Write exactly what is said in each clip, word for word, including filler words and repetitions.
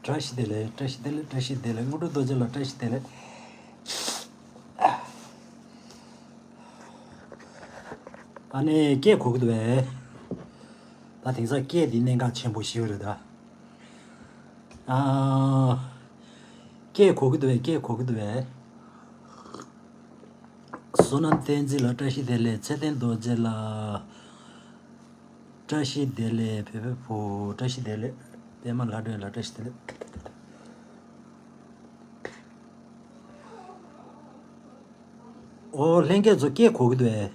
བཀྲ་ཤིས་བདེ་ལེགས། བཀྲ་ཤིས་བདེ་ལེགས། བཀྲ་ཤིས་བདེ་ལེགས། དངོས་གྲུབ་རྡོ་རྗེ་ལགས། བཀྲ་ཤིས་བདེ་ལེགས། ཨ་ནི་སྐད་གོ་གི་འདུག་པས། ད་དེང་སང་སྐད་འདི་གནད་འགག་ཆེན་པོ་ཞིག་རེད་ད། ཨ། སྐད་གོ་གི་འདུག་པས། སྐད་གོ་གི་འདུག་པས། བསོད་ནམས་བསྟན་འཛིན་ལགས། བཀྲ་ཤིས་བདེ་ལེགས། ཚེ་བརྟན་རྡོ་རྗེ་ལགས། བཀྲ་ཤིས་བདེ་ལེགས། བོད་པའི་བུ། བཀྲ་ཤིས་བདེ་ལེགས། པད་མ་ལྷ་སྒྲོན་ལགས། བཀྲ་ཤིས་བདེ་ལེགས། ཨོ། ལྷན་རྒྱས་ཚོ་སྐད་གོ་གི་འདུག་ཨེ།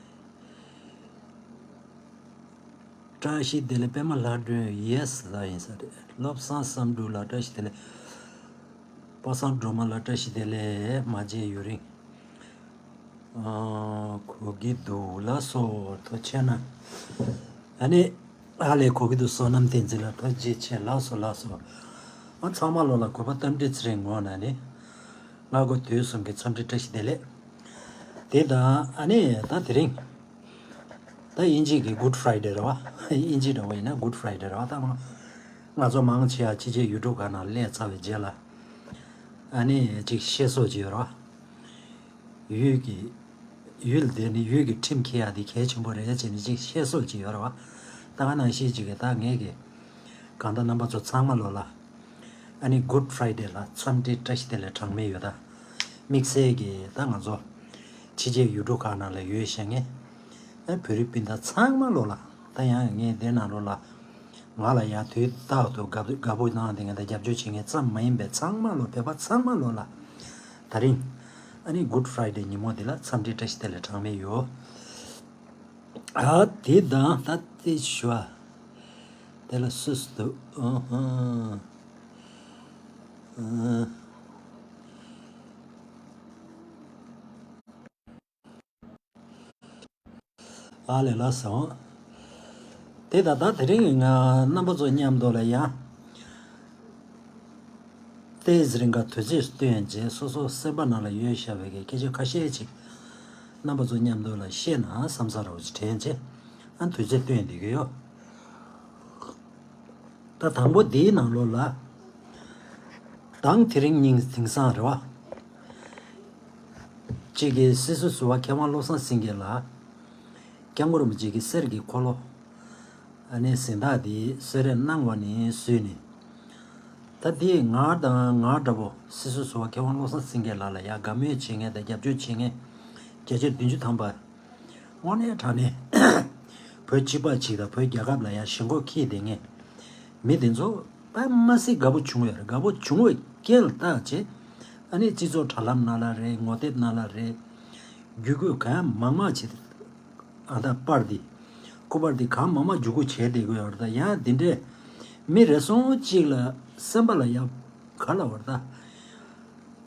བཀྲ་ཤིས་བདེ་ལེགས། པད་མ་ལྷ་སྒྲོན། ཡེ་སི་ལ་ཡིན་ས་རེད། བློ་བཟང་བསམ་འགྲུབ་ལགས། བཀྲ་ཤིས་བདེ་ལེགས། པ་སངས་སྒྲོལ་མ་ལགས། བཀྲ་ཤིས་བདེ་ལེགས། མ་བརྗེད་ཡུན་རིང་། ཨ། གོ་གི་འདུག་ལགས་སོ། ཐུགས་རྗེ་ཆེ་གནང་། ཨ་ནི། ཨ་ལས། གོ་གི་འདུག་བསོད་ནམས་བསྟན་འཛིན་ལགས། ཐུགས་རྗེ་ཆེ། ལགས་སོ། ལགས་སོ། ཨ། ཚང་མ་ལོ་ལ་གུས་པ་རྟ་མགྲིན་ཚེ་རིང་ངོས་ནས་ནི། སྔ་དགོང་དུས་གསུམ་གྱི་འཚམས་འདྲི་བཀྲ་ཤིས་བདེ་ལེགས། དེ་དང་ཨ་ནི་ད་དེ་རིང་། ད་དབྱིན་ཇི་གི་Good Friday རེད་པ། དབྱིན་ཇི་འདྲ་པོ་ཡིན་ན་Good Friday རེད་པ། ད་ང་ང་ཚོ་མང་ཆེ་བ་ཕྱི་རྒྱལ་ཡུལ་གྲུ་ཁག་ནང་སླེབས་ཚར་བའི་རྗེས་ལ། ཨ་ནི་ཅིག་བཤད་སྲོལ་ཅིག་ཡོད་རེད་པ། ཡུལ་གྱི། ཡུལ་དེ་ནི་ཡུལ་གྱི་ཁྲིམས་འཁྱེར་ཡག་དེ་གལ་ཆེན་པོ་རེད་ཅེས་ནི་ཅིག་བཤད་སྲོལ་ཅིག་ཡོད་རེད་པ། ད་ག་ནང་བཞིན་ཅིག་གི་ད་ངས་ཀྱི། གང་ལྟར་རྣམ་པ་ཚོ་ཚང་མ་ལོ་ལ། ཨ་ནི་Good Friday ལ་འཚམས་འདྲི་བཀྲ་ཤིས་བདེ་ལེགས་གྲངས་མེད་ཡོད་ད། དམིགས་བསལ་གྱིས་ད་ང་ཚོ་ཕྱི་རྒྱལ་ཡུལ་གྲུ་ཁག་ནང་ལ་ཡོད་བཞིན་ངས། ཨ། བོད་རིགས་སྤུན་ཟླ་ཚང་མ་ལོ་ལ། ད་ཡང་ངས་འདི་ནང་ལོ་ལ། ང་ལ་ཡང་དུས་རྟག་ཏུ་དགའ་དགའ་པོ་གནང་དེ་ངས་ད་རྒྱབ་སྐྱོར་བྱེད་མཁན་ཙམ་མ་ཡིན་པའི་ཚང་མ་ལོ། བོད་པ་ཚང་མ་ལོ་ལ། ད་རིང་། ཨ་ནི་Good Friday ཉིན་མོ་འདི་ལ་འཚམས་འདྲི་བཀྲ་ཤིས་བདེ་ལེགས་གྲངས་མེད་ཡོད། ཨ། དེ་དང་ད་དེ་ཞུ་བ། དེ་ལ་སུ་སུ་འདུག་ཨ་ཧ། ཨ། ཨ་ལས། ལགས་སོ། དེ་ད་ལྟ་དེ་རིང་ང་རྣམ་པ་ཚོ་མཉམ་དུ་ལ་ཡང་། ཏོག་ཙམ་རིང་ག་དུས་ཚོད་བཏོན་རྗེས་སོ་སོ་སེམས་པ་ནང་ལ་ཡོད་བཞག་པའི་སྐད་ཆ་ཁ་ཤས་ཅིག་རྣམ་པ་ཚོ་མཉམ་དུ་ལ་བཤད་ན་བསམ་ས་རོགས་ཅིག་དྲན་རྗེས། ཨ། དུས་ཚོད་བཏོན་བསྡད་ཀྱི་ཡོད། ད་དང་པོ་འདིའི་ནང་ལོགས་ལ། དང་དེ་རིང་ཉིན་དེང་སང་རེད་པ། གཅིག་གིས་སྲིད་ཟུར་ཟུར་པ་མཁས་དབང་བློ་བཟང་སེང་གེ་ལགས། སྐྱབས་མགོན་རིན་པོ་ཆེ་གི་གསེར་གྱི་འཁོར་ལོ། ཨ་ནི་གཟེངས་རྟགས་འདི་གསོལ་རས་གནང་བ་ནས་བཟུང་ནས། ད་འདི་ང་དང་ང་འདྲ་པོ་སྲིད་ཟུར་ཟུར་པ་མཁས་དབང་བློ་བཟང་སེང་གེ་ལགས་ལ་ཡ་དགའ་མོས་བྱེད་མཁན་དང་རྒྱབ་སྐྱོར་བྱེད་མཁན་བརྒྱ་ཆ་བདུན་ཅུ་ཐམ་པ། དངོས་གནས་དྲང་གནས་བོད་སྤྱི་པ་ཅིག་དང་བོད་རྒྱལ་ཁབ་ལ་ཡང་ཞེན་ཁོག་འཁྱེར་བསྡད་མཁན་མི་དེ་ཚོ་དཔེ་མ་སྲིད་དགའ་པོ་བྱུང་བས་རེད། དགའ་པོ་བྱུང་བའི་རྐྱེན་ལ་བརྟག་བྱས། ཨ་ནི་སྤྱི་ཚོགས་དྲ་ལམ་ནང་ལ་རེད། ངོ་དེབ་ནང་ལ་རེད། བརྒྱུད་སྐུལ་གང་མང་མང་བྱས་ཏེ། ཨ། ད་པར་འདི། སྐུ་པར་འདི་གང་མང་མང་བརྒྱུད་སྐུལ་བྱས་བསྡད་ཀྱི་ཡོད་རེད། ད་ཡང་འདི་འདྲས་མི་རེ་ཟུང་གཅིག་ལ་སེམས་པ་ལ་ཡ་ག་ལབ་དགོས་རེད་ད།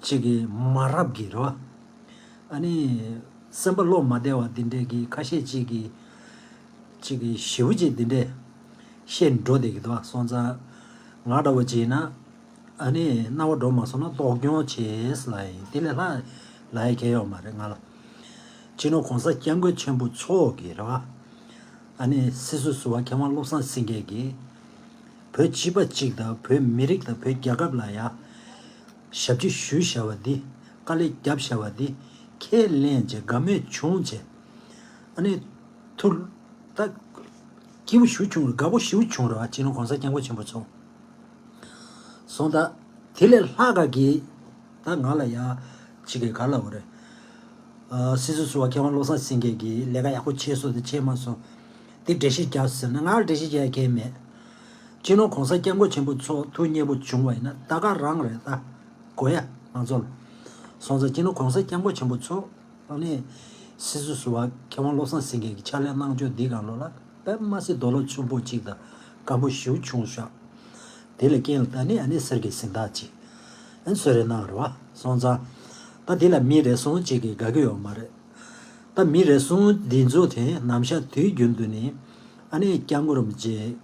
གཅིག་གི་མ་རབས་ཀྱི་རེད་པ། ཨ་ནི་སེམས་པ་བློ་མ་བདེ་བ་འདི་འདྲས་ཀྱི་ཁ་ཤས་གཅིག་གིས་གཅིག་གིས་ཞེ་པོ་ཅིག་འདི་འདྲས་བཤད་འགྲོ་བསྡད་ཀྱི་འདུག་པ། སོང་ཙང་ང་འདྲ་བོ་བྱས་ན། ཨ་ནི་རྣ་བ་འགྲོ་མ་སོང་ན་གདོང་སྐྱོང་བྱེད་ལབ་ཡིན། དེ་ལས་ལྷག་ལབ་ཡ་གང་ཡང་ཡོད་མ་རེད་ང་ལ། སྤྱི་ནོར་གོང་ས་སྐྱབས་མགོན་ཆེན་པོ་མཆོག་གིས་རེད་པ། ཨ་ནི་སྲིད་ཟུར་ཟུར་པ་མཁས་དབང་བློ་བཟང་སེང་གེ་གིས་བོད་སྤྱི་པ་གཅིག་དང་བོད་མི་རིགས་དང་བོད་རྒྱལ་ཁབ་ལ་ཡ་ཞབས་ཕྱི་ཞུས་བཞག་པ་འདི། དཀའ་ལས་བརྒྱབ་བཞག་པ་འདི་ཁས་ལེན་བྱས། དགའ་མོས་བྱུང་བྱས། ཨ་ནི་ཐུགས་ད་སྐྱིད་པོ་ཞེ་པོ་བྱུང་རེད། དགའ་པོ་ཞེ་པོ་བྱུང་རེད་པ། སྤྱི་ནོར་གོང་ས་སྐྱབས་མགོན་ཆེན་པོ་མཆོག་སོང་ཙང་དེ་ལས་ལྷག་ག་གི་ད་ང་ལ་ཡ་གཅིག་གིས་ག་ལབ་དགོས་རེད། ཨ། སྲིད་ཟུར་ཟུར་པ་མཁས་དབང་བློ་བཟང་སེང་གེ་གིས་ལས་ཀ་ཡག་པོ་བྱས་སོང་དང་བྱས་མ་སོང་། དེ་འགྲེལ་བཤད་རྒྱག་ཟེར་ན་ང་ལ་འགྲེལ་བཤད་རྒྱག་ཡ་གང་ཡང་མེད། སྤྱི་ནོར་གོང་ས་སྐྱབས་མགོན་ཆེན་པོ་མཆོག་ཐུགས་མཉེས་པོ་བྱུང་བ་ཡིན་ན་ད་ག་རང་རེད། ད་དགོས་ཡ་ང་ཚོ་ལ། སོང་ཙང་སྤྱི་ནོར་གོང་ས་སྐྱབས་མགོན་ཆེན་པོ་མཆོག་ཨ་ནི་སྲིད་ཟུར་ཟུར་པ་མཁས་དབང་བློ་བཟང་སེང་གེ་གིས་ཕྱག་ལས་གནང་ཕྱོགས་འདི་སྒང་ལོགས་ལ་དཔེ་མ་སྲིད་རྡོ་ལོ་ཆུང་པོ་གཅིག་དང་དགའ་པོ་ཞེ་པོ་བྱུང་ཤག་དེ་ལ་རྐྱེན་ལ་ད་ནི་ཨ་ནི་གསེར་གྱི་གཟེངས་རྟགས་ཅིག་ཨ་ནི་གསོལ་རས་གནང་རེད་པ། སོང་ཙང་ད་དེ་ལ་མི་རེ་ཟུང་གཅིག་གིས་དགའ་གི་ཡོད་མ་རེད། ད་མི་རེ་ཟུང་འདི་ཚོ་དེ་ནམ་ཞག་དུས་རྒྱུན་དུ་ནི་ཨ་ནི་སྐྱབས་མགོན་རིན་པོ་ཆེ།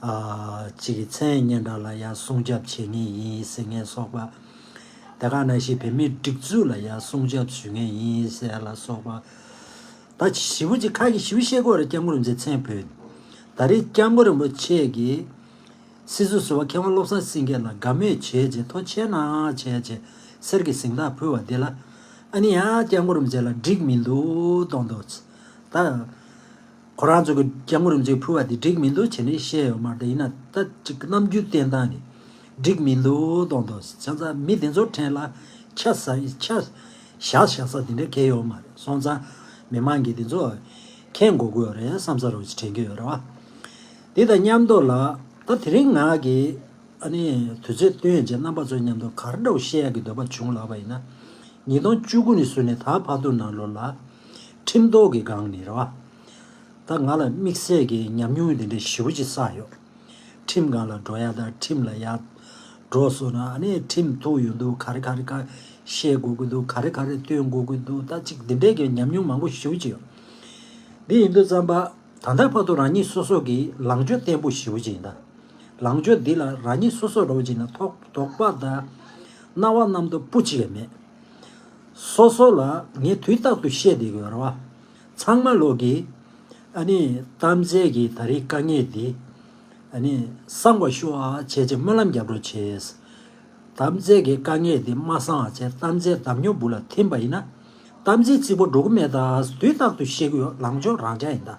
ཨ། གཅིག་གི་མཚན་སྙན་གྲགས་ལ་ཡང་སྲུང་སྐྱོབ་བྱེད་མཁན་ཡིན་ཟེར་མཁན་སོགས་པ། དེ་ག་ནང་བཞིན་བོད་མིའི་སྒྲིག་འཛུགས་ལ་ཡང་སྲུང་སྐྱོབ་ཞུ་མཁན་ཡིན་ཟེར་ལ་སོགས་པ། ད་ཞེ་པོ་ཅིག་ཁ་གི་ཞེ་པོ་བཤད་དགོས་རེད། སྐྱབས་མགོན་རིན་པོ་ཆེའི་མཚན་བོས། ད་རེས་སྐྱབས་མགོན་རིན་པོ་ཆེ་གིས་ སྲིད་ཟུར་ཟུར་པ་མཁས་དབང་བློ་བཟང་སེང་གེ་ལ་དགའ་མོས་བྱས་རྗེས་ཐུགས་རྗེ་ཆེ་གནང་བྱས་རྗེས་གསེར་གྱི་གཟེངས་རྟགས་ཕུལ་བ་འདི་ལ། ཨ་ནི་ཡང་སྐྱབས་མགོན་རིན་པོ་ཆེ་ལ་འགྲིག་མི་འདུག་གཏོང་འདུག་ད། ཁོ་རང་ཚོ་གི་སྐྱབས་མགོན་རིན་པོ་ཆེ་ཕུལ་བ་དེ་འགྲིག་མི་འདུག་བྱས་ནས་བཤད་ཡོད་མ་རེད། ཡིན་ན་ད་ཅིག་རྣམ་འགྱུར་བསྟན་སྟངས་ནི་འགྲིག་མི་འདུག་གཏོང་འདུག་བྱས་ཙང་མི་དེ་ཚོ་ཕྲན་ལ་ཆ་ས་ཆ་བཞག་བཞག་ས་དེ་འདྲ་གང་ཡོད་མ་རེད། སོང་ཙང་མི་མང་གིས་དེ་ཚོ་མཁྱེན་དགོས་ཀྱི་ཡོད་རེད་བསམ་ས་རུ་དྲན་གྱི་ཡོད་རེད་བ། དེ་དང་མཉམ་དུ་ལ་ད་དེ་རིང་ང་གིས་ཨ་ནི་དུས་ཚོད་བཏོན་རྗེས་རྣམ་པ་ཚོ་མཉམ་དུ་ག་རེ་འདྲ་བོ་བཤད་ཡག་གི་འདོད་པ་བྱུང་ལབ་པ་ཡིན་ན། ཉིས་སྟོང་བཅུ་དགུ་ནས་བཟུང་ནས་ད་བར་དུ་ནང་ལོགས་ལ་ཁྲིམས་ཐོག་གི་སྒང་ནས་རེད་བ། ད་ང་ལ་དམིགས་བསལ་གྱི་ཉམས་མྱོང་དེ་འདྲ་ཞེ་པོ་ཅིག་བསགས་ཡོད། ཁྲིམས་སྒང་ལ་འགྲོ་ཡ་དང་ཁྲིམས་ལ་ཡར་འགྲོ་སོང་ན་ཨ་ནི་ཁྲིམས་ཐུག་ཡོང་དུས་ག་རེ་ག་རེ་ག་བཤད་དགོས་ཀྱི་འདུག་ག་རེ་ག་རེ་སྟོན་དགོས་ཀྱི་འདུག་ད་ཅིག་འདི་འདྲའི་གི་ཉམས་མྱོང་མང་པོ་ཞེ་པོ་ཅིག་ཡོད། འདི་ཡིན་དུས་ཙམ་པ་ད་ལྟ་བར་དུ་རང་ཉིད་སོ་སོ་གི་ལངས་ཕྱོགས་བརྟན་པོ་ཞེ་པོ་ཅིག་ཡིན་ད། ལངས་ཕྱོགས་འདི་ལ་རང་ཉིད་སོ་སོ་འདྲ་བོ་ཅིག་ན་ཐོག་དོགས་པ་དང་རྣ་བ་རྣམ་རྟོག་སྤུ་གཅིག་ཡང་མེད། སོ་སོ་ལ་ངས་དུས་རྟག་ཏུ་བཤད་བསྡད་ཀྱི་ཡོད་རེད་བ། ཚང་མ་ལོག་གིས་ཨ་ནི་གཏམ་རྩལ་གྱི་ད་རེས་དཀའ་ངལ་འདི་ཨ་ནི་སངས་པ་ཤོག་ཨ་བྱས་བྱས་སྨོན་ལམ་རྒྱབ་རོགས་བྱས། གཏམ་རྩལ་གྱི་དཀའ་ངལ་འདི་མ་སངས་བྱས་གཏམ་རྩལ་འདམ་ཉོ་འབུ་ལ་ཐིམ་པ་ཡིན་ན། གཏམ་རྩལ་རྩིག་པོ་འགྲོ་གི་མེད་ད། དུས་རྟག་ཏུ་བཤད་ཀྱི་ཡོད། ལངས་ཕྱོགས་རང་འཇགས་ཡིན་ད།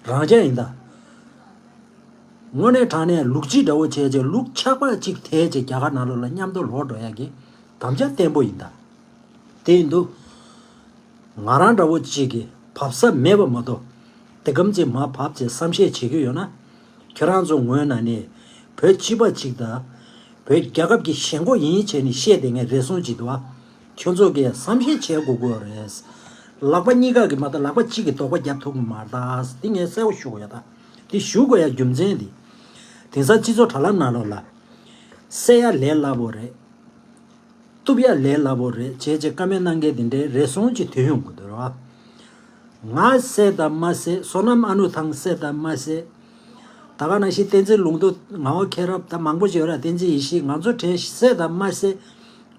རང་འཇགས་ཡིན་ད། དངོས་གནས་དྲང་གནས་ལུག་ཅིག་འདྲ་བོ་བྱས་བྱས་ལུག་ཆག་པ་ཅིག་དེད་བྱས་རྒྱ་གར་ནང་ལོགས་ལ་མཉམ་དུ་ལོག་འགྲོ་ཡག་གི་དམ་བཅའ་བརྟན་པོ་ཡིན་ད། དེ་ཡིན་དུས། ང་རང་འདྲ་བོ་ཅིག་གིས་བབས་ས་མེད་པ་མ་གཏོགས། དེ་གམ་ཅིག་མར་བབས་བྱས་བསམ་ཤེས་བྱེད་ཀྱི་ཡོད་ན། ཁྱོད་རང་ཚོ་ངོས་ནས་ནི། བོད་སྤྱི་པ་ཅིག་དང་། བོད་རྒྱལ་ཁབ་ཀྱི་ཞེན་ཁོག་ཡིན་བྱས་ནས་བཤད་བསྡད་མཁན་རེ་ཟུང་ཅིག་འདུག་ཨ། ཁྱོད་ཚོ་གིས་བསམ་ཤེས་བྱེད་དགོས་ཀྱི་ཡོད་རེད། ལག་པ་གཉིས་ཀ་གིས་མ་གཏོགས་ལག་པ་གཅིག་གིས་དོགས་པ་རྒྱབ་ཐུབ་ཀྱི་མ་རེད་ད། འདི་ངས་གསལ་པོ་ཞུ་དགོས་ཡ་ད། འདི་ཞུ་དགོས་ཡ་རྒྱུ་མཚན་འདི། དེང་སང་སྤྱི་ཚོགས་དྲ་ལམ་ནང་ལོགས་ལ། བསད་ཡ་ལས་སླ་པོ་རེད། གཏུབ་ཡ་ལས་སླ་པོ་རེད་བྱས་བྱས་ཀ་མེད་གནང་མཁན་དེ་འདྲའི་རེ་ཟུང་ཅིག་ཐོན་ཡོང་གི་འདུག་ར། ང་བསད་དང་མ་བསད། བསོད་ནམས་ཨ་ནུ་ཐང་བསད་དང་མ་བསད། ད་ག་ནང་བཞིན་བསྟན་འཛིན་ལུང་རྟོགས། ངག་དབང་མཁྱེན་རབ། ད་མང་པོ་ཞིག་ཡོད་ར། བསྟན་འཛིན་ཡེ་ཤེས། ང་ཚོ་གྲས་བསད་དང་མ་བསད།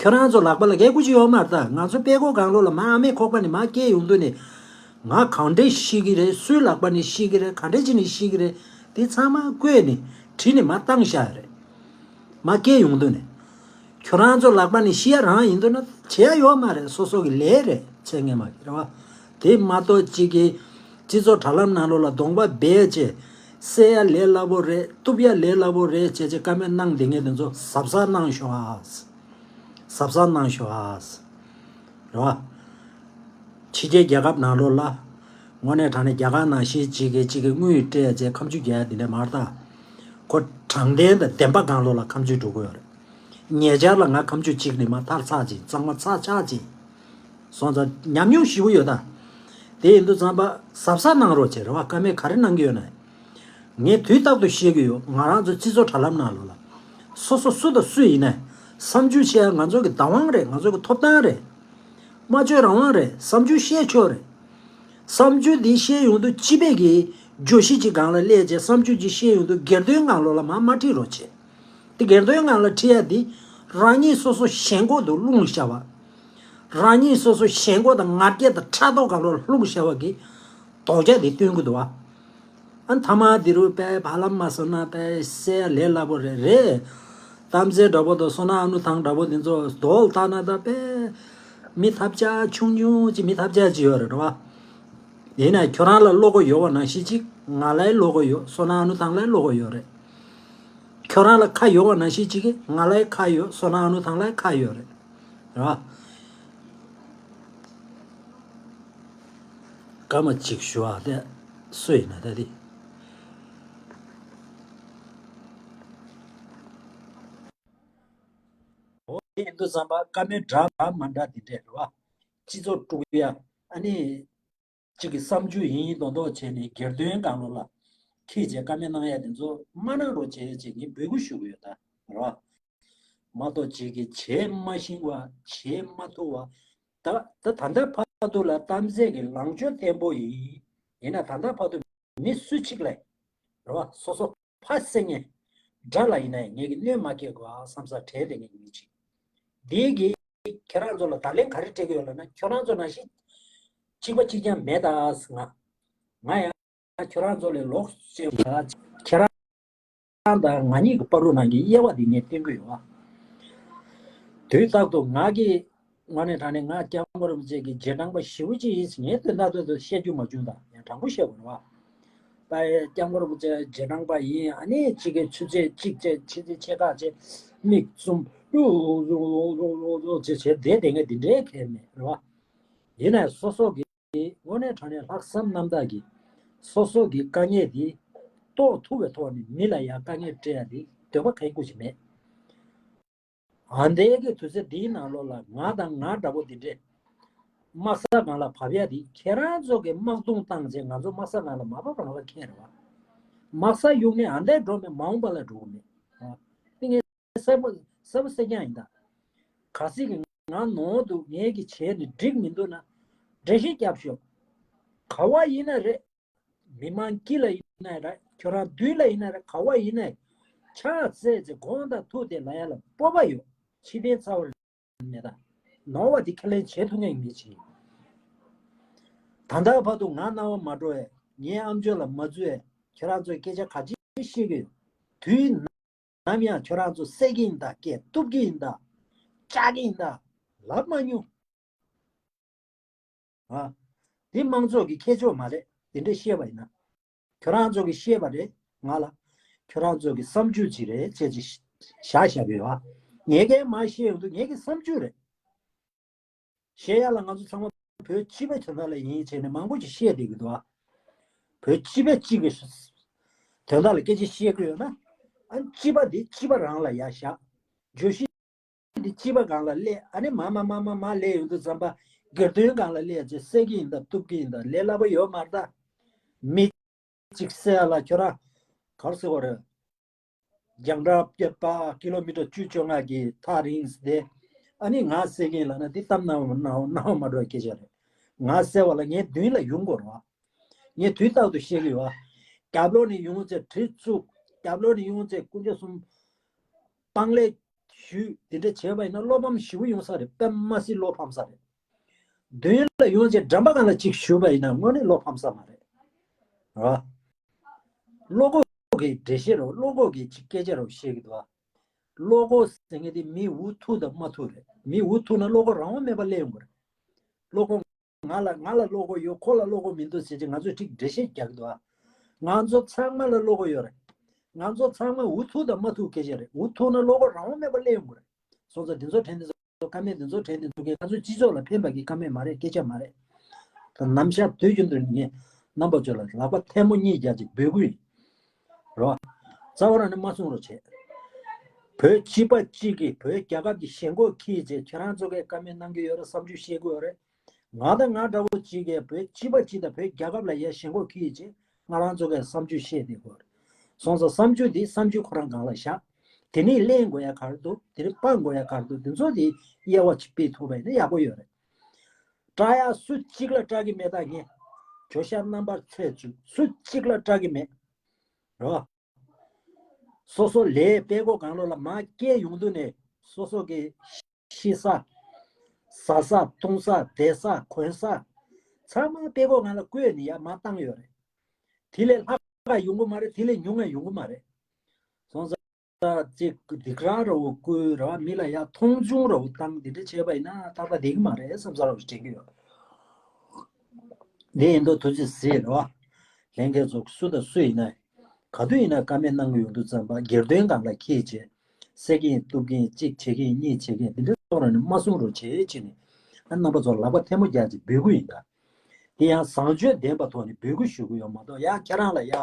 ཁྱོད་རང་ཚོ་ལག་པ་ལ་གལ་ཁུ་ཅིག་ཡོད་མ་རེད་ད། ང་ཚོ་དཔྲལ་མགོ་སྒང་ལོགས་ལ་མར་ཨ་མའི་ཁོག་པ་ནས་མར་སྐྱེས་ཡོང་དུས་ནས། ང་གང་འདྲས་ཤི་གི་རེད། སུའི་ལག་པ་ནས་ཤི་གི་རེད། ག་འདྲས་བྱས་ནས་ཤི་གི་རེད། དེ་ཚང་མ་བཀོད་ནས་བྲིས་ནས་མར་བཏང་བཞག་རེད། མར་སྐྱེས་ཡོང་དུས་ནས། ཁྱོད་རང་ཚོ་ལག་པ་ནས་ཤི་ཡ་རང་ཡིན་འདུག་ན་བྱེད་ཡ་ཡོད་མ་རེད། སོ་སོ་གི་ལས་རེད། བྱེད་ངེས་མ་རེད་བ། དེ་མ་གཏོགས་གཅིག་གིས་སྤྱི་ཚོགས་དྲ་ལམ་ནང་ལོགས་ལ་གདོང་པ་སྦས་བྱས། བསད་ཡ་ལས་སླ་པོ་རེད། གཏུབ་ཡ་ལས་སླ་པོ་རེད་བྱས་བྱས་ཀ་མེད་གནང་བསྡད་མཁན་དེ་ཚོ་གཟབ་གཟབ་གནང་ཤོག་ཨ། གཟབ་གཟབ་གནང་ཤོག་ཨ། རེད་བ། ཕྱི་རྒྱལ་རྒྱལ་ཁབ་ནང་ལོགས་ལ། དངོས་གནས་དྲང་གནས་རྒྱ་གར་ནང་བཞིན་གཅིག་གིས་གཅིག་གི་དངུལ་སྤྲད་བྱས་ཁ་མཆུ་རྒྱག་ཡ་དེ་འདྲ་མ་རེད་ད། ཁོ་དྲང་བདེན་དང་བདེན་པ་སྒང་ལོགས་ལ་ཁ་མཆུ་འགྲོ་གི་ཡོད་རེད། ཉེ་ཆར་ལ་ང་ཁ་མཆུ་གཅིག་ནས་མར་མཐར་ཚགས་ཅིག་གཙང་མ་ཚགས་ཆགས་ཅིག་སོང་ཙང་ཉམས་མྱོང་ཞེ་པོ་ཡོད་ད། དེ་ཡིན་དུས་ཙམ་པ་གཟབ་གཟབ་གནང་རོགས་བྱེད། རེད་བ། ཀ་མེད་ག་རེ་གནང་གི་ཡོད་ན། ངས་དུས་རྟག་ཏུ་བཤད་ཀྱི་ཡོད། ང་རང་ཚོ་སྤྱི་ཚོགས་དྲ་ལམ་ནང་ལོགས་ལ། སོ་སོ་སུ་དང་སུ་ཡིན་ནའི། བསམ་ཚུལ་བཤད་ཡ་ང་ཚོ་གི་བདག་དབང་རེད། ང་ཚོ་གི་ཐོབ་ཐང་རེད། སྨྲ་བརྗོད་རང་དབང་རེད། བསམ་ཚུལ་བཤད་ཆོག་རེད། བསམ་ཚུལ་འདི་བཤད་ཡོང་དུས་སྤྱི་པའི་གི་བརྗོད་གཞི་ཅིག་སྒང་ལ་སླེབས་བྱས་བསམ་ཚུལ་ཅིག་བཤད་ཡོང་དུས་སྒེར་དོན་སྒང་ལོགས་ལ་མར་མ་ཁྲིད་རོགས་བྱེད། འདི་སྒེར་དོན་སྒང་ལ་ཁྲིད་ཡ་འདི་རང་ཉིད་སོ་སོ་ཞེན་ཁོག་ཏུ་ལྷུང་བཞག་པ། རང་ཉིད་སོ་སོ་ཞེན་ཁོག་དང་ང་རྒྱལ་དང་ཕྲག་དོག་སྒང་ལོགས་ལ་ལྷུང་བཞག་པ་གི་དོགས་ཆ་འདི་སྟོན་གི་འདུག་བ། ཨ་མཐའ་མ་འདི་རུ་དཔེ་བར་ལམ་མ་སོང་ན་དཔེ་བསད་ཡ་ལས་སླ་པོ་རེད་རེད། གཏམ་ཚེ་འདྲ་པོ་དང་བསོད་ནམས་ཨ་ནུ་ཐང་འདྲ་པོ་འདི་ཚོ་རྡོག་ལྟ་ན་ད་དཔེ་མི་ཐབས་ཆག་ཆུང་ཆུང་ཅིག་མི་ཐབས་ཆག་ཅིག་ཡོད་རེད་བ། ཡིན་ན་ཁྱོད་རང་ལ་བློ་ཁོག་ཡོད་པ་ནང་བཞིན་ཅིག་ང་ལའི་བློ་ཁོག་ཡོད། བསོད་ནམས་ཨ་ནུ་ཐང་ལའི་བློ་ཁོག་ཡོད་རེད། ཁྱོད་རང་ལ་ཁ་ཡོད་པ་ནང་བཞིན་ཅིག་གི་ང་ལའི་ཁ་ཡོད། བསོད་ནམས་ཨ་ནུ་ཐང་ལའི་ཁ་ཡོད་རེད། རེད་བ། སྐར་མ་གཅིག་ཞུ་བ་དེ་སུ་ཡིན་ན་ད་དེ། འོ་དེ་ཡིན་དུས་ཙམ་པ་བཀའ་མོལ་འདྲ་མ་འདྲ་དེ་འདྲས་རེད་བ། སྤྱི་ཚོགས་དཀྲུག་ཡ་ཨ་ནི། གཅིག་གི་བསམ་ཚུལ་ཡིན་མདོག་མདོག་བྱས་ནས་སྒེར་དོན་སྒང་ལོགས་ལ་ཁྱེད་ཀྱིས་བཀའ་མོལ་གནང་ཡ་དེ་ཚོ་མ་གནང་རོགས་བྱས་ཅེས་ངས་འབོད་སྐུལ་ཞུ་གི་ཡོད་ད་རོ། མ་གཏོགས་ཅིག་གིས་བྱེད་མ་ཤེས་པ་བྱེད་མ་ཐུབ་པ། ད་ད་ད་ལྟ་བར་དུ་ལ་གཏམ་ཚེ་གི་ལངས་ཕྱོགས་བརྟན་པོ་ཡིན། ཡིན་ན་ད་ལྟ་བར་དུ་མི་སུ་གཅིག་ལ་རོ་སོ་སོ་ཕ་སེ་ངེ་དགྲ་ལ་ཡིན་ན་ངེད་ཀྱི་གནོད་མ་སྐྱེལ་དགོས་ཨ་བསམ་ས་དྲན་དེ་ངེད་ཀྱི་མི་གཅིག་དེ་གི་ཁྱེད་རང་ཚོ་ལ་བརྡ་ལན་ག་རེ་སྤྲད་ཀྱི་ཡོད་ལབ་ན་ཁྱོད་རང་ཚོ་ནང་བཞིན་གཅིག་པ་གཅིག་རྐྱང་མེད་ད་ང་། ང་ཡང་ཁྱོད་རང་ཚོ་ལས་ལོག་བྱས་ཁྱེད་རང་ དང་ང་གཉིས་ཀྱི་བར་དུ་ནང་གི་དབྱེ་བ་འདི་ངས་སྟོན་གྱི་ཡོད་པ། དུས་རྟག་ཏུ་ང་གིས་དངོས་གནས་དྲང་གནས་ང་སྐྱབས་མགོན་རིན་པོ་ཆེ་གི་རྗེས་འབྲང་པ་ཞེ་པོ་ཅིག་ཡིན་ཟེར་ངས་དོན་དག་ཏུ་ཏུ་བཤད་རྒྱུ་མ་བྱུང་ད་ཡང་དྲང་པོ་བཤད་དགོས་རེད་བ། ད་སྐྱབས་མགོན་རིན་པོ་ཆེ་རྗེས་འབྲང་པ་ཡིན། ཨ་ནི་ཅིག་གི་ཆུ་ཚོད་གཅིག་བྱས་ཆུ་ཚོད་ཕྱེད་ཀ་བྱས་མིག་བཙུམ་ལོག་ལོག་ལོག་ལོག་བྱས་བྱས་བསྡད་བསྡད་མཁན་འདི་འདྲའི་གལ་མེད་རེད་བ། ཡིན་ནའི་སོ་སོ་གི་དངོས་གནས་དྲང་གནས་ལྷག་བསམ་རྣམ་དག་གིས་སོ་སོ་གི་དཀའ་ངལ་འདི་རྟོགས་ཐུབ་པའི་ཐོག་ནས་མི་ལ་ཡང་དཀའ་ངལ་སྤྲད་ཡ་འདི་འདོད་པ་གང་ཡིན་སྐུ་ཞིག་མེད། ཨ་འདས་ཀྱི་དུས་ཚོད་འདིའི་ནང་ལོགས་ལ་ང་དང་ང་འདྲ་པོ་འདི་འདྲས་དམག་ས་སྒང་ལ་བབས་ཡ་འདི་ཁྱེད་རང་ཚོ་གི་དམག་རྡུང་བཏང་རྗེས་ང་ཚོ་དམག་ས་སྒང་ལ་མ་བབས་རང་ལ་ཁྱད་རེད་བ། དམག་ས་གཡུག་ནས་ཨ་འདས་འགྲོ་མེད་མ་འོངས་པ་ལ་འགྲོ་གི་མེད། ཨ། དེ་ངས་གསལ་པོ་གསལ་པོ་གསལ་རྐྱང་ཡིན་ད། གལ་སྲིད་ཀྱི་ང་ནོར་འདུག་ངས་ཀྱི་བྱས་ནས་འགྲིག་མི་འདུག་ན་འགྲེལ་བཤད་རྒྱབ་ཤོག་ག་བ་ཡིན་ན་རེད། མི་མང་དཀྱིལ་ལ་ཡིན་ན་རེད། ཁྱོད་རང་མདུན་ལ་ཡིན་ན་རེད། ག་བ་ཡིན་ན་ཕྱག་འཚལ་ཚེ་དགོངས་དག་ཐུགས་དེ་ལ་ཡ་ལ་སྤོབས་པ་ཡོད། ཕྱི་རྟེན་ཚ་བར་མེད་ད། ནོར་བ་འདི་ཁས་ལེན་བྱེད་ཐུབ་མཁན་མི་ཅིག་ད་ལྟ་བར་དུ་ང་རྣ་བ་མ་འགྲོ་བས་ངའི་ཨམ་ཅོག་ལ་མ་འཛུལ་བས་ཁྱོད་རང་ཚོས་སྐད་ཆ་ག་ཅི་བཤད་ཀྱི་ཡོད། དུས་ནམ་ཡང་ཁྱོད་རང་ཚོ་བསད་ཀྱི་ཡིན་ད། སྐད་གཏུབ་ཀྱི་ཡིན་ད། བཅག་གི་ཡིན་ད། ལབ་མ་མྱོང་། ཨ། འདི་དམངས་གཙོ་གི་ཁྱད་ཆོས་མ་རེད། དེ་འདྲས་བཤད་པ་ཡིན་ན། ཁྱོད་རང་ཚོ་གིས་བཤད་པ་རེད་ང་ལ། ཁྱོད་རང་ཚོ་གི་བསམ་ཚུལ་ཅིག་རེད་ཅེས་ཅིག་བཞག་བཞག་པའི་བ། ངས་ཀྱང་མ་བཤད་ཡོང་དུས་ངས་ཀྱི་བསམ་ཚུལ་རེད། བཤད་ཡ་ལ་ང་ཚོ་ཚང་མ་བོད་སྤྱི་པའི་དོན་དག་ལ་ཡིན་བྱས་ནས་མང་པོ་ཅིག་བཤད་བསྡད་ཀྱི་འདུག་ཨ། བོད་སྤྱི་པའི་གཅིག་གི་དོན་དག་ལ་སྐད་ཆ་བཤད་ཀྱི་ཡོད་ན། ཨ། སྤྱི་པ་འདི་སྤྱི་པ་རང་ལ་ཡ་བཞག་བརྗོད་གཞི་འདི་སྤྱི་པ་སྒང་ལ་སླེབས། ཨ་ནི་མ་མ་མ་མ་མ་སླེབས་ཡོང་དུས་ཙམ་པ་སྒེར་དོན་སྒང་ལ་སླེབས་ཚེ་བསད་ཀྱི་ཡིན་ད། གཏུབ་ཀྱི་ཡིན་ད། ལས་སླ་པོ་ཡོད་མ་རེད་ད། མི་གཅིག་བསད་ཡ་ལ་ཁྱོད་རང་ག་རེ་ཟེར་དགོས་རེད། རྒྱང་གྲགས་བརྒྱ་པ་ཀི་ལོ་མི་ཊར་བཅུ་བཅོ་ལྔ་གི་ཐག་རིང་སྟེ། ཨ་ནི་ང་བསད་ཀྱི་ཡིན་ལབ་ན་འདི་གཏམ་རྣ་བ་རྣ་བ་མ་འགྲོ་བའི་སྐད་ཆ་རེད། ང་བསད་པ་ལ་ངའི་མདུན་ལ་ཡོང་དགོས་རེད་བ། ངས་དུས་རྟག་ཏུ་བཤད་ཀྱི་ཡོད་བ། རྒྱབ་ལོགས་ནས་ཡོང་ཚེ་གྲི་བཙུགས། རྒྱབ་ལོགས་ནས་ཡོང་ཚེ་དཀོན་མཆོག་གསུམ་དཔང་ལས་ཞུས། དེ་འདྲ་བྱས་པ་ཡིན་ན་བློ་ཕམ་ཞེ་པོ་ཡོང་ས་རེད། དཔེ་མ་སྲིད་བློ་ཕམ་ས་རེད། མདུན་ལ་ཡོང་ཚེ་འགྲམ་པ་སྒང་ལ་གཅིག་ཞུས་པ་ཡིན་ན་དངོས་གནས་བློ་ཕམ་ས་མ་རེད། ར། བློ་ཁོག་གི་འགྲེལ་བཤད་རོ། བློ་ཁོག་གི་གཅིག་སྐད་ཆ་རོ་བཤད་ཀྱི་འདུག་བ། བློ་ཁོག་ཟེར་མཁན་དེ་མི་འུ་ཐུག་དང་མ་ཐུག་རེད། མི་འུ་ཐུག་ན་བློ་ཁོག་རང་དབང་མེད་པ་སླེབས་ཡོང་གི་རེད། བློ་ཁོག་ང་ལ་ང་ལ་བློ་ཁོག་ཡོད། ཁོ་ལ་བློ་ཁོག་མི་འདུག་ཟེར་གྱི་ང་ཚོས་ཅིག་འགྲེལ་བཤད་རྒྱག་གི་འདུག་ཨ། ང་ཚོ་ཚང་མ་ལ་བློ་ཁོག་ཡོད་རེད། ང་ཚོ་ཚང་མ་འུ་ཐུག་དང་མ་ཐུག་སྐད་ཆ་རེད། འུ་ཐུག་ན་བློ་ཁོག་རང་དབང་མེད་པ་སླེབས་ཡོང་གི་རེད། སོང་ཙང་འདི་ཚོ་དྲན་འདི་ཚོ་ཀ་མེད་འདི་ཚོ་དྲན་འདི་ཚོ་གི་ང་ཚོ་སྤྱི་ཚོགས་ལ་ཕན་པ་གི་ཀ་མེད་མ་རེད། སྐད་ཆ་མ་རེད། ད་ནམ་ཞག་དུས་རྒྱུན་དུ་ངས་རྣམ་པ་ཚོ་ལ་ལག་པ་ཐལ་མོ་གཉིས་རྒྱག་ཅིག་འབོད་སྐུལ་ཡིན། རོ། རྩ་བ་རང་ནས་མ་གསུང་རོགས་བྱེད། བོད་སྤྱི་པ་གཅིག་གིས་བོད་རྒྱལ་ཁབ་ཀྱི་ཞེན་ཁོག་འཁྱེར་བྱས་ཁྱེད་རང་ཚོ་གས་ཀ་མེད་གནང་གི་ཡོད་རེད། བསམ་ཚུལ་བཤད་དགོས་རེད། ང་དང་ང་འདྲ་བོ་གཅིག་གིས་བོད་སྤྱི་པ་གཅིག་དང་བོད་རྒྱལ་ཁབ་ལ་ཡ་ཞེན་ཁོག་འཁྱེར་བྱས་ང་རང་ཚོ་གས་བསམ་ཚུལ་བཤད་བསྡད་དགོས་རེད། སོང་ཙང་བསམ་ཚུལ་འདི་བསམ་ཚུལ་ཁོ་རང་སྒང་ལ་བཞག་དེ་ནས་གླེང་དགོས་ཡ་ག་རེ་འདུག་དེ་ནས་སྤང་དགོས་ཡ་ག་རེ་འདུག་དེ་ཚོ་དེ་དབྱེ་བ་ཅིག་སྤེལ་ཐུབ་པ་ཡིན་ན་ཡག་པོ་ཡོད་རེད། སྐྲག་ཡ་སུ་གཅིག་ལ་སྐྲག་གི་མེད། ད་ངས་ཇོ་ཤཱཀ་རྣམ་པར་ཚེ་བཙུན་སུ་གཅིག་ལ་སྐྲག་གི་མེད། རོ། སོ་སོ་ལས་དཔྲལ་མགོ་སྒང་ལོགས་ལ་མར་སྐྱེལ་ཡོང་དུས་ནས་སོ་སོ་གི་ཤི་ས། ཟ་ས་འཐུང་ས་བསྡད་ས་གོན་ས། ཚང་མ་དཔྲལ་མགོ་སྒང་ལ་བཀོད་ནས་ཡར་མར་བཏང་ཡོད་རེད། དེ་ལས་ལྷག་ག་ཡོང་གི་མ་རེད། དེ་ལས་ཉུང་ང་ཡོང་གི་མ་རེད། སོང་ཙང་ཅིག་སྡིགས་ར་ར་བོ་བསྐུལ་ར་མི་ལ་ཡ་མཐོང་ཆུང་ར་བོ་བཏང་འདི་འདྲ་བྱས་པ་ཡིན་ན་ཏག་ཏག་བསྡད་ཀྱི་མ་རེད་བསམ་ས་ར་བོ་ཞིག་དྲན་གྱི་ཡོད། འདི་ཡིན་མདོག་ཐུགས་རྗེ་གཟིགས་ར་བ། ལྷན་རྒྱས་ཚོ་སུ་དང་སུ་ཡིན་ན། ག་དུས་ཡིན་ན་བཀའ་མོལ་གནང་གི་ཡོང་དུས་ཙམ་པ་སྒེར་དོན་སྒང་ལ་འཁྱེར་བྱས། བསད་ཀྱི་ཡིན་གཏུབ་ཀྱི་ཡིན་གཅིག་བྱེད་ཀྱི་ཡིན་གཉིས་བྱེད་ཀྱི་ཡིན་འདི་འདྲ་ཐོག་རང་ནས་མ་གསུང་རོགས་བྱེད་ཅེས་ནས། ཨ་རྣམ་པ་ཚོ་ལག་པ་ཐལ་མོ་རྒྱག་ཅིག་འབོད་སྐུལ་ཡིན་ད། དེ་ཡང་བཟང་སྤྱོད་ལྡན་པ་ཐོག་ནས་འབོད་སྐུལ་ཞུ་གི་ཡོད་མ་གཏོགས་ཡང་ཁྱེད་རང་ལ་ཡ།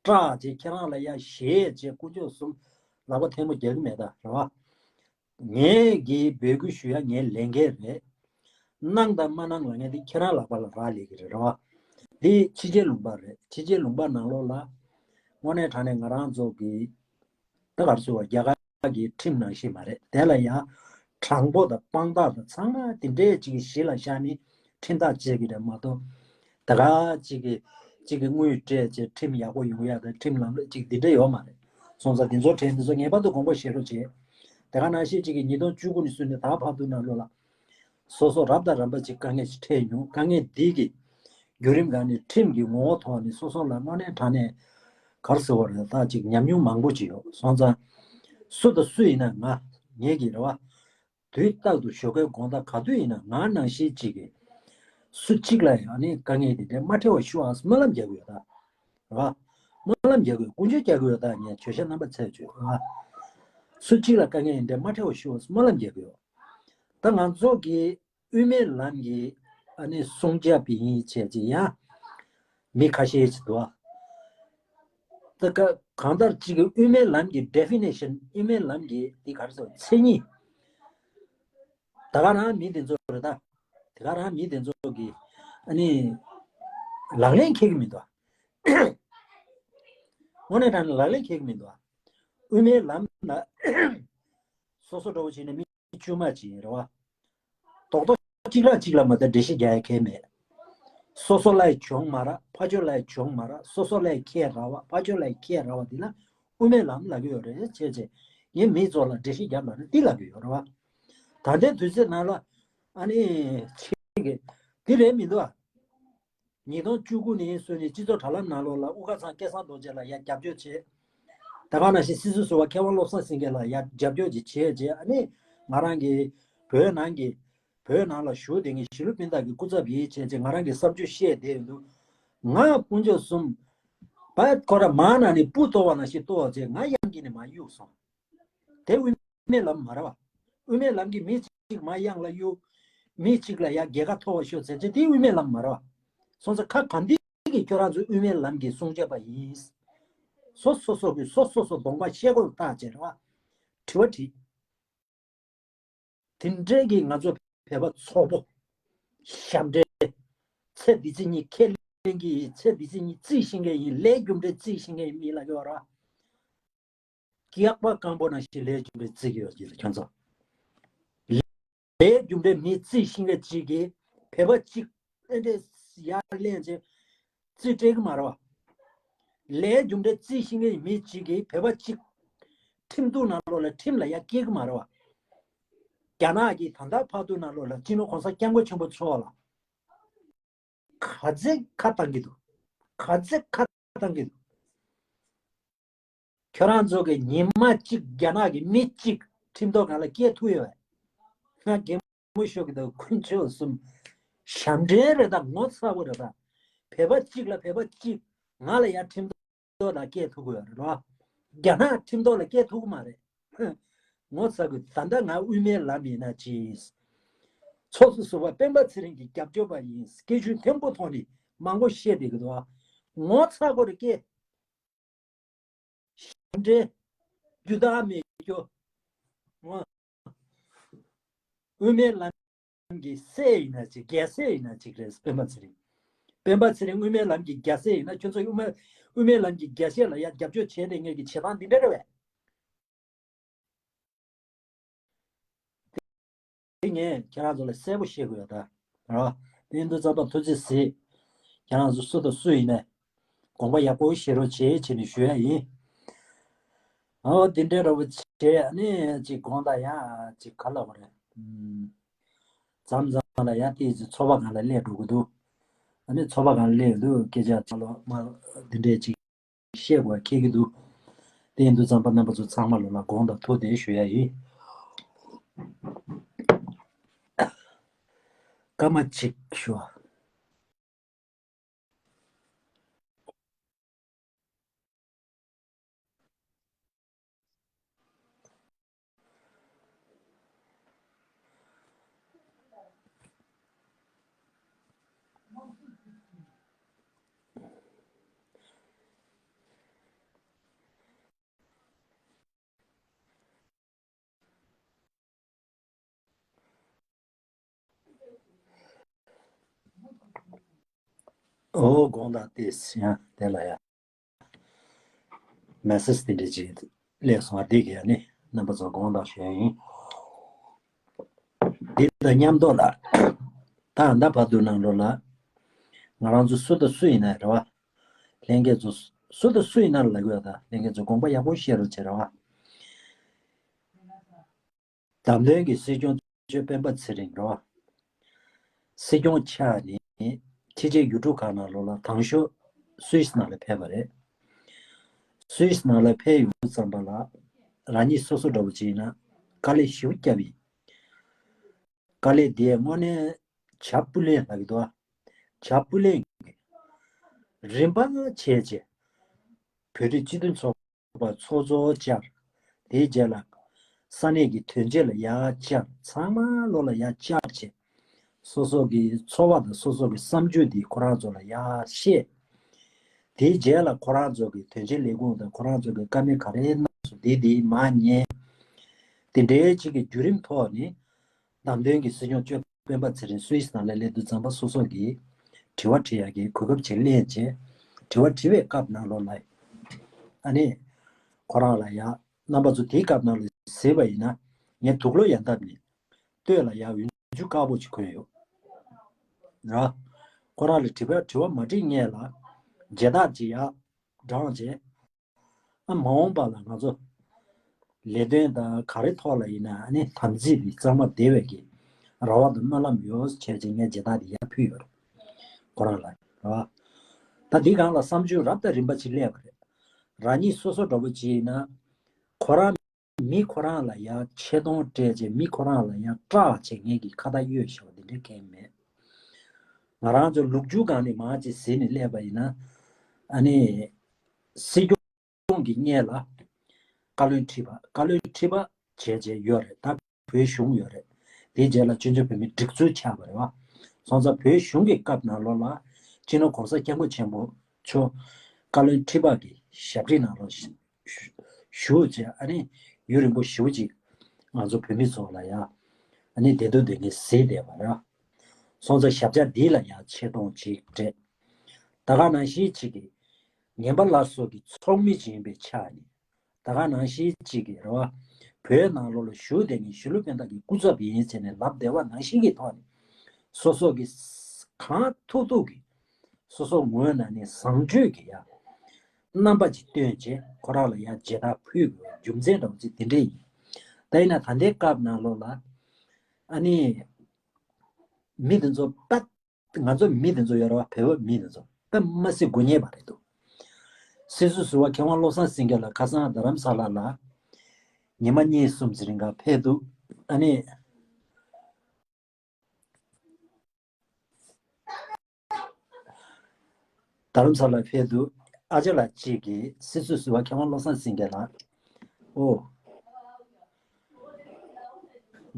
སྐྲག་ཅེས་ཁྱེད་རང་ལ་ཡ་ཞེད་ཅེས་དཀོན་མཆོག་གསུམ་ལག་པ་ཐལ་མོ་རྒྱག་གི་མེད་ད་རེད་བ། ངས་གི་འབོད་སྐུལ་ཞུ་ཡ་ངའི་ལས་འགན་རེད། གནང་དང་མ་གནང་ལབ་མཁན་དེ་ཁྱེད་རང་ལག་པ་ལ་རག་ལས་ཀྱི་རེད་རེད་བ། འདི་ཕྱི་རྒྱལ་ལུང་པ་རེད། ཕྱི་རྒྱལ་ལུང་པ་ནང་ལོགས་ལ། དངོས་གནས་དྲང་གནས་ང་རང་ཚོ་གི། ད་གར་སོ་བ་རྒྱ་གར་གྱི་ཁྲིམས་ནང་བཞིན་མ་རེད། དེ་ལ་ཡང་དྲང་པོ་དང་དཔང་རྟགས་དང་ཚང་མ་དེ་འདྲའི་ཅིག་གཞི་ལ་བཞག་ནས་ཁྲིམས་ཐག་བཅད་ཀྱི་རེད་མ་གཏོགས། ད་ག་ཅིག་གི་ཅིག་གི་དངུལ་སྤྲད་བྱས་ཁྲིམས་ཡག་པོ་ཡོང་ཡ་དང་ཁྲིམས་ལམ་ལུགས་ཅིག་འདི་འདྲ་ཡོད་མ་རེད། སོང་ཙང་འདི་ཚོ་དྲན་འདི་ཚོ་ངེས་པར་དུ་དགོངས་པ་བཞེས་རོགས་བྱེད། དེ་ག་ནང་བཞིན་ཅིག་གི་ཉིས་སྟོང་བཅུ་དགུ་ནས་བཟུང་ནས་ད་བར་དུ་ནང་ལོགས་ལ། སོ་སོ་རབ་དང་རིམ་པ་ཅིག་དཀའ་ངལ་ཅིག་འཕྲད་མྱོང་། དཀའ་ངལ་འདི་གི་བརྒྱུད་རིམ་སྒང་ནས་ཁྲིམས་ཀྱི་ངོ་བོ་ཐོག་ནས་སོ་སོ་ལ་དངོས་གནས་དྲང་གནས་ ག་རེ་ཟེར་བ་རེད། ད་ཅིག་ཉམས་མྱོང་མང་པོ་ཅིག་ཡོད་སོང་ཙང་། སུ་དང་སུ་ཡིན་ན་ང་ངེད་ཀྱི་རེད་བ། དུས་རྟག་ཏུ་ཞོགས་ཀའི་དགོང་དག་ག་དུས་ཡིན་ན་ང་ནང་བཞིན་ཅིག་གིས་སུ་གཅིག་ལ་ཡང་ནི་དཀའ་ངལ་དེ་འདྲ་མ་འཕྲད་པ་ཞུ་ཨ་སྨོན་ལམ་རྒྱག་གི་ཡོད་ད། རེད་བ། སྨོན་ལམ་རྒྱག་གི་ཡོད། ཀུན་སྤྱོད་རྒྱག་གི་ཡོད་ད། ངས་བརྗོད་བྱ་རྣམ་པ་ཚད་བརྗོད་རེད་བ། སུ་གཅིག་ལ་དཀའ་ངལ་ཡིན་འདྲ་མ་འཕྲད་པ་ཞུ་ཨ་སྨོན་ལམ་རྒྱག་གི་ཡོད། ད་ང་ཚོ་གི་དབུ་མའི་ལམ་གྱི་ཨ་ནི་སྲུང་སྐྱོབ་པ་ཡིན་བྱས་ཅིག་ཡང་མི་ཁ་ཤས་ཅིག་འདུག་ཨ། ད་ག་གང་ལྟར་ཅིག་གི་དབུ་མའི་ལམ་གྱི་ཌེ་ཕི་ནེ་ཤན། དབུ་མའི་ལམ་གྱི་འདི་ག་རེ་ཟེར། མཚན་ཉིད། ད་ག་རང་མི་དེ་ཚོ་རེད་ད། དེ་ག་རང་མི་དེ་ཚོ་གི་ཨ་ནི་ལག་ལེན་འཁེལ་གི་མི་འདུག་ཨ། དངོས་གནས་དྲང་གནས་ལག་ལེན་འཁེལ་གི་མི་འདུག་ཨ། དབུ་མའི་ལམ་ལ་སོ་སོ་འདྲ་བོ་བྱས་ནས་མི་དཀྱུས་མ་ཅིག་རེད་བ། རྡོག་རྡོག་གཅིག་ར་གཅིག་ལ་མ་ལྟ་འགྲེལ་བཤད་རྒྱག་ཡ་གང་ཡང་མེད། སོ་སོ་ལ་ཡི་གྱོང་མ་རག་ཕར་ཕྱོགས་ལ་ཡི་གྱོང་མ་རག་སོ་སོ་ལ་ཡི་ཁེ་རག་བ་ཕར་ཕྱོགས་ལ་ཡི་ཁེ་རག་བ་འདི་ལ་དབུ་མའི་ལམ་ལབ་ཀྱི་ཡོད་རེད་བྱས་བྱས། ངས་མི་ཚོ་ལ་འགྲེལ་བཤད་རྒྱབ་ན་ནི་འདི་ལབ་ཀྱི་ཡོད་རེད་བ། ད་ལྟའི་དུས་ཚོད་ནང་ལ་ཨ་ནི་ཆེ་གི་འདི་རེད་མི་འདུག་ཨ། ཉིས་སྟོང་བཅུ་དགུ་ནས་བཟུང་ནས་སྤྱི་ཚོགས་དྲ་ལམ་ནང་ལོགས་ལ་དབུ་དཀར་ཚང་སྐལ་བཟང་རྡོ་རྗེ་ལ་ཡ་རྒྱབ་སྐྱོར་བྱས། ད་ག་ནང་བཞིན་སྲིད་ཟུར་ཟུར་པ་མཁས་དབང་བློ་བཟང་སེང་གེ་ལ་ཡ་རྒྱབ་སྐྱོར་ཅིག་བྱས་རྗེས། ཨ་ནི་ང་རང་གི་བོད་ནང་གི་བོད་ནང་ལ་བཞུགས་བསྡད་མཁན་གཞིས་ལུས་སྤུན་ཟླ་གི་སྐུ་ཚབ་ཡིན་བྱས་རྗེས་ང་རང་གི་བསམ་ཚུལ་བཤད་བསྡད་ཡོད་འདུག་ང་དཀོན་མཆོག་གསུམ་བ་ཁོ་ར་མར་ནང་ནས་སྤུ་གཏོར་བ་ནང་བཞིན་གཏོར་བ་བྱས། ང་གཡང་འགྱེལ་ནས་མར་གཡུགས་སོང་། དེ་དབུ་མའི་ལམ་མ་རེད་བ། དབུ་མའི་ལམ་གྱིས་མི་གཅིག་མར་གཡང་ལ་གཡུག་མི་གཅིག་ལ་ཡ་རྒྱལ་ཁ་ཐོབ་པ་ཤོག་ཟེར་ཅིག་དེ་དབུ་མའི་ལམ་མ་རེད་བ། སོང་ཙང་ཁ་ག་འདི་གིས་ཁྱོད་རང་ཚོ་དབུ་མའི་ལམ་གྱི་སྲུང་སྐྱོབ་པ་ཡིན། སོ་སོ་སོ་གིས་སོ་སོ་སོ་གདོང་པ་ཤེལ་སྒོ་ལ་བཏགས་བྱས་རེད་བ། དྲི་བ་དྲིས། དེ་འདྲའི་གི་ང་ཚོ་བོད་པ་ཚོགས་པོ་ཞབས་འདྲེན། ཚེ་འདི་ཕྱི་གཉིས་ཁས་ལེན་གྱི་ཡིན། ཚེ་འདི་ཕྱི་གཉིས་རྩིས་ཤེས་མཁན་ཡིན། ལས་རྒྱུ་འབྲས་རྩིས་ཤེས་མཁན་ཡིན་མི་ལ་གི་བར་བ། སྐྱག་པ་སྐམ་པོ་ནང་བཞིན་ལས་རྒྱུ་འབྲས་རྩིས་ཀྱི་ཡོད་ཀྱི་རེད་ཁྱོད་ཚོ། ལས་རྒྱུ་འབྲས་མི་རྩིས་ཤེས་མཁན་གཅིག་གིས་བོད་པ་གཅིག་ཨེ་འདྲས་ཡར་ལེན་བྱས་རྩིས་སྤྲད་ཀྱི་མ་རེད་བ། ལས་རྒྱུ་འབྲས་རྩིས་ཤེས་མཁན་མི་གཅིག་གིས་བོད་པ་གཅིག་ཁྲིམས་གཏུག་ནང་ལོགས་ལ་ཁྲིམས་ལ་ཡར་སྐྱེལ་གྱི་མ་རེད་བ། རྒྱ་ནག་གིས་ད་ལྟ་བར་དུ་ནང་ལོགས་ལ་སྤྱི་ནོར་གོང་ས་སྐྱབས་མགོན་ཆེན་པོ་མཆོག་ལ་ག་ཚད་ཁ་བཏང་གི་འདུག་ག་ཚད་ཁ་བཏང་གི་འདུག་ཁྱོད་རང་ཚོ་གི་ཉི་མ་གཅིག་རྒྱ་ནག་གི་མི་གཅིག་ཁྲིམས་ཐོག་སྒང་ལ་སྐྱེལ་ཐུབ་ཡོད་པས། ང་རྒན་མོ་ཤོག་གི་འདུག་དཀོན་མཆོག་གསུམ། ཞབས་འདྲེན་རེད་ད། ངོ་ཚ་པོ་རེད་ད། བོད་པ་གཅིག་ལ་བོད་པ་གཅིག་ང་ལ་ཡ་ཁྲིམས་ཐོག་ལ་སྐྱེལ་ཐུབ་ཀྱི་ཡོད་རེད་རོ། རྒྱ་ནག་ཁྲིམས་ཐོག་ལ་སྐྱེལ་ཐུབ་ཀྱི་མ་རེད། ངོ་ཚ་དགོས། ད་ལྟ་ང་དབུ་མའི་ལམ་ཡིན་ན་ཅི། ཚོགས་གཙོ་ཟུར་པ་སྤེན་པ་ཚེ་རིང་གི་རྒྱབ་སྐྱོར་པ་ཡིན། སྐད་ཆ་ཐེངས་པོ་ཐོག་ནས་མང་པོ་བཤད་བསྡད་ཀྱི་འདུག་ངོ་ཚ་དགོས་རེད་སྐད། ཞབས་འདྲེན། རྒྱུ་དག་མེད་རྒྱུ། ཨོ། དབུ་མའི་ལམ་གྱི་སྲས་ཡིན་ན་ཅིག་རྒྱལ་སྲས་ཡིན་ན་ཅིག་རེད་སྤེན་པ་ཚེ་རིང་། སྤེན་པ་ཚེ་རིང་དབུ་མའི་ལམ་གྱི་རྒྱལ་སྲས་ཡིན་ན་ཁྱོད་ཚོ་དབུ་མ་དབུ་མའི་ལམ་གྱི་རྒྱལ་སྲས་ལ་ཡ་རྒྱབ་སྐྱོར་བྱས་ཏེ་ངེད་ཀྱི་བྱེད་སྟངས་འདི་འདྲ་རེད་བས། དེ་ངས་ཁྱེད་རང་ཚོ་ལ་གསལ་པོ་བཤད་དགོས་ཡོད་ད། རོ། དེ་ཡིན་དུས་ཙམ་པ་ཐུགས་རྗེ་གཟིགས། ཁྱེད་རང་ཚོ་སུ་དང་སུ་ཡིན་ནའི། དགོངས་པ་ཡག་པོ་བཞེས་རོགས་བྱེད་བྱས་ནས་ཞུ་ཡ་ཡིན། ཨོ་དེ་འདྲའི་རོ་བྱས་ནས་ཅིག་དགོངས་དག་ཡ་ཅིག་ག་ལ་བ་རེད། མཚམས་མཚམས་ལ་ཡ་དེ་ཅིག་ཚོགས་པ་སྒང་ལ་སླེབས་འགྲོ་གི་འདུག་ཨ་ནི་ཚོགས་པ་སྒང་ལ་སླེབས་འདུག་སྐད་ཆ་ཚ་ལོ་མ་དེ་འདྲའི་ཅིག་བཤད་དགོས་ཁེལ་གྱི་འདུག་དེ་ཡིན་དུས་ཙམ་པ་རྣམ་པ་ཚོ་ཚང་མ་ལོ་ལ་དགོངས་དག་ཐུགས་བདེ་ཞུ་ཡ་ཡིན། སྐར་མ་གཅིག་ཞུ་བ། ཨོ་དགོངས་དག་ཏེ་ཡང་དེ་ལ་ཡ། མེ་སེ་ཇི་དེ་འདྲ་ཅིག་སླེབས་སོང་བ་འདི་གས་ནི་རྣམ་པ་ཚོ་དགོངས་དག་ཞུ་ཡ་ཡིན། འདི་དང་མཉམ་དུ་ལ། ད་ད་བར་དུ་ནང་ལོགས་ལ། ང་རང་ཚོ་སུ་དང་སུ་ཡིན་ན་རེད་བ། ལྷན་རྒྱས་ཚོ་སུ་དང་སུ་ཡིན་ན་ལབ་དགོས་ད། ལྷན་རྒྱས་ཚོ་དགོངས་པ་ཡག་པོ་བཞེས་རོགས་བྱེད་རེད་བ། བདམས་ཐོན་གྱི་སྲིད་སྐྱོང་གཙོས་སྤེན་པ་ཚེ་རིང་རེད་བ། སྲིད་སྐྱོང་ཆགས་ནས་ཕྱི་རྒྱལ་ཡུལ་གྲུ་ཁག་ནང་ལོགས་ལ་དང་ཤོས་སུད་སི་ནང་ལ་ཕེབས་པ་རེད། སུད་སི་ནང་ལ་ཕེབས་ཡོང་དུས་ཙམ་པ་ལ། རང་ཉིད་སོ་སོ་འདྲ་བོ་ཅིག་ཡིན་ན་དཀའ་ལས་ཞེ་པོ་བརྒྱབ་ཡིན། དཀའ་ལས་དེ་དངོས་གནས་བྱ་སྤུ་ལེན་ལབ་ཀྱི་འདུག་ཨ། བྱ་སྤུ་ལེན་གྱི་རིམ་པ་བྱས་རྗེས། བོད་རིགས་སྤྱི་མཐུན་ཚོགས་པ་ཚོགས་གཙོ་བཅར། དེའི་རྗེས་ལ་ས་གནས་ཀྱི་དོན་གཅོད་ལ་ཡར་བཅར། ཚང་མ་ལོ་ལ་ཡར་བཅར་བྱས། སོ་སོ་གི་ཚོར་བ་དང་སོ་སོ་གི་བསམ་ཚུལ་འདི་ཁོ་རང་ཚོ་ལ་ཡར་བཤད། དེའི་རྗེས་ལ་ཁོ་རང་ཚོ་གི་དོན་གཅོད་ལས་ཁུངས་དང་ཁོ་རང་ཚོ་གི་བཀའ་མོལ་ག་རེ་གནང་སོང་དེ་དེ་མར་ཉན། དེ་འདྲའི་ཅིག་གི་བརྒྱུད་རིམ་ཐོག་ནས་བདམས་ཐོན་གྱི་སྲིད་སྐྱོང་གཙོས་སྤེན་པ་ཚེ་རིང་སུད་སི་ནང་ལ་སླེབས་དུས་ཙམ་པ་སོ་སོ་གི་དྲི་བ་དྲི་ཡག་གི་གོ་སྐབས་ཅིག་ལེན་བྱས། དྲི་བ་དྲི་བའི་སྐབས་ནང་ལོགས་ལ། ཨ་ནི། ཁོ་རང་ལ་ཡ། རྣམ་པ་ཚོ་དེའི་སྐབས་ནང་ལ་གཟིགས་པ་ཡིན་ན། ངས་དུག་ལོག་ཡལ་འདབ་ནས། སྟོད་ལ་ཡ་འོན་ཆུ་དཀར་པོ་ཅིག་གོན་ཡོད། ར། ཁོ་རང་ལ་དྲི་བ་དྲི་བ་མ་དྲིས་སྔོན་ལ། མཇལ་དར་ཅིག་ཡར་བགྲངས་བྱས། ཨ་མ་འོངས་པ་ལ་ང་ཚོ་ལས་དོན་དང་ག་རེ་ཐོག་ལ་ཡིན་ན་ཨ་ནི་དམ་ཚིག་གིས་གཙང་མ་བདེ་བའི་གི་རེ་བ་དང་སྨོན་ལམ་ཡོད་བྱས་བྱས་ངས་མཇལ་དར་དེ་ཡར་ཕུལ་ཡོད་རེད། ཁོ་རང་ལ་རེད་བ། ད་འདི་སྒང་ལ་བསམ་ཚུལ་རབ་དང་རིམ་པ་ཅིག་སླེབས་པ་རེད། རང་ཉིད་སོ་སོ་འདྲ་པོ་ཅིག་ཡིན་ན། ཁོ་རང་མི་ཁོ་རང་ལ་ཡ་ཆེ་མཐོང་སྤྲད་བྱས་མི་ཁོ་རང་ལ་ཡ་སྐྲག་བྱས་ངས་ཀྱི་ཁ་བརྡ་གཡོལ་བཞག་པ་འདི་འདྲའི་གང་ཡང་མེད། ང་རང་ཚོ་ལོ་རྒྱུས་སྒང་ནས་མར་ཅིག་གཟིགས་ནས་སླེབས་པ་ཡིན་ན། ཨ་ནི། སྲིད་སྐྱོང་གི་སྔོན་ལ་བཀའ་བློན་ཁྲི་པ་བཀའ་བློན་ཁྲི་པ་བྱས་བྱས་ཡོད་རེད། ད་བོད་གཞུང་ཡོད་རེད། དེའི་རྗེས་ལ་བཙན་བྱོལ་བོད་མིའི་སྒྲིག་འཛུགས་ཆགས་པ་རེད་བ། སོང་ཙང་བོད་གཞུང་གི་སྐབས་ནང་ལོགས་ལ་སྤྱི་ནོར་༸གོང་ས་༸སྐྱབས་མགོན་ཆེན་པོ་མཆོག་བཀའ་བློན་ཁྲི་པ་གི་ཞབས་ཁྲི་ནང་ལོགས་བཞུགས་བྱས། ཨ་ནི་ཡུན་རིང་པོ་ཞེ་པོ་ཅིག་ང་ཚོ་བོད་མི་ཚོ་ལ་ཡ་ཨ་ནི་བདེ་སྡུག་འདོད་མཁན་གཟིགས་བསྡད་པ་རེད། སོང་ཙང་ཞབས་བཅགས་འདི་ལ་ཡང་ཆེ་མཐོང་ཅིག་སྤྲད། ད་ག་ནང་བཞིན་ཅིག་གིས་ངན་པ་ལ་སོགས་ཀྱི་ཚོགས་མི་ཅིག་ཡིན་པའི་ཆ་ནས། ད་ག་ནང་བཞིན་ཅིག་གིས་རེད་བ། བོད་ནང་ལོགས་ལ་བཞུགས་བསྡད་མཁན་གཞིས་ལུས་སྤུན་ཟླ་གི་སྐུ་ཚབ་ཡིན་ཟེར་ནས་ལབ་བསྡད་པ་ནང་བཞིན་གྱི་ཐོག་ནས། སོ་སོ་གི་གང་ཐུབ་ཐུབ་ཀྱིས། སོ་སོ་ངོས་ནས་ནི་བཟང་སྤྱོད་ཀྱི་ཡ། རྣམ་པ་ཅིག་སྟོན་བྱས་ཁོ་རང་ལ་ཡ་མཇལ་དར་ཕུལ་དགོས་རྒྱུ་མཚན་འདྲ་བོ་ཅིག་དེ་འདྲས་ཡིན། ད་ཡིན་ན་ད་ལྟའི་སྐབས་ནང་ལོགས་ལ། ཨ་ནི། མི་དེ་ཚོ་ད། ང་ཚོ་མི་དེ་ཚོ་ཡོད་རེད་བ། བོད་པ་མི་དེ་ཚོ་དཔེ་མ་སྲིད་དགོས་ངེས་པ་རེད་འདུག་སྲིད་ཟུར་ཟུར་པ་མཁས་དབང་བློ་བཟང་སེང་གེ་ལགས་ཁ་སང་རྡ་རམ་ས་ལ་ལ་ཉི་མ་གཉིས་གསུམ་ཙམ་རིང་ག་ཕེབས་འདུག་ཨ་ནི། རྡ་རམ་ས་ལ་ཕེབས་འདུག་ཨ་ཅག་ལགས་གཅིག་གིས་སྲིད་ཟུར་ཟུར་པ་མཁས་དབང་བློ་བཟང་སེང་གེ་ལགས། ཨོ།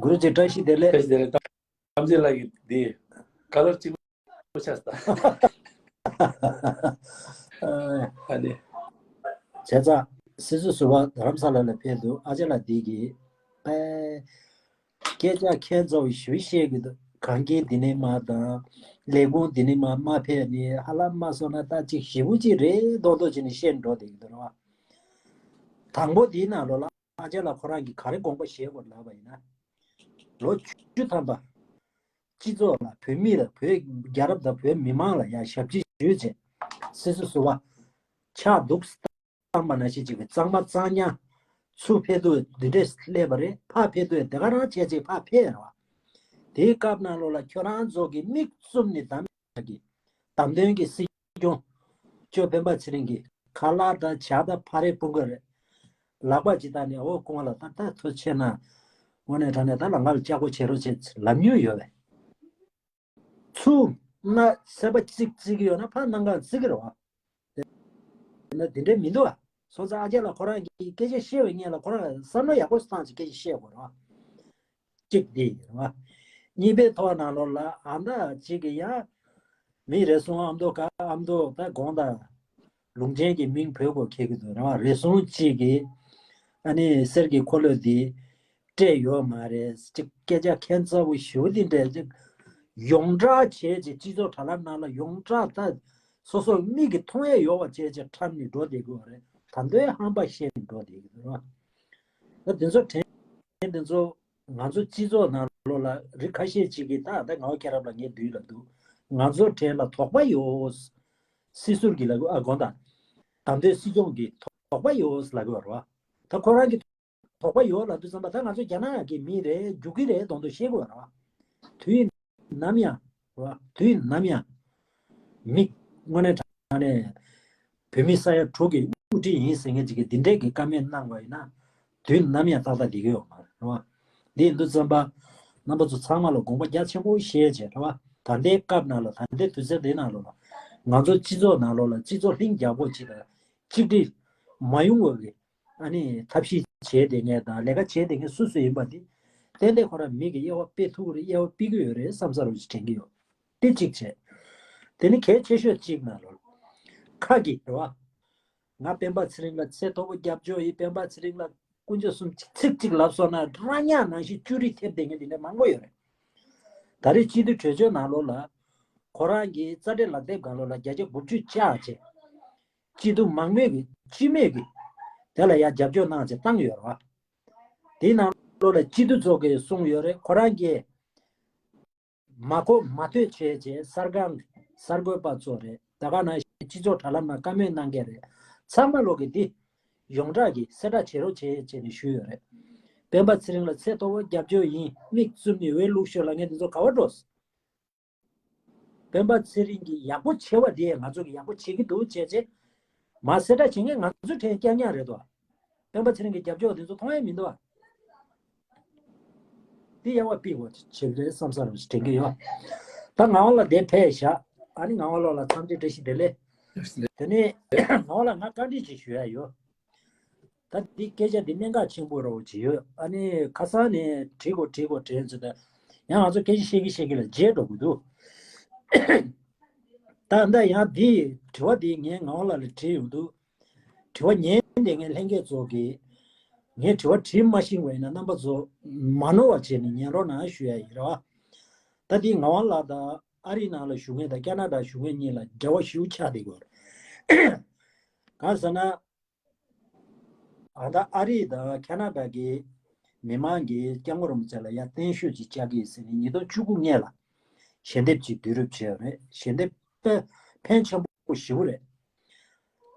གུ་རུ་ཇི་བཀྲ་ཤིས་བདེ་ལེགས། བཀྲ་ཤིས་བདེ་ལེགས། དམ་ཚིག་ལགས་ཀྱི་འདི་ཀ་ལར་གཅིག་པ་ཆགས་སོང་། ཨ་ནི། བྱས་ཙང་སྲིད་ཟུར་ཟུར་པ་རྡ་རམ་ས་ལ་ལ་ཕེབས་འདུག་ཨ་ཅག་ལགས་འདི་གིས་ཨེ། སྐད་ཆ་ཁྱད་མཚར་བ་ཞེ་པོ་བཤད་ཀྱི་འདུག་གངས་སྐྱིད་འདི་ནས་མར་དང་། ལས་ཁུངས་འདི་ནས་མར་མར་ཕེབས་ནས་ཧ་ལམ་མ་སོང་ན་ད་ཅིག་ཞེ་པོ་ཅིག་རེད་མདོག་མདོག་བྱས་ནས་བཤད་འགྲོ་བསྡད་ཀྱི་འདུག་རེད་བ། དང་པོ་འདིའི་ནང་ལོགས་ལ་ཨ་ཅག་ལགས་ཁོ་རང་གིས་ག་རེ་དགོངས་པ་བཞེས་དགོས་ལབ་པ་ཡིན་ན། ལོ་བཅུ་ཐམ་པ། སྤྱི་ཚོགས་ལ་བོད་མི་ལ་བོད་རྒྱལ་རབས་དང་བོད་མི་མང་ལ་ཡང་ཞབས་ཕྱི་ཞུས་བྱས། སྲིད་ཟུར་ཟུར་པ་ཆགས་འདུག་བཏང་པ་ནང་བཞིན་ཅིག་གི་གཙང་མ་གཙང་ཉག་ཚུར་ཕེབས་དུས་འདི་འདྲས་སླེབས་པ་རེད། ཕར་ཕེབས་དུས་དེ་ག་རང་བྱས་ཅིག་ཕར་ཕེབས་རེད་བ། དེའི་སྐབས་ནང་ལོགས་ལ་ཁྱོད་རང་ཚོ་གི་མིག་བཙུམ་ནས་གདམ་ཡག་གི་བདམས་ཐོན་གྱི་སྲིད་སྐྱོང་གཙོས་སྤེན་པ་ཚེ་རིང་གི་ཁ་ལག་དང་ཇ་དང་ཕ་རེ་སྤུན་ཀ་རེད། ལག་པ་ཅིག་བཏགས་ནས་འོ་སྐུ་ངོ་ལ་ད་ལྟ་ཐུགས་ཆེ་གནང་། དངོས་གནས་དྲང་གནས་ད་ལ་ང་ལ་ལྕགས་པོ་བྱེད་རོགས་བྱེད་ལབ་མྱོང་ཡོད་པས། ཚུར་སྣ་སེམས་པ་གཅིག་བརྩི་གི་ཡོད་ན་ཕར་སྣ་འགའ་བརྩི་གི་རེད་བ། དེ་ན་དེ་འདྲས་མི་འདུག་བ། སོང་ཙང་ཨ་ཅག་ལགས་ཁོ་རང་གིས་སྐད་ཆ་བཤད་པའི་སྔོན་ལ་ཁོ་རང་བསམ་བློ་ཡག་པོ་བཏང་བྱས་སྐད་ཆ་བཤད་དགོས་རེད་བ། གཅིག་དེ་ཡིན་རེད་བ། གཉིས་པའི་ཐོག་ནང་ལོགས་ལ་ཨ་མདའ་གཅིག་གིས་ཡ། མི་རེ་ཟུང་ཨ་མདོ་ཀ་ཨ་མདོ་ད་དགོངས་དག་ལུང་ཆེན་གྱི་མིང་བོས་དགོས་ཁེལ་གྱི་འདུག་རེད་བ། རེ་ཟུང་གཅིག་གིས་ཨ་ནི་གསེར་གྱི་འཁོར་ལོ་འདི་སྤྲད་ཡོད་མ་རེད་ཅིག་སྐད་ཆ་ཁྱད་མཚར་པོ་ཞེ་པོ་འདི་འདྲས་ཅིག་ཡོངས་གྲགས་བྱས་ཅིག་སྤྱི་ཚོགས་དྲ་ལམ་ནང་ལ་ཡོངས་གྲགས་ད་སོ་སོ་མིག་གིས་མཐོང་ཡས་ཡོད་པ་བྱས་ཅིག་འཁྲབ་ནས་འགྲོ་བསྡད་ཀྱི་ཡོད་རེད། ད་འདོད་ཧམ་པ་བཤད་ནས་འགྲོ་བསྡད་ཀྱི་འདུག་རེད་བ། ད་དེ་ཚོ་དྲན་དེ་ཚོ་ང་ཚོ་སྤྱི་ཚོགས་ནང་ལོགས་ལ་རིགས་ཁ་ཤས་ཅིག་གིས་ད་ད་ངག་དབང་མཁྱེན་རབ་ལགས་ངས་བསྡུས་ལ་འདུག་ང་ཚོ་གྲས་ལ་དོགས་པ་ཡོད། སྲིད་ཟུར་གྱི་ལ་ཨ་དགོངས་དག་བདམས་ཐོན་སྲིད་སྐྱོང་གི་དོགས་པ་ཡོད་ལབ་དགོས་རེད་བ། ད་ཁོ་རང་གི་དོགས་པ་ཡོད་ལབ་དུས་ཙམ་པ་ད་ང་ཚོ་རྒྱ་ནག་གི་མི་རེད་རྒྱུག་གི་རེད་མདོག་མདོག་བཤད་དགོས་རེད་བ། དུས་ནམ་ཡང་རེད་བ། དུས་ནམ་ཡང་མི་དངོས་གནས་དྲང་གནས་བོད་མི་ས་ཡ་དྲུག་གི་ དབུ་ཁྲིད་ཡིན་ཟེར་མཁན་ཅིག་གིས་འདི་འདྲའི་གི་བཀའ་མོལ་གནང་བ་ཡིན་ན། དུས་ནམ་ཡང་ཏག་ཏག་བསྡད་ཀྱི་ཡོད་མ་རེད་བ། འདི་ཡིན་དུས་ཙམ་པ། རྣམ་པ་ཚོ་ཚང་མ་ལ་དགོངས་པ་རྒྱ་ཆེན་པོ་བཞེས་བྱས་རེད་བ། ད་ལྟའི་སྐབས་ནང་ལ་ད་ལྟའི་དུས་ཚོད་འདི་ནང་ལོགས་ལ། ང་ཚོ་སྤྱི་ཚོགས་ནང་ལོགས་ལ་སྤྱི་ཚོགས་ལྷིང་རྒྱས་པོ་ཅིག་དང་གཅིག་སྒྲིལ་མ་ཡོང་བ་གི། ཨ་ནི་ཐབས་ཤེས་བྱས་བསྡད་མཁན་དང་ལས་ཀ་བྱས་བསྡད་མཁན་སུ་སུ་ཡིན་པ་འདི། ཏན་ཏན་ཁོ་རང་མི་གི་དབྱེ་བ་སྤེལ་ཐུབ་ཀྱི་རེད། དབྱེ་བ་སྤེལ་གྱི་ཡོད་རེད་བསམ་ས་རུ་དྲན་གྱི་ཡོད། དེ་གཅིག་བྱས། དེ་ནི་གལ་ཆེ་ཤོས་གཅིག་ནང་ལོགས་ཁ་གི་རེད་བ། ང་སྤེན་པ་ཚེ་རིང་ལ་ཚད་མཐོ་པོ་རྒྱབ་སྐྱོར་ཡིན། སྤེན་པ་ཚེ་རིང་ལ་དཀོན་མཆོག་གསུམ་ཚིག་གཅིག་ལབ་སོང་ན་ར་ཉག་ནང་བཞིན་ཅུ་རིས་ཐེབས་བསྡད་མཁན་དེ་འདྲ་མང་པོ་ཡོད་རེད། ད་རེས་སྤྱི་འཐུས་གྲོས་ཆོད་ནང་ལོགས་ལ། ཁོ་རང་གིས་རྩ་ཁྲིམས་ལག་དེབ་སྒང་ལོགས་ལ་བརྒྱ་ཆ་དགུ་བཅུ་བཅག་བྱས། སྤྱི་འཐུས་མང་མོས་ཀྱི་སྤྱི་མོས་ཀྱི་དེ་ལ་ཡང་རྒྱབ་སྐྱོར་གནང་བྱས་བཏང་ཡོད་རེད་བ། དེའི་ནང་ལོགས་ལ་སྤྱི་འཐུས་ཚོ་གིས་གསུངས་ཡོད་རེད། ཁོ་རང་གིས་མ་གོ་མ་ཐོས་བྱས་བྱས་གསར་ཁང་གསར་འགོད་པ་ཚོ་རེད། ད་ག་ནང་བཞིན་སྤྱི་ཚོགས་དྲ་ལམ་ནང་བཀའ་མོལ་གནང་མཁན་རེད། ཚང་མ་ལོག་གིས་འདི་ཡོངས་གྲགས་ཀྱི་གསལ་བསྒྲགས་བྱེད་རོགས་བྱེད་བྱས་ནས་ཞུས་ཡོད་རེད། སྤེན་པ་ཚེ་རིང་ལ་ཚད་མཐོ་བོ་རྒྱབ་སྐྱོར་ཡིན། མིག་བཙུམ་ནས་འོས་བླུགས་ཤོག་ལབ་མཁན་དེ་ཚོ་ག་བ་འགྲོ། སྤེན་པ་ཚེ་རིང་གི་ཡག་པོ་བྱེད་པ་དེ་ང་ཚོ་གི་ཡག་པོ་བྱེད་ཀྱི་འདུག་བྱས་བྱས། མ་གསལ་བསྒྲགས་བྱེད་མཁན་ང་ཚོ་གྲས་རྐྱང་རྐྱང་རེད་དོ། སྤེན་པ་ཚེ་རིང་གི་རྒྱབ་སྐྱོར་དེ་ཚོ་མཐོང་ཡ་མི་འདུག་བ། འདི་ཡག་པ་པི་བོ་བྱེད་རེད་བསམ་ས་རུ་དྲན་གྱི་ཡོད། ད་ངག་དབང་ལགས་དེ་ཕེབས་བཞག་ཨ་ནི་ངག་དབང་ལགས་ལ་འཚམས་འདྲི་བཀྲ་ཤིས་བདེ་ལེགས། དེ་ནས་ངག་དབང་ལགས་ང་བཀའ་འདྲི་ཅིག་ཞུ་ཡ་ཡོད། ད་འདི་སྐད་ཆ་འདི་གནད་འགག་ཆེན་པོ་རོ་ཅིག་ཡོད། ཨ་ནི་ཁ་སང་ནས་དྲི་དགོས་དྲི་དགོས་དྲན་ཚོད་ད། ཡང་ང་ཚོ་སྐད་ཆ་བཤད་ཀྱི་བཤད་ཀྱི་ལ་བརྗེད་འགྲོ་གི་འདུག་ད་ད་ཡང་འདི་དྲི་བ་འདི་ངས་ངག་དབང་ལགས་ལ་དྲིས་ཡོང་འདུག་དྲི་བ་ཉན་བསྡད་མཁན་ལྷན་རྒྱས་ཚོ་གིས་ངས་དྲི་བ་དྲིས་མ་ཤེས་པ་ཡིན་ན་རྣམ་པ་ཚོ་མ་ནོར་བ་བྱས་ནས་ཉན་རོགས་གནང་ཞུ་ཡ་ཡིན་ར། ད་འདི་ངག་དབང་ལགས་དང་ཨ་རིའི་ནང་ལ་བཞུགས་མཁན་དང་ཁ་ན་ཌ་བཞུགས་མཁན་གཉིས་ལ་འབྲེལ་བ་ཞེ་པོ་ཆགས་བསྡད་ཀྱི་ཡོད་རེད། གང་ཟེར་ན། ཨ་ད་ཨ་རི་དང་ཁ་ན་ཌ་གི་མི་མང་གིས་སྐྱབས་མགོན་རིན་པོ་ཆེ་ལ་ཡ་བརྟན་བཞུགས་ཅིག་བཅར་གྱི་ཡིན་ཟེར་ནས་ཉིས་སྟོང་བཅུ་དགུ་སྔོན་ལ་ཞལ་འདེབས་ཅིག་བསྡུ་རུབ་བྱས་ཡོད་རེད། ཞལ་འདེབས་དཔེ་ཕན་ཆེན་པོ་ཞེ་པོ་རེད།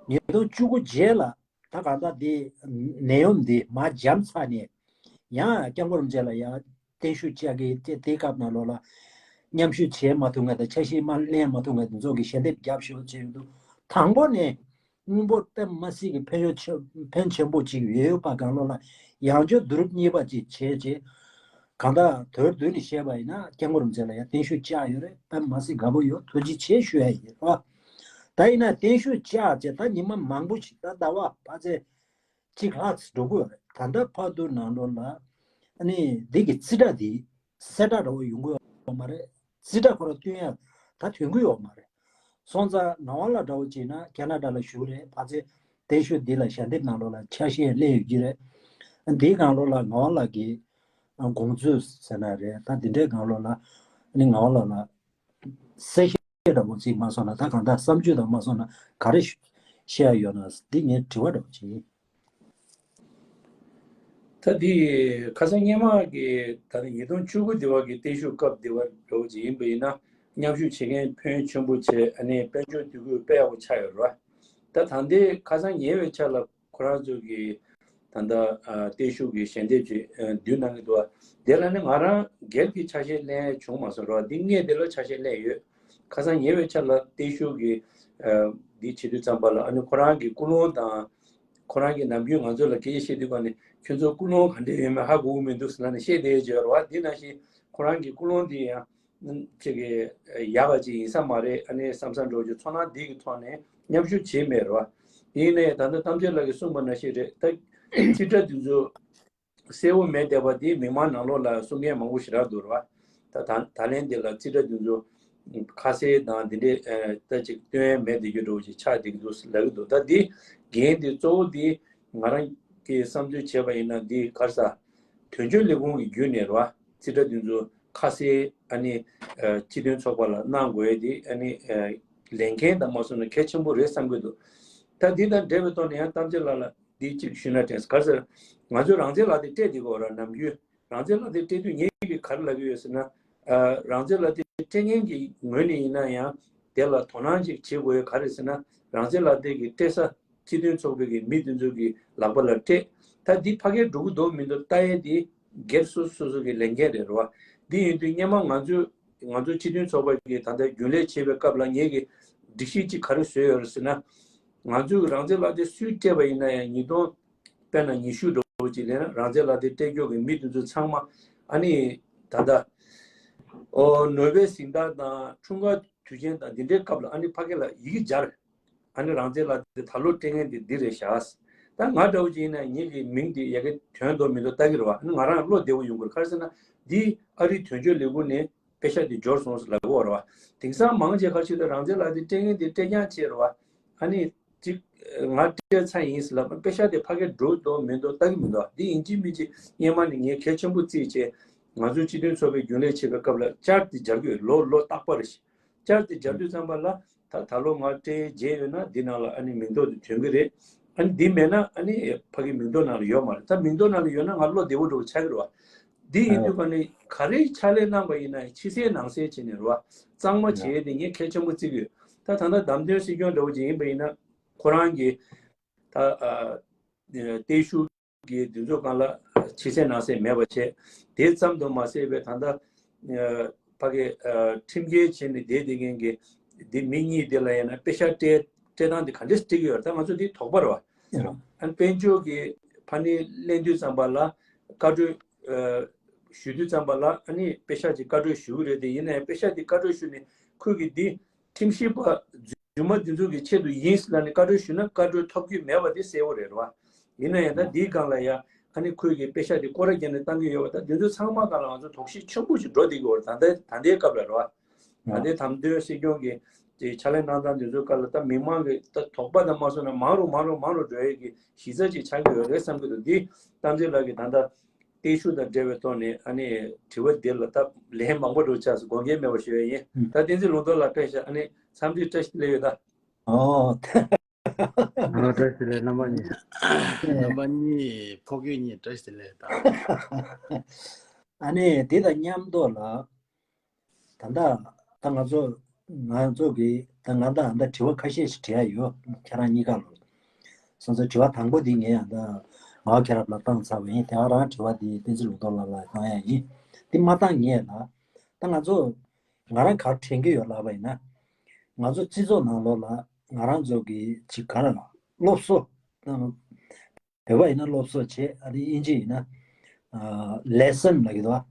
ཉིས་སྟོང་བཅུ་དགུ་རྗེས་ལ་ད་གང་ལྟར་འདི་ནད་ཡམས་འདི་མར་འཇམ་ཚར་ནས་ཡང་སྐྱབས་མགོན་རིན་པོ་ཆེ་ལ་ཡ་བརྟན་བཞུགས་བཅར་གྱི་དེ་དེའི་སྐབས་ནང་ལོགས་ལ་མཉམ་ཞུགས་བྱེད་མ་ཐུབ་མཁན་དང་ཆ་ཤས་མ་ལེན་མ་ཐུབ་མཁན་དེ་ཚོ་གི་ཞལ་འདེབས་བརྒྱབ་ཤོག་ཅེས་འདུག་དང་པོ་ནས། དངུལ་འབོར་དཔེ་མ་སྲིད་ཀྱི་ཕན་ཡོན་ཆེ་ཕན་ཆེན་པོ་ཅིག་ཡོད་ཡོད་པ་གང་ལོགས་ལ་ཡང་བསྐྱར་བསྡུ་རུབ་གཉིས་པ་ཅིག་བྱས་རྗེས། གང་ལྟར་དོན་བསྡུས་ནས་བཤད་པ་ཡིན་ན་སྐྱབས་མགོན་རིན་པོ་ཆེ་ལ་ཡང་བརྟན་བཞུགས་བཅར་ཡོད་རེད། དཔེ་མ་སྲིད་དགའ་པོ་ཡོད། ཐུགས་རྗེ་ཆེ་ཞུ་ཡ་ཡིན་རོ། ད་ཡིན་ན་བརྟན་བཞུགས་བཅར་རྗེས་ད་ཉི་མ་མང་པོ་ཞིག་ད་ཟླ་བ་ཕལ་ཆེར་གཅིག་ལྷག་ཙམ་འགྲོ་གི་ཡོད་རེད། ད་ལྟ་བར་དུ་ནང་ལོགས་ལ་ཨ་ནི་འདི་གི་རྩིས་ཁྲ་འདི་གསལ་བསྒྲགས་འདྲ་བོ་ཡོང་གི་ཡོད་མ་རེད། རྩིས་ཁྲ་ཁོ་རང་སྟོན་ཡ་ད་ཐོན་གི་ཡོད་མ་རེད། སོང་ཙང་ངག་དབང་ལགས་འདྲ་བོ་བྱས་ན་ཁ་ན་ཌ་ལ་བཞུགས་རེད། ཕལ་ཆེར་བརྟན་བཞུགས་འདི་ལ་ཞལ་འདེབས་ནང་ལོགས་ལ་ཆ་ཤས་སླེབས་ཡོད་ཀྱི་རེད། འདིའི་སྒང་ལོགས་ལ་ངག་དབང་ལགས་ཀྱི་དགོངས་ཚུལ་ཟེར་ན་རེད། ད་འདི་འདྲའི་སྒང་ལོགས་ལ་ཨ་ནི་ངག་དབང་ལགས་ལ་གསལ་བཤད་འདྲ་བོ་ཅིག་མ་སོང་ན། ད་གང་ལྟར་བསམ་ཚུལ་དང་མ་སོང་ན་ག་རེ་བཤད་ཡ་ཡོད་ན་འདི་ངའི་དྲི་བ་འདྲ་བོ་ཅིག་ཡིན། ད་འདི་ཁ་སང་སྔོན་མ་གི་ད་ནི་ཉིས་སྟོང་བཅུ་དགུ་འདི་བ་གི་བརྟན་བཞུགས་སྐབས་འདི་བ་འདྲ་བོ་ཅིག་ཡིན་པ་ཡིན་ན་མཉམ་ཞུགས་བྱེད་མཁན་ཕན་ཡོན་ཆེན་པོ་བྱས། ཨ་ནི་དཔལ་འབྱོར་འདུ་འགོད་དཔེ་ཡག་པོ་ཆགས་ཡོད་རེད་བ། ད་ད་ལྟའི་ཁ་སང་ཉེ་བའི་ཆར་ལ་ཁོ་རང་ཚོ་གི་ད་ལྟ་ཨ་བརྟན་བཞུགས་ཀྱི་ཞལ་འདེབས་ཅིག་ཨ་བསྡུ་གནང་གི་འདུག་བ། དེ་ལ་ནི་ང་རང་སྒེར་གྱི་ཆ་ཤས་ལེན་བྱུང་མ་སོང་ར། འདི་སྔས་དེ་ལ་ཆ་ཤས་ལེན་ཡོད། ཁ་སང་ཉེ་བའི་ཆར་ལ་བརྟན་བཞུགས་ཀྱི་ཨ་འདི་བྱེད་དུས་ཙམ་པ་ལ་ཨ་ནི་ཁོ་རང་གི་ཀུན་སློང་དང་། ཁོ་རང་གིས་ནམ་རྒྱུན་ང་ཚོ་ལ་སྐད་ཆ་བཤད་དུས་ག་ནས་ཁྱོད་ཚོ་ཀུན་སློང་ག་འདྲ་ཡོད་མེད་ཧ་གོ་གི་མི་འདུག་ཟེར་ལབ་ནས་བཤད་བསྡད་ཡོད་རེད་བ། འདི་ནང་བཞིན་ཁོ་རང་གི་ཀུན་སློང་འདི་ཡང་ཅིག་གི་ཡག་པ་ཅིག་ཡིན་ས་མ་རེད། ཨ་ནི་བསམ་བསམ་འགྲོ་རྒྱུ་ཚོར་སྣང་འདི་གི་ཐོག་ནས་མཉམ་ཞུགས་བྱས་མེད་རེད་བ། ཡིན་ནའི་ད་ལྟ་གཏམ་བྱ་ལགས་ཀྱིས་གསུངས་པ་ནང་བཞིན་རེད། ད་རྩིས་ཁྲ་འདི་ཚོ་གསལ་བོ་མེད་བསྡད་པ་འདི་མི་མང་ནང་ལོགས་ལ་གསུང་མཁན་མང་པོ་ཞེ་དྲག་འདུག་རེད་བ། ད་ད་ད་ལན་འདི་ལ་རྩིས་ཁྲ་འདི་ཚོ་ཁ་གསལ་དང་འདི་འདྲའི་ཨ་ད་ཅིག་སྟོན་ཡས་མེད་བསྡད་རྒྱུ་འདྲ་བོ་ཅིག་ཆགས་བསྡད་ཀྱི་འདུག་ལབ་ཀྱི་འདུག་ད་འདི་འགན་འདི་གཙོ་བོ་འདི་ང་རང་གིས་བསམ་ཚུལ་བྱས་པ་ཡིན་ན་འདི་ག་རེ་ཟ། དོན་གཅོད་ལས་ཁུངས་ཀྱི་བརྒྱུད་ནས་རེད་བ། རྩིས་ཁྲ་འདི་ཚོ་ཁ་གསལ་ཨ་ནི་ཨ་སྤྱི་མཐུན་ཚོགས་པ་ལ་གནང་དགོས་ཡས་འདི་ཨ་ནི་ཨ་ལས་འགན་དང་མ་སོང་ན་གལ་ཆེན་པོ་རེད་བསམ་གྱི་འདུག་ད་འདི་དང་འབྲེལ་བའི་ཐོག་ནས་ཡང་གཏམ་བྱ་ལགས་ལ་འདི་གཅིག་ཞུས་ན་དྲན། ག་རེ་ཟེར། ང་ཚོས་རང་བཙན་ལག་དེབ་སྤྲད་བསྡད་ཀྱི་ཡོད་རེད་ནམ་རྒྱུན། རང་བཙན་ལག་དེབ་སྤྲད་དུས་ངས་ཀྱིས་ག་རེ་ལབ་ཀྱི་ཡོད་ཟེར་ན། ཨ་རང་བཙན་ལག་དེབ་སྤྲད་མཁན་གྱི་ངོས་ནས་ཡིན་ན་ཡང་དེ་ལ་དོ་སྣང་ཅིག་བྱེད་དགོས་ཡ་ག་རེ་ཟེར་ན། རང་བཙན་ལག་དེབ་ཀྱི་སྤྲད་ས་སྤྱི་མཐུན་ཚོགས་པའི་གི་མི་དེ་ཚོ་གི་ལག་པ་ལ་སྤྲད། ད་འདི་ཕ་གིར་འགྲོ་གི་འདུག་མི་འདུག་ལྟ་ཡས་དེ་སྒེར་སོ་སོ་སོ་གི་ལས་འགན་རེད་རེད་བ། འདི་ཡིན་དུས་སྔོན་མ་ང་ཚོས་ང་ཚོ་སྤྱི་མཐུན་ཚོགས་པ་གི་ད་ལྟ་རྒྱུན་ལས་བྱེད་པའི་སྐབས་ལ་ངས་ཀྱི་སྒྲིག་གཞི་གཅིག་ག་རེ་བཟོས་ཡོད་རེད་ཟེར་ན། ང་ཚོས་རང་བཙན་ལག་དེབ་སུས་སྤྲད་པ་ཡིན་ན་ཡང་ཉིས་སྟོང་དཔེར་ན་ཉི་ཤུ་འགྲོ་བ་ཅིག་ལེན་ན་རང་བཙན་ལག་དེབ་སྤྲད་རྒྱུ་གི་མི་དེ་ཚོ་ཚང་མ་ཨ་ནི་ད་ལྟ་ཨོ་ནོ་བེལ་གཟེངས་རྟགས་དང་འཁྲུངས་སྐར་དུས་ཆེན་དང་འདི་འདྲའི་སྐབས་ལ་ཨ་ནི་ཕ་གི་ལ་ཡི་གེ་སྦྱར། ཨ་ནི་རང་བཙན་ལག་དེབ་ད་ལོ་སྤྲད་མཁན་དེ་འདི་རེད་ཤག་ད་ང་འདྲ་བོ་ཅིག་ཡིན་ན་ངེད་ཀྱི་མིང་དེ་ཡ་གི་དོན་འདུག་མི་འདུག་ལྟ་གི་རེད་བ། ཨ་ནི་ང་རང་བློ་བདེ་བོ་ཡོང་གི་རེད། ག་རེ་ཟེར་ན་འདི་ཨ་རིའི་དོན་གཅོད་ལས་ཁུངས་ནས་པེ་ཤག་དེ་འབྱོར་སོང་ཟེར་ལབ་ཀྱི་ཡོད་རེད་བ། དེང་སང་མང་ཆེ་ག་རེ་བྱེད་དུས་རང་བཙན་ལག་དེབ་སྤྲད་མཁན་དེ་སྤྲད་རྐྱང་བྱས་རེད་བ། ཨ་ནི་ཅིག་ང་སྤྲད་ཚར་ཡིན་ཟེར་ལབ་པ་པེ་ཤག་དེ་ཕ་གིར་འགྲོ་འདུག་མི་འདུག་ལྟ་གི་མི་འདུག་འདི་ཡིན་གཅིག་མིན་གཅིག་སྔོན་མ་ནས་ངས་གལ་ཆེན་པོ་བརྩིས་བྱས། ང་ཚོའི་སྤྱི་མཐུན་ཚོགས་པའི་རྒྱུན་ལས་བྱེད་པའི་སྐབས་ལ་བསྐྱར་དེ་སྦྱར་གི་ཡོད། ལོ་ལོ་རྟག་པར་རེད། བསྐྱར་དེ་སྦྱར་དུས་ཙམ་པ་ལ་ད་ད་ལོ་ང་སྤྲད་རྗེས་ཡོད་ན་འདི་ནང་ལ་ཨ་ནི་མིང་ཐོ་དེ་ཐོན་གི་རེད། ཨ་ནི་འདི་མེད་ན་ཨ་ནི་ཕ་གི་མིང་ཐོ་ནང་ལ་ཡོད་མ་རེད། ད་མིང་ཐོ་ནང་ལ་ཡོད་ན་ང་བློ་བདེ་བོ་འགྲོ་བ་ཆགས་གི་རེད་བ། འདི་ཡིན་དུས་ག་ནི་ག་རེ་ཕྱག་ལས་གནང་པ་ཡིན་ན་ཕྱི་གསལ་ནང་གསལ་བྱས་ནས་རེད་བ། གཙང་མ་བྱས་ཏེ་ངས་གལ་ཆེན་པོ་བརྩི་གི་ཡོད། ད་ད་ལྟ་བདམས་ཐོན་སྲིད་སྐྱོང་འདྲ་བོ་ཅིག་ཡིན་པ་ཡིན་ན་ཁོ་རང་གི་ད་ཨ་བརྟན་བཞུགས་ཀྱི་འདི་ཚོ་སྒང་ལ་ཕྱི་གསལ་ནང་གསལ་མེད་པ་བྱས། དེ་ཙམ་དུ་མ་ཟད་པའི་ད་ལྟ་ཨ་ཕ་གི་ཨ་ཁྲིམས་འགལ་བྱས་ནས་བསྡད་བསྡད་མཁན་གྱི་འདི་མི་གཉིས་དེ་ལ་ཡིན་ན་པེ་ཤག་སྤྲད་སྤྲད་སྟངས་དེ་ག་འདྲས་སྤྲད་ཀྱི་ཡོད་རེད། ད་ང་ཚོ་འདི་དོགས་པ་རེད་བ། ཨ་ནི་དཔལ་འབྱོར་གྱི་ཕ་ནི་ལེན་དུས་ཙམ་པ་ལ་བཀའ་འཁྲོལ་ཨ་ཞུ་དུས་ཙམ་པ་ལ་ཨ་ནི་པེ་ཤག་ཅིག་བཀའ་འཁྲོལ་ཞུ་གི་རེད་དེ། ཡིན་ནའི་པེ་ཤག་དེ་བཀའ་འཁྲོལ་ཞུ་ནས་ཁོས་ཀྱི་འདི་ཁྲིམས་ཞིབ་པ་རྫུན་མ་འདི་ཚོ་གི་ཆེད་དུ་ཡིན་ཟེར་ལབ་ནས་བཀའ་འཁྲོལ་ཞུས་ན་བཀའ་འཁྲོལ་ཐོབ་རྒྱུ་མེད་པ་དེ་གསལ་བོ་རེད་རེད་བ། ཡིན་ན་ཡང་ད་འདིའི་སྒང་ལ་ཡ་ཨ་ནི་ཁོས་ཀྱི་པེ་ཤག་དེ་སྐོར་ར་བརྒྱབ་ནས་བཏང་གི་ཡོད་པ། ད་འདི་ཚོ་ཚང་མ་སྒང་ལ་ང་ཚོ་དོགས་གཞི་ཆེན་པོ་ཞིག་འགྲོ་བསྡད་ཀྱི་ཡོད་རེད། ད་ལྟ་ད་ལྟའི་སྐབས་ལ་རེད་བ། ད་ལྟའི་བདམས་ཐོན་སྲིད་སྐྱོང་གི་དེ་ཕྱག་ལས་གནང་སྟངས་འདི་ཚོའི་སྐབས་ལ་ད་མི་མང་གི་ད་དོགས་པ་ད་མ་སོང་ན་མང་རུ་མང་རུ་མང་རུ་འགྲོ་ཡས་ཀྱི་གཞི་རྩ་ཅིག་ཆགས་ཀྱི་ཡོད་རེད་བསམ་གྱི་འདུག་འདི་བསྟན་འཛིན་ལགས་ཀྱིས་ད་ལྟ་བརྟན་བཞུགས་དང་འབྲེལ་བའི་ཐོག་ནས་ཨ་ནི་དྲི་བ་འདི་ལ་ད་ལན་མང་པོ་འགྲོ་ཆགས་སུ་དགོངས་འགལ་མེད་པ་ཞུ་ཡ་ཡིན། ད་བསྟན་འཛིན་ལུང་རྟོགས་ལགས་བཀྲ་ཤིས་ཨ་ནི་འཚམས་འདྲི་བཀྲ་ཤིས་བདེ་ལེགས་ཡོད་ད། ཨོ། ཨ་བཀྲ་ཤིས་བདེ་ལེགས་རྣམ་པ་གཉིས། རྣམ་པ་གཉིས་ཕོ་རྒྱས་གཉིས་བཀྲ་ཤིས་བདེ་ལེགས་ད། ཨ་ནི་དེ་དང་མཉམ་དུ་ལ། ད་ལྟ་ད་ང་ཚོ་ང་ཚོ་གི་ད་ང་ད་ད་དྲི་བ་ཁ་ཤས་ཤིག་དྲི་ཡ་ཡོད་ཁྱེད་རང་གཉིས་ཀ་ལ། སོང་ཙང་དྲི་བ་དང་པོ་འདི་ངས་ཡང་ད་ངག་མཁྱེན་རབ་ལ་བཏང་ཚར་བ་ཡིན། དེ་ག་རང་དྲི་བ་འདི་བསྟན་འཛིན་ལུང་རྟོགས་ལགས་ལ་བཏང་ཡ་ཡིན། འདི་མ་བཏང་ངས་ལ་ད་ང་ཚོ་ང་རང་ག་རེ་དྲན་གྱི་ཡོད་ལབ་པ་ཡིན་ན། ང་ཚོ་སྤྱི་ཚོགས་ནང་ལོགས་ལ་ང་རང་ཚོ་གི་ཅིག་ག་རེ་ལ་སློབ་གསོ་དང་། བོད་པ་ཡིན་ན་སློབ་གསོ་བྱེད། ཨ་ནི་དབྱིན་ཇི་ཡིན་ན་ལེ་སན་ལབ་ཀྱི་འདུག་བ།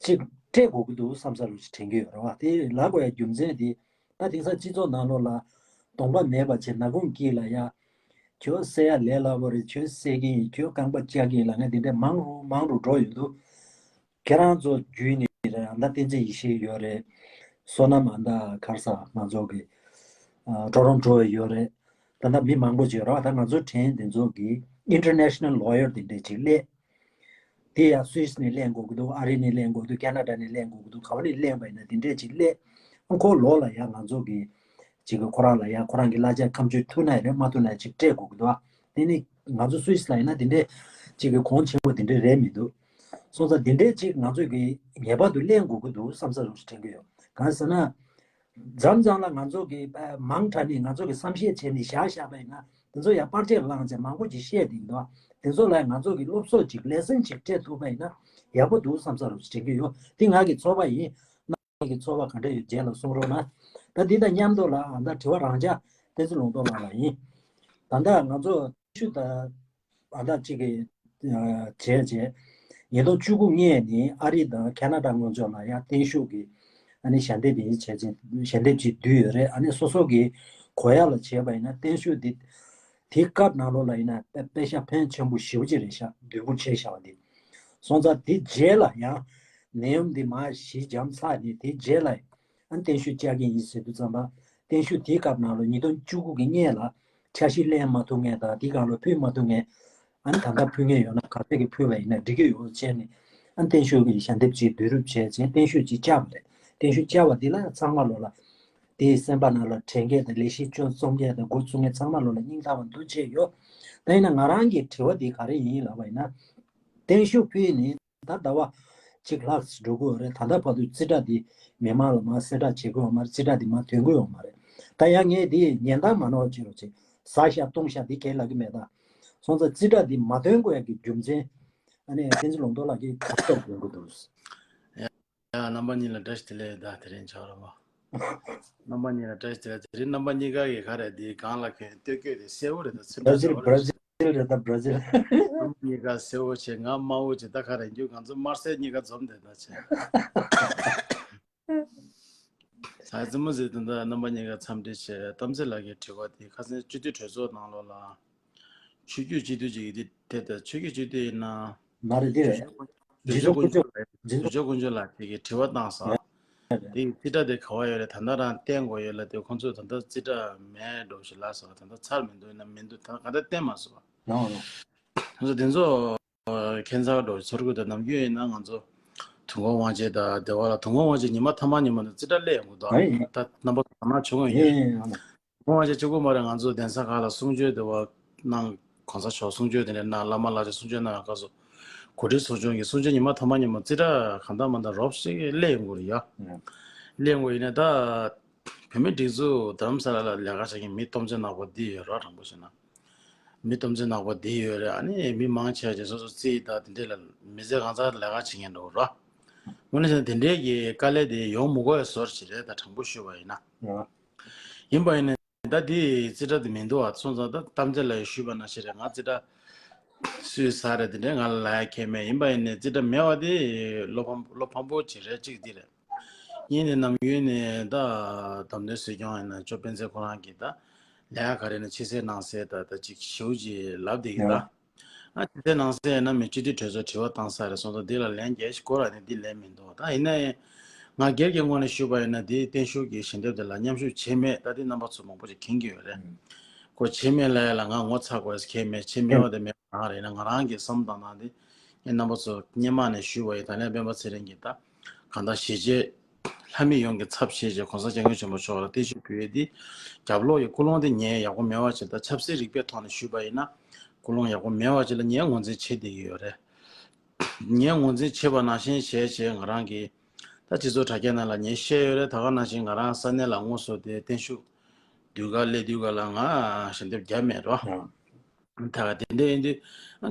ཅིག་སྤྲད་དགོས་ཀྱི་འདུག་བསམ་ས་རུ་ཅིག་དྲན་གྱི་ཡོད་རེད་བ། དེ་ལབ་དགོས་ཡ་རྒྱུ་མཚན་དེ་ད་དེང་སང་སྤྱི་ཚོགས་ནང་ལོགས་ལ་གདོང་པ་མེད་པ་བྱས་ནག་ཁུང་དཀྱིལ་ལ་ཡ། ཁྱོད་བསད་ཡ་ལས་སླ་པོ་རེད། ཁྱོད་བསད་ཀྱི་ཡིན། ཁྱོད་རྐང་པ་བཅག་གི་ཡིན་ལབ་མཁན་དེ་འདྲས་མང་རུ་མང་རུ་འགྲོ་ཡོད་འདུག་ཁྱེད་རང་ཚོ་བརྒྱུད་ནས་རེད། ཨ་ད་བསྟན་འཛིན་ཡེ་ཤེས་ཡོད་རེད། བསོད་ནམས་ཨ་ད་ག་རེ་ཟེར་ང་ཚོ་གི་ཨ་ཊོ་རོན་ཊོ་ཡོད་རེད། ད་ལྟ་མི་མང་པོ་ཅིག་ཡོད་རེད་བ། ད་ང་ཚོ་དྲན་དེ་ཚོ་གི་ཨིན་ཊར་ནེ་ཤ་ནལ་ལོ་ཡར་དེ་འདྲས་ཅིག་སླེབས། དེ་ཡང་སུད་སི་ནས་ལེན་དགོས་ཀྱི་འདུག་ཨ་རི་ནས་ལེན་དགོས་འདུག་ཁ་ན་ཌ་ནས་ལེན་དགོས་ཀྱི་འདུག་ག་བ་ནས་ལེན་པ་ཡིན་ན་དེ་འདྲས་ཅིག་སླེབས། ཨ་ཁོ་ལོག་ལ་ཡང་ང་ཚོ་གི་ཅིག་གི་ཁོ་རང་ལ་ཡང་ཁོ་རང་གི་གླ་ཆ་ཁ་མཆུ་ཐུག་ན་ཡང་རེད། མ་ཐུག་ན་ཡང་ཅིག་སྤྲད་དགོས་ཀྱི་འདུག་དེ་ནི་ང་ཚོ་སུད་སི་ལ་ཡིན་ན་དེ་འདྲས་ཅིག་གི་གོང་ཆེན་པོ་དེ་འདྲས་རེད་མི་འདུག་སོང་ཙང་དེ་འདྲས་ཅིག་ང་ཚོ་གི་ངེས་པར་དུ་ལེན་དགོས་ཀྱི་འདུག་བསམ་ས་རུ་དྲན་གྱི་ཡོད། གང་ཟེར་ན། མཚམས་མཚམས་ལ་ང་ཚོ་གི་མང་དྲགས་ནས་ང་ཚོ་གི་བསམ་ཤེས་བྱས་ནས་བཞག་བཞག་པ་ཡིན་ན་དེ་ཚོ་ཡང་པར་ཆས་བླངས་བྱས་མང་པོ་ཅིག་བཤད་བསྡད་ཀྱི་འདུག་དེ་ཚོ་ལ་ང་ཚོ་གི་སློབ་གསོ་ཅིག་ལེ་སན་ཅིག་སྤྲད་ཐུབ་པ་ཡིན་ན་ཡག་པོ་འདུག་བསམ་ས་རུ་དྲན་གྱི་ཡོད། དེ་ང་གི་ཚོར་བ་ཡིན། ཁྱེད་ཀྱི་ཚོར་བ་ག་འདྲ་ཡོད་རྗེས་ལ་གསུང་རོགས་གནང་། ད་འདི་དང་མཉམ་དུ་ལ་ཨ་ད་དྲི་བ་རང་འཇགས་བསྟན་འཛིན་ལུང་རྟོགས་ལགས་ལ་ཡིན། ད་ལྟ་ང་ཚོ་ཤུ་ད་ཨ་ད་གཅིག་གི་ཨ་བྱས་བྱས། ཉིས་སྟོང་བཅུ་དགུ་སྔས་ནས་ཨ་རི་དང་ཁ་ན་ཌ་སྔོན་ཕྱོགས་ལ་ཡང་བརྟན་བཞུགས་ཀྱི་ཨ་ནི་ཞལ་འདེབས་ཡིན་བྱས་བྱས་ཞལ་འདེབས་ཅིག་བསྡུས་ཡོད་རེད། ཨ་ནི་སོ་སོ་གི་གོ་ཡག་ལ་བྱས་པ་ཡིན་ན་བརྟན་བཞུགས་འདི་དེའི་སྐབས་ནང་ལོགས་ལ་ཡིན་ན་དཔེ་དཔེ་ཤ་ཕན་ཆེན་པོ་ཞེ་པོ་ཅིག་རེད་ཤག་འདུས་སྐུ་ཆེ་ཤག་འདི། སོང་ཙང་དེ་རྗེས་ལ་ཡང་ནད་ཡམས་འདི་མར་ཞི་འཇམ་ཚར་ནས་དེ་རྗེས་ལ་ཨ་ནི་བརྟན་བཞུགས་བཅར་གྱི་ཡིན་ཟེར་དུས་ཙམ་པ་བརྟན་བཞུགས་དེའི་སྐབས་ནང་ལ་ཉིས་སྟོང་བཅུ་དགུ་གི་སྔས་ལ་འཆར་གཞི་ལེན་མ་ཐུབ་མཁན་དང་དེའི་སྒང་ལ་ཕུལ་མ་ཐུབ་མཁན་ཨ་ནི་ད་ལྟ་ཕུལ་མཁན་ཡོད་ན་ག་ཚད་ཀྱི་ཕུལ་བ་ཡིན་ན་འགྲིག་གི་ཡོད་བྱས་ནས་ཨ་ནི་བརྟན་བཞུགས་ཀྱི་ཞལ་འདེབས་ཅིག་བསྡུ་རུབ་བྱས་བྱས་བརྟན་བཞུགས་ཅིག་བཅར་བ་རེད། བརྟན་བཞུགས་བཅར་བ་འདི་ལ་ཚང་མ་ལོ་ལ་དེའི་སེམས་པ་ནང་ལ་དྲན་མཁན་དང་ལས་གཞི་ཅོ་རྩོམ་མཁན་དང་འགོ་བཙུགས་མཁན་ཚང་མ་ལོ་ལ་སྙིང་ཐག་པ་ནས་ཐུགས་རྗེ་ཆེ་ཡོད། ད་ཡིན་ན་ང་རང་གི་དྲི་བ་འདི་ག་རེ་ཡིན་ལབ་པ་ཡིན་ན། བརྟན་བཞུགས་ཕུལ་ནས་ད་ཟླ་བ་གཅིག་ལྷག་འགྲོ་གི་ཡོད་རེད། ད་ལྟ་བར་དུ་རྩིས་ཁྲ་འདི་མི་མང་ལ་མར་གསལ་བསྒྲགས་བྱེད་གི་ཡོད་མ་རེད། རྩིས་ཁྲ་འདི་མར་ཐོན་གི་ཡོད་མ་རེད། ད་ཡང་ངས་འདི་ཉེན་བརྡ་མ་གནང་བ་བྱེད་རོགས་བྱེད། ཟ་ཤག་བཏུང་ཤག་འདི་གས་ལབ་གི་མེད་ད། སོང་ཙང་རྩིས་ཁྲ་འདི་མ་ཐོན་དགོས་ཡག་གི་རྒྱུ་མཚན་ཨ་ནི་བསྟན་འཛིན་ལུང་རྟོགས་ལགས་ཀྱིས་ག་རེ་ཐོག་འདོན་གི་འདུག་ཡ། རྣམ་པ་གཉིས་ལ་བཀྲ་ཤིས་བདེ་ལེགས། ད་དེ་རིང་ཆགས་རོགས། རྣམ་པ་གཉིས་ལ་བཀྲ་ཤིས་བདེ་ལེགས། དེ་རིང་རྣམ་པ་གཉིས་ཀ་གི་ག་རེ་འདི་སྒང་ལ་གོན་སྟོད་གོས་དེ་སེར་པོ་རེད། ད་ཚེམ་བྲ་སེར་པོ་རེད། རེད་ད་བྲ་ཛིལ་རེད་ད་བྲ་ཛིལ། རྣམ་པ་གཉིས་ཀ་སེར་པོ་བྱས། ང་དམར་པོ་བྱས། ད་ག་རེ་རྒྱུ་ང་ཚོ་དམར་སེར་གཉིས་ཀ་འཛོམས་བསྡད་ད་བྱས། ད་རྩེད་མོ་ཟེར་དུས་ད་རྣམ་པ་གཉིས་ཀ་འཚམས་འདྲི་བྱས། གཏམ་ཚེ་ལགས་ཀྱི་དྲི་བ་དེ་ཁ་སང་སྤྱི་འཐུས་གྲོས་ཚོགས་ནང་ལོགས་ལ། ཆོས་བརྒྱུད་སྤྱི་འཐུས་ཅིག་གིས་འདི་དེ་ལྟར་ཆོས་བརྒྱུད་སྤྱི་འཐུས་ཡིན་ན། མ་རེད་དེ། རྗེ་བཙུན་དཀོན་མཆོག་རྗེ་བཙུན་དཀོན་མཆོག་ལགས་དེ་གིས་དྲི་བ་བཏང་སོང་། དེ་རྩིས་ཁྲ་དེ་ག་བ་ཡོད་རེད། ད་ལྟ་རང་བསྟན་དགོས་ཡོད་ལབ་དུས་ཁོང་ཚོས་ད་ལྟ་རྩིས་ཁྲ་མེད་འགྲོ་ཞིག་ལབ་སོང་། ད་ལྟ་ཚར་མི་འདུག་ན་མི་འདུག་ད་ག་ད་བསྟན་མ་སོང་། ཁོང་ཚོ་དེ་ཚོ་ཁྱད་མཚར་འགྲོ་ཚོར་གི་འདུག་ནམ་རྒྱུན་ཡིན་ན་ང་ཚོ་དུས་འཁོར་དབང་ཆེན་དང་སྡེ་བ་ལ། དུས་འཁོར་དབང་ཆེན་ཉི་མ་ཐ་མ་ཉི་མ་ནས་རྩིས་ཁྲ་སླེབས་ཡོང་གི་འདུག་ད་རྣམ་པ་ཚོ་ག་ན་བྱུང་ཡོད། ཁོང་ཅག་གཅིག་པོ་མ་རེད། ང་ཚོ་གདན་ས་ཁག་ལ་གསུང་ཆོས་དེ་བ་གནང་། གོང་ས་མཆོག་གསུང་ཆོས་དེ་འདྲ་གནང་། བླ་མ་ལག་ཆ་གསུང་ཆོས་གནང་བའི་སྐབས་སུ་གོ་སྒྲིག་ཚོགས་ཆུང་གིས་གསུང་ཆོས་ཉི་མ་ཐ་མ་ཉི་མ་རྩིས་ཁྲ་གང་ལྟར་མ་ལྟར་རོབ་ཞིག་སླེབས་ཡོང་གི་རེད་ཡ། སླེབས་ཡོང་གི་ཡིན་ན། ད་བོད་མིའི་སྒྲིག་འཛུགས་རྡ་རམ་ས་ལ་ལ་ལས་ཀ་བྱེད་མཁན་མི་སྟོབས་ཆེན་ནག་པོ་འདི་ཡོད་ར། དྲང་པོ་བཤད་ན་མི་སྟོབས་ཆེན་ནག་པོ་འདི་ཡོད་རེད། ཨ་ནི་མི་མང་ཆེ་བ་ཅིག་སོ་སོ་རྩིས་དང་དེ་འདྲས་ལ་མི་ཚེ་གང་ཚར་ལས་ཀ་བྱེད་མཁན་འདྲ་བོ་ར། དངོས་གནས་བྱས་ན་དེ་འདྲས་ཀྱི་དཀའ་ལས་དེ་ཡོང་མི་དགོས་པའི་བཟོ་འདྲ་ཞིག་རེད། ད་དྲང་པོ་ཞུས་པ་ཡིན་ན། ཡིན་པ་ཡིན་ན། ད་དེ་རྩིས་ཁྲ་དེ་མི་འདུག་བ། སོང་ཙང་ད་གཏམ་ཚེ་ལགས་ཞུས་པ་ནང་བཞིན་རེད། ང་རྩིས་ཁྲ་སུས་ཟ་རེད་དེ་འདྲས་ང་ལ་ལབ་ཡ་ཁྱད་མེད། ཡིན་པ་ཡིན་ནའི་རྩིས་ཁྲ་མེད་པ་དེ་བློ་ཕམ་བློ་ཕམ་པོ་ཅིག་རེད། གཅིག་དེ་རེད། གཉིས་ནས་ནམ་རྒྱུན་ནས་ད་བདམས་ཐོན་སྲིད་སྐྱོང་ཡིན་ན་ཅོ་སྤེན་ཚེ་ཁོ་རང་གིས་ད་ལས་ཀ་ག་རེ་ནས་ཕྱི་གསལ་ནང་གསལ་ད་ད་ཅིག་ཞེ་པོ་ཅིག་ལབ་བསྡད་ཀྱི་ད། ཨ་ཅི་ཚེ་ནང་གསལ་ཡིན་ན་མི་སྤྱི་འཐུས་གྲོས་ཚོགས་དྲི་བ་བཏང་ས་རེད་སོང་ཙང་འདི་ལ་ལན་རྒྱག་ཤིག་གོ་ར་ནི་འདི་ལན་མི་འདུག་ད་ཡིན་ན་ཡང་ང་སྒེར་གྱི་ངོས་ནས་ཞུས་པ་ཡིན་ན་འདི་བརྟན་བཞུགས་ཀྱི་ཞལ་འདེབས་དེ་ལ་མཉམ་ཞུགས་བྱས་མེད། ད་འདི་རྣམ་པ་ཚོ་མང་པོ་ཞིག་མཁྱེན་གྱི་ཡོད་རེད། ཁོ་བྱས་མེད་ལབ་ཡ་ལ་ང་ངོ་ཚ་དགོས་ཁྱད་མེད། བྱས་མེད་པ་དེ་མེད་པ་རང་རེད་ན། ང་རང་གི་བསམ་བློ་བཏང་སྟངས་འདི་ངས་རྣམ་པ་ཚོ་སྔོན་མ་ནས་ཞུས་པ་ཡིན། ད་ལན་སྤེན་པ་ཚེ་རིང་གིས་ད་གང་ལྟར་ཞི་བྱེད་ལྷ་མི་ཡོངས་ཀྱི་ཚབ་བྱས་བྱས་གོང་ས་སྐྱབས་མགོན་ཆེན་པོ་མཆོག་ལ་བརྟན་བཞུགས་ཕུལ་ཡས་འདི་རྒྱབ་ལོགས་ཀྱི་ཀུན་སློང་དེ་ངས་ཡག་པོ་མེད་པ་ཅིག་ད་ཆབ་སྲིད་རིག་པའི་ཐོག་ནས་ཞུས་པ་ཡིན་ན་ཀུན་སློང་ཡག་པོ་མེད་པ་ཅིག་ལ་ངས་ངོས་འཛིན་བྱེད་བསྡད་ཀྱི་ཡོད་རེད། ངས་ངོས་འཛིན་བྱེད་པ་ནང་བཞིན་བྱས་བྱས་ང་རང་གིས་ད་སྤྱི་ཚོགས་དྲ་རྒྱ་ནང་ལ་ངས་བཤད་ཡོད་རེད། ད་ག་ནང་བཞིན་ང་རང་ས་གནས་ལ་དངོས་སུ་དེ་བརྟན་བཞུགས་དུས་སྐབས་སླེབས་དུས་སྐབས་ལ་ང་ཞལ་འདེབས་བརྒྱབ་མེད་རོ། ད་ག་དེ་འདྲ་ཡིན་དུས་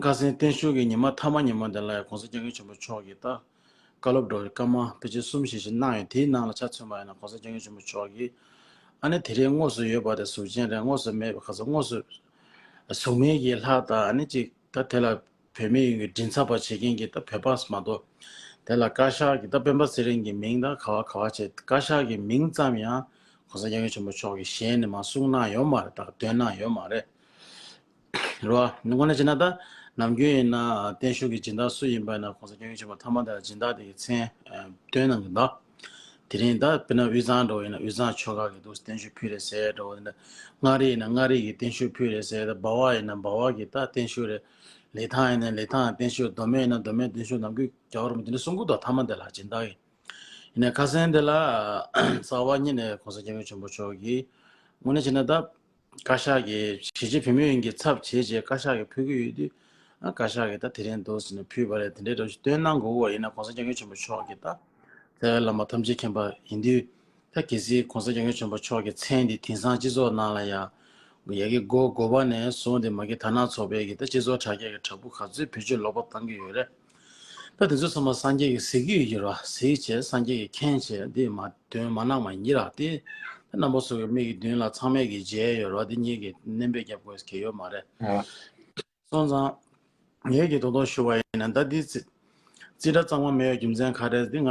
ཁ་སང་བརྟན་བཞུགས་ཀྱི་ཉི་མ་ཐ་མ་ཉི་མ་དེ་ལ་ཡང་གོང་ས་སྐྱབས་མགོན་ཆེན་པོ་མཆོག་གིས་ད་བཀའ་སློབ་འདྲ་བོ་སྐར་མ་ཕལ་ཆེར་གསུམ་བཞི་ཞིག་གནང་ཡོད། དེའི་ནང་ལ་ཆ་མཚོན་པ་ཡིན་ན་གོང་ས་སྐྱབས་མགོན་ཆེན་པོ་མཆོག་གིས་ཨ་ནི་དེ་རིང་དངོས་སུ་ཡོད་པ་དེ་གཟུགས་ཅན་རེད། དངོས་སུ་མེད་པ་ཁ་སང་དངོས་སུ་གཟུགས་མེད་ཀྱི་ལྷ་དང་ཨ་ནི་ཅིག་ད་དེ་ལ་བོད་མི་ཡོངས་ཀྱི་མགྲིན་ཚབ་པ་བྱེད་མཁན་གྱི་ད་བོད་པ་མ་གཏོགས་དེ་ལ་བཀའ་ཤག་གི་ད་སྤེན་པ་ཚེ་རིང་གི་མིང་དང་ག་བ་ག་བ་བྱས་བཀའ་ཤག་གི་མིང་ཙམ་ཡང་གོང་ས་སྐྱབས་མགོན་ཆེན་པོ་མཆོག་གིས་ཞལ་ནས་མར་གསུངས་གནང་ཡོད་མ་རེད། ད་འདོན་གནང་ཡོད་མ་རེད། རེད་བ། དངོས་གནས་བྱས་ན་ད་ནམ་རྒྱུན་ཡིན་ན་བརྟན་བཞུགས་ཀྱི་སྦྱིན་བདག་སུ་ཡིན་པ་ཡིན་ན་གོང་ས་སྐྱབས་མགོན་ཆེན་པོ་ཐ་མ་དེ་ལ་སྦྱིན་བདག་དེ་གི་མཚན་ཨ་བཏོན་གནང་གི་འདུག་དེ་རིང་ད་དཔེར་ན་དབུས་གཙང་འདྲ་བོ་ཡིན་ན་དབུས་གཙང་ཆོལ་ཁ་གི་འདུག་བརྟན་བཞུགས་ཕུལ་རེད་ཟེར་འདྲ་བོ། དེ་འདྲ་མངའ་རིས་ཡིན་ན་མངའ་རིས་ཀྱི་བརྟན་བཞུགས་ཕུལ་རེད་ཟེར། ད་འབའ་བ་ཡིན་ན་འབའ་བ་གི་ད་བརྟན་བཞུགས་རེད། ལི་ཐང་ཡིན་ན་ལི་ཐང་བརྟན་བཞུགས། མདོ་སྨད་ཡིན་ན་མདོ་སྨད་བརྟན་བཞུགས། ནམ་རྒྱུན་རྒྱལ་བ་རིན་པོ་ཆེ་འདི་གསུང་གི་འདུག་ཐ་མ་འདི་ལ་སྦྱིན་བདག་གི། ཡིན་ནའི་ཁ་སང་འདི་ལ་རྩ་བ་ཉིད་ནས་གོང་ས་སྐྱབས་མགོན་ཆེན་པོ་མཆོག་གིས་དངོས་གནས་བྱས་ན་ད་བཀའ་ཤག་གིས་གཞིས་བྱེས་བོད་མི་ཡོངས་ཀྱི་ཚབ་བྱས་བྱས་བཀའ་ཤག་གིས་ཕུལ་གྱི་ཡོད་དུས། ཨ་བཀའ་ཤག་གིས་ད་དེ་རིང་འདུག་ཟེར་ནས་ཕུལ་བ་རེད། དེ་འདྲའི་འདྲ་བོ་ཞིག་བཏོན་གནང་དགོས་པ་ཡིན་ན་གོང་ས་སྐྱབས་མགོན་ཆེན་པོ་མཆོག་གིས་ད་དེ་བླ་མ་ཐམས་ཅད་མཁྱེན་པ་ཡིན་དུས། ད་གལ་སྲིད་གོང་ས་སྐྱབས་མགོན་ཆེན་པོ་མཆོག་གི་མཚན་འདི་དེང་སང་སྤྱི་ཚོགས་ནང་ལ་ཡ་ཡ་གི་མགོ་དགུ་པ་ནས་བཟུང་སྟེ་མ་གི་དར་ནག་ཚོགས་པའི་གི་ད་སྤྱི་ཚོགས་དྲ་རྒྱ་གི་དྲ་འབུ་ག་ཚོད་བེད་སྤྱོད་ལོག་པ་བཏང་གི་ཡོད་རེད། ད་དེ་ཚོ་ཚང་མ་སངས་རྒྱས་ཀྱིས་གཟིགས་ཀྱི་ཡོད་ཀྱི་རེད་བ། གཟིགས་བྱས་སངས་རྒྱས་ཀྱིས་མཁྱེན་བྱས་འདི་མ་དོན་མ་གནང་བ་ཡིན་གྱི་རེད་བ། དེ་ད་རྣམ་པ་ཚོ་གི་མིག་གི་མདུན་ལ་ཚང་མས་ཀྱིས་མཇལ་ཡོད་རེད་བ། འདི་གཉིས་ཀྱིས་སྣོན་པ་རྒྱབ་དགོས་ཀྱི་ཡོད་མ་རེད། སོང་ཙང་། ངས་ཀྱིས་དོ་དོ་ཞུ་བ་ཡིན་ན་ད་འདི་རྩིས་རྩིས་ཁྲ་གཙང་མ་མེད་པའི་རྒྱུ་མཚན་ག་རེ་འདི་ང་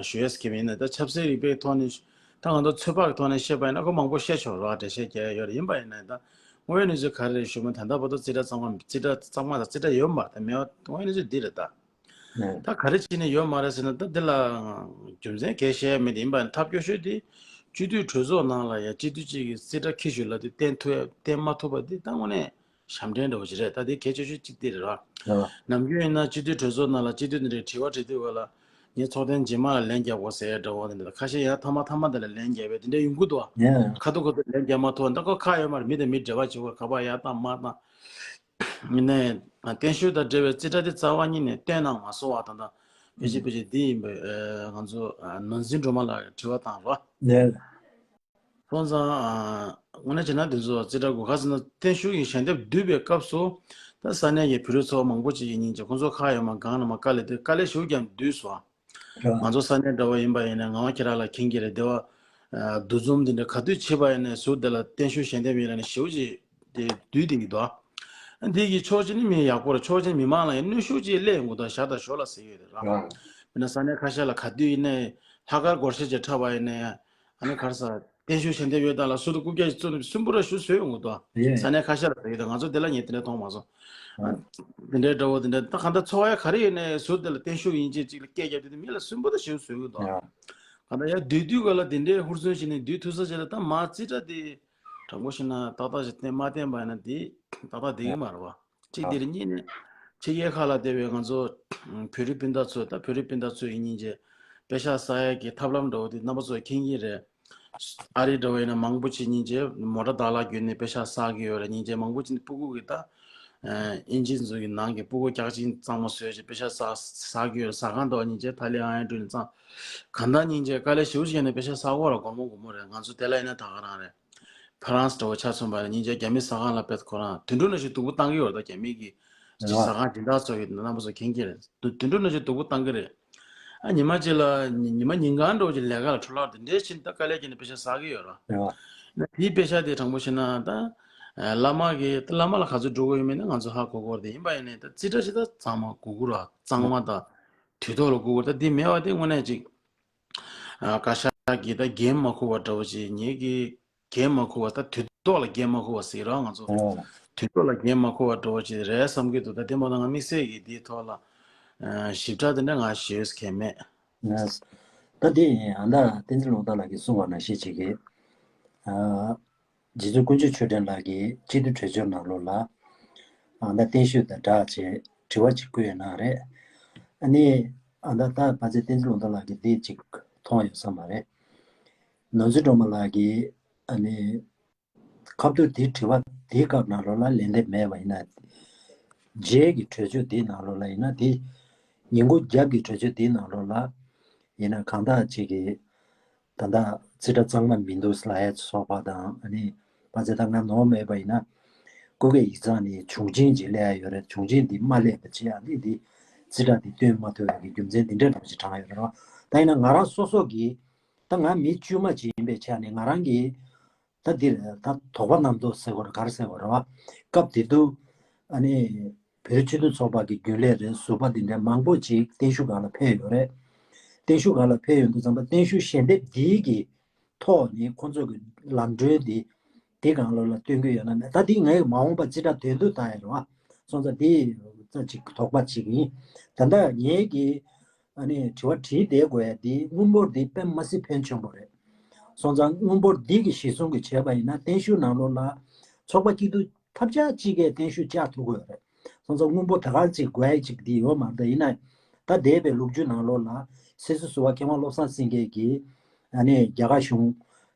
ཞུ་ཡས་ཀྱི་མིན་ན། ད་ཆབ་སྲིད་རིག་པའི་ཐོག་ནས་ད་ང་ཚོ་ཚོད་དཔག་གི་ཐོག་ནས་བཤད་པ་ཡིན་ན་ཁོ་མང་པོ་བཤད་ཆོག་རོགས་འགྲེལ་བཤད་རྒྱག་ཡོད་རེད། ཡིན་པ་ཡིན་ན་ད་དངོས་ཡོད་གནས་ཚུལ་ག་རེ་རེད་ཞུ་མ། ད་ལྟ་བར་དུ་རྩིས་ཁྲ་གཙང་མ་རྩིས་ཁྲ་གཙང་མ་དང་རྩིས་ཁྲ་ཡོད་མ་རེད། ད་མེད་པ་དངོས་ཡོད་གནས་ཚུལ་འདི་རེད་ད། ད་ག་རེ་བྱས་ནས་ཡོད་མ་རེད་ཟེར་ན་ད་འདི་ལ་རྒྱུ་མཚན་གས་བཤད་མེད་དེ། ཡིན་པ་ཡིན་ན་ཐབས་སྐྱོ་ཤོས་དེ་སྤྱི་འཐུས་གྲོས་ཚོགས་ནང་ལ་ཡ་སྤྱི་འཐུས་གཅིག་གིས་རྩིས་ཁྲ་འཁྱེར་ཞུ་ལབ་དུས་བསྟན་ཐུབ་བསྟན་མ་ཐུབ་པ་འདི་ད་དངོས་གནས། ཞབས་འདྲེན་འདྲ་བོ་ཞིག་རེད། ད་དེ་གལ་ཆེ་ཤོས་གཅིག་དེ་རེད་ར། ལགས། ནམ་རྒྱུན་ཡིན་ན་སྤྱི་འཐུས་གྲོས་ཚོགས་ནང་ལ་སྤྱི་འཐུས་འདི་འདྲའི་དྲི་བ་དྲི་དུས་སྐབས་ལ་ངས་ཚོགས་ཐེངས་རྗེས་མ་ལ་ལན་རྒྱག་དགོས་ཟེར་འདྲ་བོ་འདི་འདྲ། ཁ་ཤས་ཡང་མཐའ་མ་མཐའ་མ་འདི་ལ་ལན་རྒྱག་པའི་འདི་འདྲ་ཡོང་གི་འདུག་ཨ། ཡ། ཁ་ཐུག་ཁ་ཐུག་ལན་རྒྱག་མ་ཐུབ་པ་འདི་ཁོ་ཁག་ཡོད་མ་རེད། མི་དང་མི་འབྲེལ་བ་བྱེད་དགོས་ག་པར་ཡར་བཏང་མར་བཏང་། ཡིན་ནའི་བརྟན་བཞུགས་དང་འབྲེལ་བའི་རྩིས་ཁྲ་དེ་རྩ་བ་ཉིད་ནས་བཏོན་གནང་མ་སོང་བ་དང་། ད་ཕལ་ཆེར་ཕལ་ཆེར་འདི་ཡིན་པའི་ང་ཚོ་ནོར་འཛིན་སྒྲོལ་མ་ལགས་ཀྱིས་དྲི་བ་བཏང་རོགས། ཡ། སོང་ཙང་། དངོས་གནས་བྱས་ན་དེ་ཚོ་རྩིས་ཁྲ་དགོས་ག་ཟེར་ན་བརྟན་བཞུགས་ཀྱི་ཞལ་འདེབས་བསྡུས་པའི་སྐབས་སུ། ད་ས་གནས་ཀྱི་བོད་རིགས་ཚོ་མང་པོ་ཅིག་གིས་སྙིང་རྗེ། ཁོང་ཚོ་ཁག་ཡོད་མ་སྒང་ལ་མ་དཀའ་ལས་དེ་དཀའ་ལས་ཞེ་པོ་ཀྱང་བསྡུས་སོང་། ང་ཚོ་ས་གནས་འདྲ་བོ་ཡིན་པ་ཡིན་ན་ངག་དབང་ཁྱེད་རང་ལ་མཁྱེན་གྱི་རེད། སྡེ་བ་ འདུ་འཛོམས་འདི་འདྲ་ག་དུས་བྱེད་པ་ཡིན་ནའི་ཟུར་དེ་ལ་བརྟན་བཞུགས་ཞལ་འདེབས་ཡིན་ན་ནི་ཞེ་པོ་ཅིག་དེ་འདུས་བསྡད་ཀྱི་འདུག་འདི་གི་ཕྱོགས་གཅིག་ནི་མི་ཡག་པོ་རེད། ཕྱོགས་གཅིག་མི་མང་ལ་ཡང་གནོན་ཤུགས་ཅིག་སླེབས་ཡོང་གི་འདུག་ཞག་དང་ཞོགས་ལ་ཟེར་གྱི་ཡོད་རེད་ར། དཔེར་ན་ས་གནས་ཁ་ཤས་ལ་ག་དུས་ཡིན་ནའི་ལྷག་དཀར་སྒོར་གཞས་ཅིག་འཁྲབ་པ་ཡིན་ནའི་ཨ་ནི་ག་རེ་ཟ་བརྟན་བཞུགས་ཞལ་འདེབས་ཡོད་དང་ལ་ཟུར་དུ་རྐུབ་བཀྱག་ཅིག་བཙུགས་ནས་སུན་པོ་ར་ཞུ་བཟོས་ཡོང་གི་འདུག་ས་གནས་ཁ་ཤས་ལ་ཟེར་གྱི་འདུག་ང་ཚོ་དེ་ལ་ངས་དེ་འདྲ་མཐོང་མ་སོང་། དེ་འདྲའི་འདྲ་བོ་དེ་འདྲ་ད་གང་ལྟར་འཚོ་བ་ཡ་ག་རེ་ཡིན་ནའི་ཟུར་དེ་ལ་བརྟན་བཞུགས་ཡིན་ཅེས་ཅིག་ལ་སྐད་རྒྱབ་དུས་དེ་མི་ལ་སུན་པོ་ད་ཞེ་པོ་བཟོས་ཡོད་འདུག་གང་ལྟར་ཡ་སྡོད་དུས་ག་ལ་དེ་འདྲའི་ཧུར་བརྩོན་བྱས་ནས་སྡོད་ཐུབ་ས་ཅིག་ལ་ད་མ་རྩིས་ཁྲ་དེ་དྲང་པོ་བཤད་ན་ཏག་ཏག་ཞིག་བསྟན་མ་བསྟན་པ་ཡིན་ན་དེ་ཏག་ཏག་བསྡད་ཀྱི་མ་རེད་བ། གཅིག་དེ་རེད། གཉིས་ནས་ཕྱི་རྒྱལ་ཁག་ལ་བསྡད་པའི་ང་ཚོ་བོད་རིགས་སྤུན་ཟླ་ཚོ་ད་བོད་རིགས་སྤུན་ཟླ་ཚོ་ཡིན་སྙིང་རྗེ་པེ་ཤག་བསགས་ཡ་གི་ཐབས་ལམ་འདྲ་བོ་དེ་རྣམ་པ་ཚོ་མཁྱེན་གྱི་རེད། ཨ་རི་འདྲ་བོ་ཡིན་ན་མང་པོ་ཅིག་སྙིང་རྗེ་མོ་ཊ་དག་ལ་བརྒྱུད་ནས་པེ་ཤག་བསགས་ཀྱི་ཡོད་རེད། སྙིང་རྗེ་མང་པོ་ཅིག་ནི་སྤུ་གུ་གི་ད་ཨིན་ཇི་ཚོ་གི་ནང་གི་སྤུ་གུ་རྒྱགས་ཅིག་གཙང་མ་བཟོས་ཅིག་པེ་ཤག་བསགས་བསགས་ཀྱི་ཡོད་རེད། ཟ་ཁང་འདྲ་བོ་སྙིང་རྗེ་ཐ་ལི་ཨ་ཡན་འགྲུལ་ནས་གཙང་གང་ལྟར་སྙིང་རྗེ་དཀའ་ལས་ཞེ་པོ་ཅིག་བྱས་ནས་པེ་ཤག་བསགས་ཀྱི་ཡོད་རེད། སྒོར་མོ་སྒོར་མོ་རེད། ང་ཚོ་དེ་ལ་ཡིན་ན་ད་ག་རང་རེད། ཕ་རན་སི་འདྲ་བོ་ཆ་མཚོན་པ་ཡིན་ན་སྙིང་རྗེ་རྒྱ་མི་ཟ་ཁང་ལ་དཔེ་ཁོ་རང་དུད་འགྲོ་ནང་བཞིན་སྡུག་པོ་བཏང་གི་ཡོད་རེད། ད་རྒྱ་མི་གི་ཟ་ཁང་སྦྱིན་བདག་ཚོ་གི་རྣམ་པ་ཚོ་མཁྱེན་གྱི་རེད། དུ་དུད་འགྲོ་ནང་བཞིན་སྡུག་པོ་བཏང་གི་རེད། ཨ་ཉི་མ་གཅིག་ལ་ཉི་ཉི་མ་ཉིན་གང་འདྲ་བོ་ཅིག་ལས་ཀ་ལ་འཕྲོ་བརླག་དེ་འདྲའི་ཕྱིན་ད་དཀའ་ལས་བརྒྱབ་ནས་པེ་ཤག་བསགས་ཀྱི་ཡོད་རེད། ཡོད། ན་དེའི་པེ་ཤག་དེ་དྲང་པོ་བཤད་ན་ད་བླ་མ་གི་ད་བླ་མ་ལ་ག་ཚོད་འགྲོ་གི་ཡོད་མེད་ན་ང་ཚོ་ཧ་གོ་གི་རེད། ཡིན་པ་ཡིན་ནའི་ད་རྩིས་ཁྲ་ཞིག་ད་གཙང་མ་དགོས་ཀྱི་རེད། གཙང་མ་ད་དུས་ཐོག་ལ་དགོས་ཀྱི་རེད། ད་དེ་མེད་པ་དེ་དངོས་གནས་ཅིག་བཀའ་ཤག་གི་ད་འགན་མ་འཁུར་བ་འདྲ་བོ་ཅིག་ངེད་ཀྱི་འགན་མ་འཁུར་བ་ད་དུས་ཐོག་ལ་འགན་མ་འཁུར་བ་ཟེར་རོགས། ང་ཚོ་ཨོ། དུས་ཐོག་ལ་འགན་མ་འཁུར་བ་འདྲ་བོ་ཅིག་རེད་བསམ་གྱི་འདུག་ད་དེ་མ་གཏོགས་ང་དམིགས་བསལ་གྱི་འདིའི་ཐོག་ལ་ཨ་ཞིབ་ཕྲ་དེ་འདྲ་ང་ཞུས་མཁན་མེད། ད་དེ་ཨ་ད་བསྟན་འཛིན་ལུང་རྟ་ལགས་ཀྱིས་གསུངས་པ་ནང་བཞིན་བྱེད་ཀྱི། ཨ་རྗེ་བཙུན་དཀོན་མཆོག་ཆོས་སྒྲོན་ལགས་ཀྱིས་སྤྱི་འཐུས་གྲོས་ཆོད་ནང་ལོགས་ལ་ཨ་ད་བརྟན་བཞུགས་དང་སྦྲགས་བྱས་དྲི་བ་ཅིག་བཀོད་ཡོད་ན་རེད། ཨ་ནི་ཨ་ད་ད་བ་ཚེ་བསྟན་འཛིན་ལུང་རྟ་ལགས་ཀྱིས་འདི་ཅིག་མཐོང་ཡོད་ས་མ་རེད། ནོར་འཛིན་སྒྲོལ་མ་ལགས་ཀྱིས་ཨ་ནི་ཁ་ཐུག་དེའི་དྲི་བ་དེའི་སྐབས་ནང་ལོགས་ལ་ལན་འདེབས་མེད་པ་ཡིན་ན། རྗེས་ཀྱི་གྲོས་ཆོད་དེའི་ནང་ལོགས་ལ་ཡིན་ན་དེ་ཉིན་གུང་རྒྱབ་ཀྱི་གྲོས་ཆོད་དེའི་ནང་ལོགས་ལ་ཡིན་ན་གང་དག་ཅིག་གིས་ད་ལྟ་རྩིས་ཁྲ་གཙང་མ་མི་འདུག་ལབ་ཡ་ཚོགས་པ་དང་ཨ་ནི་བ་ཚེ་ད་ང་ནོར་མེད་པ་ཡིན་ན་སྐུ་སྒེར་ཡིག་ཚང་ནས་བྱུང་རྐྱེན་ཅིག་སླེབས་ཡ་ཡོད་རེད། བྱུང་རྐྱེན་འདི་མ་སླེབས་པ་བྱས་ཨ་ནི་འདི་རྩིས་ཁྲ་འདི་སྟོན་མ་ཐུབ་ཡ་གི་རྒྱུ་མཚན་འདི་འདྲ་འདྲ་པོ་ཅིག་དྲངས་ཡོད་རེད་བ། ད་ཡིན་ན་ང་རང་སོ་སོ་གིས་ད་ང་མི་དཀྱུས་མ་ཅིག་ཡིན་པའི་ཆ་ནས་ང་རང་གིས་ད་འདིར་ད་དོགས་པ་རྣམ་རྟོག་ཟེར་དགོས་རེད་ག་རེ་ཟེར་དགོས་རེད་བ། སྐབས་དེ་དུས་ཨ་ནི་བོད་རིགས་སྤྱི་མཐུན་ཚོགས་པ་གི་རྒྱུན་ལས་རེད་ཟུར་པ་འདི་འདྲ་མང་པོ་ཅིག་བརྟན་བཞུགས་སྒང་ལ་ཕེབས་ཡོད་རེད། བརྟན་བཞུགས་སྒང་ལ་ཕེབས་ཡོང་དུས་ཙམ་པ་བརྟན་བཞུགས་ཞལ་འདེབས་འདིའི་གི་ཐོག་ནས་ཁོང་ཚོ་གི་ལམ་གྲོན་འདི་དེ་སྒང་ལོགས་ལ་སྟོན་གྱི་ཡོད་ན་མེད་ད་འདི་ངས་མ་འོངས་པ་རྩིས་ཁྲ་དོན་དུ་བཏང་ཡ་རེད་བ། སོང་ཙང་འདི་ཙམ་ཅིག་དོགས་པ་ཅིག་ཡིན། ད་ལྟ་ངས་གི་ཨ་ནི་དྲི་བ་དྲིས་བསྡད་དགོས་ཡ་འདི་དངུལ་འབོར་འདི་དཔེ་མ་སྲིད་ཕོན་ཆེན་པོ་རེད། སོང་ཙང་དངུལ་འབོར་འདི་གི་གཞི་བཟུང་གི་བྱས་པ་ཡིན་ན་བརྟན་བཞུགས་ནང་ལོགས་ལ་ཚོགས་པ་སྐྱིད་སྡུག་ཐབས་ཆག་གཅིག་གིས་བརྟན་བཞུགས་བཅག་ཐུབ་ཀྱི་ཡོད་རེད། སོང་ཙང་དངུལ་འབོར་ད་ག་ཅིག་དགོས་ཡ་ཅིག་འདི་ཡོད་མ་རེད། ད་ཡིན་ན་ད་འདས་པའི་ལོ་རྒྱུས་ནང་ལོགས་ལ་སྲིད་ཟུར་ཟུར་པ་མཁས་དབང་བློ་བཟང་སེང་གེ་གིས་ཨ་ནི་རྒྱ་གར་གཞུང་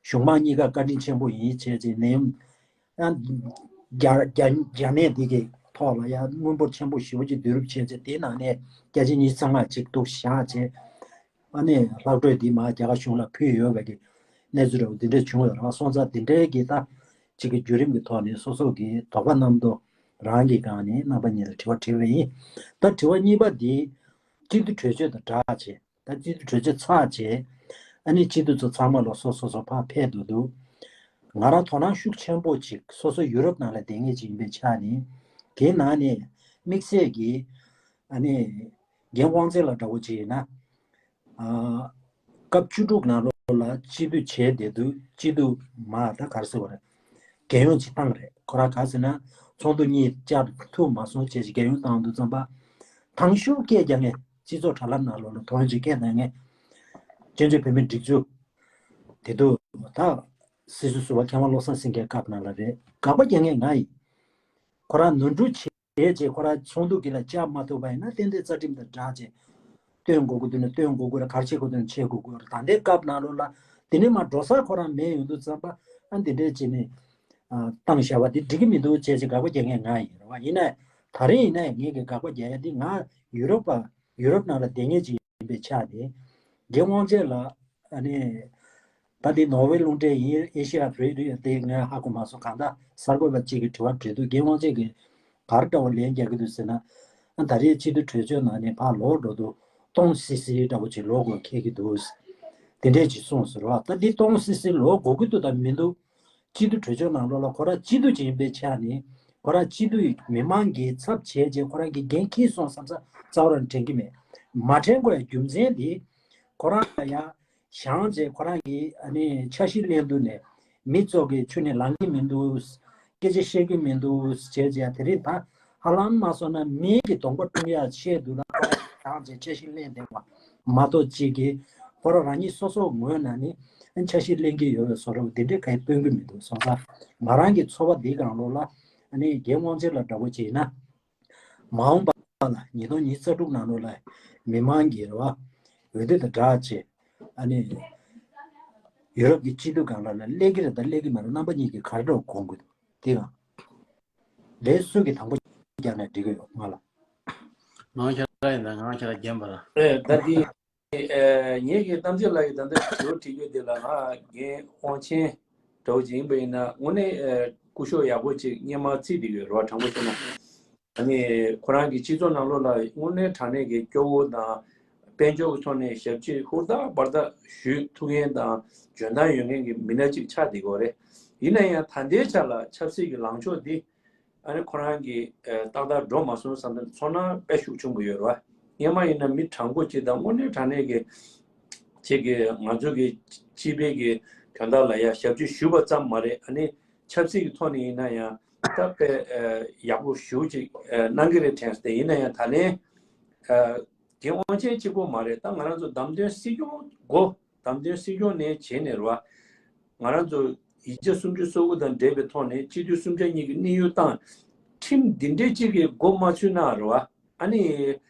གཞུང་མང་གཉིས་ཀ་བཀའ་དྲིན་ཆེན་པོ་ཡིན་བྱས་ཅིག་ནས་ཡང་རྒྱ་རྒྱ་རྒྱ་ནད་འདི་གི་ཐོག་ལ་ཡང་དངུལ་འབོར་ཆེན་པོ་ཞེ་པོ་ཅིག་བསྡུ་རུབ་བྱས་ཚེ་དེའི་ནང་ནས་བརྒྱ་ཆ་ཉི་ཤུ་རྩ་ལྔ་ཅིག་འདུག་བཞག་བྱས། ཨ་ནི་ལྷག་འཕྲོས་འདི་མར་རྒྱ་གར་གཞུང་ལ་ཕུལ་ཡོད་པའི་གི་གནས་ཚུལ་འདྲ་བོ་འདི་འདྲས་བྱུང་ཡོད་རེད་བ། སོང་ཙང་འདི་འདྲའི་གི་ད་ཅིག་གི་བརྒྱུད་རིམ་གྱི་ཐོག་ནས་སོ་སོ་གི་དོགས་པ་རྣམ་རྟོག་རང་གི་སྒང་ནས་རྣམ་པ་གཉིས་ལ་དྲི་བ་དྲིས་པ་ཡིན། ད་དྲི་བ་གཉིས་པ་འདི་སྤྱི་འཐུས་གྲོས་ཆོད་དང་སྦྲགས་བྱས། ད་སྤྱི་འཐུས་གྲོས་ཆོད་ཚར་རྗེས་ཨ་ནི་སྤྱི་འཐུས་ཚོ་ཚང་མ་ལོག་སོ་སོ་སོ་ཕར་ཕེབས་འདུག་འདུག་ང་རང་དོ་སྣང་ཤུགས་ཆེན་པོ་ཅིག་སོ་སོ་ཡུ་རོབ་ནང་ལ་བསྡད་མཁན་ཅིག་ཡིན་པའི་ཆ་ནས་དེའི་ནང་ནས་དམིགས་བསལ་གྱིས་ཨ་ནི་རྒན་དབང་འཛིན་ལགས་འདྲ་བོ་ཅིག་ཡིན་ན་ཨ་སྐབས་བཅུ་དྲུག་ནང་ལོགས་ལ་སྤྱི་འཐུས་བྱས་བསྡད་དུས་སྤྱི་འཐུས་མ་ད་ག་རེ་ཟེར་བ་རེད། རྒྱལ་ཡོངས་ཅིག་བཏང་རེད། ཁོ་རང་ག་ཟེར་ན་ཚོགས་འདུ་གཉིས་བཅར་ཐུབ་མ་སོང་བྱས་ཅིག་རྒྱལ་ཡོངས་བཏང་འདུག་ཙམ་པ་དང་ཤོས་སྐད་རྒྱག་མཁན་སྤྱི་ཚོགས་དྲ་ལམ་ནང་ལོགས་ལ་དོན་ཅིག་སྐད་གཏོང་མཁན་བཙན་བྱོལ་བོད་མིའི་སྒྲིག་འཛུགས་དེ་དུས་ད་སྲིད་ཟུར་ཟུར་པ་མཁས་དབང་བློ་བཟང་སེང་གེའི་སྐབས་ནང་ལ་རེད། དགག་པ་རྒྱག་མཁན་ང་ཡིན། ཁོ་རང་ནོར་འཁྲུལ་བྱས་རྗེས་ཁོ་རང་ཚོགས་འདུ་གི་ལ་བཅར་མ་ཐུབ་པ་ཡིན་ན་ཏན་ཏན་རྩ་ཁྲིམས་དང་སྦྲགས་བྱས་སྟོན་དགོས་ཀྱི་འདུག་ན་སྟོན་དགོས་ཀྱི་རེད། ག་རེ་བྱེད་དགོས་འདུག་ན་བྱེད་དགོས་ཀྱི་རེད། ད་ལྟའི་སྐབས་ནང་ལོགས་ལ་དེ་ནས་མར་འགྲོ་ས་ཁོ་རང་མེད་ཡོང་དུས་ཙམ་པ་ཨ་འདི་འདྲས་བྱས་ནས་ཨ་བཏང་བཞག་པ་འདི་འགྲིག་གི་མི་འདུག་ཅེས་ཅེས་དགག་པ་རྒྱག་མཁན་ང་ཡིན་རེད་བ། ཡིན་ནའི་ད་རེས་ཡིན་ནའི་ངེད་ཀྱི་དགག་པ་རྒྱག་ཡ་འདི་ང་ཡུ་རོབ་པ་ཡུ་རོབ་ནང་ལ་བསྡད་མཁན་ཅིག་ཡིན་པའི་ཆ་ནས་རྒན་དབང་ཆེན་ལགས་ཨ་ནི། ད་འདི་ནོར་ཝེ་རླུང་འཕྲིན་ཡིན་ཨེ་ཤི་ཡ་བོད་རིགས་དེ་ངས་ཧ་གོ་མ་སོང་། གང་ལྟར་གསར་འགོད་པ་གཅིག་གིས་དྲི་བ་དྲིས་དུས་རྒན་དབང་ཆེན་གྱིས་ག་རེ་འདྲ་བོ་ལན་རྒྱག་གི་འདུག་ཟེར་ན། ཨ་ད་རེས་སྤྱི་འཐུས་གྲོས་ཆོད་ནང་ནས་ཕར་ལོག་འགྲོ་དུས་སྟོང་སི་སི་འདྲ་བོ་ཅིག་ལོག་དགོས་འཁེལ་གྱི་འདུག་དེ་འདྲས་ཅིག་གསུངས་ཟེར་བ། ད་འདི་གཏོང་སྲིད་སྲིད་ལོ་གོ་གི་འདུག་ད་མི་འདུག་སྤྱི་འཐུས་གྲོས་ཚོགས་ནང་ལོགས་ལ་ཁོ་རང་སྤྱི་འཐུས་ཅིག་ཡིན་པའི་ཆ་ནས་ཁོ་རང་སྤྱི་འཐུས་མི་མང་གིས་ཚབ་བྱས་རྗེས་ཁོ་རང་གི་འགན་འཁྱེར་སོང་བསམ་ས་རྩ་བ་རང་དྲན་གི་མེད། མ་དྲན་དགོས་ཡ་རྒྱུ་མཚན་འདི་ཁོ་རང་ལ་ཡ་བཞེངས་རྗེས་ཁོ་རང་གིས་ཨ་ནི་འཆར་གཞི་ལེན་དུས་ནས་མི་ཚོ་གི་ཁྱོན་ནས་ལངས་གི་མི་འདུག་སྐད་ཆ་བཤད་གི་མི་འདུག་བྱས་རྗེས་དེ་རིང་ད་ཧ་ལམ་མ་སོང་ན་མི་གི་གདོང་པ་བཀྲུ་ཡ་ཆེད་དུ་ལ་ཁོ་རང་གིས་བཞེངས་རྗེས་འཆར་གཞི་ལེན་བསྡད་པ་མ་གཏོགས་གཅིག་གིས་ཁོ་རང་རང་ཉིད་སོ་སོ་ངོས་ནས་ནི་འཆར་གཞི་ལེན་གི་ཡོད་པའི་བཟོ་འདྲ་འདི་འདྲའི་གང་ཡང་སྟོན་གི་མི་འདུག་སོང་ཙང་ང་རང་གི་ཚོར་བ་འདི་སྒང་ལོགས་ལ་ཨ་ནི་རྒན་དབང་ཆེན་ལགས་འདྲ་པོ་ཅིག་ཡིན་ན། མ་འོངས་པ་ལ་ཉིས་སྟོང་ཉི་ཤུ་རྩ་དྲུག་ནང་ལོགས་ལ་མི་མང་གི་རེད་བ། འོས་བསྡུ་དང་སྦྲགས་བྱས་ཨ་ནི་ཡུ་རོབ་ཀྱི་སྤྱི་འཐུས་སྒང་ལ་ལ་སླེབས་ཀྱི་རེད་དང་སླེབས་ཀྱི་མ་རེད། རྣམ་པ་གཉིས་ཀྱིས་ག་རེ་འདྲ་དགོངས་ཀྱི་འདུག་དེ་ཡང་ལས་སུ་གི་དང་པོ་རྒྱག་ནས་འགྲིག་གི་ཡོད་ང་ལ། ང་ཁྱེད་རང་ཡིན་ད་ང་ཁྱེད་རང་རྒན་པ་ར། ཨེ་ད་དེ་ཨེ་ངེད་ཀྱི་གཏམ་ཚེ་ལགས་ཀྱིས་ད་ལྟ་ཞུ་བྲིས་རྒྱུ་དེ་ལ་ང་རྒན་དབང་ཆེན་འདྲ་བོ་ཅིག་ཡིན་པ་ཡིན་ན་དངོས་གནས་ཨེ་སྐུ་ཞབས་ཡག་པོ་ཅིག་སྔོན་མ་བརྩིས་བསྡད་ཡོད་རེད་བ། དྲང་པོ་བཤད་ན། ཨ་ནི་ཁོ་རང་གི་སྤྱི་ཚོགས་ནང་ལོགས་ལ་དངོས་གནས་དྲང་གནས་ཀྱི་སྐྱོ་བོ་དང་དཔལ་འབྱོར་གྱི་ཐོག་ནས་ཞབས་ཕྱི་ཧུར་ཐག་འབར་ཐག་ཞུ་ཐུབ་མཁན་དང་འཇོན་ཐང་ཡོད་མཁན་གྱི་མི་སྣ་གཅིག་ཆགས་བསྡད་ཡོད་རེད། ཡིན་ན་ཡང་ད་ལྟའི་ཆ་ལ་ཆབ་སྲིད་ཀྱི་ལངས་ཕྱོགས་འདི་ཨ་ནི་ཁོ་རང་གི་ཏག་ཏག་འགྲོ་མ་སོང་བསམ་ན་ཚོར་སྣང་དཔེ་ཤུགས་ཆེན་པོ་ཡོད་རེད་བ། སྔོན་མ་ཡིན་ན་མི་དྲང་པོ་གཅིག་དང་དངོས་གནས་དྲང་གནས་ཀྱི་ཅིག་གི་ང་ཚོ་གི་སྤྱི་པའི་གི་དོན་དག་ལ་ཡང་ཞབས་ཕྱི་ཞུས་པ་ཙམ་མ་རེད། ཨ་ནི་ཆབ་སྲིད་ཀྱི་ཐོག་ནས་ཡིན་ན་ཡང་ད་དཔེ་ཡག་པོ་ཞེ་པོ་ཅིག་གནང་གི་རེད་དྲན་སོང་། དེ་ཡིན་ན་ཡང་ད་ལན་རྒན་དབང་ཆེན་གཅིག་པོ་མ་རེད། ད་ང་རང་ཚོ་བདམས་ཐོན་སྲིད་སྐྱོང་འགོ་བདམས་ཐོན་སྲིད་སྐྱོང་ནས་བྱས་ནས་རེད་བ། ང་རང་ཚོ་ཡིག་ཆ་སུམ་ཅུ་སོ་དགུ་དང་འབྲེལ་བའི་ཐོག་ནས་སྤྱི་འཐུས་གསུམ་ཆ་གཉིས་ཀྱི་གནས་ཡུལ་བཏང་། ཁྲིམས་འདི་འདྲའི་གཅིག་གི་འགོ་མ་ཚུགས་ན་རེད་བ། ཨ་ནི་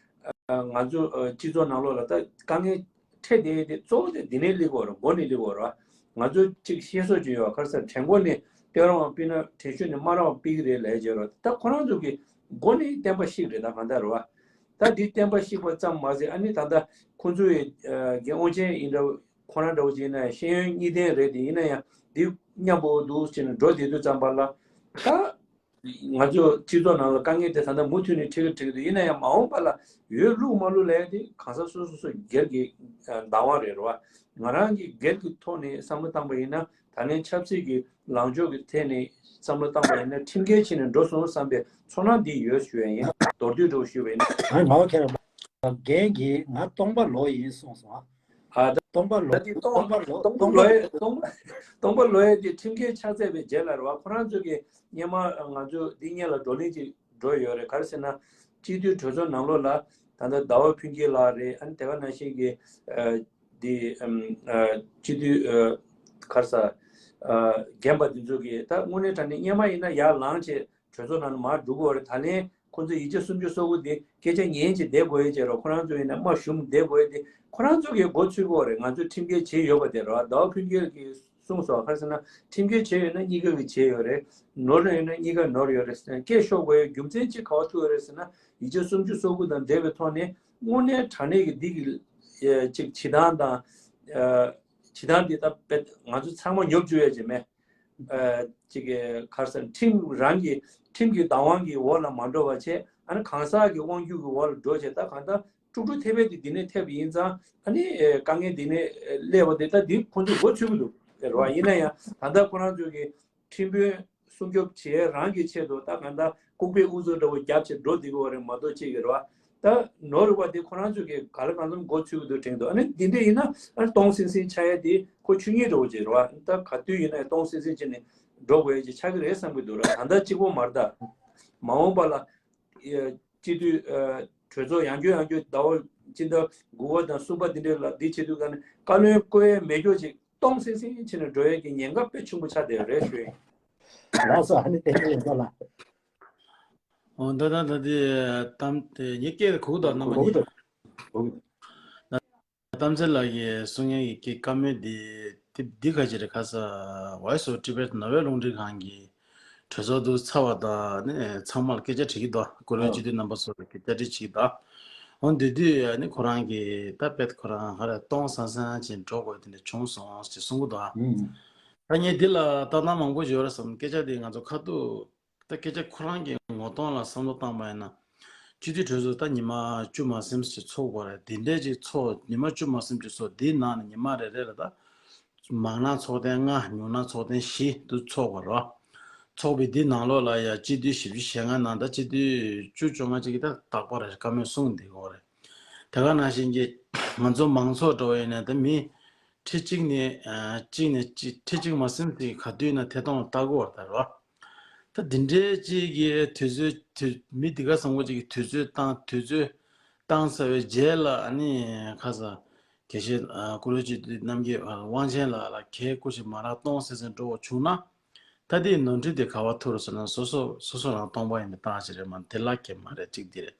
ང་ཚོ་སྤྱི་ཚོགས་ནང་ལོགས་ལ་ད་དཀའ་ངལ་འཕྲད་བསྡད་དེ་གཙོ་བོ་དེ་འདི་ནས་སླེབས་དགོས་རེད། འགོ་ནས་སླེབས་དགོས་རེད་བ། ང་ཚོ་གཅིག་བཤད་སྲོལ་ཅིག་ཡོད་བ། ག་རེ་ཟེར་དྲན་འགོ་ནས་སྟོན་རོགས་ཨང་ཕུལ་ན་དྲན་ཤུལ་ནས་མ་རོགས་ཨང་ཕུལ་གི་རེད་ལབ་ཡ་བྱས་རོགས། ད་ཁོ་རང་ཚོ་གི་འགོ་ནས་བསྟན་པ་བཤིག་རེད། ད་གང་ལྟར་རེད་བ། ད་འདི་བསྟན་པ་བཤིག་པ་ཙམ་མ་ཟད་ཨ་ནི་ད་ལྟ་ཁོང་ཚོའི་རྒན་དབང་ཆེན་ཡིན་འདྲ་ཁོ་རང་འདྲ་བོ་ཅིག་ཡིན་ན་ཤེས་ཡོན་གཉིས་ལྡན་རེད། དེ་ཡིན་ན་ཡང་འདི་མཉམ་པོ་འདུག་ཅེས་ནས་འགྲོ་བསྡད་དུས་ཙམ་པ་ལ་ད། ང་ཚོ་སྤྱི་ཚོགས་ནང་ལ་དཀའ་ངལ་དེ་ད་ལྟ་མུ་མཐུད་ནས་འཕྲད་ཀྱི་འཕྲད་ཀྱི་འདུག་ཡིན་ན་ཡང་མ་འོངས་པ་ལ་ཡོད་ལུགས་མ་ལུགས་ལས་དེ་གང་ཟག་སོ་སོ་སོ་སྒེར་གྱི་བདག་དབང་རེད་རེད་བ། ང་རང་གི་སྒེར་གྱི་ཐོག་ནས་བསམ་བློ་བཏང་པ་ཡིན་ན་ད་ལན་ཆབ་སྲིད་ཀྱི་ལངས་ཕྱོགས་ཀྱི་ཐད་ནས་བསམ་བློ་བཏང་པ་ཡིན་ན་ཁྲིམས་འགལ་ཕྱིན་ནས་འགྲོ་སོང་བསམ་པའི་ཚོར་སྣང་འདི་ཡོད་ཞུ་ཡ་ཡིན། མདོར་བསྡུས་འགྲོ་ཞུ་བ་ཡིན། ཨ་ནི་མ་འོ་ཁྱེད་རང་རྒན་གྱིས་ང་སྟོང་པ་ལོག་ཡིན་གསུངས་སོང་ཨ། ཨ་ད་སྟོང་པ་ད་ལོག་དེ་སྟོང་སྟོང་པ་ལོག་སྟོང་པ་སྟོང་པ་ལོག་ཡས་སྟོང་པ་སྟོང་པ་ལོག་ཡས་དེ་ཁྲིམས་འགལ་ཆགས་ཚར་བའི་རྗེས་ལ་རེད་བ། ཁོ་རང་ཚོ་གི་སྔོན་མ་ང་ཚོ་འདི་སྔོན་ལ་བགྲོ་གླེང་ཅིག་འགྲོ་ཡོད་རེད། ག་རེ་ཟེར་ན་སྤྱི་འཐུས་གྲོས་ཚོགས་ནང་ལོགས་ལ་ད་ལྟ་ཟླ་བ་ཕུན་སྐྱིད་ལགས་རེད། ཨ་ནི་དེ་ག་ནང་བཞིན་གྱི་ཨ་འདི་ཨམ་ཨ་སྤྱི་འཐུས་ཨ་ག་རེ་ཟེར་ཨ་རྒན་པ་འདི་ཚོ་གི་ད་དངོས་གནས་དྲང་གནས་སྔོན་མ་ཡིན་ན་ཡར་ལངས་བྱས། གྲོས་ཚོགས་ནང་ནས་མར་འགྲོ་གི་ཡོད་རེད། ད་ལན་ཁོང་ཚོས་ཡིག་ཆ་སུམ་ཅུ་སོ་དགུ་དེ་སྐད་ཆ་ཉན་བྱས་བསྡད་དགོས་ཡས་བྱས་རོགས། ཁོ་རང་ཚོ་ཡིན་ན་མར་ཞུམ་བསྡད་དགོས་ཡས་དེ་ཁོ་རང་ཚོ་གིས་འགོ་ཚུགས་ཀྱི་ཡོད་རེད། ང་ཚོས་ཁྲིམས་འགལ་བྱས་ཡོད་པ་དེ་རེད་བ། ཟླ་བ་ཕུན་སྐྱིད་ཀྱིས་གསུངས་སོང་། ག་རེ་ཟེར་ན་ཁྲིམས་འགལ་བྱས་ཡོད་ན་གཉིས་ཀ་གིས་བྱས་ཡོད་རེད། ནོར་ཡོད་ན་གཉིས་ཀ་ནོར་ཡོད་རེད་ཟེར་ན་སྐད་ཤོར་དགོས་ཡས་རྒྱུ་མཚན་གཅིག་ག་པར་ཐུག་ཡོད་རེད་ཟེར་ན་ཡིག་ཆ་སུམ་ཅུ་སོ་དགུ་དང་འབྲེལ་བའི་ཐོག་ནས་དངོས་གནས་དྲང་གནས་ཀྱི་འདི་གི་ཅིག་བྱེད་སྟངས་དང་བྱེད་སྟངས་འདི་ད་དཔེ་ང་ཚོ་ཚང་མ་ཉོབ་བཅུག་ཡས་ཅིག་མེད། ཨ་ཅིག་གི་ག་རེ་ཟེར་ཁྲིམས་རང་གི་ཁྲིམས་ཀྱི་བདག་དབང་གི་འོག་ལ་མ་འགྲོ་བ་བྱས། ཨ་ནི་གང་ཟག་གི་དབང་སྒྱུར་གྱི་འོག་ལ་འགྲོ་བྱས། ད་གང་ལྟར་དཀྲུག་དཀྲུག་ཐེབས་པའི་དེ་འདི་ནས་ཐེབས་པ་ཡིན་ཙང་ཨ་ནི་ཨེ་དཀའ་ངལ་འདི་ནས་ཨེ་སླེབས་པ་དེ་ད་འདི་ཁོང་ཚོས་འགོ་ཚུགས་ཀྱི་འདུག་རེད་བ། ཡིན་ན་ཡང་ད་ལྟ་ཁོ་རང་ཚོས་ཀྱི་ཁྲིམས་དཔོན་སྲུང་སྐྱོབ་བྱེད་རང་གི་ཆེད་དུ་ད་གང་ལྟར་ལྐུགས་པའི་ཨུ་ཚུགས་འདྲ་བོ་རྒྱབ་བྱས་འགྲོ་བསྡད་ཀྱི་ཡོད་རེད་མ་གཏོགས་ཅིག་གི་རེད་བ། ད་ནོར་བ་དེ་ཁོ་རང་ཚོ་གིས་ག་ལ་གང་འཚམ་འགོ་ཚུགས་ཀྱི་འདུག་དྲན་འདུག་ཨ་ནི་འདི་འདྲ་ཡིན་ན་ཨ་ནི་སྟོང་སིང་སིང་ཆགས་ཡ་དེ་ཁོ་ཆོས་ཉིད་འདྲ་བོ་ཅིག་རེད་བ། ད་ག་དུས་ཡིན་ན་སྟོང་སིང་སིང་བྱས་ནས་འགྲོ་དགོས་ཡ་ཅིག་ཆགས་ཀྱི་རེད་བསམ་གྱི་འདུག་ར། ད་ལྟ་གཅིག་པོ་མ་རེད་ད། མ་འོངས་པ་ལ་སྤྱི་འཐུས་གྲོས་ཚོགས་ཡང་བསྐྱར་ཡང་བསྐྱར་ཟླ་བ་སྤྱི་ཟླ་དགུ་པ་དང་གསུམ་པ་འདི་འདྲ་ལ་འདི་བྱེད་དུས་ག་ནས་བཀའ་བློན་བསྐོ་ཡ་མེད་སྐྱོ་ཅིག་སྟོང་སིང་སིང་བྱས་ནས་འགྲོ་ཡས་ཀྱི་ཉེན་ཁ་དཔེ་ཆེན་པོ་ཆགས་བསྡད་ཡོད་རེད་ཞུ་ཡིན། ལགས་སོ། ཨ་ནི་བསྟན་པའི་ཡོད་ལ། འོ་ད་ད་ད་དེ་གཏམ་དེ་ངའི་སྐད་གོ་གི་འདུག་རྣམ་པ་གོ་གི་གཉིས། འདུག་གོ་གི་འདུག་གཏམ་ཚེ་ལགས་ཀྱིས་གསུང་མཁན་གྱི་སྐད་བཀའ་མོལ་འདི་དེ་འདི་ག་ཅི་རེད། ཁ་ས་Voice of Tibet ནོར་ཝེ་རླུང་འཕྲིན་ཁང་གི་གྲོས་ཚོགས་འདུ་ཚར་བ་དང་ནི་ཚང་མར་སྐད་ཆ་དྲི་གི་འདུག་སྐུ་མགྲོན་སྤྱི་འཐུས་རྣམ་པ་ཚོ་ལ་སྐད་ཆ་དྲི་བྱེད་ཀྱི་འདུག་འོ་འདི་དུས་ནི་ཁོ་རང་གིས་ད་དཔེ་ཁོ་རང་ཧ་ར་སྟོང་སང་སང་ཅིག་འགྲོ་དགོས་དེ་འདྲ་བྱུང་སོང་ཅེས་གསུང་གི་འདུག་ཨ། ཨུམ། ད་ངས་འདི་ལ་ལྟ་སྟངས་མང་པོ་ཡོད་རེད་བསམ། སྐད་ཆ་འདི་ང་ཚོ་ཁ་ཐུག་ད་སྐད་ཆ་ཁོ་རང་གི་ངོ་གདོང་ལ་བསམ་བློ་བཏང་པ་ཡིན་ན། སྤྱི་འཐུས་གྲོས་ཚོགས་ད་ཉི་མ་བཅུ་མ་ཟིན་ཅིག་ཚོགས་པ་རེད། དེ་འདྲས་ཅིག་ཚོགས། ཉི་མ་བཅུ་མ་ཟིན་ཅིག་ཚོགས། དེའི་ནང་ནས་ཉི་མ་རེ་རེ་ལ་ད་མང་ན་ཚོགས་ཐེངས་ལྔ། ཉུང་ན་ཚོགས་ཐེངས་བཞི་དུ་ཚོགས་པ་རེད། ཚོགས་པའི་འདི་ནང་ལོགས་ལ་ཡ་སྤྱི་འཐུས་བཞི་བཅུ་ཞེ་ལྔ་ནང་ད་སྤྱི་འཐུས་བཅུ་བཅོ་ལྔ་ཅིག་གིས་ད་རྟག་པར་བཀའ་མོལ་གསུངས་བསྡད་ཀྱི་ཡོད་རེད། དེ་ག་ནང་བཞིན་གྱི་ང་ཚོ་མང་ཚོགས་འགྲོ་བ་ཡིན་ན་ད་མི་ཁྲི་གཅིག་ནས་ཨ་གཅིག་ནས་གཅིག་ཁྲི་གཅིག་མ་ཟིན་ཅིག་ག་དུས་ན་ཐད་གཏོང་ལ་ལྟ་དགོས་པ་རེད་ད་རེད་བ། ད་འདི་འདྲའི་གཅིག་གི་དུས་ཚོད་དུས་མི་འདི་ག་བཟང་པོ་ཅིག་གི་དུས་ཚོད་བཏང་། དུས་ཚོད་བཏང་ཚར་བའི་རྗེས་ལ་ཨ་ནི་ཁ་ས་དགེ་བཤེས་ཨ་བཀུར་འོས་སྤྱི་འཐུས་རྣམ་རྒྱལ་ཨ་དབང་ཆེན་ལགས་ལ་གལ་སྐུ་ཞིག་མ་རག་སྟོང་ཟད་ཟད་འགྲོ་བ་བྱུང་ན། ད་ལྟའི་ནོར་འཁྲུལ་དེ་ག་པར་ཐུག་རེད་ཟེར་ན། སོ་སོ་སོ་སོ་རང་སྟོང་པ་ཡིན་པའི་རྟགས་ཅིག་རེད་མ་གཏོགས་དེ་ལ་གལ་མ་རེད། གཅིག་དེ་རེད།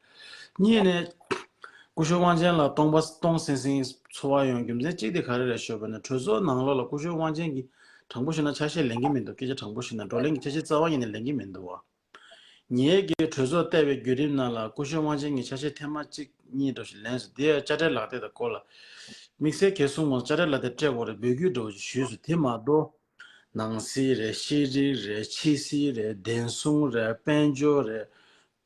གཉིས་ནས་སྐུ་ཞབས་དབང་ཆེན་ལགས་སྟོང་པ་སྟོང་ཟིང་ཟིང་འཚོ་བ་ཡོང་རྒྱུ་མཚན་གཅིག་དེ་ག་རེ་རེད་ཞུས་པ་ན། གྲོས་ཚོགས་ནང་ལོགས་ལ་སྐུ་ཞབས་དབང་ཆེན་གྱིས་དྲང་པོ་ཞུས་ན་ཆ་ཤས་ལེན་གྱི་མི་འདུག་སྐད་ཆ་དྲང་པོ་ཞུས་ན་བགྲོ་གླེང་གི་ཆ་ཤས་རྩ་བ་ཉིད་ནས་ལེན་གྱི་མི་འདུག་བ། ངེད་ཀྱིས་གྲོས་ཚོགས་བལྟས་པའི་བརྒྱུད་རིམ་ནང་ལ་སྐུ་ཞབས་དབང་ཆེན་གྱིས་ཆ་ཤས་ཐེངས་མ་གཅིག་གཉིས་འདྲ་ཞིག་ལེན་སོང་། དེ་ཡང་དཔྱ་ཁྲལ་ལག་དེབ་དང་སྐོར་ལ་དམིགས་བསལ་གལ་གསུངས་པ་དཔྱ་ཁྲལ་ལག་དེབ་སྤྲད་དགོས་རེད། འབོད་སྐུལ་འདྲ་བོ་ཞིག་ཞུས་སོང་། དེ་མ་གཏོགས་ནང་སྲིད་རེད། ཤེས་རིག་རེད། ཕྱི་སྲིད་རེད། བདེ་སྲུང་རེད། དཔལ་འབྱོར་རེད།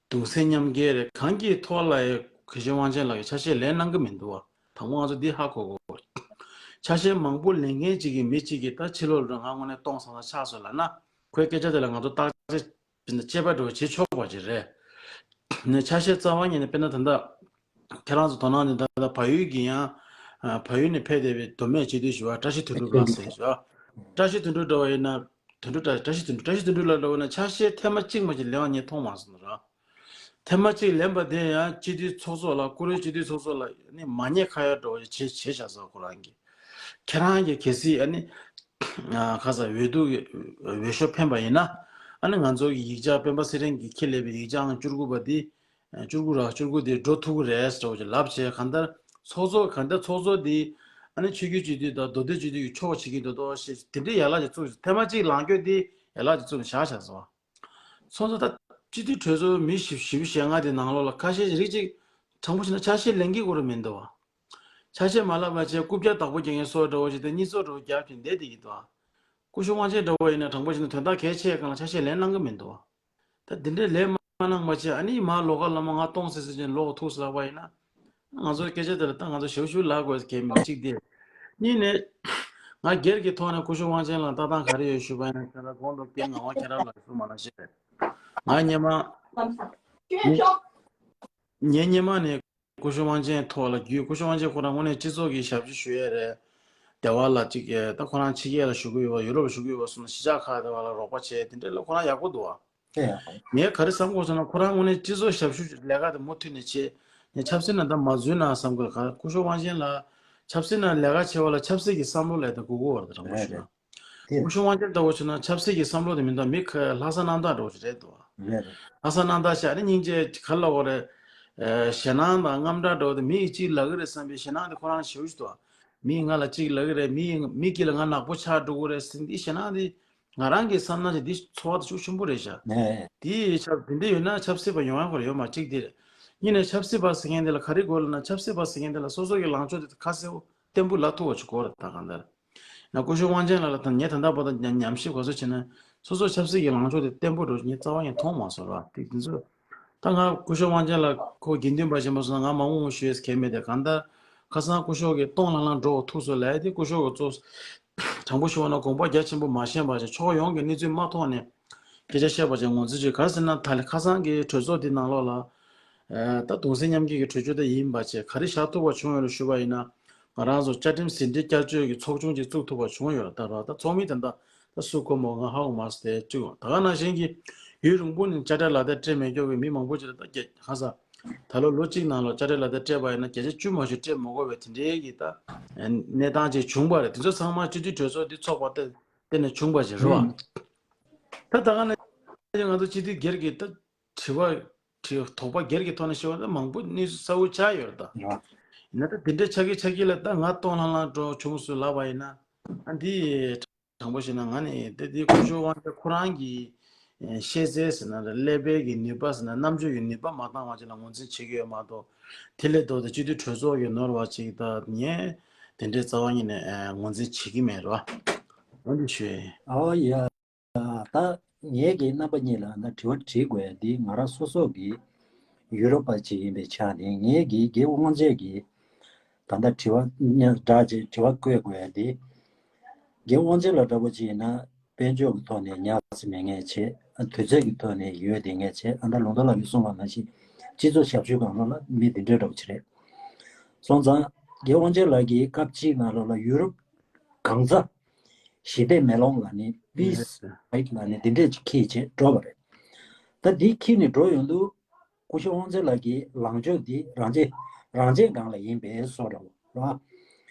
གདུང་སེམས་མཉམ་སྐྱེད་རེད། གང་གི་ཐོག་ལ་ཡང་དགེ་བཤེས་དབང་ཆེན་ལགས་ཀྱིས་ཆ་ཤས་ལེན་གནང་གི་མི་འདུག་བ། དང་པོ་ང་ཚོ་འདི་ཧ་གོ་དགོས། ཆ་ཤས་མང་པོ་ལེན་མཁན་གཅིག་གི་མི་གཅིག་གིས་ད་ཕྱི་ལོགས་ལ་ང་དངོས་གནས་སྟོང་ཟང་ཟང་ཆགས་སོང་ལབ་ན། ཁོའི་སྐད་ཆ་དེ་ལ་ང་ཚོ་བརྟག་དཔྱད་དཔྱད་པ་འདྲ་བོ་བྱེད་ཆོག་པ་ཅིག་རེད། ནས་ཆ་ཤས་རྩ་བ་ཉིད་ནས། དཔེར་ན་ད་ལྟ་ཁྱེད་རང་ཚོ་དོ་སྣང་ནས་ད་ལྟ་བལ་ཡུལ་གྱི་ཡང་ཨ་བལ་ཡུལ་ནས་ཕེབས་བསྡད་པའི་མདོ་སྨད་སྤྱི་འཐུས་ཞུ་བ་བཀྲ་ཤིས་དོན་གྲུབ་ལགས་ཟེར་ཞུ་བ། བཀྲ་ཤིས་དོན་གྲུབ་འདྲ་བ་ཡིན་ན། དོན་གྲུབ་བཀྲ་བཀྲ་ཤིས་དོན་གྲུབ། བཀྲ་ཤིས་དོན་གྲུབ་ལགས་འདྲ་བ་ཡིན་ན་ཆ་ཤས་ཐེངས་མ་གཅིག་མ་གཅིག་ལེན་པ་ངས་མཐོང་མ་སོང་ར། ཐེངས་མ་གཅིག་ལེན་པ་དེ་ཡང་སྤྱི་འཐུས་ཚོགས་གཙོ་ལ། བཀུར་འོས་སྤྱི་འཐུས་ཚོགས་གཙོ་ལ་ནི་མ་ཉེས་ཁ་ཡ་འདྲ་བོ་བྱས་བྱས་བཞག་སོང་ཁོ་རང་གིས། ཁྱེད་རང་གིས་གལ་སྲིད་ཨ་ནི་ཁ་ས་འོས་བསྡུ་འོས་ཤོག་འཕེན་པ་ཡིན་ན། ཨ་ནི་ང་ཚོ་གི་ཡིག་ཆ་སྤེན་པ་ཚེ་རིང་གིས་འཁྱེར་སླེབས་པའི་ཡིག་ཆ་ཨང་བཅུ་དགུ་པ་འདི། བཅུ་དགུ་ར་བཅུ་དགུ་འདི་འགྲོ་ཐུབ་ཀྱི་རེད་ཟེར་བ་ཅིག་ལབ་བྱས། གང་ལྟར་ཚོགས་གཙོ། གང་ལྟར་ཚོགས་གཙོ་འདི་ཨ་ནི་ཆོས་བརྒྱུད་སྤྱི་འཐུས་དང་མདོ་སྟོད་སྤྱི་འཐུས་ཀྱི་ཕྱོགས་བྱེད་ཀྱི་འདུག་དོ་ཞེས་དེ་འདྲའི་ཡན་ལག་ཅིག་བཙུགས། ཐེངས་མ་གཅིག་ལངས་སྐྱོད་འདི་ཡན་ལག་ཅིག་བཙུགས་ནས་བཞག་བཞག་སོང་། སོང་ཙང་ད་སྤྱི་འཐུས་གྲོས་ཚོགས་མི་བཞི་བཞི་བཅུ་ཞེ་ལྔ་དེ་ནང་ལོགས་ལ་ཁ་ཤས་རིགས་གཅིག་དྲང་པོ་བཤད་ན་ཆ་ཤས་ལེན་གྱི་ཡོད་རེད་མི་འདུག་བ། ཆ་ཤས་མ་ལབ་པ་བྱས་རྐུབ་བཀྱག་བདག་པོ་རྒྱག་མཁན་བཟོ་འདྲ་བོ་ཞིག་དང་། གཉིས་བཟོ་འདྲ་བོ་རྒྱབ་བྱས་བསྡད་བསྡད་ཀྱི་འདུག་བ། སྐུ་ཞབས་དབང་ཆེན་འདྲ་བོ་ཡིན་ན་དྲང་པོ་བཤད་ན་དོན་དག་གལ་ཆེ་སྒང་ལ་ཆ་ཤས་ལེན་གནང་གི་མི་འདུག་བ། ད་འདི་འདྲའི་ལན་མ་གནང་བ་བྱས། ཨ་ནི་མར་ལོགས་ཀ་ལ་མར་ང་སྟོང་ཟད་ཟད་བྱས་ལོག་ཐུག་ཟེར་ལབ་པ་ཡིན་ན། ང་ཚོའི་སྐད་ཆ་དེ་ལ་ད་ང་ཚོ་ཞེ་པོ་ཞེ་པོ་ལབ་དགོས་ཟེར་གྱི་མེད། གཅིག་དེ། གཉིས་ནས། ང་སྒེར་གྱི་ཐོག་ནས་སྐུ་ཞབས་དབང་ཆེན་ལ་ལྟ་སྟངས་ག་རེ་ཡོད་ཞུས་པ་ཡིན་ན། ཁྱེད་རང་དགོངས་དག་རྐྱེན་ངག་དབང་ཁྱེད་རང་ལ་གསུངས་མ་གནང་ཞེས། ང་སྔོན་མ། ངས་སྔོན་མ་ནས་སྐུ་ཞབས་དབང་ཆེན་ཐོག་ལ་བརྒྱུད། སྐུ་ཞབས་དབང་ཆེན་ཁོ་རང་དངོས་གནས་སྤྱི་ཚོགས་ཀྱི་ཞབས་ཕྱི་ཞུ་ཡས་རེད། སྡེ་བ་ལ་གཅིག་ད་ཁོ་རང་ཕྱི་རྒྱལ་ལ་བཞུགས་ཀྱི་ཡོད་པ། ཡུ་རོབ་ལ་བཞུགས་ཀྱི་ཡོད་པ་སོང་ན་གཞིས་ཆགས་ཁག་སྡེ་བ་ལ་རོགས་པ་བྱས། དེ་འདྲ་ལ་ཁོ་རང་ཡག་པོ་འདུག་བ། དེ་ཡང་། ངས་ག་རེ་བསམ་དགོས་ཟེར་ན། ཁོ་རང་དངོས་གནས་སྤྱི་ཚོགས་ཞབས་ཞུ་ལས་ཀ་དེ་མུ་མཐུད་ནས་བྱེད། ངས་ཆབ་སྲིད་ནང་ད་མ་འཛུལ་ན་བསམ་གི། ག་སྐུ་ཞབས་དབང་ཆེན་ལགས་ཆབ་སྲིད་ནང་ལས་ཀ་བྱེད་པ་ལ་ཆབ་སྲིད་ཀྱི་བསམ་བློ་ལས་ད་དགོས་ཀྱི་ཡོད་རེད། དྲང་པོ་ཞུ་ན། རེད་རེད། དེ། སྐུ་ཞབས་དབང་ཆེན་ལྟ་བུ་བྱུང་ན་ཆབ་སྲིད་ཀྱི་བསམ་བློ་དེ་མི་འདུག་མི་ཁ་ལྷག་བསམ་རྣམ་དག་འདྲ་བོ་ཞིག་རེད་འདུག་རེད་རེད། ལྷག་བསམ་རྣམ་དག་བྱས། ཨ་ནི་སྙིང་རྗེ་ག་ལ་འོ་རེད། ཨ་ཞེད་སྣང་དང་དངངས་སྐྲག་འདྲ་བོ་དེ། མི་གཅིག་ལབ་ཀྱི་རེད་བསམ་པའི་ཞེད་སྣང་དེ་ཁོ་རང་ཞེ་པོ་ཞིག་འདུག་མིས་ང་ལ་གཅིག་ལབ་ཀྱི་རེད། མི་མི་གཅིག་ལ་ང་ནག་པོ་ཆགས་འགྲོ་གི་རེད་ཟེར། འདི་ཞེད་སྣང་དེ། ང་རང་གི་བསམ་ན་ཅིག་འདི་ཚོར་བ་དེ་ཤུགས་ཆེན་པོ་རེད་ཤག་ནས། དེ་ཡི་ཆབ་དེ་འདྲ་ཡོད་ན་ཆབ་སྲིད་པ་ཡོང་ཡག་ཁོ་རང་ཡོད་མ་རེད། གཅིག་དེ་རེད། གཉིས་ནས་ཆབ་སྲིད་པ་ཟེར་མཁན་དེ་ལ་ག་རེ་དགོས་ལབ་ན། ཆབ་སྲིད་པ་ཟེར་མཁན་དེ་ལ་སོ་སོ་གི་ལངས་ཕྱོགས་དེ་ཁ་གསལ་པོ་བརྟན་པོ་ལབ་ཐུབ་པ་ཅིག་དགོས་རེད། ད་གང་ལྟར་ན་སྐུ་ཞབས་དབང་ཆེན་ལགས་ལ་ད་ངས་ད་ལྟ་བར་དུ་ཉམས་ཉམས་ཞིབ་ག་ཚོད་བྱས་ན། སོ་སོ་ཆབ་སྲིད་ཀྱི་ལངས་ཕྱོགས་དེ་བརྟན་པོ་འདྲ་བོ་ངས་རྩ་བ་ནས་མཐོང་མ་སོང་ར། དེ་དེ་ཚོ། ད་ང་སྐུ་ཞབས་དབང་ཆེན་ལགས་ཁོ་དགེ་འདུན་པ་ཆེན་པོ་སོང་ན་ང་མང་པོ་ཞུ་ཡས་གལ་མེད་དེ། གང་ལྟར་ཁ་སང་སྐུ་ཞབས་ཀྱིས་སྟོང་ལྷང་ལྷང་འགྲོ་ཐུག་སོང་ལབ་ཡས་དེ། སྐུ་ཞབས་ཀྱིས་གཙོ། དྲང་པོ་ཞུ་བ་ན་དགོངས་པ་རྒྱ་ཆེན་པོ་མ་བཞེས་པ་བྱས། ཕྱོགས་ཡོངས་ཀྱི་གནས་ཚུལ་མ་མཐོང་ནས་སྐད་ཆ་བཤད་པ་བྱས་ངོས་འཛིན་བྱེད། ག་རེ་ཟེར་ན། ད་ལྟ་ཁ་སང་གི་གྲོས་ཚོགས་འདི་ནང་ལོགས་ལ། ཨ་ད་གདུང་སེམས་མཉམ་སྐྱེད་ཀྱི་གྲོས་ཆོད་དེ་ཡིན་པ་བྱས། ག་རེ་བཞག་ཐུབ་པ་བྱུང་ཡོད་ལ་ཞུས་པ་ཡིན་ན། ང་རང་ཚོ་བཅའ་ཁྲིམས་ཟིན་བྲིས་བསྐྱར་བཅོས་ཀྱི་ཚོགས་ཆུང་ཅིག་བཙུགས་ཐུབ་པ་བྱུང་ཡོད་རེད། ད་ར་ད་ཚོགས་མི་དེ་འདྲ་ད་སུ་ཁོ་མོ་ང་ཧ་གོ་མ་སོང་། དེ་གཅིག་ད་ག་ནང་བཞིན་གྱི་ཡུན་རིང་པོ་ནས་དཔྱ་ཁྲལ་ལག་དེབ་སྤྲད་མེད་ཀྱོག་གི་མི་མང་པོ་ཅིག་ལ་ད་རྒྱ་ཁ་ས་ད་ལོ་ལོ་གཅིག་ནང་ལ་དཔྱ་ཁྲལ་ལག་དེབ་སྤྲད་པ་ཡིན་ན་བརྒྱ་ཆ་བཅུ་མ་གཏོགས་སྤྲད་མ་དགོས་པའི་དེ་འདྲའི་གི་ད་གནས་སྟངས་ཅིག་བྱུང་བ་རེད། དེ་ཚོ་ཚང་མ་སྤྱི་འཐུས་གྲོས་ཚོགས་འདི་ཚོགས་པ་དེ་དེ་ནས་བྱུང་བ་ཞིག་རེད་བ། ད་ད་ག་ནང་བཞིན་ང་ཚོ་སྤྱི་འཐུས་སྒེར་གྱི་ད་དྲི་བ་དྲི་དོགས་པ་སྒེར་གྱི་ཐོག་ནས་ཤོད་པ་ད་མང་པོ་གནས་ཚུལ་གསལ་པོ་ཆགས་ཡོད་རེད་ད། ཡིན་ན་ད་དེ་འདྲའི་ཆགས་ཀྱི་ཆགས་ཀྱི་ལ་ད་ང་སྟོང་ལྷང་ལྷང་འགྲོ་བྱུང་སོང་ལབ་པ་ཡིན་ན། ཨ་འདི། དྲང་པོ་བཤད་ན་ང་ནི་དེ་དེ་སྐུ་ཞབས་དབང་ཆེན་ཁོ་རང་གི་ཤེས་ཚད་ཟེར་ན་རེད། ཀླད་པའི་གི་ནུས་པ་ཟེར་ན། རྣམ་དཔྱོད་ཀྱི་ནུས་པ་མ་འདང་བ་ཅིག་ལ་ངོས་འཛིན་བྱེད་ཀྱི་ཡོད་མ་གཏོགས། དེ་ལས་ལྡོག་སྟེ་སྤྱི་འཐུས་གྲོས་ཚོགས་ཀྱི་ནོར་བ་ཅིག་ད་ངས་དེ་འདྲའི་རྩ་བ་ཉིད་ནས་ངོས་འཛིན་བྱེད་ཀྱི་མེད་རེད་བ། འོ་འདི་ཞུ་ཡ་ཡིན། ཨོ་ཡ། ད་ངས་ཀྱི་རྣམ་པ་གཉིས་ལ་ན་དྲི་བ་དྲི་དགོས་ཡ་འདི་ང་རང་སོ་སོ་གི་ ཡུ་རོབ་པ་ཅིག་ཡིན་པའི་ཆ་ནས། ངས་ཀྱིས་རྒན་དབང་ཆེན་གྱིས་ད་ལྟ་དྲི་བ་སྙན་སྒྲ་ཅིག་དྲི་བ་བཀོད་དགོས་ཡ་དེ། རྒན་དབང་ཆེན་ལགས་འདྲ་པོ་ཅིག་ཡིན་ན། དཔལ་འབྱོར་གྱི་ཐོག་ནས་ཉར་ཚགས་མེད་མཁན་བྱས། དུས་ཚོད་ཀྱི་ཐོག་ནས་ཡོད་བསྡད་མཁན་བྱས། ཨ་ནི་ལུང་རྟོགས་ལགས་ཀྱིས་གསུངས་པ་ནང་བཞིན་སྤྱི་ཚོགས་ཞབས་ཞུ་སྒང་ལོགས་ལ་མི་འདི་འདྲའི་འདྲ་པོ་ཅིག་རེད། སོང་ཙང་རྒན་དབང་ཆེན་ལགས་ཀྱིས་སྐབས་གཅིག་ནང་ལོགས་ལ་ཡུ་རོབ་གང་ཚ་ཞི་བདེ་མེ་ལོང་ལབ་ནས། Peace Ride ལབ་ནས་འདི་འདྲས་ཅིག་འཁྱེར་བྱས་འགྲོ་བ་རེད། ད་འདི་འཁྱེར་ནས་འགྲོ་ཡོང་དུས། སྐུ་ཞབས་དབང་ཆེན་ལགས་ཀྱི་ལངས་ཕྱོགས་འདི་རང་བཙན་རང་བཙན་སྒང་ལ་ཡིན་པའི་བཟོ་འདྲ་བོ་རེད་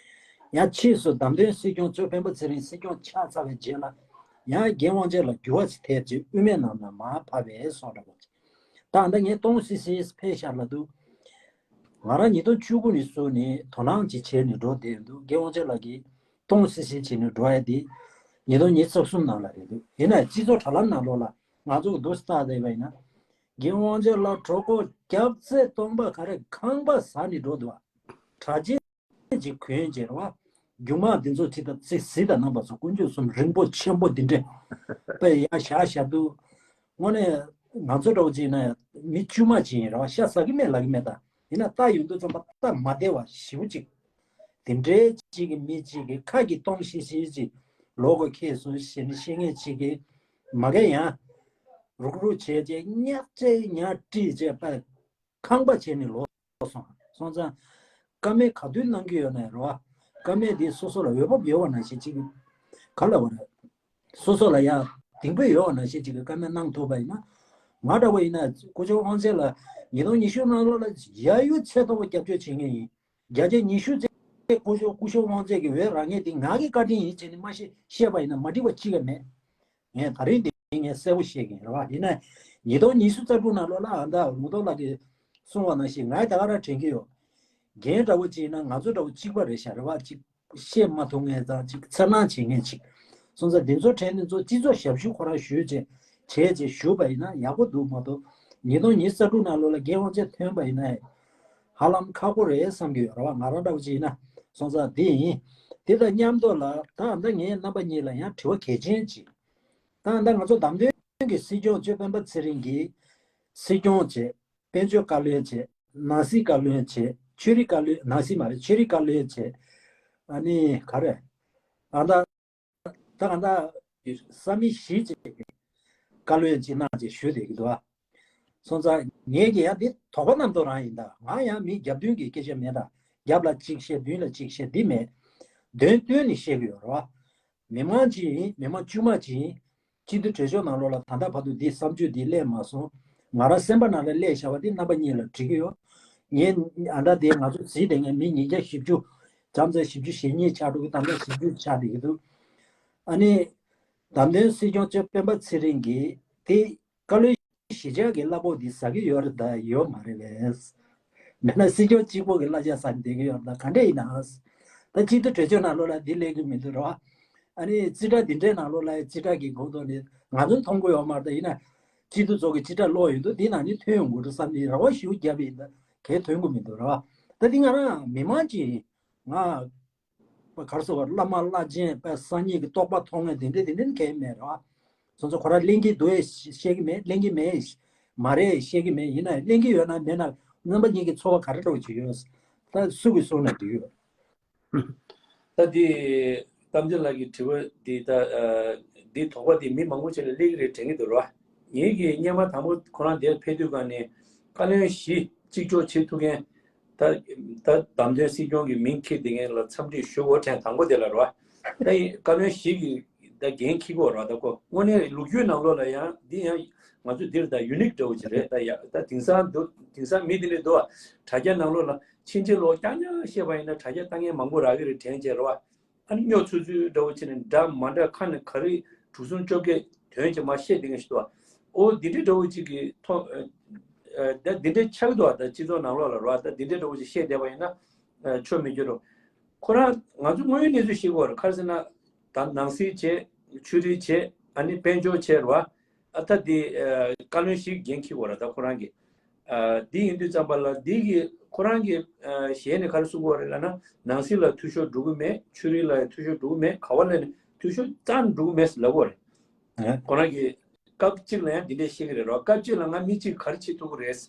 བ། ཡང་ཕྱིས་སུ་བདམས་ཐོན་སྲིད་སྐྱོང་གཙོས་སྤེན་པ་ཚེ་རིང་སྲིད་སྐྱོང་ཆགས་ཚར་བའི་རྗེས་ལ། ཡང་རྒན་དབང་ཆེན་ལ་འགྱུར་བ་ཞིག་ཐེབས་བྱས། དབུ་མའི་ལམ་ལ་མར་བབས་པའི་བཟོ་འདྲ་བོ། ད་ད་ངས་སྟོང་སི་སི་ཕེབས་ཤག་ལབ་དུས། ང་རང་ཉིས་སྟོང་བཅུ་དགུ་ནས་བཟུང་ནས་དོ་སྣང་ཅིག་བྱས་ནས་འགྲོ་བསྡད་འདུག་རྒན་དབང་ཆེན་ལགས་ཀྱིས་སྟོང་སི་སི་བྱས་ནས་འགྲོ་ཡ་དེ་ཉིས་སྟོང་ཉི་ཤུ་རྩ་གསུམ་ནང་ལ་རེད་འདུག་ཡིན་ནའི་སྤྱི་ཚོགས་དྲ་ལམ་ནང་ལོགས་ལ་ང་ཚོ་གི་འདུག་སེ་བལྟས་བསྡད་པ་ཡིན་ན། རྒན་དབང་ཆེན་ལགས་གྲོད་ཁོག་རྒྱབ་རྩེ་སྟོང་པ་ག་རེ་ཁང་པ་ཟ་ནས་འགྲོ་འདུག་བ། གྲྭ་ཆས་ཅིག་གོན་བྱས་རེད་བ། རྒྱུ་མ་འདི་ཚོ་ཅིག་དང་ཅིག་གཟི་དང་རྣམ་པ་ཚོ་དཀོན་མཆོག་གསུམ་རིང་པོ་ཆེན་པོ་འདི་འདྲས། དཔེ་ཡར་བཞག་བཞག་འདུག་དངོས་གནས་ང་ཚོ་འདྲ་བོ་ཅིག་ཡིན་ན་མི་དཀྱུས་མ་ཅིག་ཡིན་རེད་བ། ཤ་ཟ་གི་མེད་ལབ་གི་མེད། ད་ཡིན་ན་ལྟ་ཡོང་དུས་ཙམ་པ་སྟབས་མ་བདེ་བ་ཞེ་པོ་ཅིག་དེ་འདྲའི་ཅིག་གི་མི་ཅིག་གི་ཁ་གི་སྟོང་ཤི་ཤི་ཅིག་ལོག་གོ་ཁེལ་སོང་ཞེས་ནས་བཤད་མཁན་ཅིག་གིས་མ་གི་ཡང་རུག་རུག་བྱས་བྱས་ཉག་ཅིག་ཉག་དཀྲིས་བྱས་པ། ཁང་པ་བྱས་ནས་ལོག་སོང་། སོང་ཙང་། ཀ་མེད་ག་དུས་གནང་གི་ཡོད་ན་རེད་བ། ཀ་མེད་དེ་སོ་སོ་ལ་འོས་བབ་ཡོད་པ་ནང་བཞིན་ཅིག་ག་ལ་བ་རེད། སོ་སོ་ལ་ཡང་གདེང་སྤོབས་ཡོད་པ་ནང་བཞིན་ཅིག་གི་ཀ་མེད་གནང་ཐུབ་པ་ཡིན་ན། ང་འདྲ་བོ་ཡིན་ན་སྐུ་ཞབས་དབང་ཆེན་ལགས་ཉིས་སྟོང་ཉི་ཤུ་ནང་ལོགས་ལ་ཡ་ཡུ་ཚད་མཐོ་པོ་རྒྱབ་སྐྱོར་བྱེད་མཁན་ཡིན། བརྒྱ་ཆ་ཉི་ཤུ་ཙམ་སྐུ་ཞབས་སྐུ་ཞབས་དབང་ཆེན་གྱི་འོས་རག་མཁན་དེ་ང་གི་བཀའ་དྲིན་ཡིན་བྱས་ནས་མ་བཤད་བཤད་པ་ཡིན་ན་མ་འགྲིག་པ་ཅི་ག་མེད། ངས་ད་རིང་འདི་ངས་གསལ་པོ་བཤད་ཀྱིན་རེད་བ། ཡིན་ན་ཉིས་སྟོང་ཉི་ཤུ་རྩ་དྲུག་ནང་ལོགས་ལ་ཨ་མདའ་ལུང་རྟོགས་ལགས་ཀྱིས་གསུངས་པ་ནང་བཞིན་ང་ད་ག་རང་དྲན་གྱི་ཡོད། རྒན་འདྲ་བོ་ཅིག་ཡིན་ན་ང་ཚོ་འདྲ་བོ་གཅིག་པ་རེད་ཤག་རེད་བ། ཅིག་བཤད་མ་ཐུབ་མཁན་དང་ཅིག་འཚེར་སྣང་བྱེད་མཁན་ཅིག་སོང་ཙང་འདི་ཚོ་དྲན་འདི་ཚོ་སྤྱི་ཚོགས་ཞབས་ཞུ་ཁོ་རང་ཞུས་བྱས་བྱས་བྱས་ཞུས་པ་ཡིན་ན་ཡག་པོ་འདུག་མ་གཏོགས། ཉིས་སྟོང་ཉི་ཤུ་རྩ་དྲུག་ནང་ལོགས་ལ་རྒན་དབང་ཆེན་ཐོན་པ་ཡིན་ན་ཧ་ལམ་ཁག་པོ་རེད་བསམ་གྱི་ཡོད་རེད་བ། ང་རང་འདྲ་བོ་ཅིག་ཡིན་ན། སོང་ཙང་འདི་ཡིན། དེ་དང་མཉམ་དུ་ལ་ད་ཨ་མདའ་ངས་རྣམ་པ་གཉིས་ལ་ཡང་དྲི་བ་གལ་ཆེན་ཅིག་ད་ལྟ་ང་ཚོ་བདམས་ཐོན་གྱི་སྲིད་སྐྱོང་གཙོས་སྤེན་པ་ཚེ་རིང་གིས་སྲིད་སྐྱོང་བྱས། དཔལ་འབྱོར་བཀའ་བློན་བྱས། ནང་སྲིད་བཀའ་བློན་བྱས། ཆོས་རིག་བཀའ་བློན། ནང་སྲིད་མ་རེད། ཆོས་རིག་བཀའ་བློན་བྱས། ཨ་ནི་ག་རེ། ད་ལྟ་ད་ལྟ་ས་མིག་བཞི་བྱས་བཀའ་བློན་ཅིག་གནང་བྱས་ཞུས་བསྡད་ཀྱི་འདུག་ཨ། སོང་ཙང་ངས་ཀྱི་ཡང་འདི་དོགས་པ་རྣམ་རྟོག་རང་ཡིན། ད་ང་ཡང་མི་རྒྱབ་མདུན་གྱི་སྐད་ཆ་མེད། ད་རྒྱབ་ལ་གཅིག་བཤད་མདུན་ལ་གཅིག་བཤད་འདི་མེད། དོན་བསྟུན་ནས་བཤད་ཀྱི་ཡོད་རེད་བ། མི་མང་ཅིག་ཡིན། མི་མང་དཀྱུས་མ་ཅིག་ཡིན། སྤྱི་འཐུས་གྲོས་ཚོགས་ནང་ལོགས་ལ་ད་ལྟ་བར་དུ་འདི་བསམ་ཚུལ་འདི་སླེབས་མ་སོང་། ང་རང་སེམས་པ་ནང་ལ་སླེབས་བཞག་པ་འདི་རྣམ་པ་གཉིས་ལ་འདྲི་གི་ཡོད། ངས་ཨ་འདྲ་དེ་ང་ཚོ་གཟིགས་བསྡད་མཁན་མི་ཉིས་བརྒྱ་བཞི་བཅུ། བྱམས་བརྩེ་བཞི་བཅུ་ཞེ་གཉིས་ཆགས་འགྲོ་གི། ད་ལྟ་བཞི་བཅུ་ཆགས་བསྡད་ཀྱི་འདུག་ཨ་ནི། བདམས་ཐོན་སྲིད་སྐྱོང་གཙོས་སྤེན་པ་ཚེ་རིང་གིས་དེ་བཀའ་བློན་གཞིས་ཆགས་ཀྱི་གླ་ཕོགས་འདི་ཟ་གི་ཡོད་རེད་ད་ཡོད་མ་རེད་པས། མེད་ན་སྲིད་སྐྱོང་གཅིག་པོ་གི་གླ་ཆ་ཟ་ནས་བསྡད་ཀྱི་ཡོད་རེད་ད་ག་འདྲས་ཡིན་ན། ད་སྤྱི་འཐུས་གྲོས་ཚོགས་ནང་ལོགས་ལ་འདི་སླེབས་ཀྱི་མི་འདུག་རེད་བ། ཨ་ནི་རྩིས་ཁྲ་འདི་འདྲའི་ནང་ལོགས་ལ་རྩིས་ཁྲ་གི་གོང་ཐོག་ནས་ང་ཚོ་མཐོང་གི་ཡོད་མ་རེད་ད། ཡིན་ན་སྤྱི་འཐུས་ཚོ་གི་རྩིས་ཁྲ་ཀློག་ཡོང་དུས་འདི་ནང་ནས་ཐོན་ཡོང་གི་རེད་བསམ་ནས་རེ་བ་ཞེ་པོ་བརྒྱབ་པ་ཡིན། ད་གས་ཐོན་གི་མི་འདུག་རེད་བ། ད་འདི་ང་རང་མི་མང་གཅིག་ཡིན། ང་ག་རེ་ཟེར་བ། བླ་མ་བླ་ཆེན་པའི་སང་ཉིན་གྱི་རྟོགས་པ་མཐོང་མཁན་དེ་འདྲས་དེ་འདྲས་གང་ཡང་མེད་རེད་བ། སོ་སོ་ཁོ་རང་གླེང་གི་འདུག་ཨེ་བཤད་ཀྱི་མེད། གླེང་གི་མེད། མ་རེད་བཤད་ཀྱི་མེད། ཡིན་ན་གླེང་གི་ཡོད་ན་མེད་ན་རྣམ་པ་གཉིས་ཀྱི་ཚོར་བ་ག་རེ་འདྲ་བོ་ཅིག་ཡོད། ད་སུ་གིས་གསུངས་ན་འགྲིག་ཡོད། ད་འདི་གཏམ་ཚེ་ལགས་ཀྱི་དྲི་བ་འདི་ད་འདི་དོགས་པ་འདི་མི་མང་པོ་ཅིག་ལ་སླེབས་ཀྱི་རེད་དྲན་གྱི་འདུག་རེད་བ། ངེད་ཀྱིས་སྔོན་མ་དང་པོ་ཁོ་རང་འདིར་ཕེབས་དུས་སྒང་ནས་བཀའ་བློན་བཞི་གཅིག་ལྕོགས་བྱེད་ཐུབ་མཁན། ད་ད་བདམས་ཐོན་སྲིད་སྐྱོང་གི་མིང་འཁྱེར་བསྡད་མཁན་ལ་འཚམས་འདྲི་ཞུ་དགོས་དྲན། དང་པོ་དེ་ལ་རེད་བ། ད་ཡིན་བཀའ་བློན་བཞི་གི་ད་འགན་འཁྱེར་དགོས་རེད་བ། ད་ཁོ་དངོས་གནས་ལོ་རྒྱུས་ནང་ལོགས་ལ་ཡང་འདི་ཡང་ང་ཚོ་འདིར་ད་ཡུ་ནིག་འདྲ་བོ་ཅིག་རེད། ད་ཡ་ད་དེང་སང་འདུག་དེང་སང་མི་འདི་འདྲས་འདུག་བ། དྲ་རྒྱ་ནང་ལོགས་ལ་ཕྱིན་ཆད་ལོག་རྐྱང་རྐྱང་བཤད་པ་ཡིན་ན་དྲ་རྒྱ་ལྟ་མཁན་མང་པོ་རག་གི་རེད་དྲན་བྱས་རེད་བ། ཨ་ནི་སྨྱོ་ཚུལ་ཚུལ་འདྲ་བོ་བྱས་ནས་འདྲ་མ་འདྲ་ཁ་ནས་ག་རེ་དྲུག་གསུམ་བཅོ་བརྒྱད་དོན་ཅིག་མར་བཤད་བསྡད་མཁན་ཞིག་འདུག་བ། ཨོ་འདི་འདྲའི་འདྲ་བོ་ཅིག་གི་ཐོག་ཨ་ཨ་ད་འདི་འདྲའི་ཆགས་འདུག་བ། ད་སྤྱི་ཚོགས་ནང་ལོགས་ལ་རེད་བ། ད་འདི་འདྲའི་འདྲ་བོ་ཅིག་བཤད་བསྡད་པ་ཡིན་ན་ཨ་ཆོ་མི་འགྱུར་རོ། ཁོ་རང་ང་ཚོ་དངོས་ཡོད་གནས་ཚུལ་ཤེས་དགོས་རེད། ག་རེ་ཟེར་ན་ད་ནང་སྲིད་བྱས། ཆོས་རིག་བྱས། ཨ་ནི་དཔལ་འབྱོར་བྱས་རེད་བ། ཨ་ད་འདི་ཨ་བཀའ་བློན་ཞིག་འགན་འཁྱེར་དགོས་རེད་ད་ཁོ་རང་གིས། ཨ་འདི་ཡིན་དུས་ཙམ་པ་ལ་འདི་གི་ཁོ་རང་གི་ཨ་ཞལ་ནས་ག་རེ་གསུང་གི་ཡོད་རེད་ལབ་ན། ནང་སྲིད་ལ་འཐུས་ཤོར་འགྲོ་གི་མེད། ཆོས་རིག་ལ་ཡང་འཐུས་ཤོར་འགྲོ་གི་མེད། ག་བ་ལ་ནི་འཐུས་ཤོར་རྩ་ནས་འགྲོ་གི་མེད་ལབ་ཀྱི་ཡོད་རེད། ཨ་ཁོ་རང་གིས་སྐབས་གཅིག་ལ་ཡང་འདི་འདྲས་བཤད་ཀྱི་རེད་རོ། སྐབས་གཅིག་ལ་ང་མི་གཅིག་ག་རེ་བྱེད་ཐུབ་ཀྱི་རེད།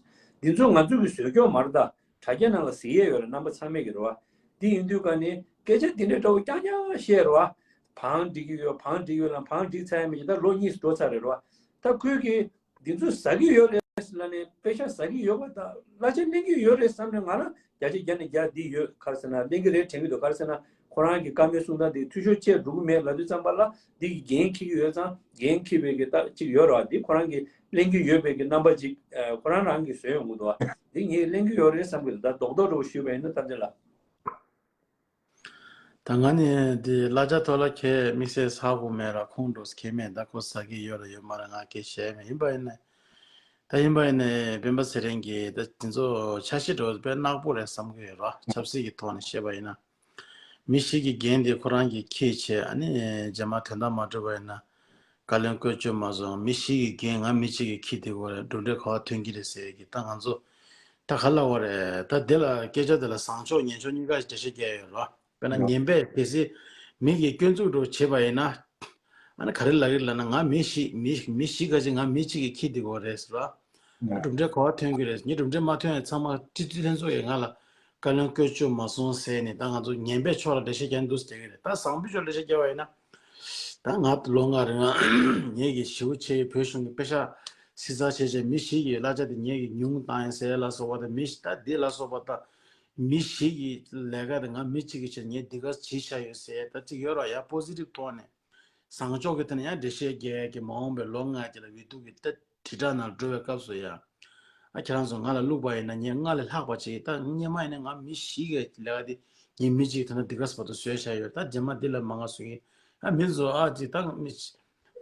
འདི་ཚོ་ང་ཚོ་གི་བཟོས་ཀྱོག་མ་རེད་ད། དྲ་རྒྱ་ནང་ལ་གཟིགས་ཡས་ཡོད་རེད། རྣམ་པ་ཚང་མས་ཀྱི་རེད་བ། འདི་ཡིན་དུས་ཀ་ནི་སྐད་ཆ་འདི་འདྲའི་འདྲ་བོ་རྐྱང་རྐྱང་བཤད་རེད་བ། བང་སྒྲིག་གི་ཡོད། བང་སྒྲིག་ཡོད་ལ་བང་སྒྲིག་ཚར་ཡ་མེད་ཀྱི་ད་ལོ་གཉིས་འགྲོ་ཚར་རེད་རེད་བ། ད་ཁོས་ཀྱི་འདི་ཚོ་ཟ་གི་ཡོད་རེད་ལབ་ནས་དཔེ་ཆ་ཟ་གི་ཡོད་པ་དང་གླ་ཆ་ལེན་གི་ཡོད་རེད་བསམ་ནས་ང་རང་བརྒྱ་ཆ་བརྒྱ་ནས་བརྒྱ་འདི་ཡོད། ག་རེ་ཟེར་ན་ལེན་གི་རེད་དྲན་གི་འདུག་ག་རེ་ཟེར་ན་ཁོ་རང་གི་བཀའ་མོལ་གསུང་སྟངས་འདི་འཐུས་ཤོར་བྱས་འགྲོ་གི་མེད་ལབ་དུས་ཙམ་པ་ལ་འདི་གི་འགན་འཁྱེར་གི་ཡོད་ཙང་འགན་འཁྱེར་བའི་གི་ད་ཅིག་ཡོད་རེད་བ། འདི་ཁོ་རང་གི་ལེན་གི་ཡོད་པའི་གི་རྣམ་པ་ཅིག་ཁོ་རང་རང་གིས་བཟོས་ཡོང་གི་འདུག་བ། འདི་ངས་ལེན་གི་ཡོད་རེད་བསམ་གི་འདུག་ད་རྡོག་རྡོག་འདྲ་བོ་ཞུས་པ་ཡིན་ན་ད་འདི་ལ། ད་ང་ནི་འདི་གླ་ཆ་ཐོག་ལ་ཁྱེད་དམིགས་བསལ་ཟ་དགོས་མེད་ར་ཁོང་འགྲོ་ཁྱེད་མེད་ད་ཁོ་ཟ་གི་ཡོད་ར་ཡོད་མ་ར་ང་སྐད་བཤད་མེད། ཡིན་པ་ཡིན་ནས་ད་ཡིན་པ་ཡིན་ནས་སྤེན་པ་ཚེ་རིང་གིས་ད་དེ་ཚོ་འཆར་གཞི་འགྲོ་དཔེ་ནག་པོ་རེད་བསམ་གི་ཡོད་ར། ཆབ་སྲིད་ཀྱི་ཐོག་ནས་བཤད་པ་ཡིན་ན་མི་ཞིག་གི་འགན་དེ་ཁོ་རང་གིས་འཁྱེར་བྱས་ཨ་ནི་རྗེས་མ་དོན་དག་མ་འགྲུབ་པ་ཡིན་ན། བཀའ་བློན་བཀོལ་སྤྱོད་མ་སོང་། མི་ཞིག་གི་འགན་ང་མི་གཅིག་གིས་འཁྱེར་བསྡད་དགོས་རེད། གྲུབ་འབྲས་ག་པར་ཐོན་གྱི་རེད་ཟེར་གྱི་ད་ང་ཚོ་ད་ག་ལབ་དགོས་རེད། ད་དེ་ལ་སྐད་ཆ་དེ་ལ་བཟང་ཕྱོགས་ངན་ཕྱོགས་གཉིས་ཀ་འགྲེལ་བཤད་རྒྱག་ཡོད་རོ། དཔེར་ན་ངན་པས་གལ་སྲིད་མི་གིས་སྐྱོན་འཛུགས་འགྲོ་བྱེད་པ་ཡིན་ན་ཨ་ནི་ག་རེ་ལབ་ཀྱི་ལབ་ན་ང་མི་ཞིག་མི་མི་ཞིག་ག་ཅིག་ང་མི་གཅིག་གིས་འཁྱེར་བསྡད་དགོས་རེད་ཟེར་རོ། གྲུབ་འབྲས་ག་པར་ཐོན་གྱི་རེད། ངས་གྲུབ་འབྲས་མ་ཐོན་ཡ་ཚང་མ་སྤྱི་འཐུས་ལྷན་ཚོགས་ཀྱིས་ང་ལ་བཀའ་བློན་བཀོལ་སྤྱོད་མ་སོང་ཟེར་ནས་ད་ང་ཚོ་ངན་པའི་ཕྱོགས་ལ་འགྲེལ་བཤད་རྒྱག་འདུག་ཟེར་གྱི་རེད། ད་བཟང་པོའི་ཕྱོགས་འགྲེལ་བཤད་རྒྱག་པ་ཡིན་ན། ད་ང་ལོ་ལྔ་རིང་ལ་ངེད་ཀྱི་ཞེ་པོ་ཆེ་བོད་གཞུང་གི་པེ་ཤག་སྲིད་ཚབ་བྱས་བྱས་མི་ཞིག་གི་གླ་ཆ་དེ་ངེད་ཀྱི་ཉུང་བཏང་ཡིན་ཟེར་ལ་སོགས་པ་དང་མི་ཞིག་ད་འདི་ལ་སོགས་པ་དང་མི་ཞིག་གི་ལས་ཀ་དེ་ང་མི་གཅིག་གི་ཆེད་ངས་འདི་ག་བྱེད་བཞག་ཡོད་ཟེར་ད་ཅིག་ཡོད་ར་ཡ་པོ་སི་ཊིབ་ཐོག་ནས་བཟང་ཕྱོགས་ཀྱི་ཐད་ནས་ཡང་འགྲེལ་བཤད་རྒྱག་གི་མ་འོངས་པའི་ལོ་ལྔ་གཅིག་ལ་འོས་བསྡུ་གི་ད་དྲིལ་བསྒྲགས་ནང་འགྲོ་བའི་སྐབས་སུ་ཡང་། ཨ་ཁྱེད་རང་ཚོ་ང་ལ་བླུགས་པ་ཡིན་ན་ངས་ལྔ་ལས་ལྷག་པ་ཅིག་ད་སྔོན་མ་ཡིན་ན་ང་མི་བཞི་གི་ལས་ཀ་དེ་ངས་མི་གཅིག་ད་ལྟ་འདི་ག་བར་དུ་བཟོས་བཞག་ཡོད། ད་རྗེས་མ་འདི་ལ་མང་ང་བཟོ་གི་ཨ་མི་ཚོ་ཨ་ཅིག་ད་མི་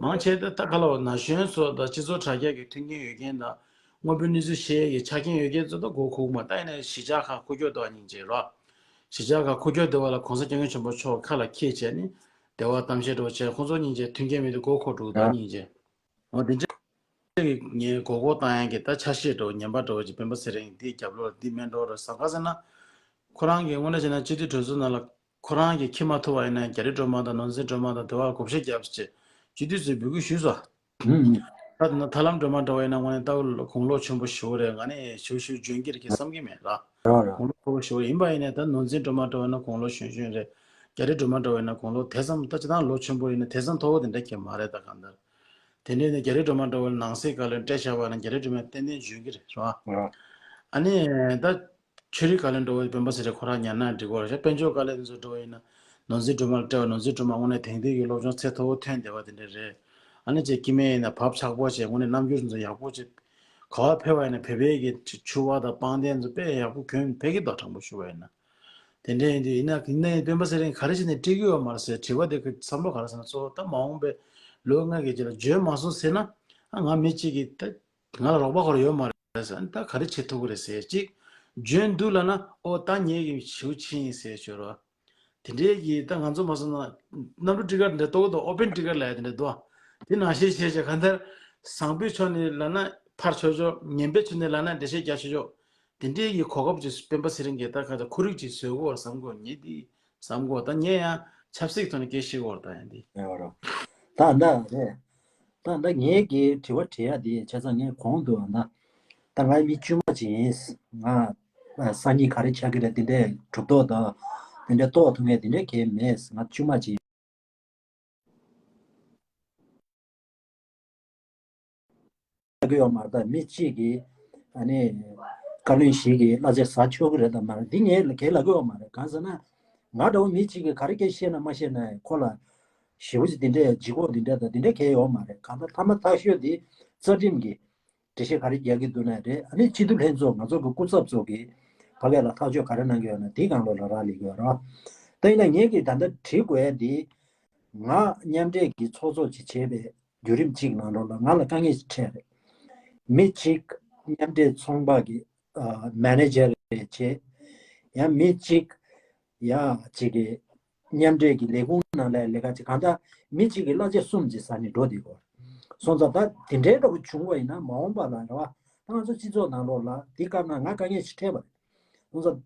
མང་ཆེ་ད་ད་ག་ལ་བ་ན་གཞོན་ཚོ་ད་སྤྱི་ཚོགས་དྲ་རྒྱ་གི་མཐུན་རྐྱེན་ཡོད་མཁན་དང་དངོས་པོའི་གནས་ཚུལ་ཤེས་ཡས་ཀྱི་ཆ་རྐྱེན་ཡོད་མཁན་ཚོ་ད་མགོ་འཁོར་མ་ད་ཡིན་ན་གཞིས་ཆགས་ཁག་ཁུག་ཀྱོག་ལྟ་བ་སྙིང་རྗེ་རོ། གཞིས་ཆགས་ཁག་ཁུག་ཀྱོག་ལྟ་བ་ལ་གོང་ས་སྐྱབས་མགོན་ཆེན་པོ་མཆོག་ཁ་ལ་འཁྱེར་བྱས་ནི་བདེ་བ་གཏམ་བཤད་འགྲོ་བྱས་ཁོང་ཚོ་སྙིང་རྗེ་མཐུན་རྐྱེན་མེད་དུ་མགོ་འཁོར་འགྲོ་ད་སྙིང་རྗེ། འོ་དེ་འདྲ་གི་ངའི་མགོ་སྐོར་བཏང་ཡག་གི་ད་ཆ་ཤས་འདྲ་བོ་ངན་པ་འདྲ་བོ་ཅིག་སྤེན་པ་ཚེ་རིང་འདིའི་རྒྱབ་ལོགས་ལ་འདི་མེད་འགྲོ་རེད་བསམ་ག་ཟེར་ན། ཁོ་རང་གིས་དངོས་གནས་བྱས་ན་སྤྱི་འཐུས་གྲོས་ཚོགས་ནང་ལ་ཁོ་རང་གིས་འཁྱེར་མ་ཐུབ་པ་ཡིན་ན་རྒྱ་རི་སྒྲོལ་མ་དང་ནོར་འཛིན་སྒྲོལ་མ་དང་དེ་བ་བགོ་བཤའ་བརྒྱབ་ཅེས་སྤྱི་འཐུས་ཚོས་འབོད་སྐུལ་ཞུས་སོང་། ད་ད་ལམ་སྒྲོལ་མ་འདྲ་བོ་ཡིན་ན་དངོས་གནས་ད་དགུང་ལོ་ཆེན་པོ་ཞེ་པོ་རེད། ང་ནི་ཞེ་པོ་ཞེ་པོ་འཇོན་གྱི་རེད་ཁྱེད་བསམ་གྱི་མེད་ལ། དགུང་ལོ་མཐོ་པོ་ཞེ་པོ་ཡིན་པ་ཡིན་ནའི་ད་ནོར་འཛིན་སྒྲོལ་མ་འདྲ་བོ་ཡིན་ན་དགུང་ལོ་གཞོན་གཞོན་རེད། རྒྱ་རི་སྒྲོལ་མ་འདྲ་བོ་ཡིན་ན་དགུང་ལོ་དེ་ཙམ་ད་ཅི་ད་ལོ་ཆེན་པོ་ཡིན་ན་དེ་ཙམ་མཐོ་པོ་དེ་འདྲ་ཁྱེད་མ་རེད། ད་གང་ལྟར། དེ་འདྲའི་ནི་རྒྱ་རི་སྒྲོལ་མ་འདྲ་བོ་ནང་སྲིད་བཀའ་བློན་སྤྲད་བཞག་པ་ན་རྒྱ་རི་སྒྲོལ་མ་ཏན་ཏན་འཇོན་གྱི་རེད་རེད་བ། ཨ་ནི་ད་ཆོས་རིག་བཀའ་བློན་འདྲ་བོ་སྤེན་པ་ཚེ་རིང་ཁོ་རང་ཉར་ན་འགྲིག་གོ་རེད། དཔལ་འབྱོར་བཀའ་བློན་དེ་ཚོ་འདྲ་བོ་ཡིན་ན་ནོར་འཛིན་སྒྲོལ་མ་ལ་སྤྲད་པ་ནོར་འཛིན་སྒྲོལ་མ་དངོས་གནས་དེང་དུས་ཀྱི་སློབ་སྦྱོང་ཚད་མཐོ་པོ་ཐོན་བསྡད་པ་དེ་འདྲ་རེད། ཨ་ནི་ཅེ་སྐྱེ་དམན་ཡིན་ན་བབ་ཆགས་པོ་བྱས་དངོས་གནས་རྣམ་འགྱུར་དེ་ཚོ་ཡག་པོ་བྱས་ག་པར་ཕེབས་པ་ཡིན་ན་བོད་པའི་གི་ཕྱུ་པ་དང་པང་གདན་ཚོ་དཔེ་ཡག་པོ་གྱོན་ཕེབས་ཀྱི་འདུག་དྲང་པོ་ཞུ་བ་ཡིན་ན། དེ་འདྲ་ཡིན་དུས་ཡིན་ན་ཡིན་ན་ཡང་སྤེན་པ་ཚེ་རིང་ག་རེ་བྱས་ནས་སྤྲད་ཀྱི་ཡོད་མ་རེད་ཟེར་དྲི་བ་དེ་གི་བསམ་བློ་ག་རེ་ཟེར་ན་གཙོ་བོ་ད་མ་འོངས་པའི་ལོ་ལྔ་གི་རྗེས་ལ་འཇོན་མ་སོང་ཟེར་ན་ཨ་ང་མི་གཅིག་གིས་ད་ང་ལ་རོགས་པ་ག་རེ་ཡོད་མ་རེད་ཟེར་ཨ་ནི་ད་ག་རེ་བྱེད་ཐུབ་ཀྱི་རེད་ཟེར་གཅིག་འཇོན་འདུག་ལབ་ན་ཨོ་ད་ངེད་ཀྱི་ཞེ་པོ་ཆེ་ཡིན་ཟེར་ཞོར་བ། དེ་འདྲའི་གི་ད་ང་ཚོ་མ་སོང་ན་གནམ་གྲུ་ཊི་ཀེ་ཊི་འདྲ་གཏོང་གི་འདུག་ཨོ་པན་ཊི་ཀེ་ཊི་ལབ་ཡ་དེ་འདྲ་འདུག་དེ་ནང་བཞིན་བྱས་བྱས་གང་ལྟར་བཟང་པོའི་ཕྱོགས་ནས་ལབ་ན་ཕར་ཕྱོགས་ཕྱོགས་ངན་པའི་ཕྱོགས་ནས་ལབ་ན་འགྲེལ་བཤད་རྒྱག་ཆོག་ཆོག་དེ་འདྲའི་གི་གོ་སྐབས་ཅིག་སྤེན་པ་ཚེ་རིང་གིས་ད་ག་ད་ཁོར་ཡུག་ཅིག་བཟོ་དགོས་བསམ་གོ་ངས་འདི་བསམ་གོ་ད་ངས་ཡང་ཆབ་སྲིད་ཐོག་ནས་སྐད་ཆ་བཤད་དགོས་ད་ཡང་འདི། ཡ་རོ། ད་འདྲ་རེད། ད་ལྟ་ངས་ཀྱི་དྲི་བ་དྲི་ཡ་དེ་བྱས་ཙང་ངས་གོང་དུ་ད་ད་ང་མི་དཀྱུས་མ་ཅིག་ཡིན། ང་སང་ཉིན་ག་རེ་ཆགས་ཀྱི་རེད་དེ་འདྲའི་གྲུབ་ཐོབ་དང་དེ་འདྲའི་རྟོགས་ཐུབ་མཁན་དེ་འདྲའི་གལ་མེད། ང་དཀྱུས་མ་ཅིག་ཡིན། ལབ་ཀྱི་ཡོད་མ་རེད། ད་མི་གཅིག་གིས་ཨ་ནི་བཀའ་བློན་ཞིག་གིས་གླ་ཆ་ཟ་ཆོག་གི་རེད་ད་མ་རེད། འདི་ངས་གལ་ལབ་ཀྱི་ཡོད་མ་རེད། གང་ཟེར་ན་ང་འདྲ་བོ་མི་གཅིག་གིས་ག་རེ་སྐད་བཤད་ན་མ་བཤད་ན་ཁོ་ལ་ཞེ་པོ་ཅིག་དེ་འདྲའི་ལྗིད་ཁོག་དེ་འདྲ་དང་དེ་འདྲ་གལ་ཡོད་མ་རེད། གང་ལྟར་ཐ་མ་ཐག་ཤོས་དེ་རྩ་ཁྲིམས་ཀྱི་འགྲེལ་བཤད་ག་རེ་རྒྱག་གི་འདུག་ན་རེད། ཨ་ནི་སྤྱི་འཐུས་ལྷན་ཚོགས་ང་ཚོ་གི་སྐུ་ཚབ་ཚོ་གིས་ཕ་གི་ལ་ཐག་གཅོད་ག་རེ་གནང་གི་ཡོད་ན་དེའི་སྒང་ལོགས་ལ་རག་ལས་ཀྱི་ཡོད་རེད། ད་ཡིན་ན་ངས་ཀྱིས་ད་ལྟ་དྲི་དགོས་ཡ་དེ་ང་མཉམ་འབྲེལ་གྱི་ཚོགས་གཙོ་ཅིག་བྱས་པའི་བརྒྱུད་རིམ་གཅིག་ནང་ལོགས་ལ་ང་ལ་དཀའ་ངལ་ཞིག་འཕྲད་རེད། མི་གཅིག་མཉམ་འབྲེལ་ཚོང་པ་གི་མེ་ནེ་ཇར་རེ་བྱས། ཡང་མི་གཅིག་ཡང་གཅིག་གི་མཉམ་འབྲེལ་གྱི་ལས་ཁུངས་ནང་ལ་ལས་ཀ་བྱེད། གང་ལྟར་མི་གཅིག་གིས་གླ་ཆ་གསུམ་ཅིག་ཟ་ནས་འགྲོ་བསྡད་ཀྱི་ཡོད་རེད། སོང་ཙང་ད་དེ་འདྲའི་འདྲ་བོ་བྱུང་བ་ཡིན་ན་མ་འོངས་པ་ལ་རེད་བ། ད་ང་ཚོ་སྤྱི་ཚོགས་ནང་ལོགས་ལ་དེ་སྐབས་ན་ང་དཀའ་ངལ་ཞིག་འཕྲད་པ་རེད། སོང་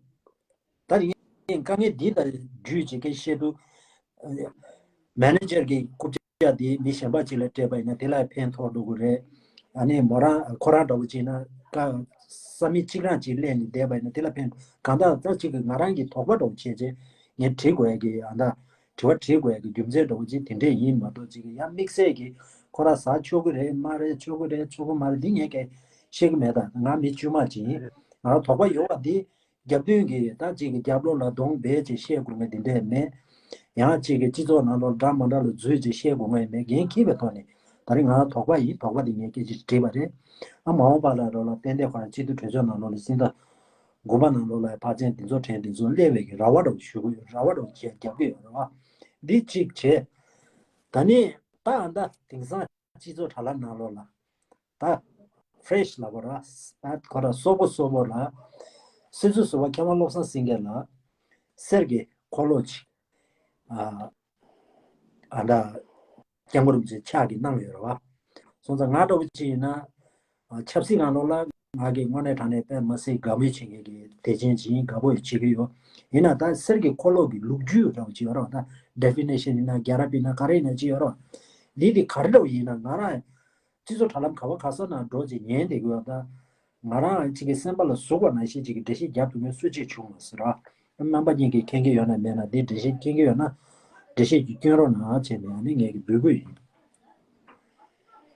ཙང་ད་ངས་དཀའ་ངལ་འདི་ལ་བརྒྱུད་བྱེད་མཁན་བཤད་དུས། མེ་ནེ་ཇར་གྱི་རྐུབ་བཀྱག་འདི་མི་གཞན་པ་ཅིག་ལ་སྤྲད་པ་ཡིན་ན་དེ་ལ་ཕན་ཐོགས་འགྲོ་གི་རེད། ཨ་ནི་མོ་རང་ཁོ་རང་འདྲ་བོ་བྱས་ན་ཀ་ས་མི་གཅིག་རང་གཅིག་སླེབས་ནས་བསྡད་པ་ཡིན་ན་དེ་ལ་ཕན། གང་ལྟར་ད་ཅིག་གི་ང་རང་གི་དོགས་པ་འདྲ་བོ་བྱས་རྗེས་ངས་དྲི་དགོས་ཡ་གི་ཨ་ད་དྲི་བ་དྲི་དགོས་ཡ་གི་རྒྱུ་མཚན་འདྲ་བོ་ཅིག་དེ་འདྲས་ཡིན་མ་གཏོགས་ཅིག་གི་ཡང་དམིགས་བསལ་གྱི་ཁོ་རང་ཟ་ཆོག་གི་རེད་མ་རེད་ཆོག་གི་རེད་ཆོག་གི་མ་རེད་འདི་ངས་གས་ཤེས་གི་མེད། ད་ང་མི་དཀྱུས་མ་ཅིག་ཡིན། ང་རང་དོགས་པ་ཡོད་པ་འདི། རྒྱབ་མདུན་གྱི་ད་ཅིག་གི་རྒྱབ་ལོགས་ལ་གདོང་སྦས་ཅིག་བཤད་དགོས་ངེས་འདི་འདྲས་མེད། ཡང་ཅིག་གི་སྤྱི་ཚོགས་ནང་ལོགས་འདྲ་མ་འདྲ་ལ་འཛུལ་ཅིག་བཤད་དགོས་ངེས་མེད། འགན་འཁྱེར་བའི་ཐོག་ནས་ད་རེས་ང་དོགས་པ་ཡིན། དོགས་པ་འདི་ངས་སྐད་ཆ་དྲིས་པ་རེད། ཨ་མ་འོངས་པ་ལ་རོགས་ལ་ཏན་ཏན་ཁོ་རང་སྤྱི་འཐུས་གྲོས་ཚོགས་ནང་ལོགས་ལ་སྲིད་ཟླ་དགུ་པ་ནང་ལོགས་ལ་ཕར་ཕྱིན་འདི་ཚོ་དྲན་འདི་ཚོ་སླེབས་པའི་གི་ར་བ་འདྲ་བོ་ཞུ་གི་ཡོད། ར་བ་འདྲ་བོ་ཁྱེད་རྒྱབ་གི་ཡོད་རེད་བ། འདི་གཅིག་བྱས། ད་ནི་ད་ཨ་ད་དེང་སང་སྤྱི་ཚོགས་དྲ་ལམ་ནང་ལོགས་ལ། ད་ཕེ་རེ་ཤི་ལབ་དགོས་ར། ད་ཁོ་ར་གསོན་པོ་གསོན་པོ་ལ། སྲིད་ཟུར་ཟུར་པ་མཁས་དབང་བློ་བཟང་སེང་གེ་ལ་གསེར་གྱི་འཁོར་ལོ་ཅིག་ཨ་ཨ་ད་སྐྱབས་མགོན་རིན་པོ་ཆེ་ཕྱག་གིས་གནང་ཡོད་རེད་བ། སོང་ཙང་ང་འདྲ་བོ་ཅིག་ཡིན་ན་ཨ་ཆབ་སྲིད་ནང་ལོགས་ལ་ང་གི་དངོས་གནས་དྲང་གནས་དཔེ་མ་སྲིད་དགའ་མོས་བྱེད་མཁན་གྱི་དད་ཅན་ཅིག་ཡིན། དགའ་པོ་ཡང་བྱེད་ཀྱི་ཡོད། ཡིན་ན་ད་གསེར་གྱི་འཁོར་ལོ་གི་ལོ་རྒྱུས་འདྲ་བོ་ཅིག་ཡོད་རེད་བ། ད་ཌེ་ཕི་ནེ་ཤན་ཡིན་ན་རྒྱལ་རབས་ཡིན་ན་ག་རེ་ཡིན་ན་ཅིག་ཡོད་རེད་བ། འདི་འདི་ག་རེ་འདྲ་བོ་ཡིན་ན་ང་རང་སྤྱི་ཚོགས་དྲ་ལམ་ག་བ་ག་ས་ན་འགྲོ་ཅིག་ཉན་བསྡད་དགོས་ཡོད། ད་ང་རང་ཅིག་གི་སེམས་པ་ལ་ཟུག་པ་ནང་བཞིན་ཅིག་གི་འགྲེལ་བཤད་རྒྱབ་ཐུབ་མཁན་སུ་གཅིག་བྱུང་མ་སོང་ར། རྣམ་པ་གཉིས་ཀྱིས་མཁྱེན་གྱི་ཡོད་ན་མེད་ན་འདི་འགྲེལ་བཤད་མཁྱེན་གྱི་ཡོད་ན་འགྲེལ་བཤད་ཀྱི་སྐྱོན་རོགས་གནང་བྱས་ནས་ཨ་ནི་ངས་ཀྱི་འབོད་སྐུལ་ཡིན།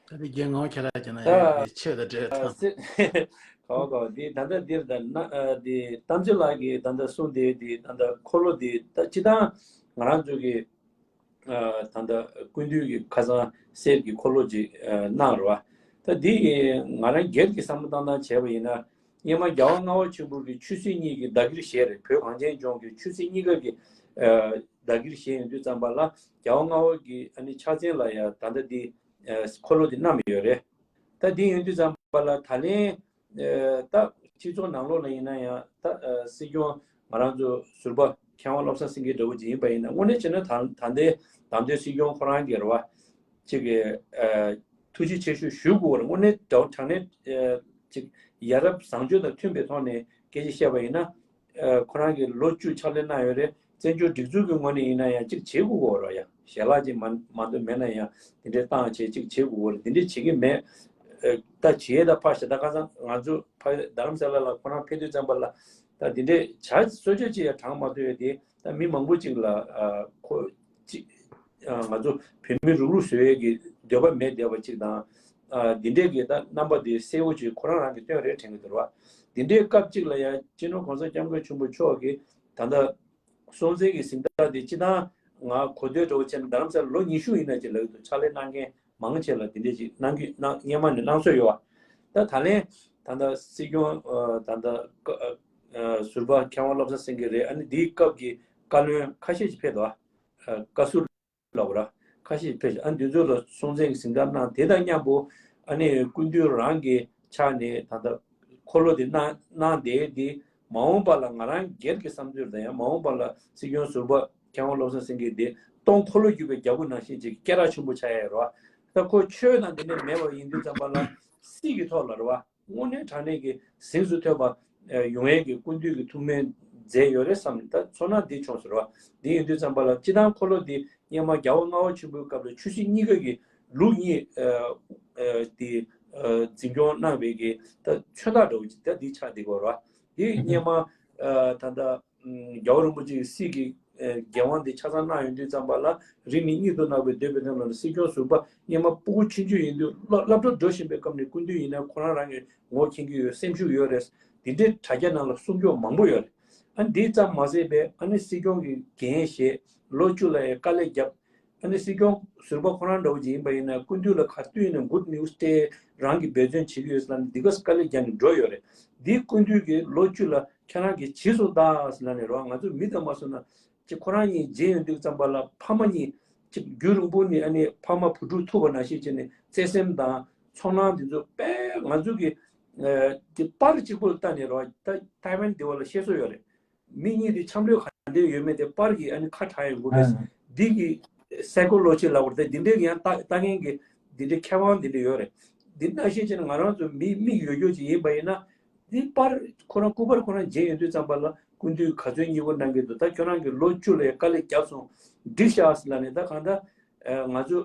ད་དེ་རྒྱལ་ངོ་ཁྱེད་ར་ཅེ་ན་ཡ་ད་དེ་ཆོས་དང་འབྲེལ་ཐང་། ག་བ་ག་བ་འདི་ད་ལྟ་འདིར་ད་ན་འདི་གཏམ་ཚེ་ལགས་ཀྱིས་ད་ལྟ་གསུངས་དེ་འདི་ད་ལྟ་འཁོར་ལོ་འདི་ད་སྤྱི་བཏང་ང་རང་ཚོ་གི་ད་ལྟ་སྐུ་མདུན་གྱི་ཁ་སང་གསེར་གྱི་འཁོར་ལོ་ཅིག་གནང་རེད་བ། ད་འདི་ང་རང་སྒེར་གྱི་བསམ་བློ་བཏང་སྟངས་བྱས་པ་ཡིན་ན་སྔོན་མ་རྒྱལ་བ་ལྔ་པ་ཆེན་པོ་གི་ཆོས་སྲིད་གཉིས་ཀྱི་བདག་གིར་བཞེས་རེད། བོད་གངས་ཅན་ལྗོངས་ཀྱི་ཆོས་སྲིད་གཉིས་ཀ་གི་བདག་གིར་བཞེས་ཡོང་དུས་ཙམ་པ་ལ་རྒྱལ་བ་ལྔ་པ་གི་ཨ་ནི་ཕྱག་མཚན་ལ་ཡང་ད་ལྟ་འདི་འཁོར་ལོ་འདི་བསྣམས་ཡོད་རེད། ད་འདི་ཡོང་དུས་ཙམ་པ་ལ་ད་ལན་ད་སྤྱི་ཚོགས་ནང་ལོགས་ལ་ཡིན་ན་ཡང་ད་སྲིད་སྐྱོང་ང་རང་ཚོ་ཟུར་པ་མཁས་དབང་བློ་བཟང་སེང་གེ་འདྲ་བོ་ཅིག་ཡིན་པ་ཡིན་ན་དངོས་གནས་བྱས་ན་ད་ད་ལྟའི་ད་ལྟའི་སྲིད་སྐྱོང་ཁོ་རང་གི་རེད་བ། ཅིག་གི་ཐུགས་རྗེ་ཆེ་ཞུ་ཞུ་དགོས་པ་རེད། དངོས་གནས་དྲང་གནས་ཅིག་ཡ་རབས་བཟང་སྤྱོད་དང་མཐུན་པའི་ཐོག་ནས་སྐད་ཆ་བཤད་པ་ཡིན་ན། ཁོ་རང་གིས་ལོ་བཅུ་ཕྱག་ལས་གནང་ཡོད་རེད། བཙན་བྱོལ་སྒྲིག་འཛུགས་ཀྱི་ངོས་ནས་ཡིན་ན་ཡང་གཅིག་བྱེད་དགོས་ཀྱི་ཡོད་རེད་ཡ། ཞལ་ལག་ཅིག་མ་མ་གཏོགས་མེད་ན་ཡང་དེ་འདྲའི་བཏང་བྱས་གཅིག་བྱེད་དགོས་ཀྱི་ཡོད་རེད། དེ་འདྲའི་བྱེད་ཀྱི་མེད། ད་བྱེད་ད་ཕར་བཞག་ད་ཁ་སང་ང་ཚོ་ཕ་རྡ་རམ་ས་ལ་ལ་ཁོ་རང་ཕེབས་དུས་ཙམ་པ་ལ་ད་དེ་འདྲའི་བྱ་གསོལ་ཇ་ཅིག་ཡང་དྲངས་མ་ཐུབ་ཡོད་དེ་ད་མི་མང་པོ་ཅིག་ལ་ཁོ་ཅིག་ང་ཚོ་བོད་མི་རུག་རུག་བཟོ་ཡས་ཀྱི་འདོད་པ་མེད་བསྡད་པ་ཅིག་དང་། འདི་འདྲས་ཀྱི་ད་རྣམ་པ་དེ་གསལ་བོ་ཅིག་ཁོ་རང་རང་གིས་སྟོན་རེད་དྲན་གྱི་འདུག་ར། འདི་འདྲའི་སྐབས་ཅིག་ལ་ཡང་སྤྱི་ནོར་༸གོང་ས་༸སྐྱབས་མགོན་ཆེན་པོ་མཆོག་གིས་ད་ལྟ་སྲོང་བཙན་གྱི་གཟེངས་རྟགས་དེ་སྤྱི་བཏང་ང་གོ་ཐོས་འདྲ་བོ་བྱས་ན་རྡ་རམ་ས་ལ་ལོ་ཉི་ཤུ་ཡིན་ན་ཅིག་ལབ་ཀྱི་འདུག་ཕྱག་ལས་གནང་མཁན་མང་ཆེ་ལ་འདི་འདྲས་ཅིག་གནང་གི་གནང་སྔོན་མ་ནས་གནང་སྲོལ་ཡོད་པ། ད་ད་ལན་ད་ལྟ་སྲིད་སྐྱོང་ད་ལྟ་ཟུར་པ་མཁས་དབང་བློ་བཟང་སེང་གེ་རེད། ཨ་ནི་འདིའི་སྐབས་ཀྱི་བཀའ་བློན་ཁ་ཤས་ཅིག་ཕེབས་འདུག་བཀའ་ཟུར་ལབ་ར། ཁ་ཤས་ཕེབས་ཤིང་ཨ་འདི་ཚོ་ལ་སྲོང་བཙན་གྱི་གཟེངས་རྟགས་གནང་། དེ་དང་མཉམ་པོ་ཨ་ནི་སྐུ་མདུན་རང་གི་ཕྱག་ནས་ད་ལྟ་འཁོར་ལོ་དེ་གནང་གནང་བསྡད་དེ་མ་འོངས་པ་ལ་ང་རང་སྒེར་གྱི་བསམ་ཚུལ་དང་ཡང་མ་འོངས་པ་ལ་སྲིད་སྐྱོང་ཟུར་པ་མཁས་དབང་བློ་བཟང་སེང་གེ་དེ་སྟོང་འཁོར་ལོ་སྒྱུར་བའི་རྒྱལ་པོ་ནང་བཞིན་ཅིག་སྐད་གྲགས་ཆེན་པོ་ཆགས་ཡ་རེད་བ། ད་ཁོ་ཆོས་དང་དེ་འདྲ་མེད་པ་ཡིན་དུས་ཙམ་པ་ལ་སྲིད་ཀྱི་ཐོག་ལ་རེད་བ། དངོས་གནས་དྲང་གནས་ཀྱི་གཟེངས་སུ་ཐོན་པ་ཡོང་ཡས་ཀྱི་སྐུ་མདུན་གྱི་ཐུགས་སྨོན་མཛད་ཡོད་རེད་བསམ་ནས་ད་ཚོར་སྣང་འདི་བྱུང་ཟེར་བ། འདི་ཡིན་དུས་ཙམ་པ་ལ་སྤྱི་བཏང་འཁོར་ལོ་འདི་སྔོན་མ་རྒྱལ་བ་ལྔ་པ་ཆེན་པོའི་སྐབས་ལ་ཆོས་སྲིད་གཉིས་ཀ་གི་ལུགས་གཉིས་འདི་འཛིན་སྐྱོང་གནང་བའི་གི་ད་མཚོན་རྟགས་འདྲ་བོ་ཅིག་ད་འདི་ཆགས་བསྡད་ཀྱི་ཡོད་རེད་བ། འདི་སྔོན་མ་ད་ལྟ། རྒྱལ་བ་རིན་པོ་ཆེ་གི་སྲིད་ཀྱི་འགན་དབང་དེ་ཆ་ཚང་གནང་ཡོང་དུས་ཙམ་པ་ལ་རིང་ནས་གཉིད་དུ་བརྣག་པའི་འདོད་པའི་ཐོག་ལ་སྲིད་སྐྱོང་ཟུར་པ་སྔོན་མ་སྤུ་གུ་ཆུང་ཆུང་ཡིན་དུས་སློབ་སློབ་གྲྭ་འགྲོ་བཞིན་པའི་སྐབས་ནས་སྐུ་མདུན་ཡིན་ན་ཁོ་རང་རང་གི་ངོ་མཁྱེན་གྱི་ཡོད། སེམས་ཤུགས་ཡོད་རེད། འདི་འདྲའི་དྲ་རྒྱ་ནང་ལ་གསུང་སྐྱོང་མང་པོ་ཡོད་རེད། ཨ་འདི་ཙམ་མ་ཟད་པའི་ཨ་ནི་སྲིད་སྐྱོང་གི་འགན་བཞེས་ལོ་བཅུ་ལ་ཡང་དཀའ་ལས་བརྒྱབ། ཨ་ནི་སྲིད་སྐྱོང་ཟུར་པ་ཁོ་རང་འདྲ་བོ་ཅིག་ཡིན་པ་ཡིན་ན་སྐུ་མདུན་ལ་ག་དུས་ཡིན་ན་good news་སྤྲད་རང་གི་འབད་བརྩོན་བྱེད་ཀྱི་ཡོད་ཟེར་ལབ་ནས་འདི་ག་དཀའ་ལས་བརྒྱབ་ནས་འགྲོ་ཡོད་རེད། འདི་སྐུ་མདུན་གྱིས་ལོ་བཅུ་ལ་ཁྱེད་རང་གིས་བྱས་སོང་ད་ཟེར་ལབ་ནས་རོགས་ང་ཚོ་མི་དང་མ་སོང་ན་ཅིག་ཁོ་རང་གཉིས་མཇལ་ཡོང་དུས་ཙམ་པ་ལ་ཕ་མ་གཉིས་ཅིག་རྒྱུན་རིང་པོ་ནས་ཨ་ནི་ཕ་མ་བུ་ཕྲུག་ཐུག་པ་ནང་བཞིན་བྱས་ནས་བརྩེ་སེམས་དང་ཚོར་སྣང་འདི་ཚོ་དཔེ་ང་ཚོ་གི་ཨ་ཅིག་པར་གཅིག་པོ་ལ་ལྟ་ནས་རོགས་ད་ཐའེ་ཝན་འདི་བ་ལ་ཤེས་སོ་ཡོད་རེད། མི་གཉིས་དེ་འཆམ་ལོས་ག་འདྲས་ཡོད་མེད་དེ་པར་གྱིས་ཨ་ནི་ཁ་གྲག་ཡོང་གི་རེད། ཨ། འདི་གི་སའི་ཀོ་ལོ་ཇི་ལབ་དགོས་རེད་དེ་འདི་འདྲས་ཀྱི་ཡང་ལྟ་ལྟ་མཁན་གྱི་འདི་འདྲས་མཁས་དབང་འདི་འདྲས་ཡོད་རེད། འདི་ནང་བཞིན་བྱས་ན་ང་རང་ཚོ་མི་མིག་ཡོད་རྒྱུ་ཅིག་ཡིན་པ་ཡིན་ན་འདི་པར་ཁོ་རང་སྐུ་པར་ཁོ་རང་མཇལ་ཡོང་དུས་ཙམ་པ་ལ་སྐུ་མདུན་ག་ཚོད་སྙིང་པོ་གནང་གི་འདུག་ད་ཁྱོད་རང་གི་ལོ་བཅུ་ལ་ཡང་དཀའ་ལས་བརྒྱབ་སོང་འགྲིག་ཤག་ཟེར་ལབ་ནས་ད་གང་ལྟར་ང་ཚོ།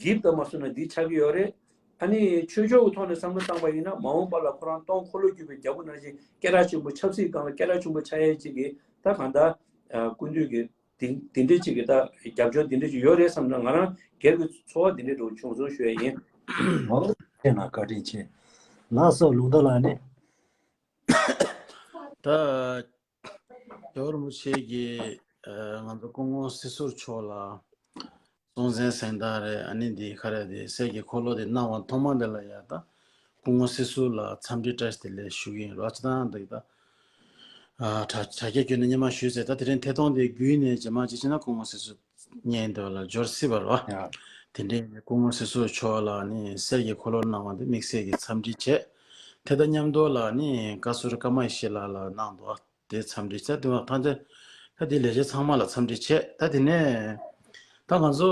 འགྱིབ་དང་མ་སོང་ན་འདི་ཆགས་ཀྱི་ཡོད་རེད། ཨ་ནི་ཆོས་ཕྱོགས་ཀྱི་ཐོག་ནས་བསམ་བློ་བཏང་པ་ཡིན་ན། མ་འོངས་པ་ལ་ཁོ་རང་སྟོང་འཁོར་ལོ་སྒྱུར་བའི་རྒྱལ་པོ་ནང་བཞིན། སྐད་གྲགས་ཆེན་པོ། ཆབ་སྲིད་སྒང་ལ་སྐད་གྲགས་ཆེན་པོ་ཆགས་ཡས་ཅིག་གི། ད་གང་ལྟར་ཨ་སྐུ་མདུན་གྱི་དེ་དེ་འདྲས་ཅིག་གི་ད་རྒྱབ་སྐྱོར་དེ་འདྲས་ཅིག་ཡོད་རེད་བསམ་ན། ང་རང་སྒེར་གྱི་ཚོར་བ་དེ་འདྲས་འདྲ་བོ་བྱུང་སོང་ཞུ་ཡས་ཡིན། ཨོ། ཁྱེད་ན་བཀའ་དྲིན་ཆེ། ལགས་སོ། ལུང་རྟ་ལགས་ནས། ད་རྒྱལ་བ་རིན་པོ་ཆེ་གིས་ཨ་ང་ཚོ་སྐུ་ངོ་སྲིད་ཟུར་མཆོག་ལ་སྲོང་བཙན་གཟེངས་རྟགས་རེད། ཨ་ནི་འདི་ག་རེ་རེད། གསེར་གྱི་འཁོར་ལོ་དེ་གནང་བ་ཐོག་མ་དེ་ལ་ཡ་ད་སྐུ་ངོ་སྲིད་ཟུར་ལ་འཚམས་འདྲི་བཀྲ་ཤིས་བདེ་ལེགས་ཞུ་གི་ཡིན་རོགས། ཅི་ད་འདི་ད་ཨ་དྲ་དྲ་རྒྱ་བརྒྱུད་ནས་སྙན་མ་ཞུས་ཚེ། ད་དེ་རིང་ཐད་གཏོང་དེ་བརྒྱུད་ནས་རྗེས་མ་ཅི་བྱས་ན་སྐུ་ངོ་སྲིད་ཟུར་བརྙན་དེ་ལ་འབྱོར་སྲིད་པ་རེད་བ། ཡ། དེ་འདྲའི་སྐུ་ངོ་སྲིད་ཟུར་མཆོག་ལ་ནི་གསེར་གྱི་འཁོར་ལོ་གནང་བ་འདི་དམིགས་བསལ་གྱི་འཚམས་འདྲི་བྱས། དེ་དང་མཉམ་དུ་ལ་ནི་བཀའ་ཟུར་ཀརྨ་ཡེ་ཤེས་ལགས་ལ་གནང་འདུག་དེ་འཚམས་འདྲི་བྱས། དེ་བ་ཐམས་ཅད་ད་དེ་ལས་བྱེད་ཚང་མ་ལ་འཚམས་འདྲི་བྱས། ད་དེ་ནས་ད་ང་ཚོ་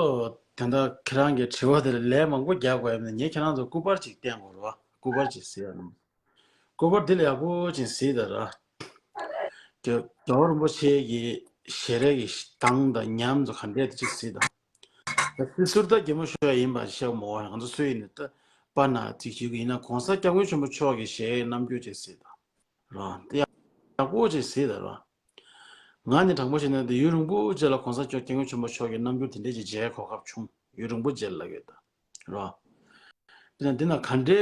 དེ་འདྲ་ཁྱེད་རང་གི་དྲི་བ་དེ་ལ་ལན་མང་པོ་རྒྱག་དགོས་ཡོད་མེད། ངས་ཁྱེད་རང་ཚོ་སྐུ་པར་ཅིག་བསྟན་དགོས་རེད་བ། སྐུ་པར་ཅིག་གཟིགས་ཡ་ནི། སྐུ་པར་འདི་ལ་ཡག་པོ་ཅིག་གཟིགས་དང་ར། རྒྱལ་རྒྱལ་བ་རིན་པོ་ཆེ་གི་ཞལ་རས་ཀྱི་གདངས་དང་ཉམས་དང་ག་འདྲས་དེ་ཅིག་གཟིགས་དང་། ད་སྲིད་ཟུར་ད་གད་མོ་ཤོར་ཡ་ཡིན་པ་བཤད་མ་དགོས། ང་ཚོ་སུ་ཡིན་ནའི་ད་པར་ནང་ཅིག་ཞུ་གི་ཡིན་ན། གོང་ས་སྐྱབས་མགོན་ཆེན་པོ་མཆོག་གི་ཞལ་རས་རྣམ་འགྱུར་ཅིག་གཟིགས་དང་ར། དེ་ཡག་པོ་ཅིག་གཟིགས་དང་ར། ང་ནི་དྲང་པོ་བཤད་ན་དེ་ཡུན་རིང་པོ་རྗེས་ལ་གོང་ས་མཆོག་སྐྱབས་མགོན་ཆེན་པོ་མཆོག་གི་རྣམ་འགྱུར་དེ་འདྲས་ཅིག་མཇལ་གོ་སྐབས་བྱུང་། ཡུན་རིང་པོ་རྗེས་ལ་ཡོད་ད་ར། དེ་ན་འདི་ན་ག་འདྲའི་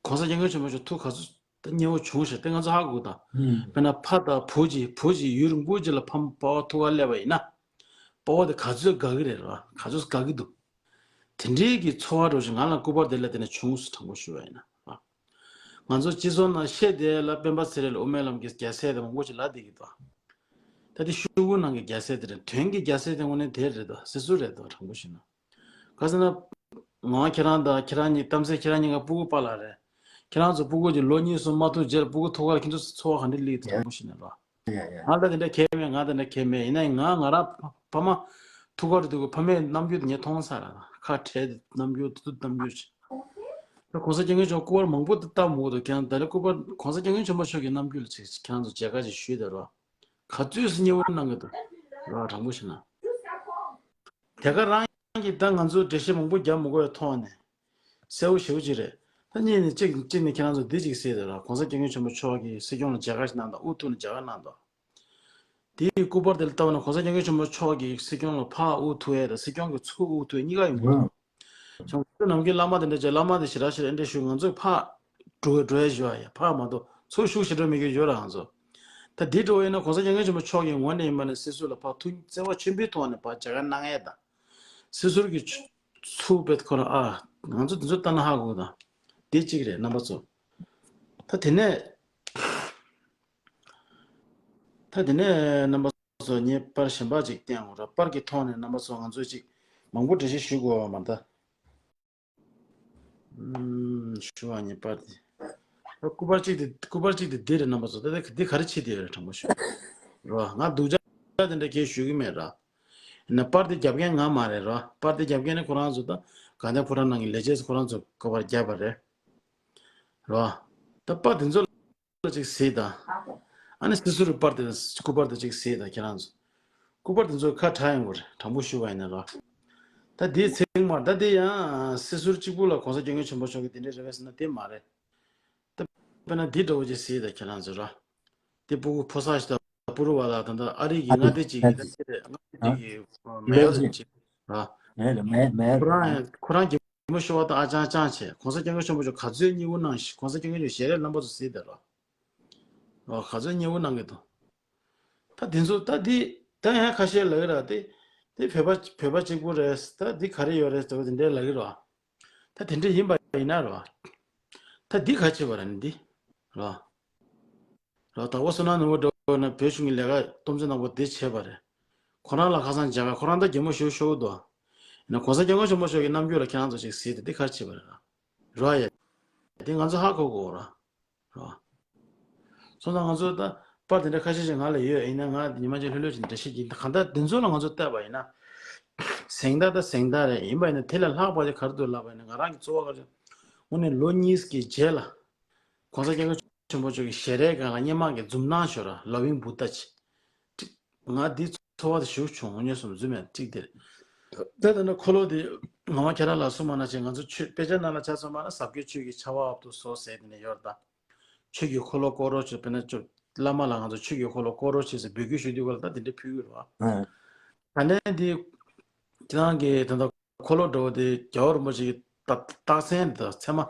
གོང་ས་སྐྱབས་མགོན་ཆེན་པོ་མཆོག་ཐུགས་ག་ཚོད་ད་མཉེས་པོ་བྱུང་ཞེས་དེ་ང་ཚོ་ཧ་གོ་ད། ཨུམ། དཔེར་ན་ཕ་དང་བུ་གཅིག་བུ་གཅིག་ཡུན་རིང་པོ་རྗེས་ལ་ཕ་མ་པ་ཕ་ཐུག་གར་སླེབས་པ་ཡིན་ན། པ་ཕ་དེ་ག་ཚོད་དགའ་གི་རེད་ར། ག་ཚོད་དགའ་གི་འདུག་དེ་འདྲའི་གི་ཚོར་བ་འདྲ་བོ་ཞིག་ང་ལ་སྐུ་པར་དེ་ལ་བལྟས་ནས་བྱུང་སོང་། དྲང་པོ་ཞུ་བ་ཡིན་ན་ར། ང་ཚོ་སྤྱི་ཚོགས་ནང་བཤད་བསྡད་ལ་སྤེན་པ་ཚེ་རིང་ལ་དབུ་མའི་ལམ་གྱི་རྒྱལ་སྲས་དེ་མང་པོ་ཞིག་ལབ་བསྡད་ཀྱི་འདུག་ད་དེ་ཤོག་གུ་ནང་གི་རྒྱལ་སྲས་དེ་རེད། དོན་གྱི་རྒྱལ་སྲས་དེ་དངོས་གནས་དེ་རེད་དོ། སྲིད་ཟུར་རེད་དོ། དྲང་པོ་བཤད་ན། ག་ཟེར་ན། ང་ཁྱེད་རང་དང་ཁྱེད་རང་གཉིས་གཏམ་ཚེ་ཁྱེད་རང་གཉིས་ཀ་སྤུ་གུ་པ་ལགས་རེད། ཁྱེད་རང་ཚོ་སྤུ་གུ་གཅིག་ལོ་གཉིས་གསུམ་མ་ཐུག་རྗེས་ལ་སྤུ་གུ་ཐུག་གར་ཁྱེད་ཚོ་ཚོར་བ་ག་འདྲ་སླེབས་ཀྱི་འདུག་ཡ་དྲང་པོ་བཤད་ན་རོ། ཡ་ཡ་ཡ། ང་ལ་དེ་འདྲ་གལ་མེད། ང་དེ་འདྲ་གལ་མེད། ཡིན་ན་ང་ང་རང་ཕ་ཕ་མ་ཐུག་གར་འདུག་གི། ཕ་མའི་རྣམ་འགྱུར་དེ་ངས་མཐོང་ཚར་ར། ཁ་བྲལ་རྣམ་འགྱུར་དུ་རྣམ་འགྱུར་ཅིག་ད་གོང་ས་སྐྱབས་མགོན་མཆོག་སྐུ་པར་མང་པོ་དུ་བཏབ་མོད་དོ། ཁྱེད་རང་ད་ལྟ་སྐུ་པར་གོང་ས་སྐྱབས་མགོན་ཆེན་པོ་མཆོག་གི་རྣམ་འགྱུར་ལ་ཅིག་ཁྱེད་རང་ཚོ་མཇལ་ཁ་ཅིག་ཞུས་དང་རོ། ག་ཚོད་སུ་མཉེས་པོ་གནང་གི་འདུག་ར། དྲང་པོ་བཤད་ན། དེ་ག་རང་གིས་ད་ང་ཚོ་འགྲེལ་བཤད་མང་པོ་རྒྱབ་མི་དགོས་པའི་ཐོག་ནས་གསལ་པོ་ཞེ་པོ་ཅིག་རེད། ད་གཉིས་ནས་གཅིག་གཅིག་ནས་ཁྱེད་རང་ཚོ་འདི་ཅིག་གཟིགས་དང་ར། གོང་ས་སྐྱབས་མགོན་ཆེན་པོ་མཆོག་གིས་སྲིད་སྐྱོང་ལ་མཇལ་ཁ་ཞིག་གནང་དང་། དབུ་ཐུག་ནས་མཇལ་ཁ་གནང་དང་། དེའི་སྐུ་པར་དེ་ལ་ལྟ་བ་ན་གོང་ས་སྐྱབས་མགོན་ཆེན་པོ་མཆོག་གིས་སྲིད་སྐྱོང་ལ་ཕར་དབུ་ཐུག་ཡས་དང་སྲིད་སྐྱོང་གིས་ཚུར་དབུ་ཐུག་ཡས་གཉིས་ཀ་ཡོང་གི་འདུག་བྱང་ཆུབ་ནམ་མཁའི་བླ་མ་དེ་འདྲ་བྱས། བླ་མ་དེ་ཞེ་དྲག་ཞེ་དྲག་འདྲ་ཞུ། ང་ཚོས་ཕར་འགྲོ་འགྲོ་ཡས་ཞུ་བ་ཡ། ཕར་མ་གཏོགས་ཚུར་ཤུགས་ཞེ་དྲག་མི་དགོས་ཡོད་ར། ང་ཚོ་ད་འདི་འགྲོ་ཡིན་ན་གོང་ས་སྐྱབས་མགོན་ཆེན་པོ་མཆོག་གི་ངོས་ནས་ཡིན་པ་ན་སྲིད་ཟུར་ལ་ཕར་ཐུགས་བརྩེ་བ་ཆེན་པོའི་ཐོག་ནས་ཕར་མཇལ་ཁ་གནང་ཡས་དང་། སྲིད་ཟུར་གྱི་ཚུར་དཔེ་ཁོ་རང་ཨ་ང་ཚོ་འདི་ཚོ་ལྟ་ན་ཧ་གོ་དང་། འདི་གཅིག་རེད་རྣམ་པ་ཚོ། ད་དེ་ནས། ད་དེ་ནས་རྣམ་པ་ཚོ་ངས་པར་གཞན་པ་ཅིག་བསྟན་འོང་ར། པར་གྱི་ཐོག་ནས་རྣམ་པ་ཚོ་ང་ཚོས་ཅིག་མང་པོ་འགྲེལ་བཤད་ཞུ་དགོས་པ་མ་གཏོགས། ཨུམ། ཞུ་བ་ངས་པར་དེ། ད་སྐུ་པར་གཅིག་དེ་སྐུ་པར་གཅིག་དེ་འདི་རེད་རྣམ་པ་ཚོ། ད་ད་འདི་ག་རེ་བྱེད་དེ་ཡོད་རེད་དྲང་པོ་ཞུ། ར། ང་སྡུག་ཅག་དེ་འདྲ་སྐད་ཞུ་གི་མེད་ར། ཡིན་ན་པར་དེ་རྒྱབ་མཁན་ང་མ་རེད་ར། པར་དེ་རྒྱབ་མཁན་ནི་ཁོ་རང་ཚོ་ད་དགའ་ལྡན་ཕོ་བྲང་ནང་གི་ལས་བྱེད་ཁོ་རང་ཚོ་སྐུ་པར་རྒྱབ་པ་རེད། ར། ད་པར་དེ་ཚོ་ལ་ཅིག་གཟིགས་དང་། ཨ་ནི་སྲིད་ཟུར་པར་དེ་སྐུ་པར་དེ་ཅིག་གཟིགས་དང་ཁྱེད་རང་ཚོ། སྐུ་པར་དེ་ཚོ་ཁ་བྲལ་ཡོང་གི་རེད་དྲང་པོ་ཞུ་བ་ཡིན་ན་ར། ད་དེའི་ཚེ་མ་ད་དེ་ཡང་སྲིད་ཟུར་གཅིག་པུ་ལ་གོང་ས་སྐྱབས་མགོན་ཆེན་པོ་མཆོག་གིས་དེ་འདྲའི་རེ་བ་ཟེར་ན་དེ་མ་རེད། ད་དཔེར་ན་འདི་འདྲ་བོ་ཅིག་གཟིགས་དང་ཁྱེད་རང་ཚོ་ར། དེ་སྤུ་གུ་ཕོ་གསར་ཞིག་དང་པུ་རུ་བ་ལ་ད་ལྟ་ཨ་རི་གི་མངའ་སྡེ་གཅིག་གི་ད་ཅི་རེད། མངའ་སྡེ་གཅིག་གི་མེ་ཡོར་ཅིག་ར། མེ་རེད་མེ་མེ་ཁོ་རང་ཁོ་རང་གི་མོ་ཤོར་བ་དང་ཨ་ཅང་ཅང་བྱས། གོང་ས་སྐྱབས་མགོན་ཆེན་པོ་མཆོག་ག་ཚོད་མཉེས་པོ་གནང་ཞིག་གོང་ས་སྐྱབས་མགོན་མཆོག་ཞལ་རས་རྣམ་པ་ཚོ་གཟིགས་དང་ར། ཨོ་ག་ཚོད་མཉེས་པོ་གནང་གི་འདུག་ད་དེ་ཚོ་ད་དེ་ད་ཡང་ཁ་ཤས་ལབ་ཀྱི་ར། དེ་དེ་བོད་པ་བོད་པ་གཅིག་པུ་རེད། ད་དེ་ག་རེ་ཡོད་རེད་ཟེར་བ་དེ་འདྲས་ལབ་ཀྱི་ར། ད་དེ་འདྲས་ཡིན་པ་ཡིན་ན་ར། ད་འདི་ག་བྱེད་པ་ར་ནི་འདི་ར། ར་ད་བོ་བསོད་ནམས་ནོར་བུ་འདྲ་བོ་ན་བོད་གཞུང་གི་ལས་ཀ་སྟོབས་ཆེན་ནག་པོ་འདི་བྱས་པ་རེད། ཁོ་རང་ལ་ཁ་སང་མཇལ་ཁ་ཁོ་རང་ད་གད་མོ་ཤོར་ཤོར་འདུག་ཡིན་ན་གོང་ས་སྐྱབས་མགོན་ཆེན་པོ་མཆོག་གི་རྣམ་འགྱུར་ལ་ཁྱེད་རང་ཚོ་ཅིག་གཟིགས་ཏེ་འདི་ག་བྱེད་པ་རེད་ར། ར་ཡ། འདི་ང་ཚོ་ཧ་གོ་དགོས་ར། རེད་བ། སོང་ཙང་ང་ཚོ་ད་པར་དེ་འདྲ་ཁ་ཤས་ཤིག་ང་ལ་ཡོད། ཡིན་ན་ང་ཉི་མ་གཅིག་ལྷོད་ལྷོད་ཅིག་འགྲེལ་བཤད་ཀྱིན། གང་ལྟར་འདི་ཚོ་ལ་ང་ཚོ་བལྟས་པ་ཡིན་ན། གཟེངས་རྟགས་ད་གཟེངས་རྟགས་རེད། ཡིན་པ་ཡིན་ན་དེ་ལས་ལྷག་པ་ཅིག་ག་རེ་འདུག་ལབ་པ་ཡིན་ན། ང་རང་གི་ཚོར་བ་ག་རེ་བྱུང་། དངོས་གནས་ལོ་གཉིས་ཀྱི་རྗེས་ལ་གོང་ས་སྐྱབས་མགོན་ཆེན་པོ་མཆོག་གི་ཞལ་རས་སྒང་ལ་སྔོན་མ་གི་འཛུམ་མདངས་ཤོར་ར། ལ་ཝིང་བུ་ཏ་ཅི། ང་འདི་ཚོར་བ་དེ་ཞིག་བྱུང་། དངོས་གནས་སོང་འཛུམ་ཡང་གཅིག་དེ་རེད། ད་ད་ནི་འཁོར་ལོ་དེ་ ངག་དབང་ཁྱེད་རང་ལ་གསུངས་པ་ནང་བཞིན་ང་ཚོ་ཆོས་དཔེ་ཆ་ནང་ལ་ཆ་མཚོན་པ་ན་ཟབ་རྒྱས་ཆོས་ཀྱི་ཆར་པ་འབབ་ཏུ་གསོལ་ཟེར་དེ་ནས་ཡོད་རེད་ད། ཆོས་ཀྱི་འཁོར་ལོ་བསྐོར་རོགས་བྱེད། དཔེར་ན་ཅོ་བླ་མ་ལ་ང་ཚོ་ཆོས་ཀྱི་འཁོར་ལོ་བསྐོར་རོགས་བྱེད་ཟེར་འབོད་སྐུལ་ཞུ་དུས་སྐབས་ལ་ད་དེ་འདྲ་ཕུལ་གྱི་རེད་བ། ཨ། ད་ནས་འདི་ཁྱེད་རང་གི་ད་ལྟ་འཁོར་ལོ་འགྲོ་བ་དེ་རྒྱལ་བ་རིན་པོ་ཆེ་གི་རྟགས་རྟགས་མཚན་དང་མཚན་མ།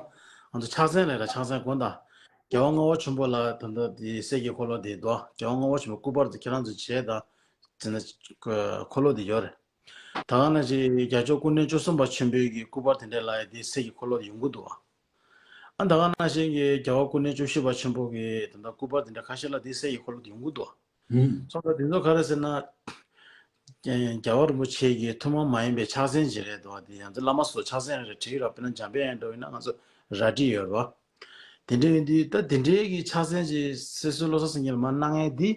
ང་ཚོ་ཕྱག་མཚན་ལས་ར་ཕྱག་མཚན་དགོངས་དག། རྒྱལ་བ་ལྔ་པ་ཆེན་པོ་ལ་ད་ལྟ་དེ་གསེར་གྱི་འཁོར་ལོ་དེ་འདུག། རྒྱལ་བ་ལྔ་པ་ཆེན་པོ་སྐུ་པར་དེ་ཁྱེད་རང་ཚོ་བྱས་དང་། དེ་ནས་འཁོར་ལོ་དེ་ཡོད་རེད། ད་ག་ནང་བཞིན་རྒྱལ་མཆོག་སྐུ་ཕྲེང་བཅུ་གསུམ་པ་ཆེན་པོའི་གི་སྐུ་པར་དེ་འདྲ་ལ་ཡང་དེ་གསེར་གྱི་འཁོར་ལོ་དེ་ཡོང་གི་འདུག་བ། ཨ་ད་ག་ནང་བཞིན་གྱི་རྒྱལ་བ་སྐུ་ཕྲེང་བཅུ་བཞི་པ་ཆེན་པོ་གི་ད་ལྟ་སྐུ་པར་དེ་འདྲ་ཁ་ཤས་ལ་དེ་གསེར་གྱི་འཁོར་ལོ་དེ་ཡོང་གི་འདུག། ཨུམ། སོང་ཙང་དེ་ཚོ་ག་རེ་ཟེར་ན། རྒྱལ་བ་རིན་པོ་ཆེ་གི་ཐུན་མོང་མ་ཡིན་པའི་ཕྱག་མཚན་ཅིག་རེད་འདུག་བ། དེ་ཡང་ཚེ་བླ་མ་སོགས་ཕྱག་མཚན་རེ་རེ་བྲིས་རོགས། དཔེར་ན་འཇམ་དཔལ་དབྱངས་འདྲ་བོ་ཡིན་ན་ང་ཚོ་རལ་གྲི་ཡོད་རེད་བ། དེ་འདྲ་ཡིན་དུས་ད་དེ་འདྲའི་གི་ཕྱག་མཚན་ཅིག་གསེར་སྲུང་བློ་བཟང་སེང་གེ་ལ་མར་གནང་མཁན་འདི།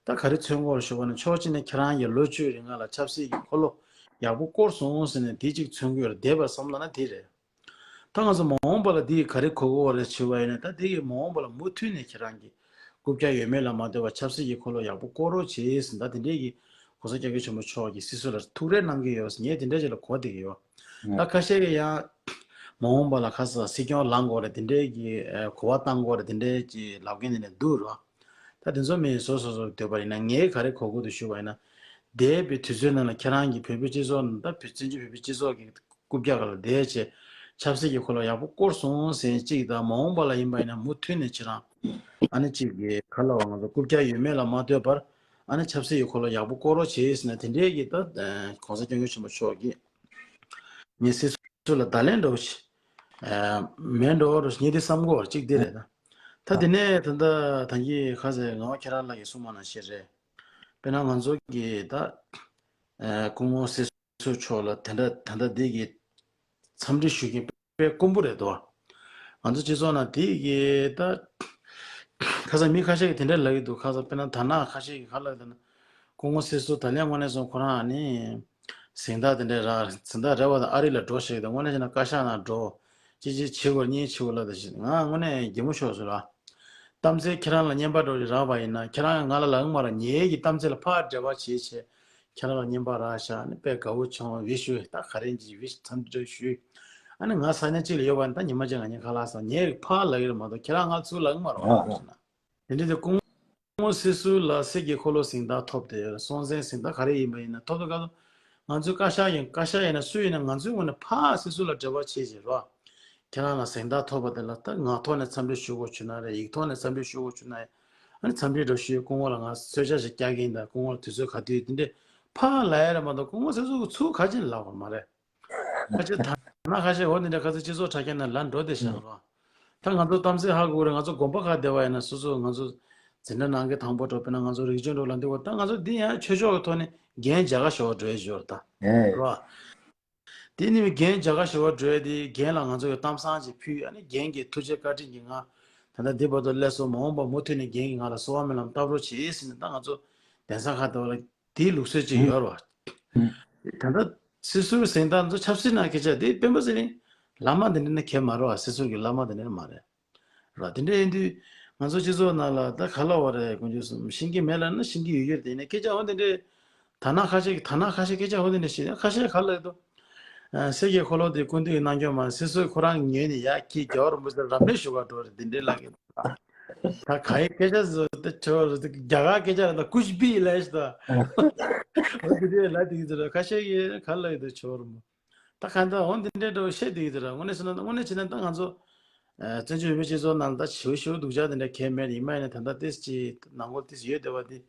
ད་ག་རེ་མཚོན་གྱི་ཡོད་རེད་ཞུ་བ་ན་ཕྱོགས་གཅིག་ནས་ཁྱེད་རང་གི་ལོ་བཅུའི་རིང་ལ་ཆབ་སྲིད་ཀྱི་འཁོར་ལོ་ཡག་པོ་བསྐོར་སོང་ཟེར་ནས་དེ་གཅིག་མཚོན་གྱི་ཡོད་རེད། བསྡད་པར་བསམ་ལ་ན་དེ་རེད། ད་ང་ཚོ་མ་འོངས་པ་ལ་འདི་ག་རེ་གོ་གི་ཡོད་རེད་ཞུ་བ་ཡིན་ན། ད་འདི་གི་མ་འོངས་པ་ལ་མུ་མཐུད་ནས་ཁྱེད་རང་གི་རྐུབ་བཀྱག་ཡོད་མེད་ལ་མ་ལྟོས་པར་ཆབ་སྲིད་ཀྱི་འཁོར་ལོ་ཡག་པོ་བསྐོར་རོགས་བྱེད་ཟེར། ད་དེ་འདྲའི་གི་གོང་ས་སྐྱབས་མགོན་ཆེན་པོ་མཆོག་གིས་སྲིད་ཟུར་ལ་ཐུགས་རེ་གནང་གི་ཡོད་ཟེར་ངས་དེ་འདྲ་ཅིག་ལ་གོ་བསྡད་ཀྱི་ཡོད། ད་ཁ་ཤས་ཀྱིས་ཡང་མ་འོངས་པ་ལ་ཁ་ས་སྲིད་སྐྱོང་ལངས་དགོས་རེད། དེ་འདྲའི་གི་ཨ་གོ་བ་བཏང་དགོས་རེད། དེ་འདྲའི་ཅིག་ལབ་མཁན་དེ་འདྲ་འདུག་རོ། ད་དེ་ཚོ་མིན་བཟོ་བཟོ་བཟོ་འདོད་པ་ཡིན་ན་ངས་ག་རེ་གོ་གི་འདུག་ཞུ་བ་ཡིན་ན། འདས་པའི་དུས་ཚོད་ནང་ལ་ཁྱེད་རང་གིས་བོད་པའི་སྤྱི་ཚོགས་ནང་ད་བོད་བཙན་བྱོལ་བོད་པའི་སྤྱི་ཚོགས་ཀྱི་རྐུབ་བཀྱག་ལ་བསྡད་བྱས་ཆབ་སྲིད་ཀྱི་འཁོར་ལོ་ཡག་པོ་བསྐོར་སོང་ཟེར་གཅིག་དང་། མ་འོངས་པ་ལ་ཡིན་པ་ཡིན་ན་མུ་མཐུད་ནས་ཁྱེད་རང་ཨ་ནི་གཅིག་གི་ག་ལབ་དགོས། ང་ཚོ་རྐུབ་བཀྱག་ཡོད་མེད་ལ་མ་ལྟོས་པར་ཨ་ནི་ཆབ་སྲིད་ཀྱི་འཁོར་ལོ་ཡག་པོ་བསྐོར་རོགས་བྱེད་ཟེར་ནས་དེ་འདྲའི་གི་ད་གོང་ས་སྐྱབས་མགོན་ཆེན་པོ་མཆོག་གིས་ངས་སྲིད་ཟུར་ལ་བརྡ་ལན་འདྲ་བོ་ཞིག་མེད་འགྲོ་རོགས་ངས་འདི་བསམ་གོ་གཅིག་འདི་རེད་ད། ད་དེ་ནས་ད་ལྟ་ད་གིན་ཁ་སང་ངག་དབང་ཁྱེད་རང་ལགས་ཀྱིས་གསུངས་པ་ནང་བཞིན་རེད། དཔེར་ན་ང་ཚོ་གི་ད་སྐུ་ངོ་སྲིད་ཟུར་མཆོག་ལ་དེ་འདྲ་ད་ལྟ་འདི་གི་འཚམས་འདྲི་ཞུ་མཁན་དཔེ་དཀོན་པོ་རེད་དོ། ང་ཚོ་སྤྱི་ཚོགས་ནང་དེ་གི་ད་ཁ་སང་མི་ཁ་ཤས་ཀྱིས་དེ་འདྲ་ལབ་ཀྱི་འདུག། ཁ་སང་དཔེར་ན་དར་ནག་ཁ་ཤས་ཀྱིས་ག་ལབ་ཀྱི་འདུག་ན། སྐུ་ངོ་སྲིད་ཟུར་ད་ལན་དངོས་གནས་སོང་ཁོ་རང་ནི་གཟེངས་རྟགས་དེ་འདྲ་རག། གཟེངས་རྟགས་རག་པ་དང་ཨ་རི་ལ་འགྲོ་ཞེས་དང་། དངོས་གནས་བྱས་ན་བཀའ་ཤག་ནང་འགྲོ། ཅི་ཅི་བྱེད་དགོས་གཉིས་བྱེད་དགོས་ལབ་དང་ཞེས། ང་དངོས་གནས་གད་མོ་ཤོར་སོང་ལ། གཏམ་ཚེ་ཁྱེད་རང་ལ་རྔན་པ་འགྲོ་རག་པ་ཡིན་ན་ཁྱེད་རང་ང་ལ་ལབ་ཀྱི་མ་རེད། ངའི་གི་གཏམ་ཚེ་ལ་ཕར་འབྲེལ་བ་བྱེད་བྱས་ཁྱེད་རང་ལ་རྔན་པ་རག་ཤག་ནི་དཔེ་དགའ་བོ་བྱུང་། བི་ཞུ་ད་ག་རེ་ཅིག་བི་ཞུ་འཚམས་འདྲི་ཞུས། ཨ་ནི་ང་ས་གནས་གཅིག་ལ་ཡོད་པ་ནི་ད་ཉི་མ་གཅིག་ང་གཉིས་ཁ་ལག་ཟ། ངས་ཕར་ལབ་ཀྱི་རེད་མ་གཏོགས་ཁྱེད་རང་ང་ཚུར་ལབ་ཀྱི་མ་རེད་བ། ཨ་ཨ། དེ་འདྲ་དེ་སྐུ་ངོ་སྲིད་ཟུར་ལ་གསེར་གྱི་འཁོར་ལོ་གཟེངས་རྟགས་ཐོབ་དེ་སྲོང་བཙན་གཟེངས་རྟགས་ག་རེ་ཡིན་པ་ཡིན་ན་ཐོབ་དེ་ག་ང་ཚོའི་བཀའ་ཤག་ཡིན་བཀའ་ཤག་ཡིན་ན་སུ་ཡིན་ན་ང་ཚོའི་ངོས་ནས་ཕར་སྲིད་ཟུར་ལ་འབྲེལ་བ་བྱེད་བྱེད་རོགས། ཁྱེད་རང་ལ་གཟེངས་རྟགས་ཐོབ་པ་དེ་ལ་ད་ངག་ཐོག་ནས་འཚམས་འདྲི་ཞུ་དགོས་བྱུང་ན་རེད། ཡིག་ཐོག་ནས་འཚམས་འདྲི་ཞུ་དགོས་བྱུང་ན་ཡང་ཨ་ནི་འཚམས་འདྲི་འདྲ་ཞུས། སྐུ་ངོ་ལ་ང་གསོལ་ཇ་ཞིག་བཀྱག་གིན་དང་སྐུ་ངོ་ལ་དུས་ཚོད་ག་དུས་དེ་འདྲས་ཕར་ལབ་ཡ་རེད་མ་གཏོགས་སྐུ་ངོ་སྲིད་ཟུར་གྱིས་ཚུར་ག་ཅི་ལབ་དགོས་མ་རེད། ཁ་ཆེ་ཐ་ན་ཁ་ཤས་འོ་འདི་འདྲ་ཁ་ཚ་སྤྱི་ཚོགས་དྲ་རྒྱ་ནང་ལ་འགྲོ་བསྡད་ཤག་རོ། ད་ང་ཚོ་གཏམ་ཚེ་ཧ་གོ་རེད། ང་ཚོ་དགོན་པ་ཁག་བསྡད་པ་ཡིན་ན་སོ་སོ་ང་ཚོ་འཛིན་གྲྭ་ནང་གི་དང་པོ་འགྲོ། དཔེར་ན་ང་ཚོ་རིག་གཅོད་འགྲོ་ལ་འདི་བ་ད་ང་ཚོ་འདི་ཡང་ཆོས་ཕྱོགས་ཀྱི་ཐོག་ནས་འགན་རྒྱ་གར་ཞུ་བ་འགྲོ་ཡ་ཞོར་ད་ཨེ། རོ། དེ་ནི་འགན་རྒྱ་གར་ཞུ་བ་འགྲོ་ཡ་དེ་འགན་ལ་ང་ཚོ་གི་གཏམ་བཟང་ཅིག་ཕུལ། ཨ་ནི་འགན་གྱི་ཐུགས་རྗེ་བཀའ་དྲིན་གྱིས་ང་ད་ལྟ་འདི་བར་དུ་སླེབས་སོང་། མ་འོངས་པ་མུ་མཐུད་ནས་འགན་གྱིས་ང་ལ་གསོལ་བ་སྨོན་ལམ་བཏབ་རོགས་བྱེད་ཟེར་ནས་ད་ང་ཚོ་གདན་ས་ཁག་དེ་བ་ལ་དེའི་ལུགས་སྲོལ་ཅིག་ཡོད་རེད་བ། ད་ལྟ་སྲིད་ཟུར་གཟེངས་རྟགས་ཚོ་ཆབ་སྲིད་ནང་སྐད་ཆ་དེ་སྤེན་པ་ཚེ་རིང་བླ་མ་དེ་འདྲ་ནི་གལ་མ་རེད་བ། སྲིད་ཟུར་གྱི་བླ་མ་དེ་འདྲ་ནི་མ་རེད་ར། དེ་འདྲ་ཡིན་དུས་ང་ཚོ་སྤྱི་ཚོགས་ནང་ལ་ད་ག་ལབ་པ་རེད། དཀོན་མཆོག་གསུམ་ཤེས་ཀྱི་མེད་ལབ་ན་ཤེས་ཀྱི་ཡོད་ཡོད་རེད། དེ་ནས་སྐད་ཆ་འོ་དེ་འདྲ་ད་ན་ཁ་ཤས་ཀྱི་ད་ན་ཁ་ཤས་སྐད་ཆ་འོ་དེ་འདྲ་ཞིག་ཁ་ཤས་ག་ལབ་འདུག། ཨ་གསེར་གྱི་འཁོར་ལོ་དེ་སྐུ་མདུན་གྱི་གནང་སྐྱོང་མ་སྲིད་ཟུར་ཁོ་རང་ཉོས་ནས་ཡར་ཁྱེད་རྒྱལ་བ་རིན་པོ་ཆེ་རབ་གནས་ཞུ་ག་འགྲོ་རེད་དེ་འདྲ་ལབ་ཀྱི་འདུག། ད་ག་ཡི་སྐད་ཆ་ཟེར་ཏེ་ཆོ་རེད། རྒྱ་གར་སྐད་ཆ་རེད། ད་ཀུཆ་བི་ལབ་ཤི་ད། འོ་དེ་འདྲའི་ལབ་དེ་གི་ཚོ་ཁ་ཤས་ཀྱིས་ག་ལབ་ཀྱི་འདུག་ཆོ་རུ་མོ། ད་གང་ལྟར་འོ་འདི་འདྲའི་འདྲ་བོ་བཤད་བསྡད་ཀྱི་འདུག་ར། དངོས་གནས་བྱས་ན་དངོས་གནས་བྱས་ན་ད་ང་ཚོ་ཨ་བཙན་བྱོལ་བོད་པའི་སྤྱི་ཚོགས་ནང་ད་ཞེ་པོ་ཞེ་པོ་སྡུག་ཅག་དེ་འདྲ་གང་ཡང་མེད་རེད། ཡིན་པ་ཡིན་ན་ད་ལྟ་ཏོག་ཙམ་ཅིག་ནང་ཁུལ་ཏོག་ཙམ་ཡོད་བསྡད་པ་འདི།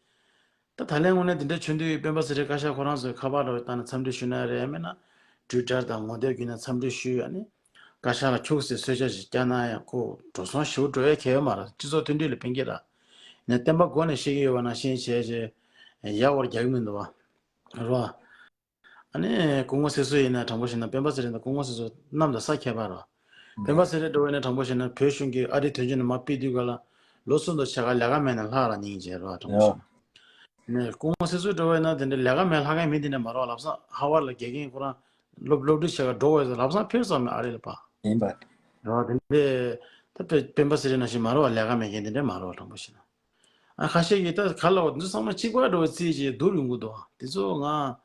ད་ད་ལན་དངོས་གནས་འདི་འདྲ་བྱུང་དུས་སྤེན་པ་ཚེ་རིང་བཀའ་ཤག་ཁོ་རང་ཚོས་ཁ་པར་འདྲ་བོ་བཏང་ནས་འཚམས་འདྲི་ཞུ་ན་རེད། ཡང་མིན་ན་ཊུའི་ཊར་དང་ངོ་དེབ་བརྒྱུད་ནས་འཚམས་འདྲི་ཞུས། ཨ་ནི་བཀའ་ཤག་ལ་ཁྱུག་ཙམ་གསོལ་ཇ་ཞིག་བཀྱག་ན་ཡང་ཁོ་འགྲོ་སོང་ཞེ་པོ་འགྲོ་ཡས་གང་ཡང་ཡོད་མ་རེད། སྤྱི་ཚོགས་མཐུན་སྒྲིལ་ལ་ཕན་གྱི་རེད། ཡིན་ནའི་བསྟན་པ་སྒོ་ནས་བཤད་ཀྱི་ཡོད་པ་ནང་བཞིན་བྱས་བྱས་ཡག་པོ་རྒྱག་གི་མི་འདུག་བ། རེད་བ། ཨ་ནི་སྐུ་ངོ་སྲིད་ཟུར་ཡིན་ན་དྲང་པོ་བཤད་ན་སྤེན་པ་ཚེ་རིང་དང་སྐུ་ངོ་སྲིད་ཟུར་གནམ་དང་ས་ཁྱད་པར་རེད། སྤེན་པ་ཚེ་རིང་འདྲ་བོ་ཡིན་ན་དྲང་པོ་བཤད་ན་བོད་གཞུང་གིས་ཨ་རིའི་དོན་གཅོད་ནས་མར་ཕུད་དུས་ག་ལ་ལོ་གསུམ་དང་ཕྱེད་ཀ་ལས་ཀ་མེད་ནས་ལྷག་ལ་ཉིན་བྱས་རེད་བ། དྲང་པོ་བཤད་ན། ནས་སྐུ་ངོ་སྲིད་ཟུར་འདྲ་བོ་ཡིན་ན་དེ་འདྲའི་ལས་ཀ་མེད་ལྷག་མཁན་མི་དེ་འདྲ་མ་རེད་བ། ལམ་སང་ཧ་ཝར་ལ་དགེ་རྒན་ཁོ་རང་སློབ་སློབ་ཁྲིད་བྱེད་ག་འགྲོ་དགོས་ཟེར་ལམ་སང་ཕེབས་ཙམ་ནས་ཨ་རི་ལ་ཕར། ཡིན་པ། རེད་བ། དེ་འདྲའི་ད་སྤེ་སྤེན་པ་ཚེ་རིང་ནང་བཞིན་མ་རེད་བ། ལས་ཀ་མེད་མཁན་དེ་འདྲ་མ་རེད་བ། དྲང་པོ་བཤད་ན། ཨ་ཁ་ཤས་ཀྱིས་ད་ག་ལ་བ་འདི་ཚང་མ་གཅིག་པ་འགྲོ་བའི་རྩིས་ཀྱིས་བསྡུར་ཡོང་གི་འདུག། དེ་ཚོ་ང་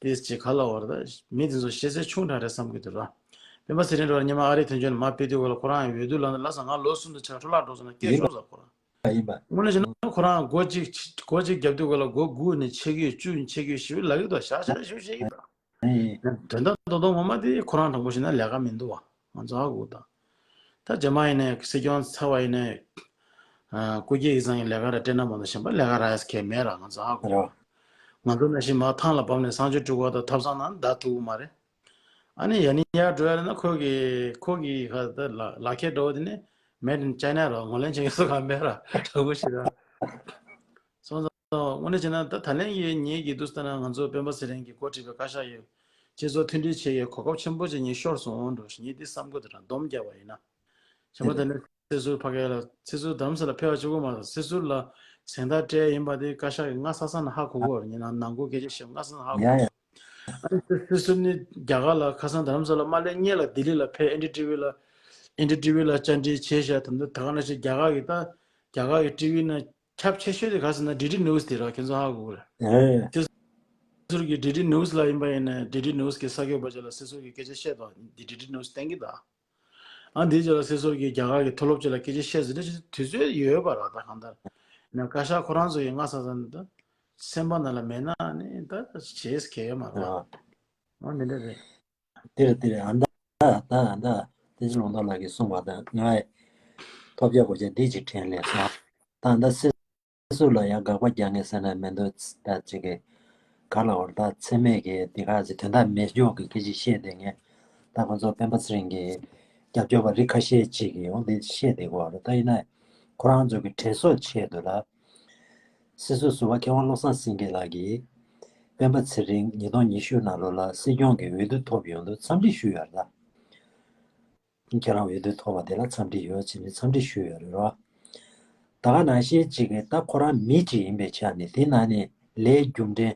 དེ་ཅི་ག་ལ་བར་ད་མི་དེ་ཚོ་ཤེས་ཚད་ཆུང་དྲགས་རེད་བསམ་གི་འདུག་ར། སྤེན་པ་ཚེ་རིང་འགྲོ་བ་ཉི་མ་ཨ་རིའི་དོན་ཆེན་མ་ཕེབས་དུས་ག་ལ་ཁོ་རང་འོས་བསྡུ་ལ་ལ་ས་ང་ལོ་གསུམ་དུ་ཆ་འཕྲོ་བརླག་འགྲོ་སོང་ན་སྐད་ཡིན་ཤོར་ས་ཁོ་རང་། ཡིན་པ། དངོས་གནས་བྱས་ན་ཁོ་རང་སྒོ་གཅིག་སྒོ་གཅིག་རྒྱབ་དུས་ག་ལ་སྒོ་དགུ་ནས་ཕྱེ་གི་བཅུ་ནས་ཕྱེ་གི་ཞེས་ལབ་ཀྱི་འདུག་ཤག་ཤག་ཞུ་བཤད་ཀྱི་འདུག་ཨེ། དོན་དག་རྡོག་རྡོག་ངོ་མ་དེ་ཁོ་རང་དྲང་པོ་བཤད་ན་ལས་ཀ་མི་འདུག་བ། ང་ཚོ་ཧ་གོ་དང་། ད་རྗེས་མ་ཡིན་ནའི་སྲིད་སྐྱོང་ཚར་བ་ཡིན་ནའི། ཨ། སྐུ་སྒེར་ཡིག་ཚང་གི་ལས་ཀ་ར་སྤྲད་ན་མ་གཏོགས་གཞན་པ་ལས་ཀ་ར་ཡས་གལ་མེད་ར་ང་ཚོ་ཧ་གོ་རེད་བ། བ། ང་ཚོ་ནང་བཞིན་མར་ཐང་ལ་བབས་ནས་གསང་སྤྱོད་སྒྲུབ་པ་དང་ཐབ་ཚང་ནང་བསྡད་ཐུབ་ཀྱི་མ་རེད། ཨ་ནི་ཡར་ནས་ཡར་འགྲོ་ཡ་ལ་ན་ཁོ་གི་ཁོ་གི་ཁ་ད་ལ་ལག་ཁྱེར་འགྲོ་བ་དེ་ནི་Made in China ར་ངོས་ལེན་བྱེད་ཡ་སུ་གང་མེད་ར་དྲང་པོ་ཞིག་ར། སོང་ཙང་དངོས་གནས་བྱས་ན་ད་ད་ལན་ཡོད་ངེད་ཀྱི་འདུག་ཟེར་ན་ང་ཚོ་སྤེན་པ་ཚེ་རིང་གིས་འགོ་ཁྲིད་པའི་བཀའ་ཤག་ཡོད། སྤྱི་ཚོགས་མཐུན་སྒྲིལ་བྱེད་ཡའི་གོ་སྐབས་ཆེན་པོ་ཅིག་ངས་ཤོར་སོང་འགྲོ་ཞིག་ངས་འདི་བསམ་གི་འདུག་ར་སྡོམ་རྒྱབ་པ་ཡིན་ན། བྱས་པ་ད་ལན་སེ་སུར་ཕ་གི་ལ་སེ་སུར་རྡ་རམ་ས་ལ་ཕེབས་པ་གཅིག་པོ་མ་རེད། སེ་སུར་ལ་གཟེངས་རྟགས་སྤྲད་ཡིན་པ་དེ་བཀའ་ཤག་གིས་སྔ་ས་ས་ན་ཧ་གོ་གི་ཡོད་རེད། ངས་ནང་ནང་ཁུལ་སྐད་ཆ་བཤད་སྔ་ས་ན་ཧ་གོ་ཡ་ཡ། ཨ་ནི་སེ་སུར་ནི་རྒྱ་གར་ལ་ཁ་སང་རྡ་རམ་ས་ལ་མ་སླེབས་སྔོན་ལ་ལྡི་ལི་ལ་ཕེབས་ཨེན་ཌི་ཊི་ཝི་ལ་ཨེན་ཌི་ཊི་ཝི་ལ་བཅར་འདྲི་བྱས་བཞག་དེ་འདྲ་ད་ག་ནང་བཞིན་རྒྱ་གར་གི་ད་རྒྱ་གར་གི་ཊི་ཝི་ནང་ཁྱབ་ཆེ་ཤོས་དེ་ག་ཟེར་ན་ཌི་ཌི་ནིའུ་སི་དེ་ར་ཁྱེད་ཚོ་ཧ་གོ་གི་རེད། ཨེ། སེ་སུར་གི་ཌི་ཌི་ནིའུ་སི་ལ་ཡིན་པ་ཡིན་ན་ཌི་ཌི་ནིའུ་སི་གི་གསར་འགོད་པ་ཅིག་ལ་སེ་སུར་གི་སྐད་ཆ་བཤད་དང་འདི་ཌི་ཌི་ནིའུ་སི་བསྟན་གི་ད། ཨ་འདི་ཅིག་ལ་སེ་སུར་གི་རྒྱ་གར་གི་མཐོ་སློབ་ཅིག་ལ་སྐད་ཆ་བཤད་ཟིན་ན་དུས་ཚོད་ཡོད་པ་ར་ད་གང་ལྟར། ན་བཀའ་ཤག་ཁོ་རང་ཚོ་ཡི་སྔ་ས་ས་ནས་ད་སེམས་པ་ནང་ལ་མེད་ན་ནི་ད་བྱེད་གལ་མ་རེད་བ། ཨ། ཨ་འདི་འདྲ་རེད། དེ་རེད་དེ་རེད། ཨ་མདའ་ད་ཨ་མདའ་བསྟན་འཛིན་ལུང་རྟོགས་ལགས་ཀྱིས་གསུངས་པ་དང་ང་ཐོབ་རྒྱ་གོ་རྒྱ་འདི་ཅིག་དྲན་ལས་སོང་། ད་ཨ་མདའ་སེ་སུ་ལ་ཡང་དགག་པ་རྒྱག་མཁན་ཟེར་ན་མི་འདུག་ད་ཅིག་གི་ག་ལ་བར་ད་མཚན་མེད་ཀྱི་འདི་ག་ཟེ་དོན་དག་མེད་སྐྱོག་གི་སྐད་ཆ་བཤད་དེ་ངས་ད་ཁོ་ཚོ་སྤེན་པ་ཚེ་རིང་གི་རྒྱབ་སྐྱོར་བ་རིགས་ཁ་ཤས་ཅིག་གིས་ཡང་འདི་བཤད་བསྡད་ཀྱི་ཡོད་རེད། ད་ཡིན་ན་ཁོ་རང་ཚོ་གི་དྲན་གསོ་ཆེད་དུ་ལ་སྲིད་ཟུར་ཟུར་པ་མཁས་དབང་བློ་བཟང་སེང་གེ་ལགས་ཀྱིས་སྤེན་པ་ཚེ་རིང་ཉིས་སྟོང་ཉི་ཤུ་ནང་ལོ་ལ་སྲིད་སྐྱོང་གི་འོས་བསྡུ་ཐོབ་ཡོང་དུས་འཚམས་འདྲི་ཞུས་ཡོད་རེད་ད། ཁྱེད་རང་འོས་བསྡུ་ཐོབ་པ་དེ་ལ་འཚམས་འདྲི་ཡོད་ཅེས་ནས་འཚམས་འདྲི་ཞུས་ཡོད་རེད་རོ། ད་ག་ནང་བཞིན་གཅིག་གིས་ད་ཁོ་རང་མི་གཅིག་ཡིན་པའི་ཆ་ནས་དེ་ནང་ནས་ལས་རྒྱུ་འབྲས་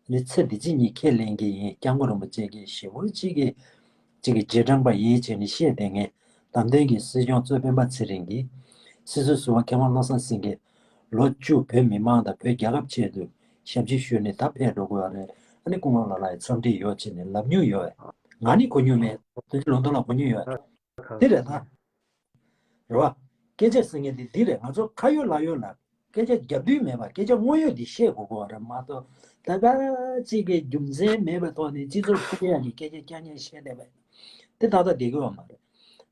ནི་ཚེ་འདི་ཕྱི་གཉིས་ཁས་ལེན་གྱི་ཡིན། སྐྱབས་མགོན་རིན་པོ་ཆེ་གི་ཞེ་བོ་གཅིག་གི་གཅིག་གི་རྗེས་འབྲང་པ་ཡིན་ཅེས་ནས་བཤད་བསྡད་མཁན་བདམས་ཐོན་གྱི་སྲིད་སྐྱོང་གཙོས་སྤེན་པ་ཚེ་རིང་གིས་སྲིད་ཟུར་ཟུར་པ་མཁས་དབང་བློ་བཟང་སེང་གེ་ལོ་བཅུ་བོད་མི་མང་དང་བོད་རྒྱལ་ཁབ་ཆེད་དུ་ཞབས་ཕྱི་ཞུས་ནས་ད་ཕེབས་འགྲོ་དགོས་པ་རེད། ཨ་ནི་སྐུ་ངོ་ལ་ལ་ཡི་འཚམས་འདྲི་ཡོད་ཅེས་ནས་ལབ་མྱོང་ཡོད། ང་ནི་གོ་མྱོང་མེད། དོན་ལོ་འདོ་ལ་གོ་མྱོང་ཡོད། འདི་རེད་ད། རེད་བ། སྐད་ཆ་ཟེར་མཁན་འདི་འདི་རེད། ང་ཚོ་ཁ་ཡོད་ལག་ཡོད་ལ་སྐད་ཆ་རྒྱབ་མདུན་མེད་པ་སྐད་ཆ་དངོས་ཡོད་འདི་བཤད་དགོས་དགོས་བ་རེད་མ་གཏོགས་ད་ག་ཅིག་གི་རྒྱུ་མཚན་མེད་པའི་ཐོག་ནས་སྤྱི་ཚོགས་འཕྲོག་ཡག་གི་སྐད་ཆ་རྐྱང་རྐྱང་བཤད་བསྡད་པ་འདི་ཏག་ཏག་བསྡད་ཀྱི་ཡོད་མ་རེད།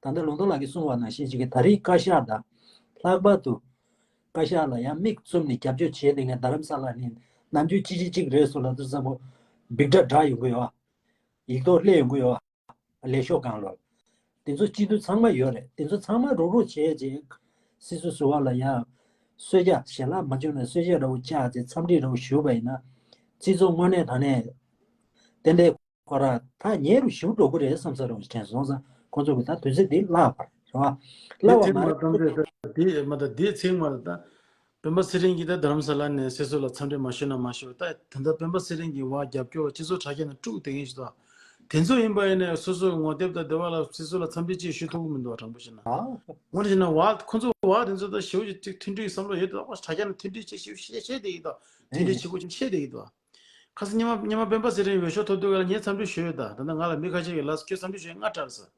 ད་ལྟ་ལུང་རྟོགས་ལགས་ཀྱིས་གསུངས་པ་ནང་བཞིན་ཅིག་གི་ད་རེས་བཀའ་ཤག་དང་ལྷག་པར་དུ་བཀའ་ཤག་ལ་ཡང་མིག་བཙུམ་ནས་རྒྱབ་སྐྱོར་བྱས་བསྡད་མཁན་རྡ་རམ་ས་ལ་ནས་ནམ་རྒྱུན་གཅིག་གཅིག་གཅིག་རེད་སོང་ལབ་དུས་ཙམ་པོ་འབིག་སྒྲ་བསྒྲགས་ཡོང་གི་ཡོད། ཡིག་ཐོག་སླེབས་ཡོང་གི་ཡོད། ལས་ཤོག་སྒང་ལོགས། དེ་ཚོ་སྤྱི་འཐུས་ཚང་མ་ཡོད་རེད། དེ་ཚོ་ཚང་མ་རུག་རུག་བྱས་རྗེས་སྲིད་ཟུར་ཟུར་པ་ལ་ཡང་གསོལ་ཇ་ཞལ་ལག་མ་བྱུང་ན་གསོལ་ཇ་འདྲ་བོ་བཅག་རྗེས་འཚམས་འདྲི་འདྲ་བོ་ཞུས་པ་ཡིན་ན་སྤྱི་ཚོགས་དངོས་གནས་དྲང་གནས་ཏན་ཏན་ཁོ་ར་ད་ཉེ་རུ་ཞུ་འགྲོ་གི་རེད་བསམ་ས་རུ་དྲན་སོང་ཙང་ཁོ་ཚོ་གི་ད་དུས་ཚོད་འདི་བརླག་པ་རེད་བ། བརླག་པ་མ་རེད། འདི་མ་ད་འདི་ཚིག་མ་རེད་ད། སྤེན་པ་ཚེ་རིང་གིས་ད་རྡ་རམ་ས་ལ་ནས་སྲིད་ཟུར་ལ་འཚམས་འདྲི་མ་ཞུས་ན་མ་ཞུ། ད་ད་ལྟ་སྤེན་པ་ཚེ་རིང་གི་བ་རྒྱབ་སྐྱོར་སྤྱི་ཚོགས་དྲ་རྒྱ་ནས་དཀྲུགས་བསྡད་མཁན་ཞིག་འདུག་དེ་ཚོ་ཡིན་པ་ཡིན་ནའི་སོ་སོའི་ངོ་དེབ་དང་སྡེ་བ་ལ་སྲིད་ཟུར་ལ་འཚམས་འདྲི་ཅིག་ཞུ་ཐུབ་ཀྱི་མི་འདུག་དྲང་པོ་བཤད་ན། ཨ། དངོས་གནས་བྱས་ན་བ་ཁོ་ཚོ་བ་དེ་ཚོ་ད་ཞེ་པོ་ཅིག་ཅིག་མཐུན་སྒྲིལ་གྱི་བསམ་བློ་ཡོད་དུས་ད་ཁོ་དྲ་རྒྱ་ནས་མཐུན་སྒྲིལ་ཅིག་ཞེ་པོ་བཤད་བཤད་བསྡད་ཡོད་དོ། མཐུན་སྒྲིལ་ཨེ། བྱེད་དགོས་ཅིག་བཤད་བསྡད་ཡོད་དོ། ཁ་སང་སྔོན་མ་སྔོན་མ་སྤེན་པ་ཚེ་རིང་འོས་ཤོག་ཐོབ་དུས་ག་ལ་ངས་འཚམས་འདྲི་ཞུས་ཡོད་ད། ད་ལྟ་ང་ལ་མི་ཁ་ཤས་ཀྱིས་ལབ་སོང་ཁྱོད་འཚམས་འདྲི་ཞུས་ང་དྲག་ཟེར།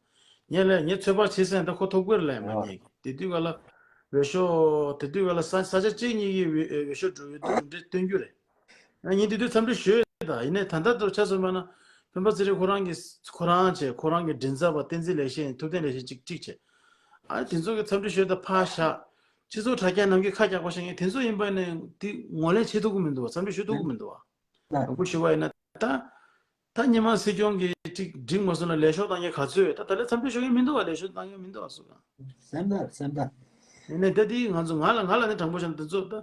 ངས་ལབ་ངས་ཚོད་དཔག་བྱས་ཟིན་ད་ཁོ་ཐོབ་ཀྱི་རེད་ལབ་ཡིན་པ་ངས་དེ་དུས་ག་ལ་འོས་ཤོག་དེ་དུས་ག་ལ་ས་ས་ཆ་གཅིག་གཉིས་ཀྱི་འོས་འོས་ཤོག་འགྲོ་འོས་བསྡུ་གྲུབ་འབྲས་སྟོན་རྒྱུ་རེད། ང་ངས་དེ་དུས་འཚམས་འདྲི་ཞུས་ཡོད་ད། ཡིན་ནའི་ད་ལྟ་དུ་ཆ་མཚོན་པ་ན་སྤེན་པ་ཚེ་རིང་ཁོ་རང་གི་ཁོ་རང་བྱས་ཁོ་རང་གི་མགྲིན་ཚབ་པ་བསྟན་འཛིན་ལེགས་བཤད་ཐུབ་བསྟན་ལེགས་བཤད་གཅིག་གཅིག་བྱས། ཨ་དེ་ཚོ་གི་འཚམས་འདྲི་ཞུས་ད་ཕར་བཞག་སྤྱི་ཚོགས་དྲ་རྒྱ་ནང་གི་ཁ་རྒྱག་པ་བྱེད་མཁན་དེ་ཚོ་ཡིན་པ་ནས་དེ་ངོས་ལེན་བྱེད་ཐུབ་ཀྱི་མི་འདུག་བ། འཚམས་འདྲི་ཞུ་ཐུབ་ཀྱི་མི་འདུག་བ། ལགས། དང་པོ་ཞུ་བ་ཡིན་ན་ད། ད་སྔོན་མ་སྲིད་སྐྱོང་གིས་ཅིག་འགྲིག་མ་སོང་ན་ལས་ཤོག་བཏང་མཁན་ག་ཚོད་ཡོད། ད་ད་ལན་འཚམས་འདྲི་ཞུ་མཁན་མི་འདུག་བ། ལས་ཤོག་བཏང་མཁན་མི་འདུག་བ་སུ་གང་། སེམས་ཐག་སེམས་ཐག་ཡིན་ནའི་ད་དེ་ང་ཚོ་ང་ལ་ང་ལ་ནི་དྲང་པོ་བཤད་ན་དེ་ཚོ་ད།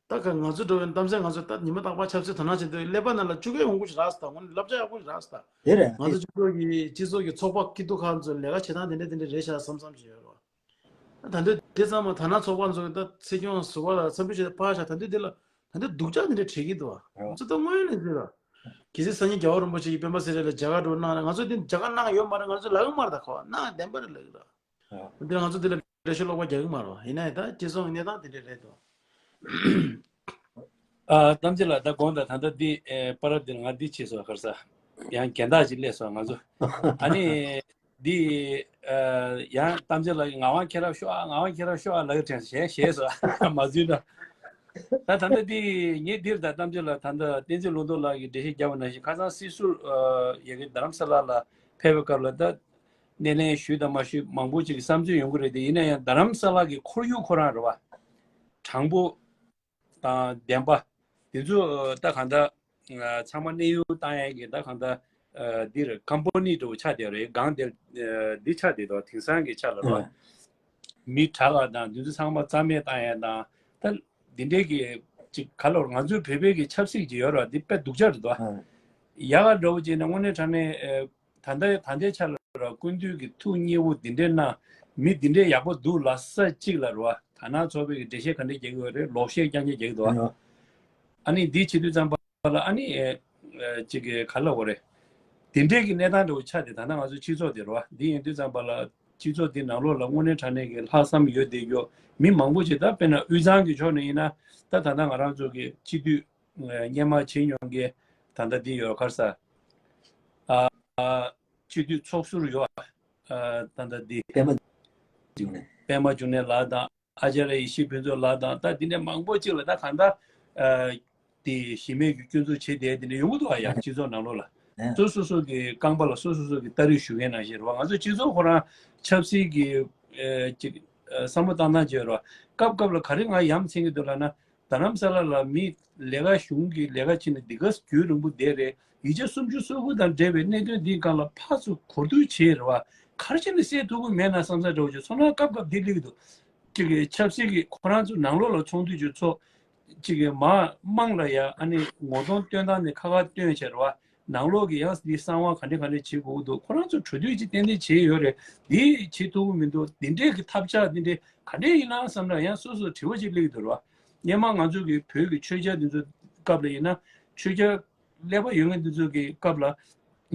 ད་ག་ང་ཚོ་འགྲོ་བའི་གཏམ་སེ་ང་ཚོ་ད་ཉི་མ་རྟག་པར་ཆབ་སྲིད་དོ་སྣང་བྱེད་དུས་ཀླད་པ་ནང་ལ་བཅུ་གས་འོང་གི་ཞིག་རག་སོང་། ད་དངོས་གནས་བསླབ་བྱ་ཡག་པོ་ཞིག་རག་སོང་། ད་དེ་རེད། ང་ཚོ་སྤྱི་ཚོགས་ཀྱི་སྤྱི་ཚོགས་ཀྱི་ཚོགས་པ་སྐྱིད་སྡུག་ཁག་ཚོ་ལས་ཀ་བྱེད་སྟངས་དེ་འདྲ་དེ་འདྲ་རེད་ཤག་བསམ་བསམ་ཞིག་ཡོད་རེད་བ། ད་ལྟ་དེ་ཚང་མ་དར་ནག་ཚོགས་པ་ཚོ་གི་ད་སྲིད་སྐྱོང་ཟུར་པ་ལ་འཚམས་འདྲི་བྱས་ཏེ་ཕར་བཞག་ད་ལྟ་དེ་ལ་ད་ལྟ་སྡུག་ཅག་དེ་འདྲ་བྱེད་ཀྱི་འདུག་བ། ང་ཚོ་ད་དངོས་ཡོད་གནས་ཚུལ་ལ། གལ་སྲིད་སང་ཉིན་རྒྱལ་བ་རིན་པོ་ཆེ་གིས་སྤེན་པ་ཚེ་རིང་ལ་མཇལ་ཁ་འགྲོ་གནང་ན་ང་ཚོ་དེ་མཇལ་ཁ་གནང་ཡོད་མ་རེད། ང་ཚོ་ལབ་ཀྱི་མ་རེད། ད་ཁོ་གནང་བདེན་པ་རེད་ལབ་ཀྱི་རེད། འདི་ང་ཚོ་འདི་ལ་འགྲེལ་བཤད་ལོག་པ་རྒྱག་གི་མ་རེད་བ། ཡིན་ནའི་ད་སྤྱི་ཚོགས་ཀྱི་གནས་སྟངས་དེ་འདྲ་རེད་དོ། ཨ་གཏམ་རྒྱུད་ལགས། ད་དགོངས་དག་ད་ལྟ་འདི་ཨེ་པར་འདི་ང་འདི་བྱས་སོང་། ག་རེ་ཟ། ཡང་རྒན་བདག་ཅིག་སླེབས་སོང་ང་ཚོ། ཨ་ནི་འདི་ཨ་ཡང་གཏམ་རྒྱུད་ལགས་ངག་དབང་ཁྱེད་རང་ཤོག་ཨ། ངག་དབང་ཁྱེད་རང་ཤོག་ཨ་ལབ་ཀྱི་དྲན་སོང་། ཞེད་སོང་། མ་བཟོད་ན། ད་ད་ལྟ་འདི་ངས་འདིར་ད་གཏམ་རྒྱུད་ལགས་ད་ལྟ་བསྟན་འཛིན་ལུང་རྟོགས་ལགས་ཀྱིས་འགྲེལ་བཤད་བརྒྱབ་པ་ནང་བཞིན་ཁ་སང་སྲིད་ཟུར་ཨ་ཡ་གི་རྡ་རམ་ས་ལ་ལ་ཕེབས་པའི་སྐབས་ལ་ད་སྣེ་ལེན་ཞུས་དང་མ་ཞུས་མང་པོ་ཅིག་གི་བསམ་ཚུལ་ཡོང་གི་རེད་དེ། ཡིན་ན་ཡང་རྡ་རམ་ས་ལ་གི་ཁོར་ཡུག་ཁོ་རང་རེད་བ། དྲང་པོ་དང་བདེན་པ་དེ་ཚོ་ད་གང་ལྟར་ཚང་མ་གནས་ཡུལ་བཏང་ཡས་ཀྱི་ད་གང་ལྟར་འདིར་ཀམ་པ་ནི་འདྲ་བོ་ཆགས་བསྡད་རེད། སྒང་དེར་འདི་ཆགས་བསྡད་དོ། དེང་སང་གི་ཆ་ལ་རོ། མི་དྲག་ག་དང་འདི་ཚོ་ཚང་མ་རྩ་མེད་བཏང་ཡས་དང་། ད་འདི་འདྲའི་གི་ཅིག་ག་ལོར་ང་ཚོའི་བོད་པའི་གི་ཆབ་སྲིད་ཅིག་ཡོད་ར། འདི་དཔེ་སྡུག་ཅག་རེད་དོ། ཡག་ག་འདྲ་བོ་ཅིག་ནས་དངོས་གནས་དྲང་གནས་ད་ལྟ་ད་ལྟའི་ཆ་ལ་ར་སྐུ་མདུན་གྱི་ཐུགས་མཉེས་པོ་འདི་འདྲའི་གནང་མི་འདི་འདྲའི་ཡག་པོ་འདུག་ལབ་ས་གཅིག་ལ་ར་བ། དར་ནག་ཚོགས་པའི་གི་འགྲེལ་བཤད་ག་འདྲ་རྒྱག་གི་ཡོད་རེད། ལོག་བཤད་རྐྱང་རྐྱང་རྒྱག་གི་འདུག་ཨ། ཨ་ནི་འདི་བྱེད་དུས་ཙམ་པ་ལ་ཨ་ནི་ཨེ་ཨེ་ཅིག་གི་ག་ལབ་དགོས་རེད། འདི་འདྲའི་གི་གནས་སྟངས་འདྲ་བོ་ཆགས་ཏེ་ད་ལྟ་ང་ཚོ་སྤྱི་ཚོགས་འདི་ར་བ། འདི་ཡིན་དུས་ཙམ་པ་ལ་སྤྱི་ཚོགས་འདི་ནང་ལོགས་ལ་དངོས་གནས་དྲང་གནས་ཀྱི་ལྷག་བསམ་ཡོད་བསྡད་རྒྱུ་མི་མང་པོ་ཅིག་ད་དཔེར་ན་དབུས་གཙང་གི་ཕྱོགས་ནས་ཡིན་ན་ད་ད་ལྟ་ང་རང་ཚོ་གི་སྤྱི་འཐུས་སྔོན་མ་བྱེད་མྱོང་མཁན་ད་ལྟ་འདི་ཡོད། ག་རེ་ཟ། ཨ་སྤྱི་འཐུས་ཚོགས་ཟུར་ཡོད། ཨ་ད་ལྟ་འདི་པད་མ་འབྱུང་གནས། པད་མ་འབྱུང་གནས་ལགས་དང་ཨ་ཅཱརྱ་ཡེ་ཤེས་ཕུན་ཚོགས་ལགས་དང་ད་འདི་འདྲ་མང་པོ་ཅིག་ལ་ད་གང་ལྟར་ཨ་དེ་གཞི་མེད་ཀྱི་སྐྱོན་འཛུགས་བྱེད་བསྡད་དེ་འདྲ་ཡོང་གི་འདུག་ཨ། ཡང་སྤྱི་ཚོགས་ནང་ལོགས་ལ་སོ་སོ་སོ་གི་རྐང་པ་ལ་སོ་སོ་སོ་གི་སྟ་རེ་གཞུ་མཁན་ནང་བཞིན་རེད་བ། ང་ཚོ་སྤྱི་ཚོགས་ཁོ་རང་ཆབ་སྲིད་ཀྱི་ཨ་ཅིག་ཨ་བསམ་བློ་བཏང་སྟངས་བྱས་རེད་བ། སྐབས་སྐབས་ལ་ག་རེ་ང་ཡ་མཚན་གྱི་འདུག་ལབ་ན། རྡ་རམ་ས་ལ་ལ་མི་ལས་ཀ་གཞུང་གི་ལས་ཀ་བྱེད་ནས་འདི་ག་རྒྱུན་རིང་པོ་བསྡད་རེད། ཡིག་ཆ་སུམ་ཅུ་སོ་དགུ་དང་འབྲེལ་བའི་གནད་དོན་འདིའི་སྒང་ལ་ཕར་ཚུར་གོ་བསྡུར་བྱས་རེད་བ། ག་རེ་བྱས་ནས་སེལ་ཐུབ་ཀྱི་མེད་ན་བསམ་ས་འདྲ་བོ་ཅིག་ཚོར་སྣང་སྐབས་སྐབས་འདི་སླེབས་ཀྱི་འདུག་ཅིག་གི་ཆབ་སྲིད་ཀྱི་ཁོ་རང་ཚོ་ནང་ལོགས་ལ་ཚོགས་འདུ་ཅིག་ཚོགས། ཅིག་གི་མ་དམངས་ལ་ཡ་ཨ་ནི་ངོ་གདོང་སྟོན་སྟངས་ནི་ཁ་ཁ་སྟོན་བྱས་རེད་བ། ནང་ལོགས་ཀྱི་ཡང་འདི་གསང་བ་ག་འདྲ་ག་འདྲ་བྱེད་དགོས་ཀྱི་འདུག་ཁོ་རང་ཚོ་གྲོས་བསྡུར་ཅིག་ཏན་ཏན་བྱས་ཡོད་རེད། འདི་བྱེད་ཐུབ་ཀྱི་མི་འདུག་འདི་འདྲས་ཀྱི་ཐབས་ཆག་འདི་འདྲས་ག་འདྲས་ཡིན་ན་བསམ་ན་ཡང་སོ་སོར་དྲི་བ་ཅིག་སླེབས་ཀྱི་འདུག་རེད་བ། སྔོན་མ་ང་ཚོ་གི་བོད་ཀྱི་ཆོས་རྒྱལ་འདི་ཚོ་སྐབས་ལ་ཡིན་ན་ཆོས་རྒྱལ་ཀླད་པ་ཡོད་མཁན་འདི་ཚོ་གི་སྐབས་ལ་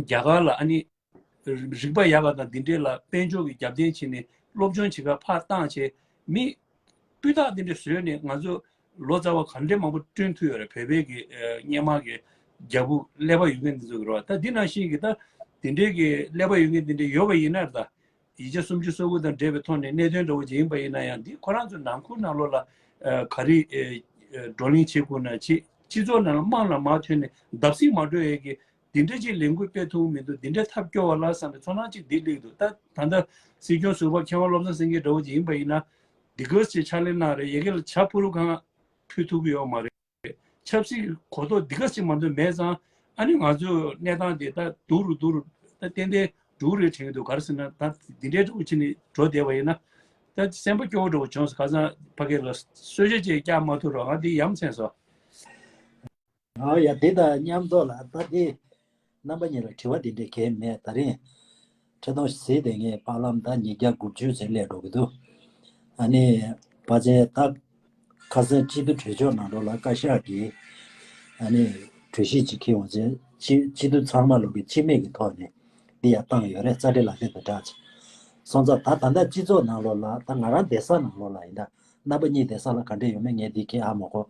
རྒྱ་གར་ལ་ཨ་ནི་རིག་པ་ཡག་ག་དང་འདི་འདྲས་ལ་དཔལ་འབྱོར་གྱི་རྒྱབ་རྟེན་བྱས་ནས་སློབ་སྦྱོང་བྱེད་གར་ཕར་བཏང་བྱས་མི་སྤུས་དག་འདི་འདྲས་བཟོས་ནས་ང་ཚོ་ལོ་ཙཱ་བ་ག་འདྲས་མང་པོ་བསྐྲུན་ཐུབ་ཡོད་རེད། བོད་པའི་གི་ཨ་སྔོན་མ་གི་རྒྱལ་པོ་ཀླད་པ་ཡོད་མཁན་འདི་ཚོ་གི་རེད་བ། ད་འདི་ནང་བཞིན་གི་ད་འདི་འདྲས་གི་ཀླད་པ་ཡོད་མཁན་འདི་འདྲས་ཡོད་པ་ཡིན་ན་ད། ཡིག་ཆ་སུམ་ཅུ་སོ་དགུ་དང་འབྲེལ་བའི་ཐོག་ནས་གནད་དོན་འདྲ་བོ་ཅིག་ཡིན་པ་ཡིན་ན་ཡང་འདི་ཁོ་རང་ཚོའི་ནང་ཁུལ་ནང་ལོགས་ལ་ཨ་ག་རེ་ཨ་ཨ་བགྲོ་གླེང་བྱེད་དགོས་ན་བྱེད། སྤྱི་ཚོགས་ནང་ལ་དམངས་ལ་མར་ཐོན་ནས་བརྡབ་གསིག་མ་འགྲོ་ཡས་ཀྱི་འདི་འདྲ་ཅིག་ལས་འགུལ་སྤེལ་ཐུབ་ཀྱི་མི་འདུག་འདི་འདྲ་ཐབས་སྐྱོ་བ་ལ་བསམ་པའི་ཚོར་སྣང་ཅིག་འདི་སླེབས་འདུག་ད་ད་ལྟ་སྲིད་སྐྱོང་ཟུར་པ་མཁས་དབང་བློ་བཟང་སེང་གེ་འདྲ་བོ་ཅིག་ཡིན་པ་ཡིན་ན་འདི་ག་ཅིག་ཕྱག་ལས་གནང་རེད། ཡ་གི་ལ་ཇ་ཕུ་རུ་གང་ཕུལ་ཐུབ་ཀྱི་ཡོད་མ་རེད། ཆབ་སྲིད་ཀྱི་གོ་རྟོགས་འདི་ག་ཞིག་མ་འདུག་མེད་ཙང་ཨ་ནི་ང་ཚོའི་གནས་སྟངས་དེ་ད་སྡུག་རུ་སྡུག་རུ་ད་ཏན་ཏན་འགྲོ་གི་རེད་དྲན་གྱི་འདུག་ག་རེ་ཟེར་ན་ད་འདི་འདྲའི་འགྲོ་ཕྱིན་ནས་འགྲོ་བསྡད་པ་ཡིན་ན་ད་སེམས་པ་སྐྱོ་བོ་འགྲོ་བ་བྱུང་སོང་། ཁ་སང་ཕ་གི་ལ་གསོལ་ཇ་ཅིག་བཀྱག་མ་ཐུབ་རོགས། ང་འདི་ཡ་མཚན་སོང་། ཨ་ཡ་དེ་དང་མཉམ་དུ་ལ་ད་དེ་རྣམ་པ་གཉིས་ལ་དྲི་བ་དེ་འདྲ་གས་མེད། ད་རིང་འཕྲིན་གཏོང་ཟེར་དེ་ངས་པར་ལམ་ད་ཉིས་བརྒྱ་དགུ་བཅུ་ཙམ་སླེབས་འགྲོ་གི་འདུག་ཨ་ནི་ཕལ་ཆེར་ད་ཁ་སང་སྤྱི་འཐུས་གྲོས་ཚོགས་ནང་ལོགས་ལ་བཀའ་ཤག་གིས་ཨ་ནི་གྲོས་གཞི་ཅིག་འཁྱེར་འོང་ཚེ་སྤྱི་སྤྱི་འཐུས་ཚང་མ་ལོག་གི་སྤྱི་མོས་ཀྱི་ཐོག་ནས་འདི་ཡར་བཏང་ཡོད་རེད། རྩ་འགྲེལ་ལག་དེབ་དང་སྦྲགས་ཅིག་སོང་ཙང་ད་ད་ལྟ་སྤྱི་ཚོགས་ནང་ལོགས་ལ་ད་ང་རང་བསྡད་ས་ནང་ལོགས་ལ་ཡིན་ད། རྣམ་པ་གཉིས་བསྡད་ས་ལ་ག་འདྲས་ཡོད་མེད་ངས་འདི་གས་ཧ་མ་གོ།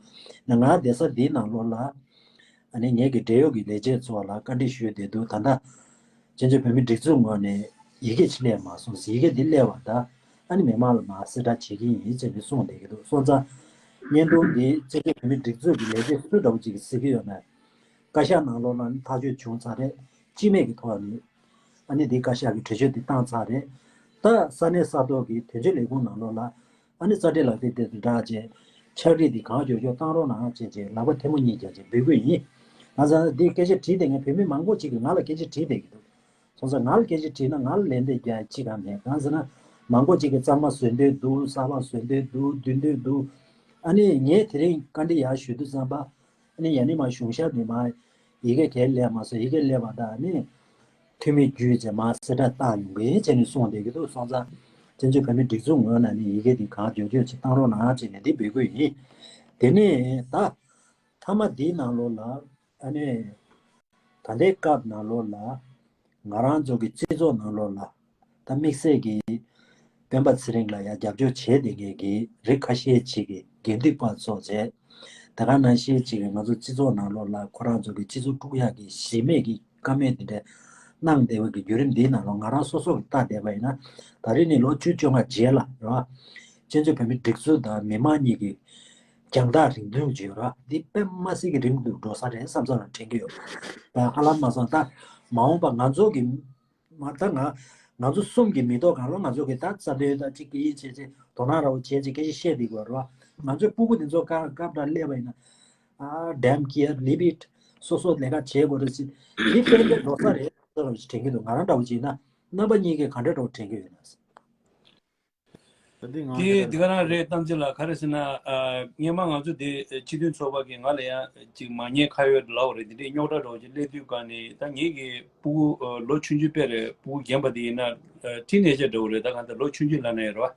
ང་བསྡད་ས་འདིའི་ནང་ལོགས་ལ་ཨ་ནི་ངེད་ཀྱི་འབྲེལ་ཡོད་ཀྱི་ལས་བྱེད་ཚོ་ལ་བཀའ་འདྲི་ཞུས་བསྡད་འདུག་ད་ལྟ་བཙན་བྱོལ་བོད་མིའི་སྒྲིག་འཛུགས་ངོས་ནས་ཡི་གེ་ཅིག་སླེབས་མ་སོང་། ཡི་གེ་འདི་སླེབས་པ་ད་ཨ་ནི་མི་མང་ལ་མར་གསལ་བསྒྲགས་བྱེད་ཀྱི་ཡིན་ཟེར་ནས་གསུངས་བསྡད་ཀྱི་འདུག་སོང་ཙང་བརྙན་ཐུང་འདི་བཙན་བྱོལ་བོད་མིའི་སྒྲིག་འཛུགས་ཀྱི་ལས་བྱེད་སུ་འདྲ་བོ་ཅིག་གིས་གཟིགས་ཀྱི་ཡོད་ན། བཀའ་ཤག་ནང་ལོགས་ལ་ནི་ཐག་གཅོད་བྱུང་ཚར་རེད། སྤྱི་མོས་ཀྱི་ཐོག་ནས་ཨ་ནི་འདི་བཀའ་ཤག་གི་གྲོས་ཆོད་འདི་བཏང་ཚར་རེད། ད་ས་གནས་ས་ཐོག་གི་དོན་གཅོད་ལས་ཁུངས་ནང་ལོགས་ལ་ཨ་ནི་རྩ་འགྲེལ་ལག་དེབ་དེ་ཚོ་བསྒྲགས་བྱས་ཕྱག་བྲིས་འདི་གང་མགྱོགས་མགྱོགས་བཏང་རོགས་གནང་བྱས་བྱས་ལག་པ་ཐལ་མོ་གཉིས་རྒྱག་བྱས་འབོད་སྐུལ་ཡིན། ང་ཚོ་འདི་སྐད་ཆ་དྲིས་བསྡད་མཁན་བོད་མི་མང་པོ་ཅིག་གིས་ང་ལ་སྐད་ཆ་དྲིས་བསྡད་ཀྱི་འདུག་སོང་ཙང་ང་ལ་སྐད་ཆ་དྲིས་ན་ང་ལ་ལན་འདེབས་རྒྱག་ཅི་གང་མེད། གང་ཟེར་ན་མང་པོ་ཅིག་གིས་གཙང་མ་བཟོ་འདོད་འདུག་གསར་པ་བཟོ་འདོད་འདུག་འདོན་འདོད་འདུག་ཨ་ནི་ངས་དེ་རིང་བཀའ་འདྲི་ཡར་ཞུ་དུས་ཙམ་པ་ཨ་ནི་ཡ་ནི་མ་གཞུང་ཞབས་ནས་མ་ཡི་གེ་གས་སླེབས་མ་སོང་། ཡི་གེ་སླེབས་པ་དང་ཨ་ནི་འཐུས་མི་བརྒྱུད་བྱས་མ་གསལ་བསྒྲགས་བཏང་ཡོང་གི་བྱས་ནས་གསུངས་བསྡད་ཀྱི་འདུག་སོང་ཙང་བཙན་བྱོལ་བོད་མིའི་སྒྲིག་འཛུགས་ངོས་ནས་ནི་ཡི་གེ་འདི་གང་མགྱོགས་མགྱོགས་ཅིག་བཏང་རོགས་གནང་བྱས་ནས་འདི་འབོད་སྐུལ་ཡིན། དེ་ནས་ད་མཐའ་མ་འདིའི་ནང་ལོགས་ལ་ཨ་ནི་ད་ལྟའི་སྐབས་ནང་ལོགས་ལ་ང་རང་ཚོ་གི་སྤྱི་ཚོགས་ནང་ལོགས་ལ་ད་དམིགས་བསལ་གྱི་སྤེན་པ་ཚེ་རིང་ལ་ཡང་རྒྱབ་སྐྱོར་བྱས་བསྡད་མཁན་གྱི་རིགས་ཁ་ཤས་ཅིག་གིས་འགན་འཁྲི་ཕར་ཚུགས་བྱས། ད་ག་ནང་བཞིན་ཅིག་ང་ཚོ་སྤྱི་ཚོགས་ནང་ལོགས་ལ་ཁོ་རང་ཚོ་གི་སྤྱི་ཚོགས་དཀྲུག་ཡག་གི་གཞི་མེད་ཀྱི་ཀ་མེད་དེ་འདྲ་གནང་བསྡད་པ་གི་བརྒྱུད་རིམ་འདིའི་ནང་ལོགས་ང་རང་སོ་སོ་གི་ལྟ་བསྡད་པ་ཡིན་ན། ད་རེས་ནས་ལོ་བཅུ་བཅོ་ལྔ་རྗེས་ལ་རེད་བ། བཙན་བྱོལ་བོད་མིའི་སྒྲིག་འཛུགས་དང་མི་མང་གཉིས་ཀྱི་རྒྱང་ཐག་རིང་ཐུང་ཅིག་ཡོད་རེད་བ། འདི་དཔེ་མ་སྲིད་ཀྱི་རིང་དུ་འགྲོ་ས་རེད་བསམ་བསམ་ལ་དྲན་གྱི་ཡོད། ད་ཧ་ལམ་མ་སོང་ད་མ་འོངས་པ་ང་ཚོ་གི་མ་ད་ང་ང་ཚོ་གསུམ་གྱི་མི་ཐོག་གང་ལ་ང་ཚོ་གི་ད་རྩ་དོན་ད་ཅིག་སྐད་ཡིག་བྱས་ཚེ་དོ་སྣང་ར་བ་བྱས་ཚེ་སྐད་ཆ་བཤད་བསྡད་དགོས་རེད་བ། ང་ཚོའི་སྤུ་གུ་དེ་ཚོ་སྐབས་སྐབས་ར་སླེབས་པ་ཡིན་ན། ཨ་damn care, leave it. སོ་སོ་ལས་ཀ་བྱེད་དགོས་རེད་ཟེར། འདི་ཏན་ཏན་འགྲོ་ས་རེད་ཟེར་བ་ཞིག་དྲན་གྱི་འདུག་ང་རང་འདྲ་བོ་བྱས་ན་རྣམ་པ་གཉིས་ཀས་ག་འདྲ་འདྲ་བོ་དྲན་གྱི་ཡོད་ན། ད་འདི་ང་དེ་དེ་ག་རང་རེད། གཏམ་ཚེ་ལགས། ག་རེ་ཟེར་ན། ཨ་སྔོན་མ་ང་ཚོ་དེ་སྤྱི་མཐུན་ཚོགས་པ་གིས་ང་ལ་ཡང་ཅིག་མ་ཉེས་ཁ་གཡོག་ལབ་པ་རེད། དེ་འདྲའི་རྙོག་དྲ་འདྲ་བོ་ཅིག་སླེབས་དུས་ག་ནས་ད་ངེད་ཀྱི་སྤུ་གུ་ཨ་ལོ་ཆུང་ཆུང་དཔེ་རེད། སྤུ་གུ་རྒན་པ་དེ་ཡིན་ན་ཨ་ཊི་ནེ་ཇར་འདྲ་བོ་རེད། ད་གང་ལྟར་ལོ་ཆུང་ཆུང་ལབ་ན་ཡང་རེད་བ།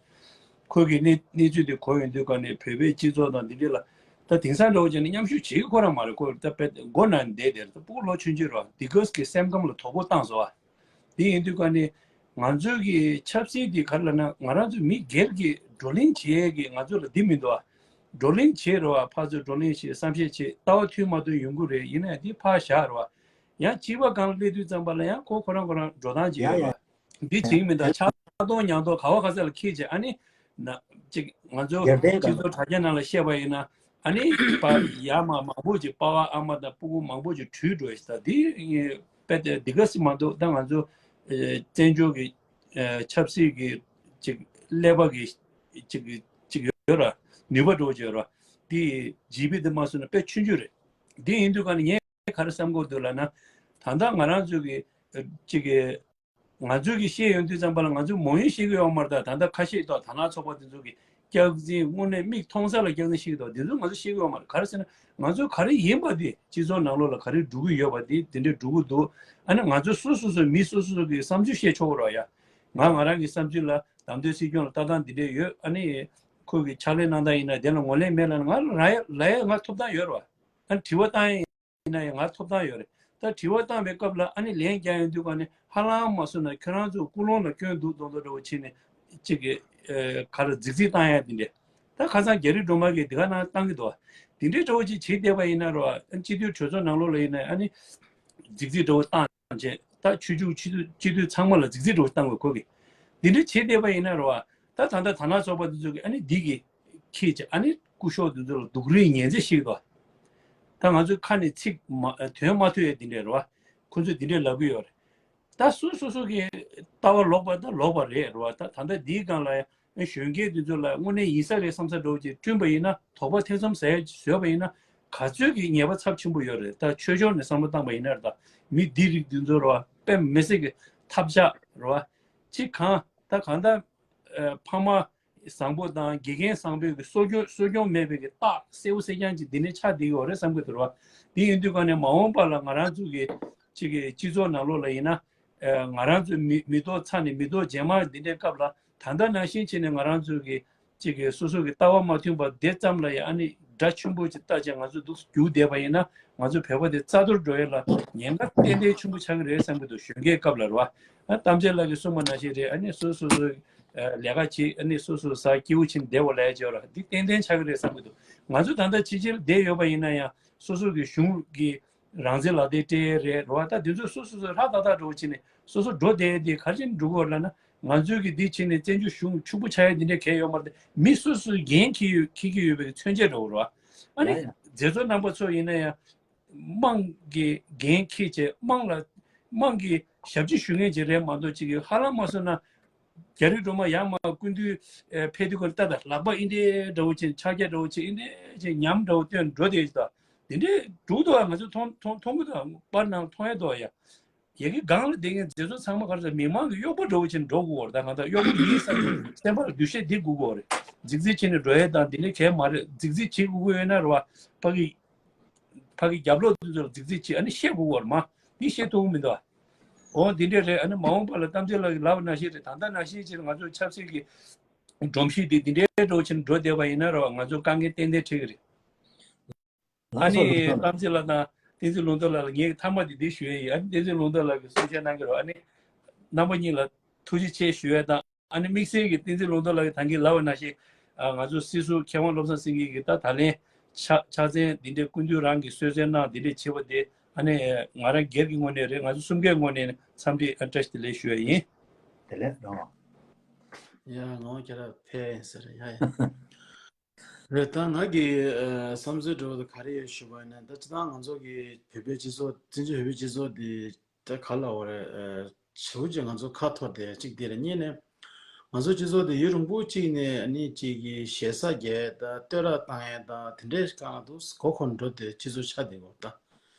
ཁོ་གིས་གནས་གནས་ཚུལ་དེ་གོ་ཡོང་དུས་ག་ནས་བོད་པའི་སྤྱི་ཚོགས་དང་འདི་འདྲ་ལ་ད་དེང་སང་འདྲ་བོ་བྱས་ན་མཉམ་ཞུགས་བྱེད་ཀྱི་ཁོ་རང་མ་རེད། ཁོ་ད་དཔེ་མགོ་ན་བསྡད་དེ་རེད། ད་སྤུ་གུ་ལོ་ཆུང་ཆུང་རེད་བ། དེ་གས་ཀྱི་སེམས་ཁམས་ལ་དོ་ཕོག་བཏང་སོང་བ། དེ་ཡིན་དུས་ག་ནས་ང་ཚོའི་གི་ཆབ་སྲིད་དེ་ག་རེ་ལབ་ན་ང་རང་ཚོ་མི་སྒེར་གྱི་བགྲོ་གླེང་བྱེད་ཀྱི་ང་ཚོ་ལ་འདི་མི་འདུག་བ། བགྲོ་གླེང་བྱེད་རེད་བ། ཕར་ཚུར་བགྲོ་གླེང་བྱེད། བསམ་ཤེས་བྱེད། ལྟ་བ་མཐུན་མ་མཐུན་ཡོང་གི་རེད། ཡིན་ན་ཡང་དེ་ཕར་བཞག་རེད་བ། ཡང་སྤྱི་པ་སྒང་ལ་སླེབས་དུས་ཙམ་པ་ལ་ཡང་ཁོ་ཁོ་རང་ཁོ་རང་འགྲོ་སྟངས་ཅིག་ཡ་ཡོད་ཡ། རེད་བ། འདི་བྱེད་ཀྱི་མི་འདུག་ཆགས་སྡང་ཉམས་རྟོགས་ག་བ་ག་ས་ལ་འཁྱེར་བྱས། ཨ་ནི་ན་ཅིག་ང་ཚོ་སྤྱི་ཚོགས་དྲ་རྒྱ་ནང་ལ་བཤད་པ་ཡིན་ན། ཨ་ནི་པ་ཡར་མར་མང་པོ་ཅིག་པ་ཕ་ཨ་མ་དང་སྤུ་གུ་མང་པོ་ཅིག་བྲོས་འགྲོ་ཡ་ཞིག་ད་འདི་དཔེ་དེ་འདི་ག་ཟིག་མ་གཏོགས། ད་ང་ཚོ་ཨ་བཙན་བྱོལ་གྱི་ཨ་ཆབ་སྲིད་ཀྱི་ཅིག་ཀླད་པ་གི་ཅིག་ཅིག་ཡོད་ར། ནུས་པ་འགྲོ་ཅིག་ཡོད་ར། འདི་ཇི་བི་འདི་མ་སོང་ན་དཔེ་ཆུང་ཆུང་རེད། འདི་ཡིན་དུས་ག་ནས་ངས་ག་རེ་བསམ་གྱི་འདུག་ལབ་ན། ད་ལྟ་ང་རང་ཚོ་གི་ཨ་ཅིག་གི་ང་ཚོས་ཀྱི་བཤད་ཡོང་དུས་ཙམ་པ་ལ་ང་ཚོས་མང་ཡུན་བཤད་ཀྱི་ཡོད་མ་རེད། ད་ད་ལྟ་ཁ་ཤས་དང་དར་ནག་ཚོགས་པ་དེ་ཚོ་གི་སྐྱག་རྫུན། དངོས་གནས་མིག་མཐོང་ས་ལ་སྐྱག་རྫུན་བཤད་ཀྱི་འདུག་དེ་ཚོ་ང་ཚོས་བཤད་ཀྱི་ཡོད་མ་རེད། ག་རེ་ཟེར་ན་ང་ཚོ་ག་རེ་ཡིན་པ་དེ་སྤྱི་ཚོགས་ནང་ལོགས་ལ་ག་རེ་འགྲོ་གི་ཡོད་པ་དེ་དེ་འདྲས་འགྲོ་གི་འདུག་ཨ་ནི་ང་ཚོ་སོ་སོ་སོ་མི་སོ་སོ་སོ་གི་བསམ་ཚུལ་བཤད་ཆོག་གི་རེད་ཡ། ང་ང་རང་གི་བསམ་ཚུལ་ལ་བདམས་ཐོན་སྲིད་སྐྱོང་ལ་ལྟ་སྟངས་འདི་འདྲས་ཡོད། ཨ་ནི་ཁོ་གི་ཕྱག་ལས་གནང་སྟངས་ཡིན་ན་དེ་ལ་ངོས་ལེན་མེད་ལབ་ན་ང་ལ་ཡ་ལ་ཡ་ང་ཐོབ་ཐང་ཡོད་རེད་བ། ཨ་ནི་དྲི་བ་བཏང་ཡ་ཡིན་ན་ཡང་ང་ཐོབ་ཐང་ཡོད་རེད། ད་དྲི་བ་བཏང་བའི་སྐབས་ལ་ཨ་ནི་ལན་རྒྱག་ཡོང་དུས་ག་ནས་ཧ་ལམ་མ་སོང་ན་ཁྱོད་རང་ཚོ་ཀུན་སློང་ལ་སྐྱོན་འདུག་མདོག་མདོག་འདྲ་བོ་བྱས་ནས་གཅིག་གི་ཨ་ག་རེ་རྫིག་རྫིག་བཏང་ཡ་དེ་འདྲས། ད་ཁ་སང་རྒྱ་རི་སྒྲོལ་མ་གིས་དེ་ག་ནང་བཏང་གི་འདུག་བ། དེ་འདྲས་འདྲ་བོ་ཅིག་བྱེད་བསྡད་པ་ཡིན་ན་རེད་བ། ཨ་ནི་སྤྱི་འཐུས་གྲོས་ཚོགས་ནང་ལོགས་ལ་ཡིན་ན་ཨ་ནི་རྫིག་རྫིག་འདྲ་བོ་བཏང་བྱས། ད་ཆོས་བརྒྱུད་སྤྱི་འཐུས་སྤྱི་འཐུས་ཚང་མ་ལ་རྫིག་རྫིག་འདྲ་བོ་བཏང་དགོས་ཁོ་གིས། དེ་འདྲས་བྱེད་བསྡད་པ་ཡིན་ན་རེད་བ། ད་ད་ལྟ་དར་ནག་ཚོགས་པ་དེ་ཚོ་གིས་ཨ་ནི་འདི་གི་ཁྱེད་ཀྱི་ཨ་ནི་སྐུ་ཞབས་དེ་ཚོ་ལ་སྡུག་རུས་ངན་ཚད་ཞིག་དང་། ད་ང་ཚོའི་ཁ་ནས་ཚིག་མ་དོན་མ་ཐོས་ཡ་དེ་འདྲས་རེད་བ། ཁོ་ཚོས་དེ་འདྲས་ལབ་གི་ཡོད་རེད། ད་སོ་སོ་སོ་གི་ལྟ་བ་ལོག་པ་ད་ལོག་པ་རེད་རེད་བ། ད་ད་ལྟ་འདིའི་སྒང་ལ་ཡང་གཞོན་སྐྱེས་དེ་ཚོ་ལ་དངོས་གནས་ཡིན་ས་རེད་བསམ་ས་འདྲ་བོ་ཅིག་བསྐྲུན་པ་ཡིན་ན། དོགས་པ་ཐེ་ཚོམ་ཟ་ཡ་བཟོས་པ་ཡིན་ན་ག་ཚོད་ཀྱི་ཉེས་པ་ཚབས་ཆེན་པོ་ཡོད་རེད། ད་ཆོས་ཕྱོགས་ནས་བསམ་བློ་བཏང་པ་ཡིན་ན་རེད། ད་མི་འདི་རིགས་འདི་ཚོ་རེད་བ། དཔེ་མི་སྲིད་ཀྱི་ཐབས་ཆག་རེད་བ། ཅིག་གང་ད་གང་ལྟར་ཨ་ཕ་མ་བཟང་པོ་དང་དགེ་རྒན་བཟང་པོའི་གི་གསོ་སྐྱོང་གསོ་སྐྱོང་མེད་པའི་གི་རྟགས་གསལ་པོ་གསལ་རྐྱང་ཅིག་འདི་ནས་ཆགས་བསྡད་ཡོད་རེད་བསམ་གི་འདུག་རེད་བ། འདི་ཡིན་དུས་ག་ནས་མ་འོངས་པ་ལ་ང་རང་ཚོ་གི་ཅིག་གི་སྤྱི་ཚོགས་ནང་ལོགས་ལ་ཡིན་ན། ཨ་ང་རང་ཚོའི་མི་མི་ཐོག་ཚ་ནས་མི་ཐོག་རྗེས་མ་འདི་འདྲའི་སྐབས་ལ་ད་ལྟ་ནང་བཞིན་བྱས་ནས་ང་རང་ཚོའི་གི་གཅིག་གི་སོ་སོ་གི་ལྟ་བ་མ་མཐུན་པ་དེ་ཙམ་ལ་ཡང་ཨ་ནི་དགྲ་ཆེན་པོ་ཅིག་ལྟ་བྱས་ང་ཚོ་འདུག་རྒྱུག་བསྡད་པ་ཡིན་ན་ང་ཚོ་བོད་པ་དེ་རྩ་གཏོར་འགྲོ་ཡས་ལ་ཉེན་ཁ་ཏན་ཏན་ཆེན་པོ་ཆགས་ཀྱི་རེད་བསམ་གྱི་འདུག་གཞོན་སྐྱེས་སྐབས་ལ་རེད་བ། ཨ་གཏམ་བྱས་ལགས་ཀྱིས་གསུངས་པ་ནང་བཞིན་རེད། ཨ་ནི་སོ་སོ་སོ་ཨ་ལས་ཀ་བྱེད། ཨ་ནི་སོ་སོ་ཟ་སྐྱིད་པོ་བྱེད་བསྡད་པ་ལས་བྱས་ར་འདི་ཏན་ཏན་ཆགས་ཀྱི་རེད་བསམ་གྱི་འདུག་ང་ཚོ་ད་ལྟ་ཕྱི་རྒྱལ་བསྡད་ཡོད་པ་ཡིན་ན་ཡང་སོ་སོ་གི་གཞུང་གི་རང་བཙན་ལག་དེབ་སྤྲད་ཡས་རེད་རེད་བ། ད་དེ་ཚོ་སོ་སོ་སོ་ཧྲ་ཏག་ཏག་འགྲོ་བྱས་ནས་སོ་སོ་འགྲོ་བསྡད་ཡས་དེ་ག་རེ་བྱས་ནས་འགྲོ་གི་ཡོད་ལབ་ན། ང་ཚོའི་གི་འདི་བྱས་ནས་བཙན་བྱོལ་གཞུང་ཕྱུག་པོ་ཆགས་ཡས་འདི་འདྲ་གང་ཡང་ཡོད་མ་རེད། མི་སོ་སོས་འགན་འཁྱེར་ཡོད་འཁྱེར་གྱི་ཡོད་པའི་མཚོན་བྱེད་འདྲ་བོ་རེད་བ། ཨ་ནི་ཡ་ཡ། མཛད་གཙོ་རྣམ་པ་ཚོ་ཡིན་ན་ཡང་དམངས་ཀྱི་འགན་འཁྱེར་བྱས་དམངས་ལ་དམངས་ཀྱི་ཞབས་ཕྱི་ཞུ་མཁན་ཅིག་རེད་མ་གཏོགས་ཅིག་གི་ཧ་ལམ་མ་སོང་ན་རྒྱ་རིགས་སྒྲོལ་མ་ཡར་མར་སྐུ་མདུན་ཨེ་ཕེབས་དུས་ཀ་ལ་ལྟ་དང་ལག་པ་འདི་འདྲ་འདྲ་བོ་བྱས་ཕྱག་རྒྱ་འདྲ་བོ་བྱས་འདི་འདྲ་བྱས་ཉམས་འདྲ་བོ་སྟོན་འགྲོ་བསྡད་ཡོད་ད། འདི་འདྲའི་འགྲོ་འདུག་ཨ། ང་ཚོ་མཐོང་མཐོང་མཐོང་གི་འདུག་ཨ། པར་ནང་མཐོང་ཡ་འདུག་ཨ་ཡ། ཡ་གི་སྒང་ལ་བསྡད་མཁན་མཛད་གཙོ་ཚང་མ་ག་རེ་ཟེར་མི་མང་གི་གཡོག་པོ་འདྲ་བོ་བྱས་ནས་འགྲོ་དགོས་པ་རེད། ད་ང་ཚོ་གཡོག་པོ་ཡིན་བསམ་ནས་སེམས་པ་ལ་འདུ་ཤེས་འདི་དགོས་ཀྱི་ཡོད་རེད། རྫིག་རྫིག་བྱས་ནས་འགྲོ་ཡས་དང་འདི་འདྲ་གང་ཡང་མ་རེད། རྫིག་རྫིག་བྱེད་དགོས་ཀྱི་ཡོད་ན་རེད་བ། ཕ་གི་ཕ་གི་རྒྱབ་ལོགས་དེ་ཚོ་ལ་རྫིག་རྫིག་བྱས་ཨ་ནི་བཤད་དགོས་ཀྱི་ཡོད་རེད་མ། འདི་བཤད་ཐུབ་ཀྱི་མི་འདུག་ཨ། འོ་འདི་འདྲ་རེད། ཨ་ནི་མ་འོངས་པ་ལ་གཏམ་ཚེ་ལགས་ཀྱིས་ལབ་པ་ནང་བཞིན་རེད། ད་ལྟ་ནང་བཞིན་བྱས་ནས་ང་ཚོ་ཆབ་སྲིད་ཀྱི་སྒྲོམ་གཞི་འདི་འདི་འདྲའི་འགྲོ་བྱས་ནས་འགྲོ་བསྡད་པ་ཡིན་ན་རེད་བ། ང་ཚོ་དཀའ་ངལ་ཏན་ཏན་འཕྲད་ཀྱི་རེད། ཨ་ལགས་སོ་ནི་ལགས་སོ། གཏམ་ཚེ་ལགས་དང་བསྟན་འཛིན་ལུང་རྟོགས་ལགས་ལ་ངས་མཐའ་མ་དེ་འདི་ཞུ་ཡས་ཡིན། ཨ་ནི་བསྟན་འཛིན་ལུང་རྟོགས་ལགས་ཀྱིས་གསུང་བཤད་གནང་གི་རེད། ཨ་ནི་རྣམ་པ་གཉིས་ལ་ཐུགས་རྗེ་ཆེ་ཞུ་ཡས་དང་། ཨ་ནི་དམིགས་བསལ་གྱི་བསྟན་འཛིན་ལུང་རྟོགས་ལགས་ཀྱིས་ད་གིན་ལབ་པ་ནང་བཞིན་ཨ་ང་ཚོ་སྲིད་ཟུར་མཁས་དབང་བློ་བཟང་སེང་གེ་གིས་ད་ད་ལན་ ཕྱག་ཕྱག་འཚལ་འདི་འདྲའི་སྐུ་མདུན་རང་གིས་གསོལ་སྩལ་གནང་འདི་འདྲའི་བྱེད་པ་དེ་ཨ་ནི་ང་རང་སྒེར་གྱི་ངོས་ནས་རེད། ང་ཚོ་གསུམ་ཀའི་ངོས་ནས་འཚམས་འདྲི་ཨ་བཀྲ་ཤིས་བདེ་ལེགས་ཞུ་ཡ་ཡིན། དེ་ལས་རང་། ཡ་ངོ་ཁྱེད་ར་ཕེབས་ཡིན་ཟེར་ཡ་ཡ། རེད། ད་ང་གི་ཨ་བསམ་ཚུལ་འདྲ་བོ་དེ་ག་རེ་ཡོད་ཞུ་བ་ཡིན་ན། ད་སྤྱིར་བཏང་ང་ཚོ་གི་བོད་པའི་སྤྱི་ཚོགས་བཙན་བྱོལ་བོད་པའི་སྤྱི་ཚོགས་དེ་ད་ག་ལ་བ་རེད། ཨ་བྱིའུ་ཅིག་ང་ཚོ་ཁ་འཐོར་དེ་གཅིག་དེ་རེད། གཉིས་ནས་ང་ཚོ་སྤྱི་ཚོགས་དེ་ཡུན་རིང་པོ་གཅིག་ནས་ཨ་ནི་གཅིག་གི་ཞེ་ས་རྒྱག་ད་བསྟོད་ར་བཏང་ཡ་ད་དེ་འདྲའི་སྒང་ལ་འདུག་གོ་གོ་འགྲོ་དེ་སྤྱི་ཚོགས་ཆགས་བསྡད་ཡོད་ད།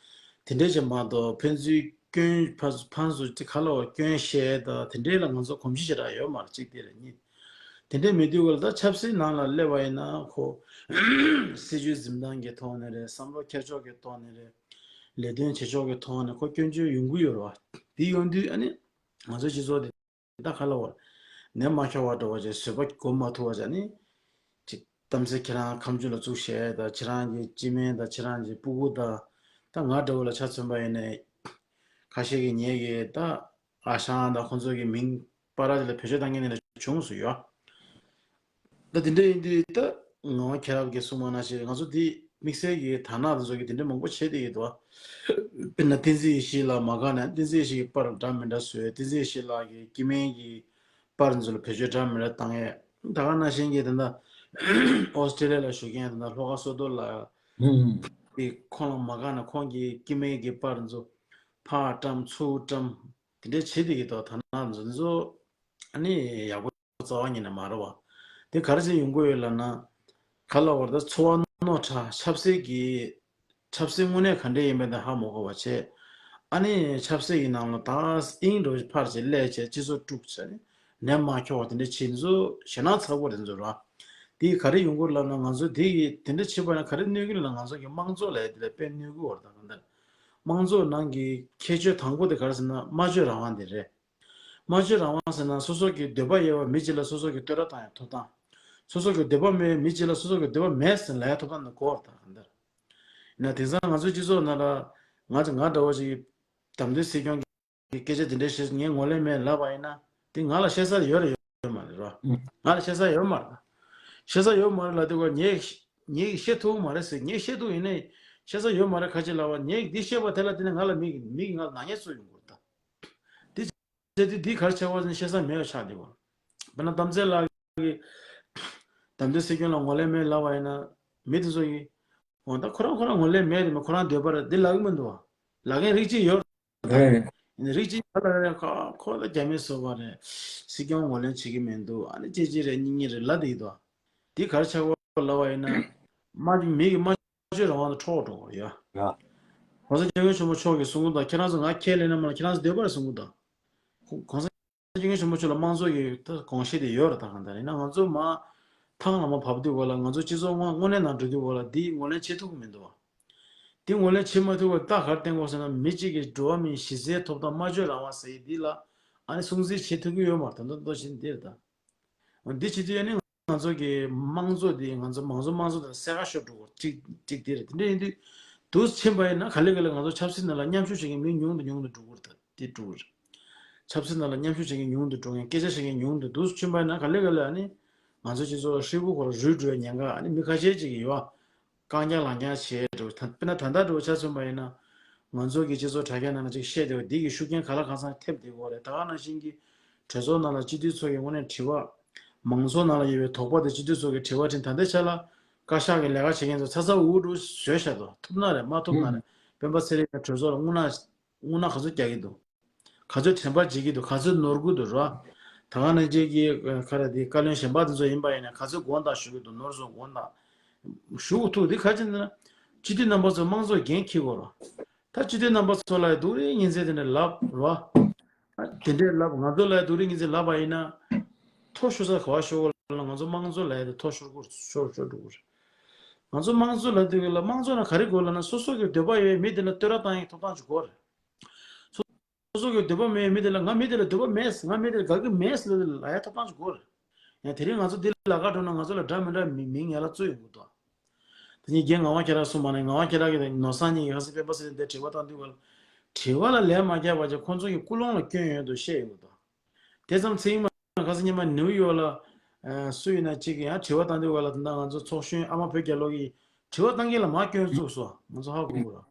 དེ་འདྲས་ཅིག་མ་གཏོགས་ཕན་ཚུན་སྐྱོན་ཕར་ཕར་ཚུར་ཅིག་ག་ལ་བ་སྐྱོན་བཤད་དང་དེ་འདྲས་ལ་ང་ཚོ་གོམས་གཤིས་ཞེ་དྲག་ཡོད་མ་རེད། གཅིག་དེ་རེད། གཉིས་དེ་འདྲས་མེད་དུས་ག་ལ་ད་ཆབ་སྲིད་ནང་ལ་སླེབས་པ་ཡིན་ན་ཁོ་སྲིད་ཇུས་འཛིན་སྟངས་ཀྱི་ཐོག་ནས་རེད། བསམ་བློ་འཁྱེར་ཕྱོགས་ཀྱི་ཐོག་ནས་རེད། ལས་དོན་བྱེད་ཕྱོགས་ཀྱི་ཐོག་ནས་ཁོ་སྐྱོན་བརྗོད་ཡོང་གི་ཡོད་རེད་བ། དེ་ཡོང་དུས་ཨ་ནི་ང་ཚོ་སྤྱི་ཚོགས་དེ་ད་ག་ལ་བ་ནས་མ་འཁྱོག་པ་འདྲ་བ་ཅིག་བཟོད་པ་སྒོམ་མ་ཐུབ་པ་ཅིག་ནི་ཅིག་གཏམ་ཚེ་ཁྱེད་རང་ཁ་མཆུ་ལ་བཙུགས་བཤད་དང་། ཁྱེད་རང་གི་སྤྱི་སྨན་དང་། ཁྱེད་རང་གི་སྤུ་གུ་དང་། ད་ང་འདྲ་བོ་ལ་ཆ་མཚོན་པ་ཡིན་ནའི་ཁ་ཤས་ཀྱིས་ངེད་ཀྱི་ད་ཨ་ཞང་དང་ཁོང་ཚོ་གི་མིང་པར་དེ་ལ་བེད་སྤྱོད་བཏང་མཁན་དེ་འདྲ་བྱུང་སོང་ཡོད། ད་དེ་འདྲ་ཡིན་དུས་ད་ངག་དབང་མཁྱེན་རབ་ཀྱིས་གསུངས་པ་ནང་བཞིན་ང་ཚོ་འདི་དམིགས་བསལ་གྱི་དར་ནག་དེ་ཚོ་གིས་དེ་འདྲ་མང་པོ་བྱས་བསྡད་ཡོད་དོ། དཔེར་ན་བསྟན་འཛིན་ཡེ་ཤེས་ལགས་མ་དགའ་ན་བསྟན་འཛིན་ཡེ་ཤེས་ཀྱི་པར་འདྲ་མི་འདྲ་བཟོས། བསྟན་འཛིན་ཡེ་ཤེས་ལགས་ཀྱི་སྐྱེ་དམན་གྱི་པར་ཚོ་ལ་བེད་སྤྱོད་འདྲ་མི་འདྲ་བཏང་ཡས། ད་ག་ནང་བཞིན་གྱི་ད་ལྟ་ཨོ་སི་ཀྲི་ལི་ཡ་ལ་བཞུགས་མཁན་ད་ལྟ་ལྷོ་ཁ་བསོད་རྡོར་ལགས་ཧུམ། ཀྱི་ཁོང་ལ་མ་དགའ་ན་ཁོང་གི་སྐྱེ་དམན་གྱི་པར་ཚོ་ཕར་བཀྲམ་ཚུར་བཀྲམ་དེ་འདྲ་བྱེད་བསྡད་ཀྱི་འདུག་དར་ནག་ཚོ་འདི་ཚོ་ཨ་ནི་ཡག་པོ་རྩ་བ་ཉིད་ནས་མ་རེད་བ། དེ་ག་རེ་བྱས་ཡོང་གི་ཡོད་ལབ་ན། ག་ལ་བར་ད་ཚོར་བ་རྣོ་དྲགས། ཆབ་སྲིད་ཀྱི་ཆབ་སྲིད་དངོས་གནས་ག་འདྲས་ཡིན་པ་དེ་ཧ་མ་གོ་བ་བྱས། ཨ་ནི་ཆབ་སྲིད་ཀྱི་ནང་ལ་ད་དབྱིངས་འགྲོ་ཕར་བྱས་སླེབས་བྱས་སྤྱི་ཚོགས་དཀྲུགས་བྱས་ནས་ནད་མ་འཁྱོག་པ་དེ་འདྲ་བྱས། འདི་ཚོ་ཞེད་སྣང་ཚ་པོ་རེད། འདི་ཚོ་ར། དེ་ག་རེ་ཡོང་གི་ལབ་ན། ང་ཚོ་དེ་གི་དེ་འདྲ་བྱས་པ་ན་ག་རེ་གནོད་ཀྱི་ལབ་ན། ང་ཚོ་གི་དམངས་གཙོ་ལབ་ཡ་དེ་ལ་དཔེ་གནོད་ཀྱི་ཡོད་རེད། ད་གང་ལྟར་དམངས་གཙོ་ནང་གི་ཁྱད་ཆོས་དང་པོ་དེ་ག་རེ་ཟེར་ན་སྨྲ་བརྗོད་རང་དབང་དེ་རེད། སྨྲ་བརྗོད་རང་དབང་ཟེར་ན་སོ་སོ་གི་འདོད་པ་ཡོད་པ་མི་གཅིག་ལ་སོ་སོ་གི་བསྟོད་ར་བཏང་ཡ་ཐོབ་ཐང་། སོ་སོ་གི་འདོད་པ་མེད་པའི་མི་གཅིག་ལ་སོ་སོ་གི་འདོད་པ་མེད་ཟེར་ལབ་ཡ་ཐོབ་ཐང་དེ་དགོས་པ་དང་། ཡིན་ན་དེང་སང་ང་ཚོའི་སྤྱི་ཚོགས་ནང་ལ་ང་ང་འདྲ་བོ་ཞིག་དམ་དོན་སྲིད་སྐྱོང་གི་སྐད་ཆ་དེ་འདྲ་བཤད། ངས་ངོ་ལེན་མེད་ལབ་པ་ཡིན་ན་དེ་ང་ལ་བཤད་ས་ཡོད་རེད་ཡོད་མ་རེད་རོ། ང་ལ་བཤད་ས་ཡོད་མ་རེད། བཤད་ས་ཡོད་མ་རེད་ལབ་དུས་ཀ་ངས་ངས་བཤད་ཐུབ་མ་རེད་ཟེར། ངས་བཤད་ཐུབ་ཡིན་ནའི་བཤད་ས་ཡོད་མ་རེད། ཁ་ཅིག་ལབ་པ་ངས་འདི་བཤད་པ་དེ་ལ་བརྟེན་ནས་ང་ལ་མི་མི་གིས་ང་ལ་ནག་ཉེས་བཟོས་ཡོང་གི་རེད་ད། དེ་བྱས་དུས་འདི་ག་རེ་བྱས་པ་ཟེར་ན་བཤད་ས་མེད་པ་ཆགས་བསྡད་པ། དཔེར་ན་རྟ་མཚན་ལགས་ཀྱིས་དམ་དོན་སྲིད་སྐྱོང་ལ་ངོ་ལེན་མེད་ལབ་པ་ཡིན་ན་མི་དེ་ཚོ་གིས་འོ་ད་ཁོ་རང་ཁོ་རང་ངོ་ལེན་མེད་རེད་མ། ཁོ་རང་འདོད་པ་རེད་འདི་ལབ་ཀྱི་མི་འདུག་བ། ལབ་མཁན་རིགས་གཅིག་ཡོད་རེད་ད། རེད། ཡིན་ན་རིགས་གཅིག་ཡོད་ལབ་རེད། ཁོ་ཁོ་ད་རྒྱ་མི་བཟོ་པ་རེད། སྲིད་སྐྱོང་ངོ་ལེན་བྱེད་ཀྱི་མི་འདུག་ཨ་ནི་ཅི་ཅི་རེད་གཉིས་གཉིས་རེད་ལབ་བསྡད་ཀྱི་འདུག་བ། འདི་ག་རེ་ཆགས་པ་ལབ་པ་ཡིན་ན། སྨྲ་མི་གི་སྨྲ་བརྗོད་རང་དབང་དང་འཕྲོག་འགྲོ་གི་ཡོད། ཡ། གོང་ས་སྐྱབས་མགོན་ཆེན་པོ་མཆོག་གིས་གསུང་གི་འདུག་ཁྱེད་རང་ཚོ་ང་ཁས་ལེན་ན་མ་ལ་ཁྱེད་རང་ཚོ་འདོད་པ་རེད་གསུང་གི་འདུག་གོང་ས་སྐྱབས་མགོན་ཆེན་པོ་མཆོག་ལ་དམངས་གཙོ་གི་ད་དགོངས་བཞེད་དེ་ཡོད་རེད། ད་གང་ལྟར་ཡིན་ན་ང་ཚོ་མ་ཐང་ལ་མ་བབས་དུས་ག་ལ་ང་ཚོ་སྤྱི་ཚོགས་དངོས་དངོས་གནས་ནང་འགྲོ་དུས་ག་ལ་འདི་ངོས་ལེན་བྱེད་ཐུབ་ཀྱི་མི་འདུག་བ། འདི་ངོས་ལེན་བྱེད་མ་ཐུབ་པ་ད་ག་རེ་བསྟན་དགོས་ཟེར་ན། མི་གཅིག་གི་འགྲོ་བ་མིའི་གཞི་རྩའི་ཐོབ་ཐང་སྨྲ་བརྗོད་རང་དབང་ཟེར་ཡས་འདི་ལ་ཨ་ནི་སྲུང་བརྩི་བྱེད་ཐུབ་ཀྱི་ཡོད་མ་རེད། ད་ལྟ་ལྟ་བཞིན་འདི་རེད་ད། འདི་བྱེད་དུས་ཨ་ནི་ང་ཚོ་གི་དམངས་གཙོ་འདི་ང་ཚོ་མང་གཙོ་དམངས་གཙོ་དང་སེ་ག་ཤོར་འགྲོ་གི་གཅིག་གཅིག་འདི་རེད། དེ་འདྲ་ཡིན་དུས་དུས་ཕྱིན་པ་ཡིན་ན་ག་ལེ་ག་ལེ་ང་ཚོ་ཆབ་སྲིད་ནང་ལ་མཉམ་ཞུགས་བྱེད་མཁན་མི་ཉུང་དུ་ཉུང་དུ་འགྲོ་གི་རེད། ད་འདི་འགྲོ་གི་རེད། ཆབ་སྲིད་ནང་ལ་མཉམ་ཞུགས་བྱེད་མཁན་ཉུང་དུ་འགྲོ་མཁན། སྐད་ཆ་བཤད་མཁན་ཉུང་དུ། དུས་ཕྱིན་པ་ཡིན་ན་ག་ལེ་ག་ལེ་ཨ་ནི་ང་ཚོ་སྤྱི་ཚོགས་ཧྲིལ་པོ་ཁོ་རང་རུལ་འགྲོ་བའི་ཉེན་ཁ་ཨ་ནི་མི་ཁ་ཤས་ཅིག་གིས་ཡོད། རྐང་རྐྱང་ལག་རྐྱང་བྱས་འགྲོ། ད་དཔེར་ན་ད་ལྟ་འགྲོ་ཆ་མཚོན་པ་ཡིན་ན། ང་ཚོ་གི་སྤྱི་ཚོགས་དྲ་རྒྱ་ནང་ན་ཅིག་བཤད་བསྡད་པ་འདི་གི་ཤུགས་རྐྱེན་ག་ལ་གང་འཚམ་ཐེབས་བསྡད་ཀྱི་ཡོད་རེད། ད་ག་ནང་བཞིན་གྱི་གྲོས་ཚོགས་ནང་ལ་སྤྱི་འཐུས་ཚོ་གི་དངོས་གནས་དྲི་བ། མང་ཚོགས་ནང་ལ་ཡོད་པའི་དོགས་པ་དེ་སྤྱི་འཐུས་ཚོ་གི་དྲི་བ་དྲིས། ད་ལྟའི་ཆ་ལ་བཀའ་ཤག་གི་ལས་ཀ་བྱེད་མཁན་ཚོ་ཚ་ཚ་འུར་འུར་བཟོས་བཞག་འདུག་ཐུབ་ན་རེད་མ་ཐུབ་ན་རེད། སྤེན་པ་ཚེ་རིང་གྲོས་ཚོགས་ལ་དངོས་གནས་དངོས་གནས་ག་ཚོད་རྒྱག་གི་འདུག་ག་ཚོད་དྲན་པ་བརྗེད་ཀྱི་འདུག་ག་ཚོད་ནོར་གྱི་འདུག་ར། ད་ག་ནང་བཞིན་གྱི་ཨ་ག་རེ་དེ་བཀའ་བློན་གཞན་པ་དེ་ཚོ་ཡིན་པ་ཡིན་ན་ག་ཚོད་དགོངས་དག་ཞུ་གི་འདུག་ནོར་སོང་དགོངས་དག་ཞུ་གི་ཐུབ་དེ་ག་ཅི་ན། སྤྱི་འཐུས་རྣམ་པ་ཚོ་དམངས་གཙོ་འགན་འཁྱེར་དགོས་ར། ད་སྤྱི་འཐུས་རྣམ་པ་ཚོ་ལ་སྡུག་རུས་ཉིན་མཚན་དེ་འདྲ་ལབ་ར། དེ་འདྲའི་ལབ། ང་ཚོ་ལ་སྡུག་རུས་ཉིན་མཚན་ལབ་པ་ཡིན་ན། ཐོ་ཤོར་ས་ག་བ་ཤོར་གོ་ལ། ང་ཚོ་དམངས་གཙོ་ལ་ཡ་དེ་ཐོ་ཤོར་གོ་ཤོར་ཤོར་འགྲོ་གི་རེད། ང་ཚོ་དམངས་གཙོ་ལ་དུས་ལ་དམངས་གཙོ་ན་ག་རེ་དགོས་ལབ་ན། སོ་སོ་གི་འདོད་པ་ཡོད་མི་དེ་ལ་བསྟོད་ར་བཏང་ཡའི་ཐོབ་ཐང་ཅིག་དགོས་རེད། སོ་སོ་གི་འདོད་པ་མེད་མི་དེ་ལ་ང་མི་དེ་ལ་འདོད་པ་མེད། ང་མི་དེ་ལ་དགའ་གི་མེད་ཟེར་ལབ་ཡ་ཐོབ་ཐང་ཅིག་དགོས་རེད། ཡང་དེ་རིང་ང་ཚོ་འདི་ལ་ལ་ཁ་འགྲོ་ན་ང་ཚོ་ལ་འདྲ་མི་འདྲ་མི་མིང་ཡར་ལ་བཙུགས་ཡོང་གི་འདུག་དེ་ནས་རྒན་ངག་དབང་ཁྱེད་རང་གསུངས་པ་ནས། ངག་དབང་ཁྱེད་རང་གིས་ནོར་བཟང་གཉིས་ཀྱིས་ཁ་སང་སྤེན་པ་ཚེ་རིང་དེ་དྲི་བ་བཏང་དུས་ག་ལ། དྲི་བ་ལ་ལན་མ་རྒྱག་པ་བྱས་ཁོང་ཚོ་གི་ཀུན་སློང་ལ་སྐྱོན་ཡོད་འདུག་བཤད་ཡོང་གི་འདུག་དེ་ཙམ་ཚེ་རིང་མ་ཁ་སང་ཉི་མ་ནིའུ་ཡོག་ལ་ཨ་སུ་ཡིན་ན་གཅིག་གིས་ཡང་དྲི་བ་བཏང་དུས་ག་ལ། ད་ལྟ་ང་ཚོ་ཚོགས་གཞོན་ཨ་མ་བོད་རྒྱལ་ལོ་གི་ དྲི་བ་བཏང་མཁན་ལ་མར་སྐྱོན་བཙུགས་སོ། ང་ཚོ་ཧ་གོ་དགོས་ར།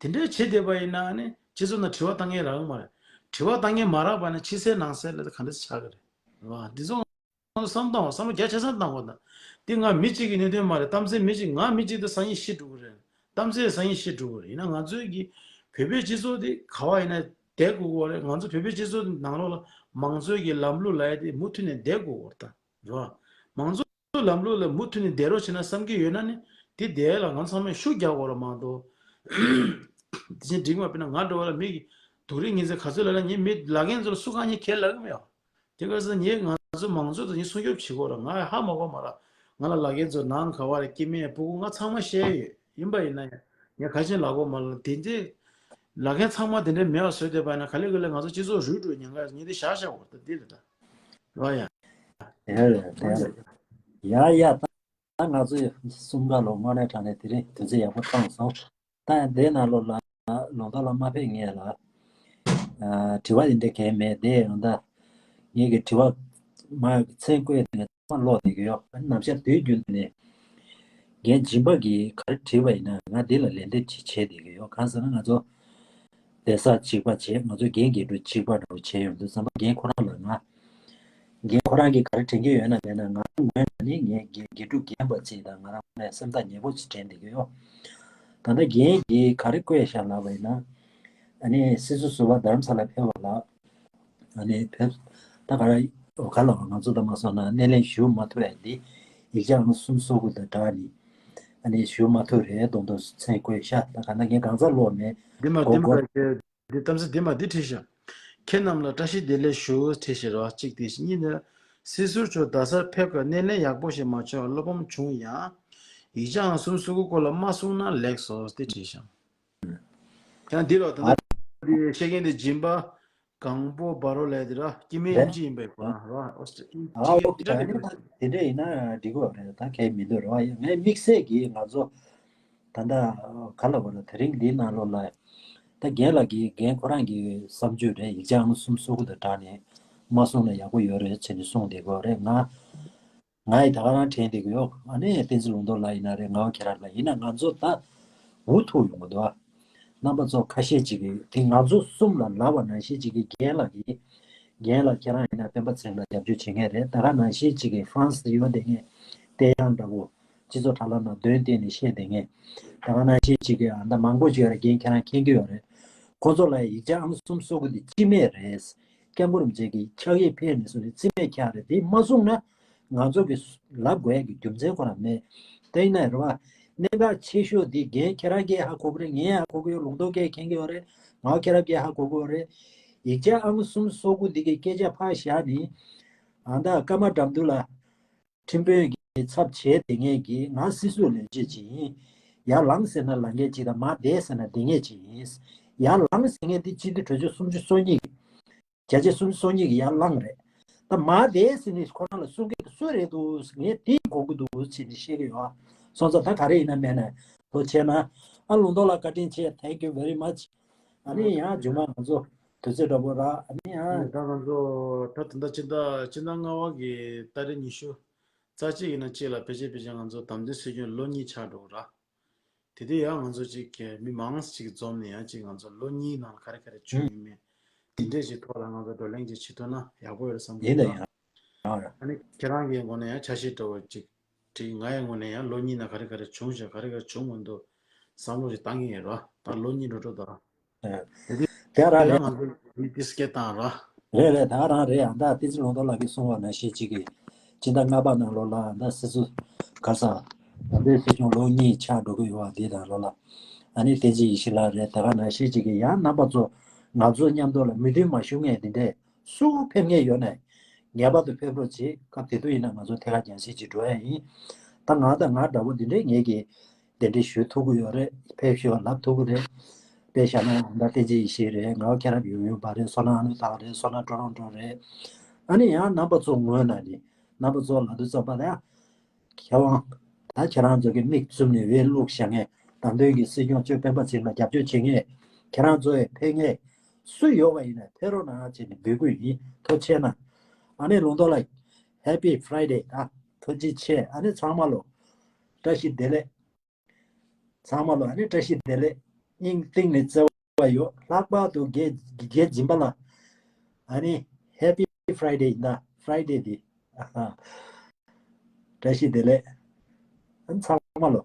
དེ་འདྲའི་བྱེད་བསྡད་པ་ཡིན་ན་ནི་སྤྱི་ཚོགས་ནང་དྲི་བ་བཏང་མཁན་རག་གི་མ་རེད། དྲི་བ་བཏང་མཁན་མ་རག་པ་ན་ཕྱི་གསལ་ནང་གསལ་ལ་ག་འདྲ་ཆགས་ཀྱི་རེད། རེད་བ། འདི་ཚོ་ང་ཚོ་བསམ་བཏང་བ། བསམ་བློ་རྒྱ་ཆེ་ས་བཏང་དགོས་ད། འདི་ང་མི་གཅིག་གི་གནད་དོན་མ་རེད། གཏམ་ཚེ་མི་གཅིག་ང་མི་གཅིག་ཏུ་སང་ཉིན་ཤི་འགྲོ་གི་རེད། གཏམ་ཚེ་སང་ཉིན་ཤི་འགྲོ་གི་རེད། ཡིན་ན་ང་ཚོའི་གི་བོད་པའི་སྤྱི་ཚོགས་འདི་ག་བ་ཡིན་ན་བསྡད་དགོས་ཀྱི་རེད། ང་ཚོ་བོད་པའི་སྤྱི་ཚོགས་ནང་ལོགས་ལ་མང་གཙོའི་གི་ལམ་ལུགས་ལབ་ཡ་དེ་མུ་མཐུད་ནས་བསྡད་དགོས་ཀྱི་རེད་ད། རེད་བ། མང་གཙོ་ལམ་ལུགས་ལ་མུ་མཐུད་ནས་བསྡད་རོགས་བྱེད་ན་བསམ་གྱི་ཡོད་ན་ནི་དེ་བསྡད་ལ་ང་ཚང་མས་ཤུགས་རྒྱག་དགོས་རེད་མ་གཏོགས། དེ་བཞིན་འགྲིག་མ་དཔེར་ན་ང་འདྲ་བ་ལ་མི་གི་སྡུག་རུས་ངན་ཚད་ག་ཚོད་ལབ་ན་ངས་མི་ལབ་མཁན་ཚོ་ལ་སུ་གང་ཉིད་ཁས་ལབ་གི་མེད་བ། དེ་ག་ཚོད་ངས་ང་ཚོ་མང་གཙོ་དང་ངས་སྲུང་སྐྱོབ་བྱེད་དགོས་རེད། ང་ཧ་མ་གོ་མ་ར། ང་ལ་ལབ་མཁན་ཚོ་ནང་ག་བ་རེད། སྐྱེ་དམན་སྤུ་གུ་ང་ཚང་མ་བཤད་ཡོད། ཡིན་པ་ཡིན་ན་ཡང་ངས་ག་ཅན་ལབ་གོ་མ་ལ་དེ་འདྲའི་ལབ་མཁན་ཚང་མ་དེ་འདྲའི་མེད་པ་བཟོས་བསྡད་པ་ཡིན་ན་ག་ལེ་ག་ལེ་ང་ཚོ་སྤྱི་ཚོགས་རུལ་འགྲོ་ཉེན་ཁ་ཉིན་དེ་བཞག་བཞག་འོ་ད་འདི་རེད་ད། རེད་བ་ཡ། ཡ་ཡ་ད་ཡ་ཡ་ད་ང་ཚོས་གསུམ་ཀ་ལོ་དངོས་གནས་དྲང་གནས་དེ་རིང་དུས་ཚོད་ཡག་པོ་བཏང་སོང་། ད་འདི་ནང་ལོགས་ལ་ལུང་རྟོགས་ལ་མ་ཕེབས་ངེས་ལ། ཨ། དྲི་བ་དེ་འདྲ་གང་མེད་དེ་ཡང་ད་ངེད་ཀྱི་དྲི་བ་མ་མཚན་བཀོད་དེ་ཚང་མ་ཀློག་བསྡད་ཀྱི་ཡོད། ཨ་ནི་ནམ་ཞག་དུས་རྒྱུན་དུ་ནས་རྒན་སྦྱིན་པ་གིས་ག་རེ་བྲིས་པ་ཡིན་ན་ང་འདི་ལ་ལན་འདེབས་ཅིག་བྱས་བསྡད་ཀྱི་ཡོད། གང་ཟེར་ན་ང་ཚོ་གདན་ས་གཅིག་པ་བྱས། ང་ཚོ་རྒན་དགེ་ཕྲུག་གཅིག་པ་འདྲ་བོ་བྱས་ཡོང་དུས་ཙམ་པ་རྒན་ཁོ་རང་ལ་ང་རྒན་ཁོ་རང་གིས་ག་རེ་དྲན་གྱི་ཡོད་ན་མེད་ན། ང་རང་ངོས་ནས་ནི་ངའི་དགེ་དགེ་ཕྲུག་རྒན་པ་ཅིག་དང་ང་རང་ངོས་ནས་སེམས་ཐག་ཉེ་པོ་ཅིག་དྲན་བསྡད་ཀྱི་ཡོད། ད་ལྟ་རྒན་གྱིས་ག་རེ་བཀོད་བཞག་ལབ་པ་ཡིན་ན། ཨ་ནི་སྲིད་ཟུར་ཟུར་པ་རྡ་རམ་ས་ལ་ཕེབས་པ་ལ། ཨ་ནི་ཕེབས་ད་ག་ར་འོ་ག་ལ་ང་ཚོ་ད་མ་སོང་ན་སྣེ་ལེན་ཞུ་མ་ཐུབ་ཡ་འདི་ཡིག་ཆ་ཨང་གསུམ་སོ་དགུ་དང་སྦྲགས་ནི་ཨ་ནི་ཞུ་མ་ཐུབ་རེད་མདོག་མདོག་མཚན་བཀོད་ཤག་ད་ག་ན་ངས་གང་ཟག་ཀློག་མེད། འདི་མ་གོ་འདི་མ་གོ་འདི་གཏམ་ཚེ་འདི་མ་འདི་བྲིས་ཤག་ཁྱེད་རྣམས་ལ་བཀྲ་ཤིས་བདེ་ལེགས་ཞུ་བྲིས་ཤག་ར། གཅིག་དེ་གཉིས་ནི་སྲིད་ཟུར་མཆོག་རྡ་སར་ཕེབས་སྐབས་སྣེ་ལེན་ཡག་པོ་ཞིག་མ་བྱུང་བར་བློ་ཕམ་བྱུང་ཡང་། ཡིག་ཆ་ཨང་གསུམ་སོ་དགུ་སྐོར་ལ་མ་གསུངས་ན་ལེགས་སོ་དེ་བྲིས་ཤག་ཡང་འདི་རོ་ད་ལྟ་འདི་བཤད་མཁན་དེ་སྦྱིན་པ་གང་པོ་བ་རོ་ལས་དེ་ར་སྐྱེ་དམན་ཨེམ་ཆི་ཡིན་པའི་གོ་ར་ཨོ་སི་ཨ་ཨོ་ཁ་ནི་ད་དེ་འདྲ་ཡིན་ན་འགྲིག་གི་རེད། ད་གལ་མི་འདུག་ར་ཡ་ངས་དམིགས་བསལ་གྱིས་ང་ཚོ་ད་ལྟ་ག་ལ་བ་ར་དེ་རིང་འདིའི་ནང་ལོགས་ལ་ད་རྒན་ལགས་ཀྱིས་རྒན་ཁོ་རང་གི་བསམ་ཚུལ་རེད། ཡིག་ཆ་ཨང་གསུམ་སོ་དགུ་དང་སྦྲགས་ནས་མ་གསུངས་ན་ཡག་པོ་ཡོད་རེད་བྱས་ནས་གསུངས་བསྡད་ཀྱི་ཡོད་རེད། ང་ང་ཡི་ད་ག་རང་དྲན་བསྡད་ཀྱི་ཡོད། ཨ་ནི་བསྟན་འཛིན་ལུང་རྟོགས་ལགས་ཡིན་ན་རེད། ངག་དབང་ཁྱེད་རང་ལགས་ཡིན་ན་ང་ཚོ་ད་འུ་ཐུག་ཡོང་གི་འདུག་ཨ། རྣམ་པ་ཚོ་ཁ་ཤས་ཅིག་གིས་དེ་ང་ཚོ་གསུམ་ལ་ལབ་པ་ནང་བཞིན་ཅིག་གིས་རྒན་ལགས་ཀྱིས་རྒན་ལགས་ཁྱེད་རང་ཡིན་ན་སྤེན་པ་ཚེ་རིང་ལ་རྒྱབ་སྐྱོར་བྱེད་མཁན་རེད། ད་ག་ནང་བཞིན་ཅིག་གིས་ཧྥ་རན་སི་ཡོད་བསྡད་མཁན་བསྟན་དབྱངས་འདྲ་བོ་སྤྱི་ཚོགས་དྲ་ལམ་ནང་འདོན་བསྡད་ནས་བཤད་བསྡད་མཁན་ད་ག་ནང་བཞིན་ཅིག་གིས་ཨ་ད་མང་པོ་ཅིག་ཡོད་རེད། རྒན་ཁྱེད་རང་མཁྱེན་གྱི་ཡོད་རེད། ཁོ་ཚོ་ལ་ཡིག་ཆ་ཨང་གསུམ་སོ་དགུ་དེ་རྩིས་མེད་རེད། སྐྱབས་མགོན་རིན་པོ་ཆེ་གི་ཕྱག་ཡིག་ཕེབས་ནས་བཟུང་ནས་རྩིས་མེད་ཁྱེར་རེད། དེ་མ་གསུངས་ན་ང་ཚོ་གི་ལབ་དགོས་ཡ་གི་རྒྱུ་མཚན་ཁོ་རང་མེད། དེ་ཡིན་ན་རེད་བ། གནད་འགག་ཆེ་ཤོས་འདི་རྒན་ཁྱེད་རང་གིས་ཧ་གོ་གི་རེད། ངས་ཧ་གོ་གི་ཡོད། ལུང་རྟོགས་སྐད་མཁྱེན་གི་ཡོད་རེད། ང་ཁྱེད་རང་གིས་ཧ་གོ་གི་ཡོད་རེད། ཡིག་ཆ་ཨང་གསུམ་སོ་དགུ་འདི་གི་སྐད་ཆ་ཕར་བཞག་ནི། ཨ་ད་ཀརྨ་དགྲ་འདུལ་ལ། ཁྲིམས་དཔོན་གྱི་ཚབ་བྱས་བསྡད་མཁན་གྱིས་ང་སྲིད་ཟུར་ལས་བྱེད་ཅིག་ཡིན། ཡར་ལངས་ཟེར་ན་ལངས་མཁན་ཅིག་དང་མར་བསྡད་ཟེར་ན་བསྡད་མཁན་ཅིག་ཡིན། ཡར་ལངས་ཟེར་མཁན་དེ་སྤྱི་འཐུས་གྲོས་ཆོད་སུམ་ཅུ་སོ་གཉིས་ཀྱི་བརྒྱ་ཆ་སུམ་ཅུ་སོ་གཉིས་ཀྱི་ཡར་ལངས་རེད། ད་མར་བསྡད་ཟེར་ནས་ཁོ་རང་ལ་གསུང་མཁན་དེ་སུ་རེད་འདུག་ངས་དེ་གོ་གི་འདུག་ཟེར་ནས་བཤད་ཀྱི་ཡོད། སོང་ཙང་ད་ག་རེ་ཡིན་ན་མེད་ན་ཐུགས་རྗེ་ཆེ་གནང་། ཨ་ལུང་རྟོགས་ལགས་བཀའ་དྲིན་ཆེ། Thank you very much། ཨ་ནི་ཡང་རྗེས་མ་ང་ཚོ་དུས་ཚོད་འདྲ་པོ་རག་ཨ་ནི་ཡང་། ད་ང་ཚོ་ད་ད་ལྟ་ཕྱི་ཟླ་ཕྱི་ཟླ་ལྔ་པ་གི་ཏ་རིག་ཉི་ཤུ་རྩ་གཅིག་ཡིན་ན་གཅིག་ལ་ཕལ་ཆེར་ཕལ་ཆེར་ང་ཚོ་དམ་འཛིན་སྲིད་སྐྱོང་ལོ་གཉིས་ཆགས་འགྲོ་གི་ར། དེ་དུས་ཡང་ང་ཚོ་གཅིག་གི་མི་མང་ཞིག་འཛོམས་ནས་ཡང་གཅིག་ང་ཚོ་ལོ་གཉིས་ནང་ལ་ག་རེ་ག་རེ་བྱུང་ཡོད་མེད་དེ་འདྲས་ཞིག་ཐོག་ལ་ང་ཚོ་བགྲོ་གླེང་ཅིག་བྱེད་ཐུབ་ན་ཡག་པོ་ཡོད་རེད་བསམ་གི་ཡིན་ད་ཡོད་ཡང་། ཨ་ནི་ཁྱེད་རང་གི་ངོས་ནས་ཡང་འཆར་གཞི་འདྲ་བོ་ཅིག་བྲིས། ང་ཡི་ངོས་ནས་ཡང་ལོ་གཉིས་ནང་ག་རེ་ག་རེ་བྱུང་ཤག་ག་རེ་ག་རེ་བྱུང་མི་འདུག་བསམ་བློ་ཞིག་བཏང་གི་ཡིན་རོ། ད་ལོ་གཉིས་འགྲོ་འགྲོ་ད། དེ་དེ་དེ་རང་རེད། ང་ཚོ་མི་དེ་སྐད་བཏང་ར། རེད་རེད། ད་རང་རེད། ཨ་ད་བསྟན་འཛིན་ལུང་རྟོགས་ལགས་ཀྱིས་གསུངས་པ་ནང་བཞིན་གཅིག་གིས་སྤྱི་ཟླ་ལྔ་པ་ནང་ལོགས་ལ་ཨ་ད་སྲིད་ཟུར་ག་ས་དམ་འཛིན་སྲིད་སྐྱོང་ལོ་གཉིས་ཆགས་འགྲོ་གི་ཡོད་པ་འདི་དང་ལོགས་ལ་ཨ་ནི་བསྟན་འཛིན་ཡེ་ཤེས་ལགས་རེད། ད་ག་ནང་བཞིན་གཅིག་གིས་ཡང་རྣམ་པ་ཚོ་ང་ཚོ་མཉམ་དུ་ལ་མོས་མཐུན་མ་ཞུ་མཁན་འདི་འདྲས། སུ་ཕེབས་མཁན་ཡོད་ནའི་ངེས་པར་དུ་ཕེབས་རོགས་བྱེད། སྐབས་དེ་དུས་ཡིན་ན་ང་ཚོ་ཐད་ཀར་རྒྱང་སྲིང་ཅིག་འགྲོ་ཡ་ཡིན། ད་ང་དང་ང་འདྲ་པོ་འདི་འདྲའི་ངེད་ཀྱིས་གདན་འདྲེན་ཞུ་ཐུབ་ཀྱི་ཡོད་རེད། ཕེབས་ཞུ་བ་ལབ་ཐུབ་ཀྱི་རེད། དཔེ་བཞག་ན་ད་བསྟན་འཛིན་ཡེ་ཤེས་རེད། ང་ཁྱེད་རང་ཡོང་ཡོང་པ་རེད། བསོད་ནམས་ཨ་ནུ་ཐག་རེད། བསོད་ནམས་ཀྲོ་རོང་ཀྲོ་རེད། ཨ་ནི་ཡང་རྣམ་པ་ཚོ་ངོས་ནས་ནི་རྣམ་པ་ཚོ་ལ་དུས་ཚོད་པ་ལ་ཡང་། མཁས་དབང་། ད་ཁྱེད་རང་ཚོ་གི་མིག་བཙུམ་ནས་འོས་བླུགས་བཞག་མཁན་བདམས་ཐོན་གྱི་སྲིད་སྐྱོང་གཙོས་སྤེན་པ་ཚེ་རིང་ལ་རྒྱབ་སྐྱོར་བྱེད་མཁན་ཁྱེད་རང་ཚོ་ཡི་ཕེབས་མཁན་སུ་ཡོད་པ་ཡིན་ན་ཕེབས་རོགས་གནང་བྱས་ནས་འབོད་སྐུལ་ཡིན། ཐུགས་རྗེ་ཆེ་གནང་། ཨ་ནི་ལུང་རྟོགས་ལགས། Happy Friday། ད་ཐུགས་རྗེ་ཆེ། ཨ་ནི་ཚང་མ་ལོ། བཀྲ་ཤིས་བདེ་ལེགས། ཚང་མ་ལོ་ཨ་ནི་བཀྲ་ཤིས་བདེ་ལེགས། སྙིང་གཏིང་ནས་བརྩེ་བ་ཡོད། ལྷག་པར་དུ་རྒན་རྒན་འཛིན་པ་ལ་ཨ་ནི་Happy Friday ཡིན་ད། Friday འདི་བཀྲ་ཤིས་བདེ་ལེགས། ཨ་ནི་ཚང་མ་ལོ།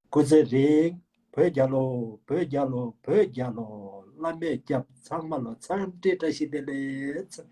སྐུ་ཚེ་རིང་། བོད་རྒྱལ་ལོ། བོད་རྒྱལ་ལོ། བོད་རྒྱལ་ལོ། བླ་མས་སྐྱབས། ཚང་མ་ལོ་འཚམས་འདྲི་བཀྲ་ཤིས་བདེ་ལེགས།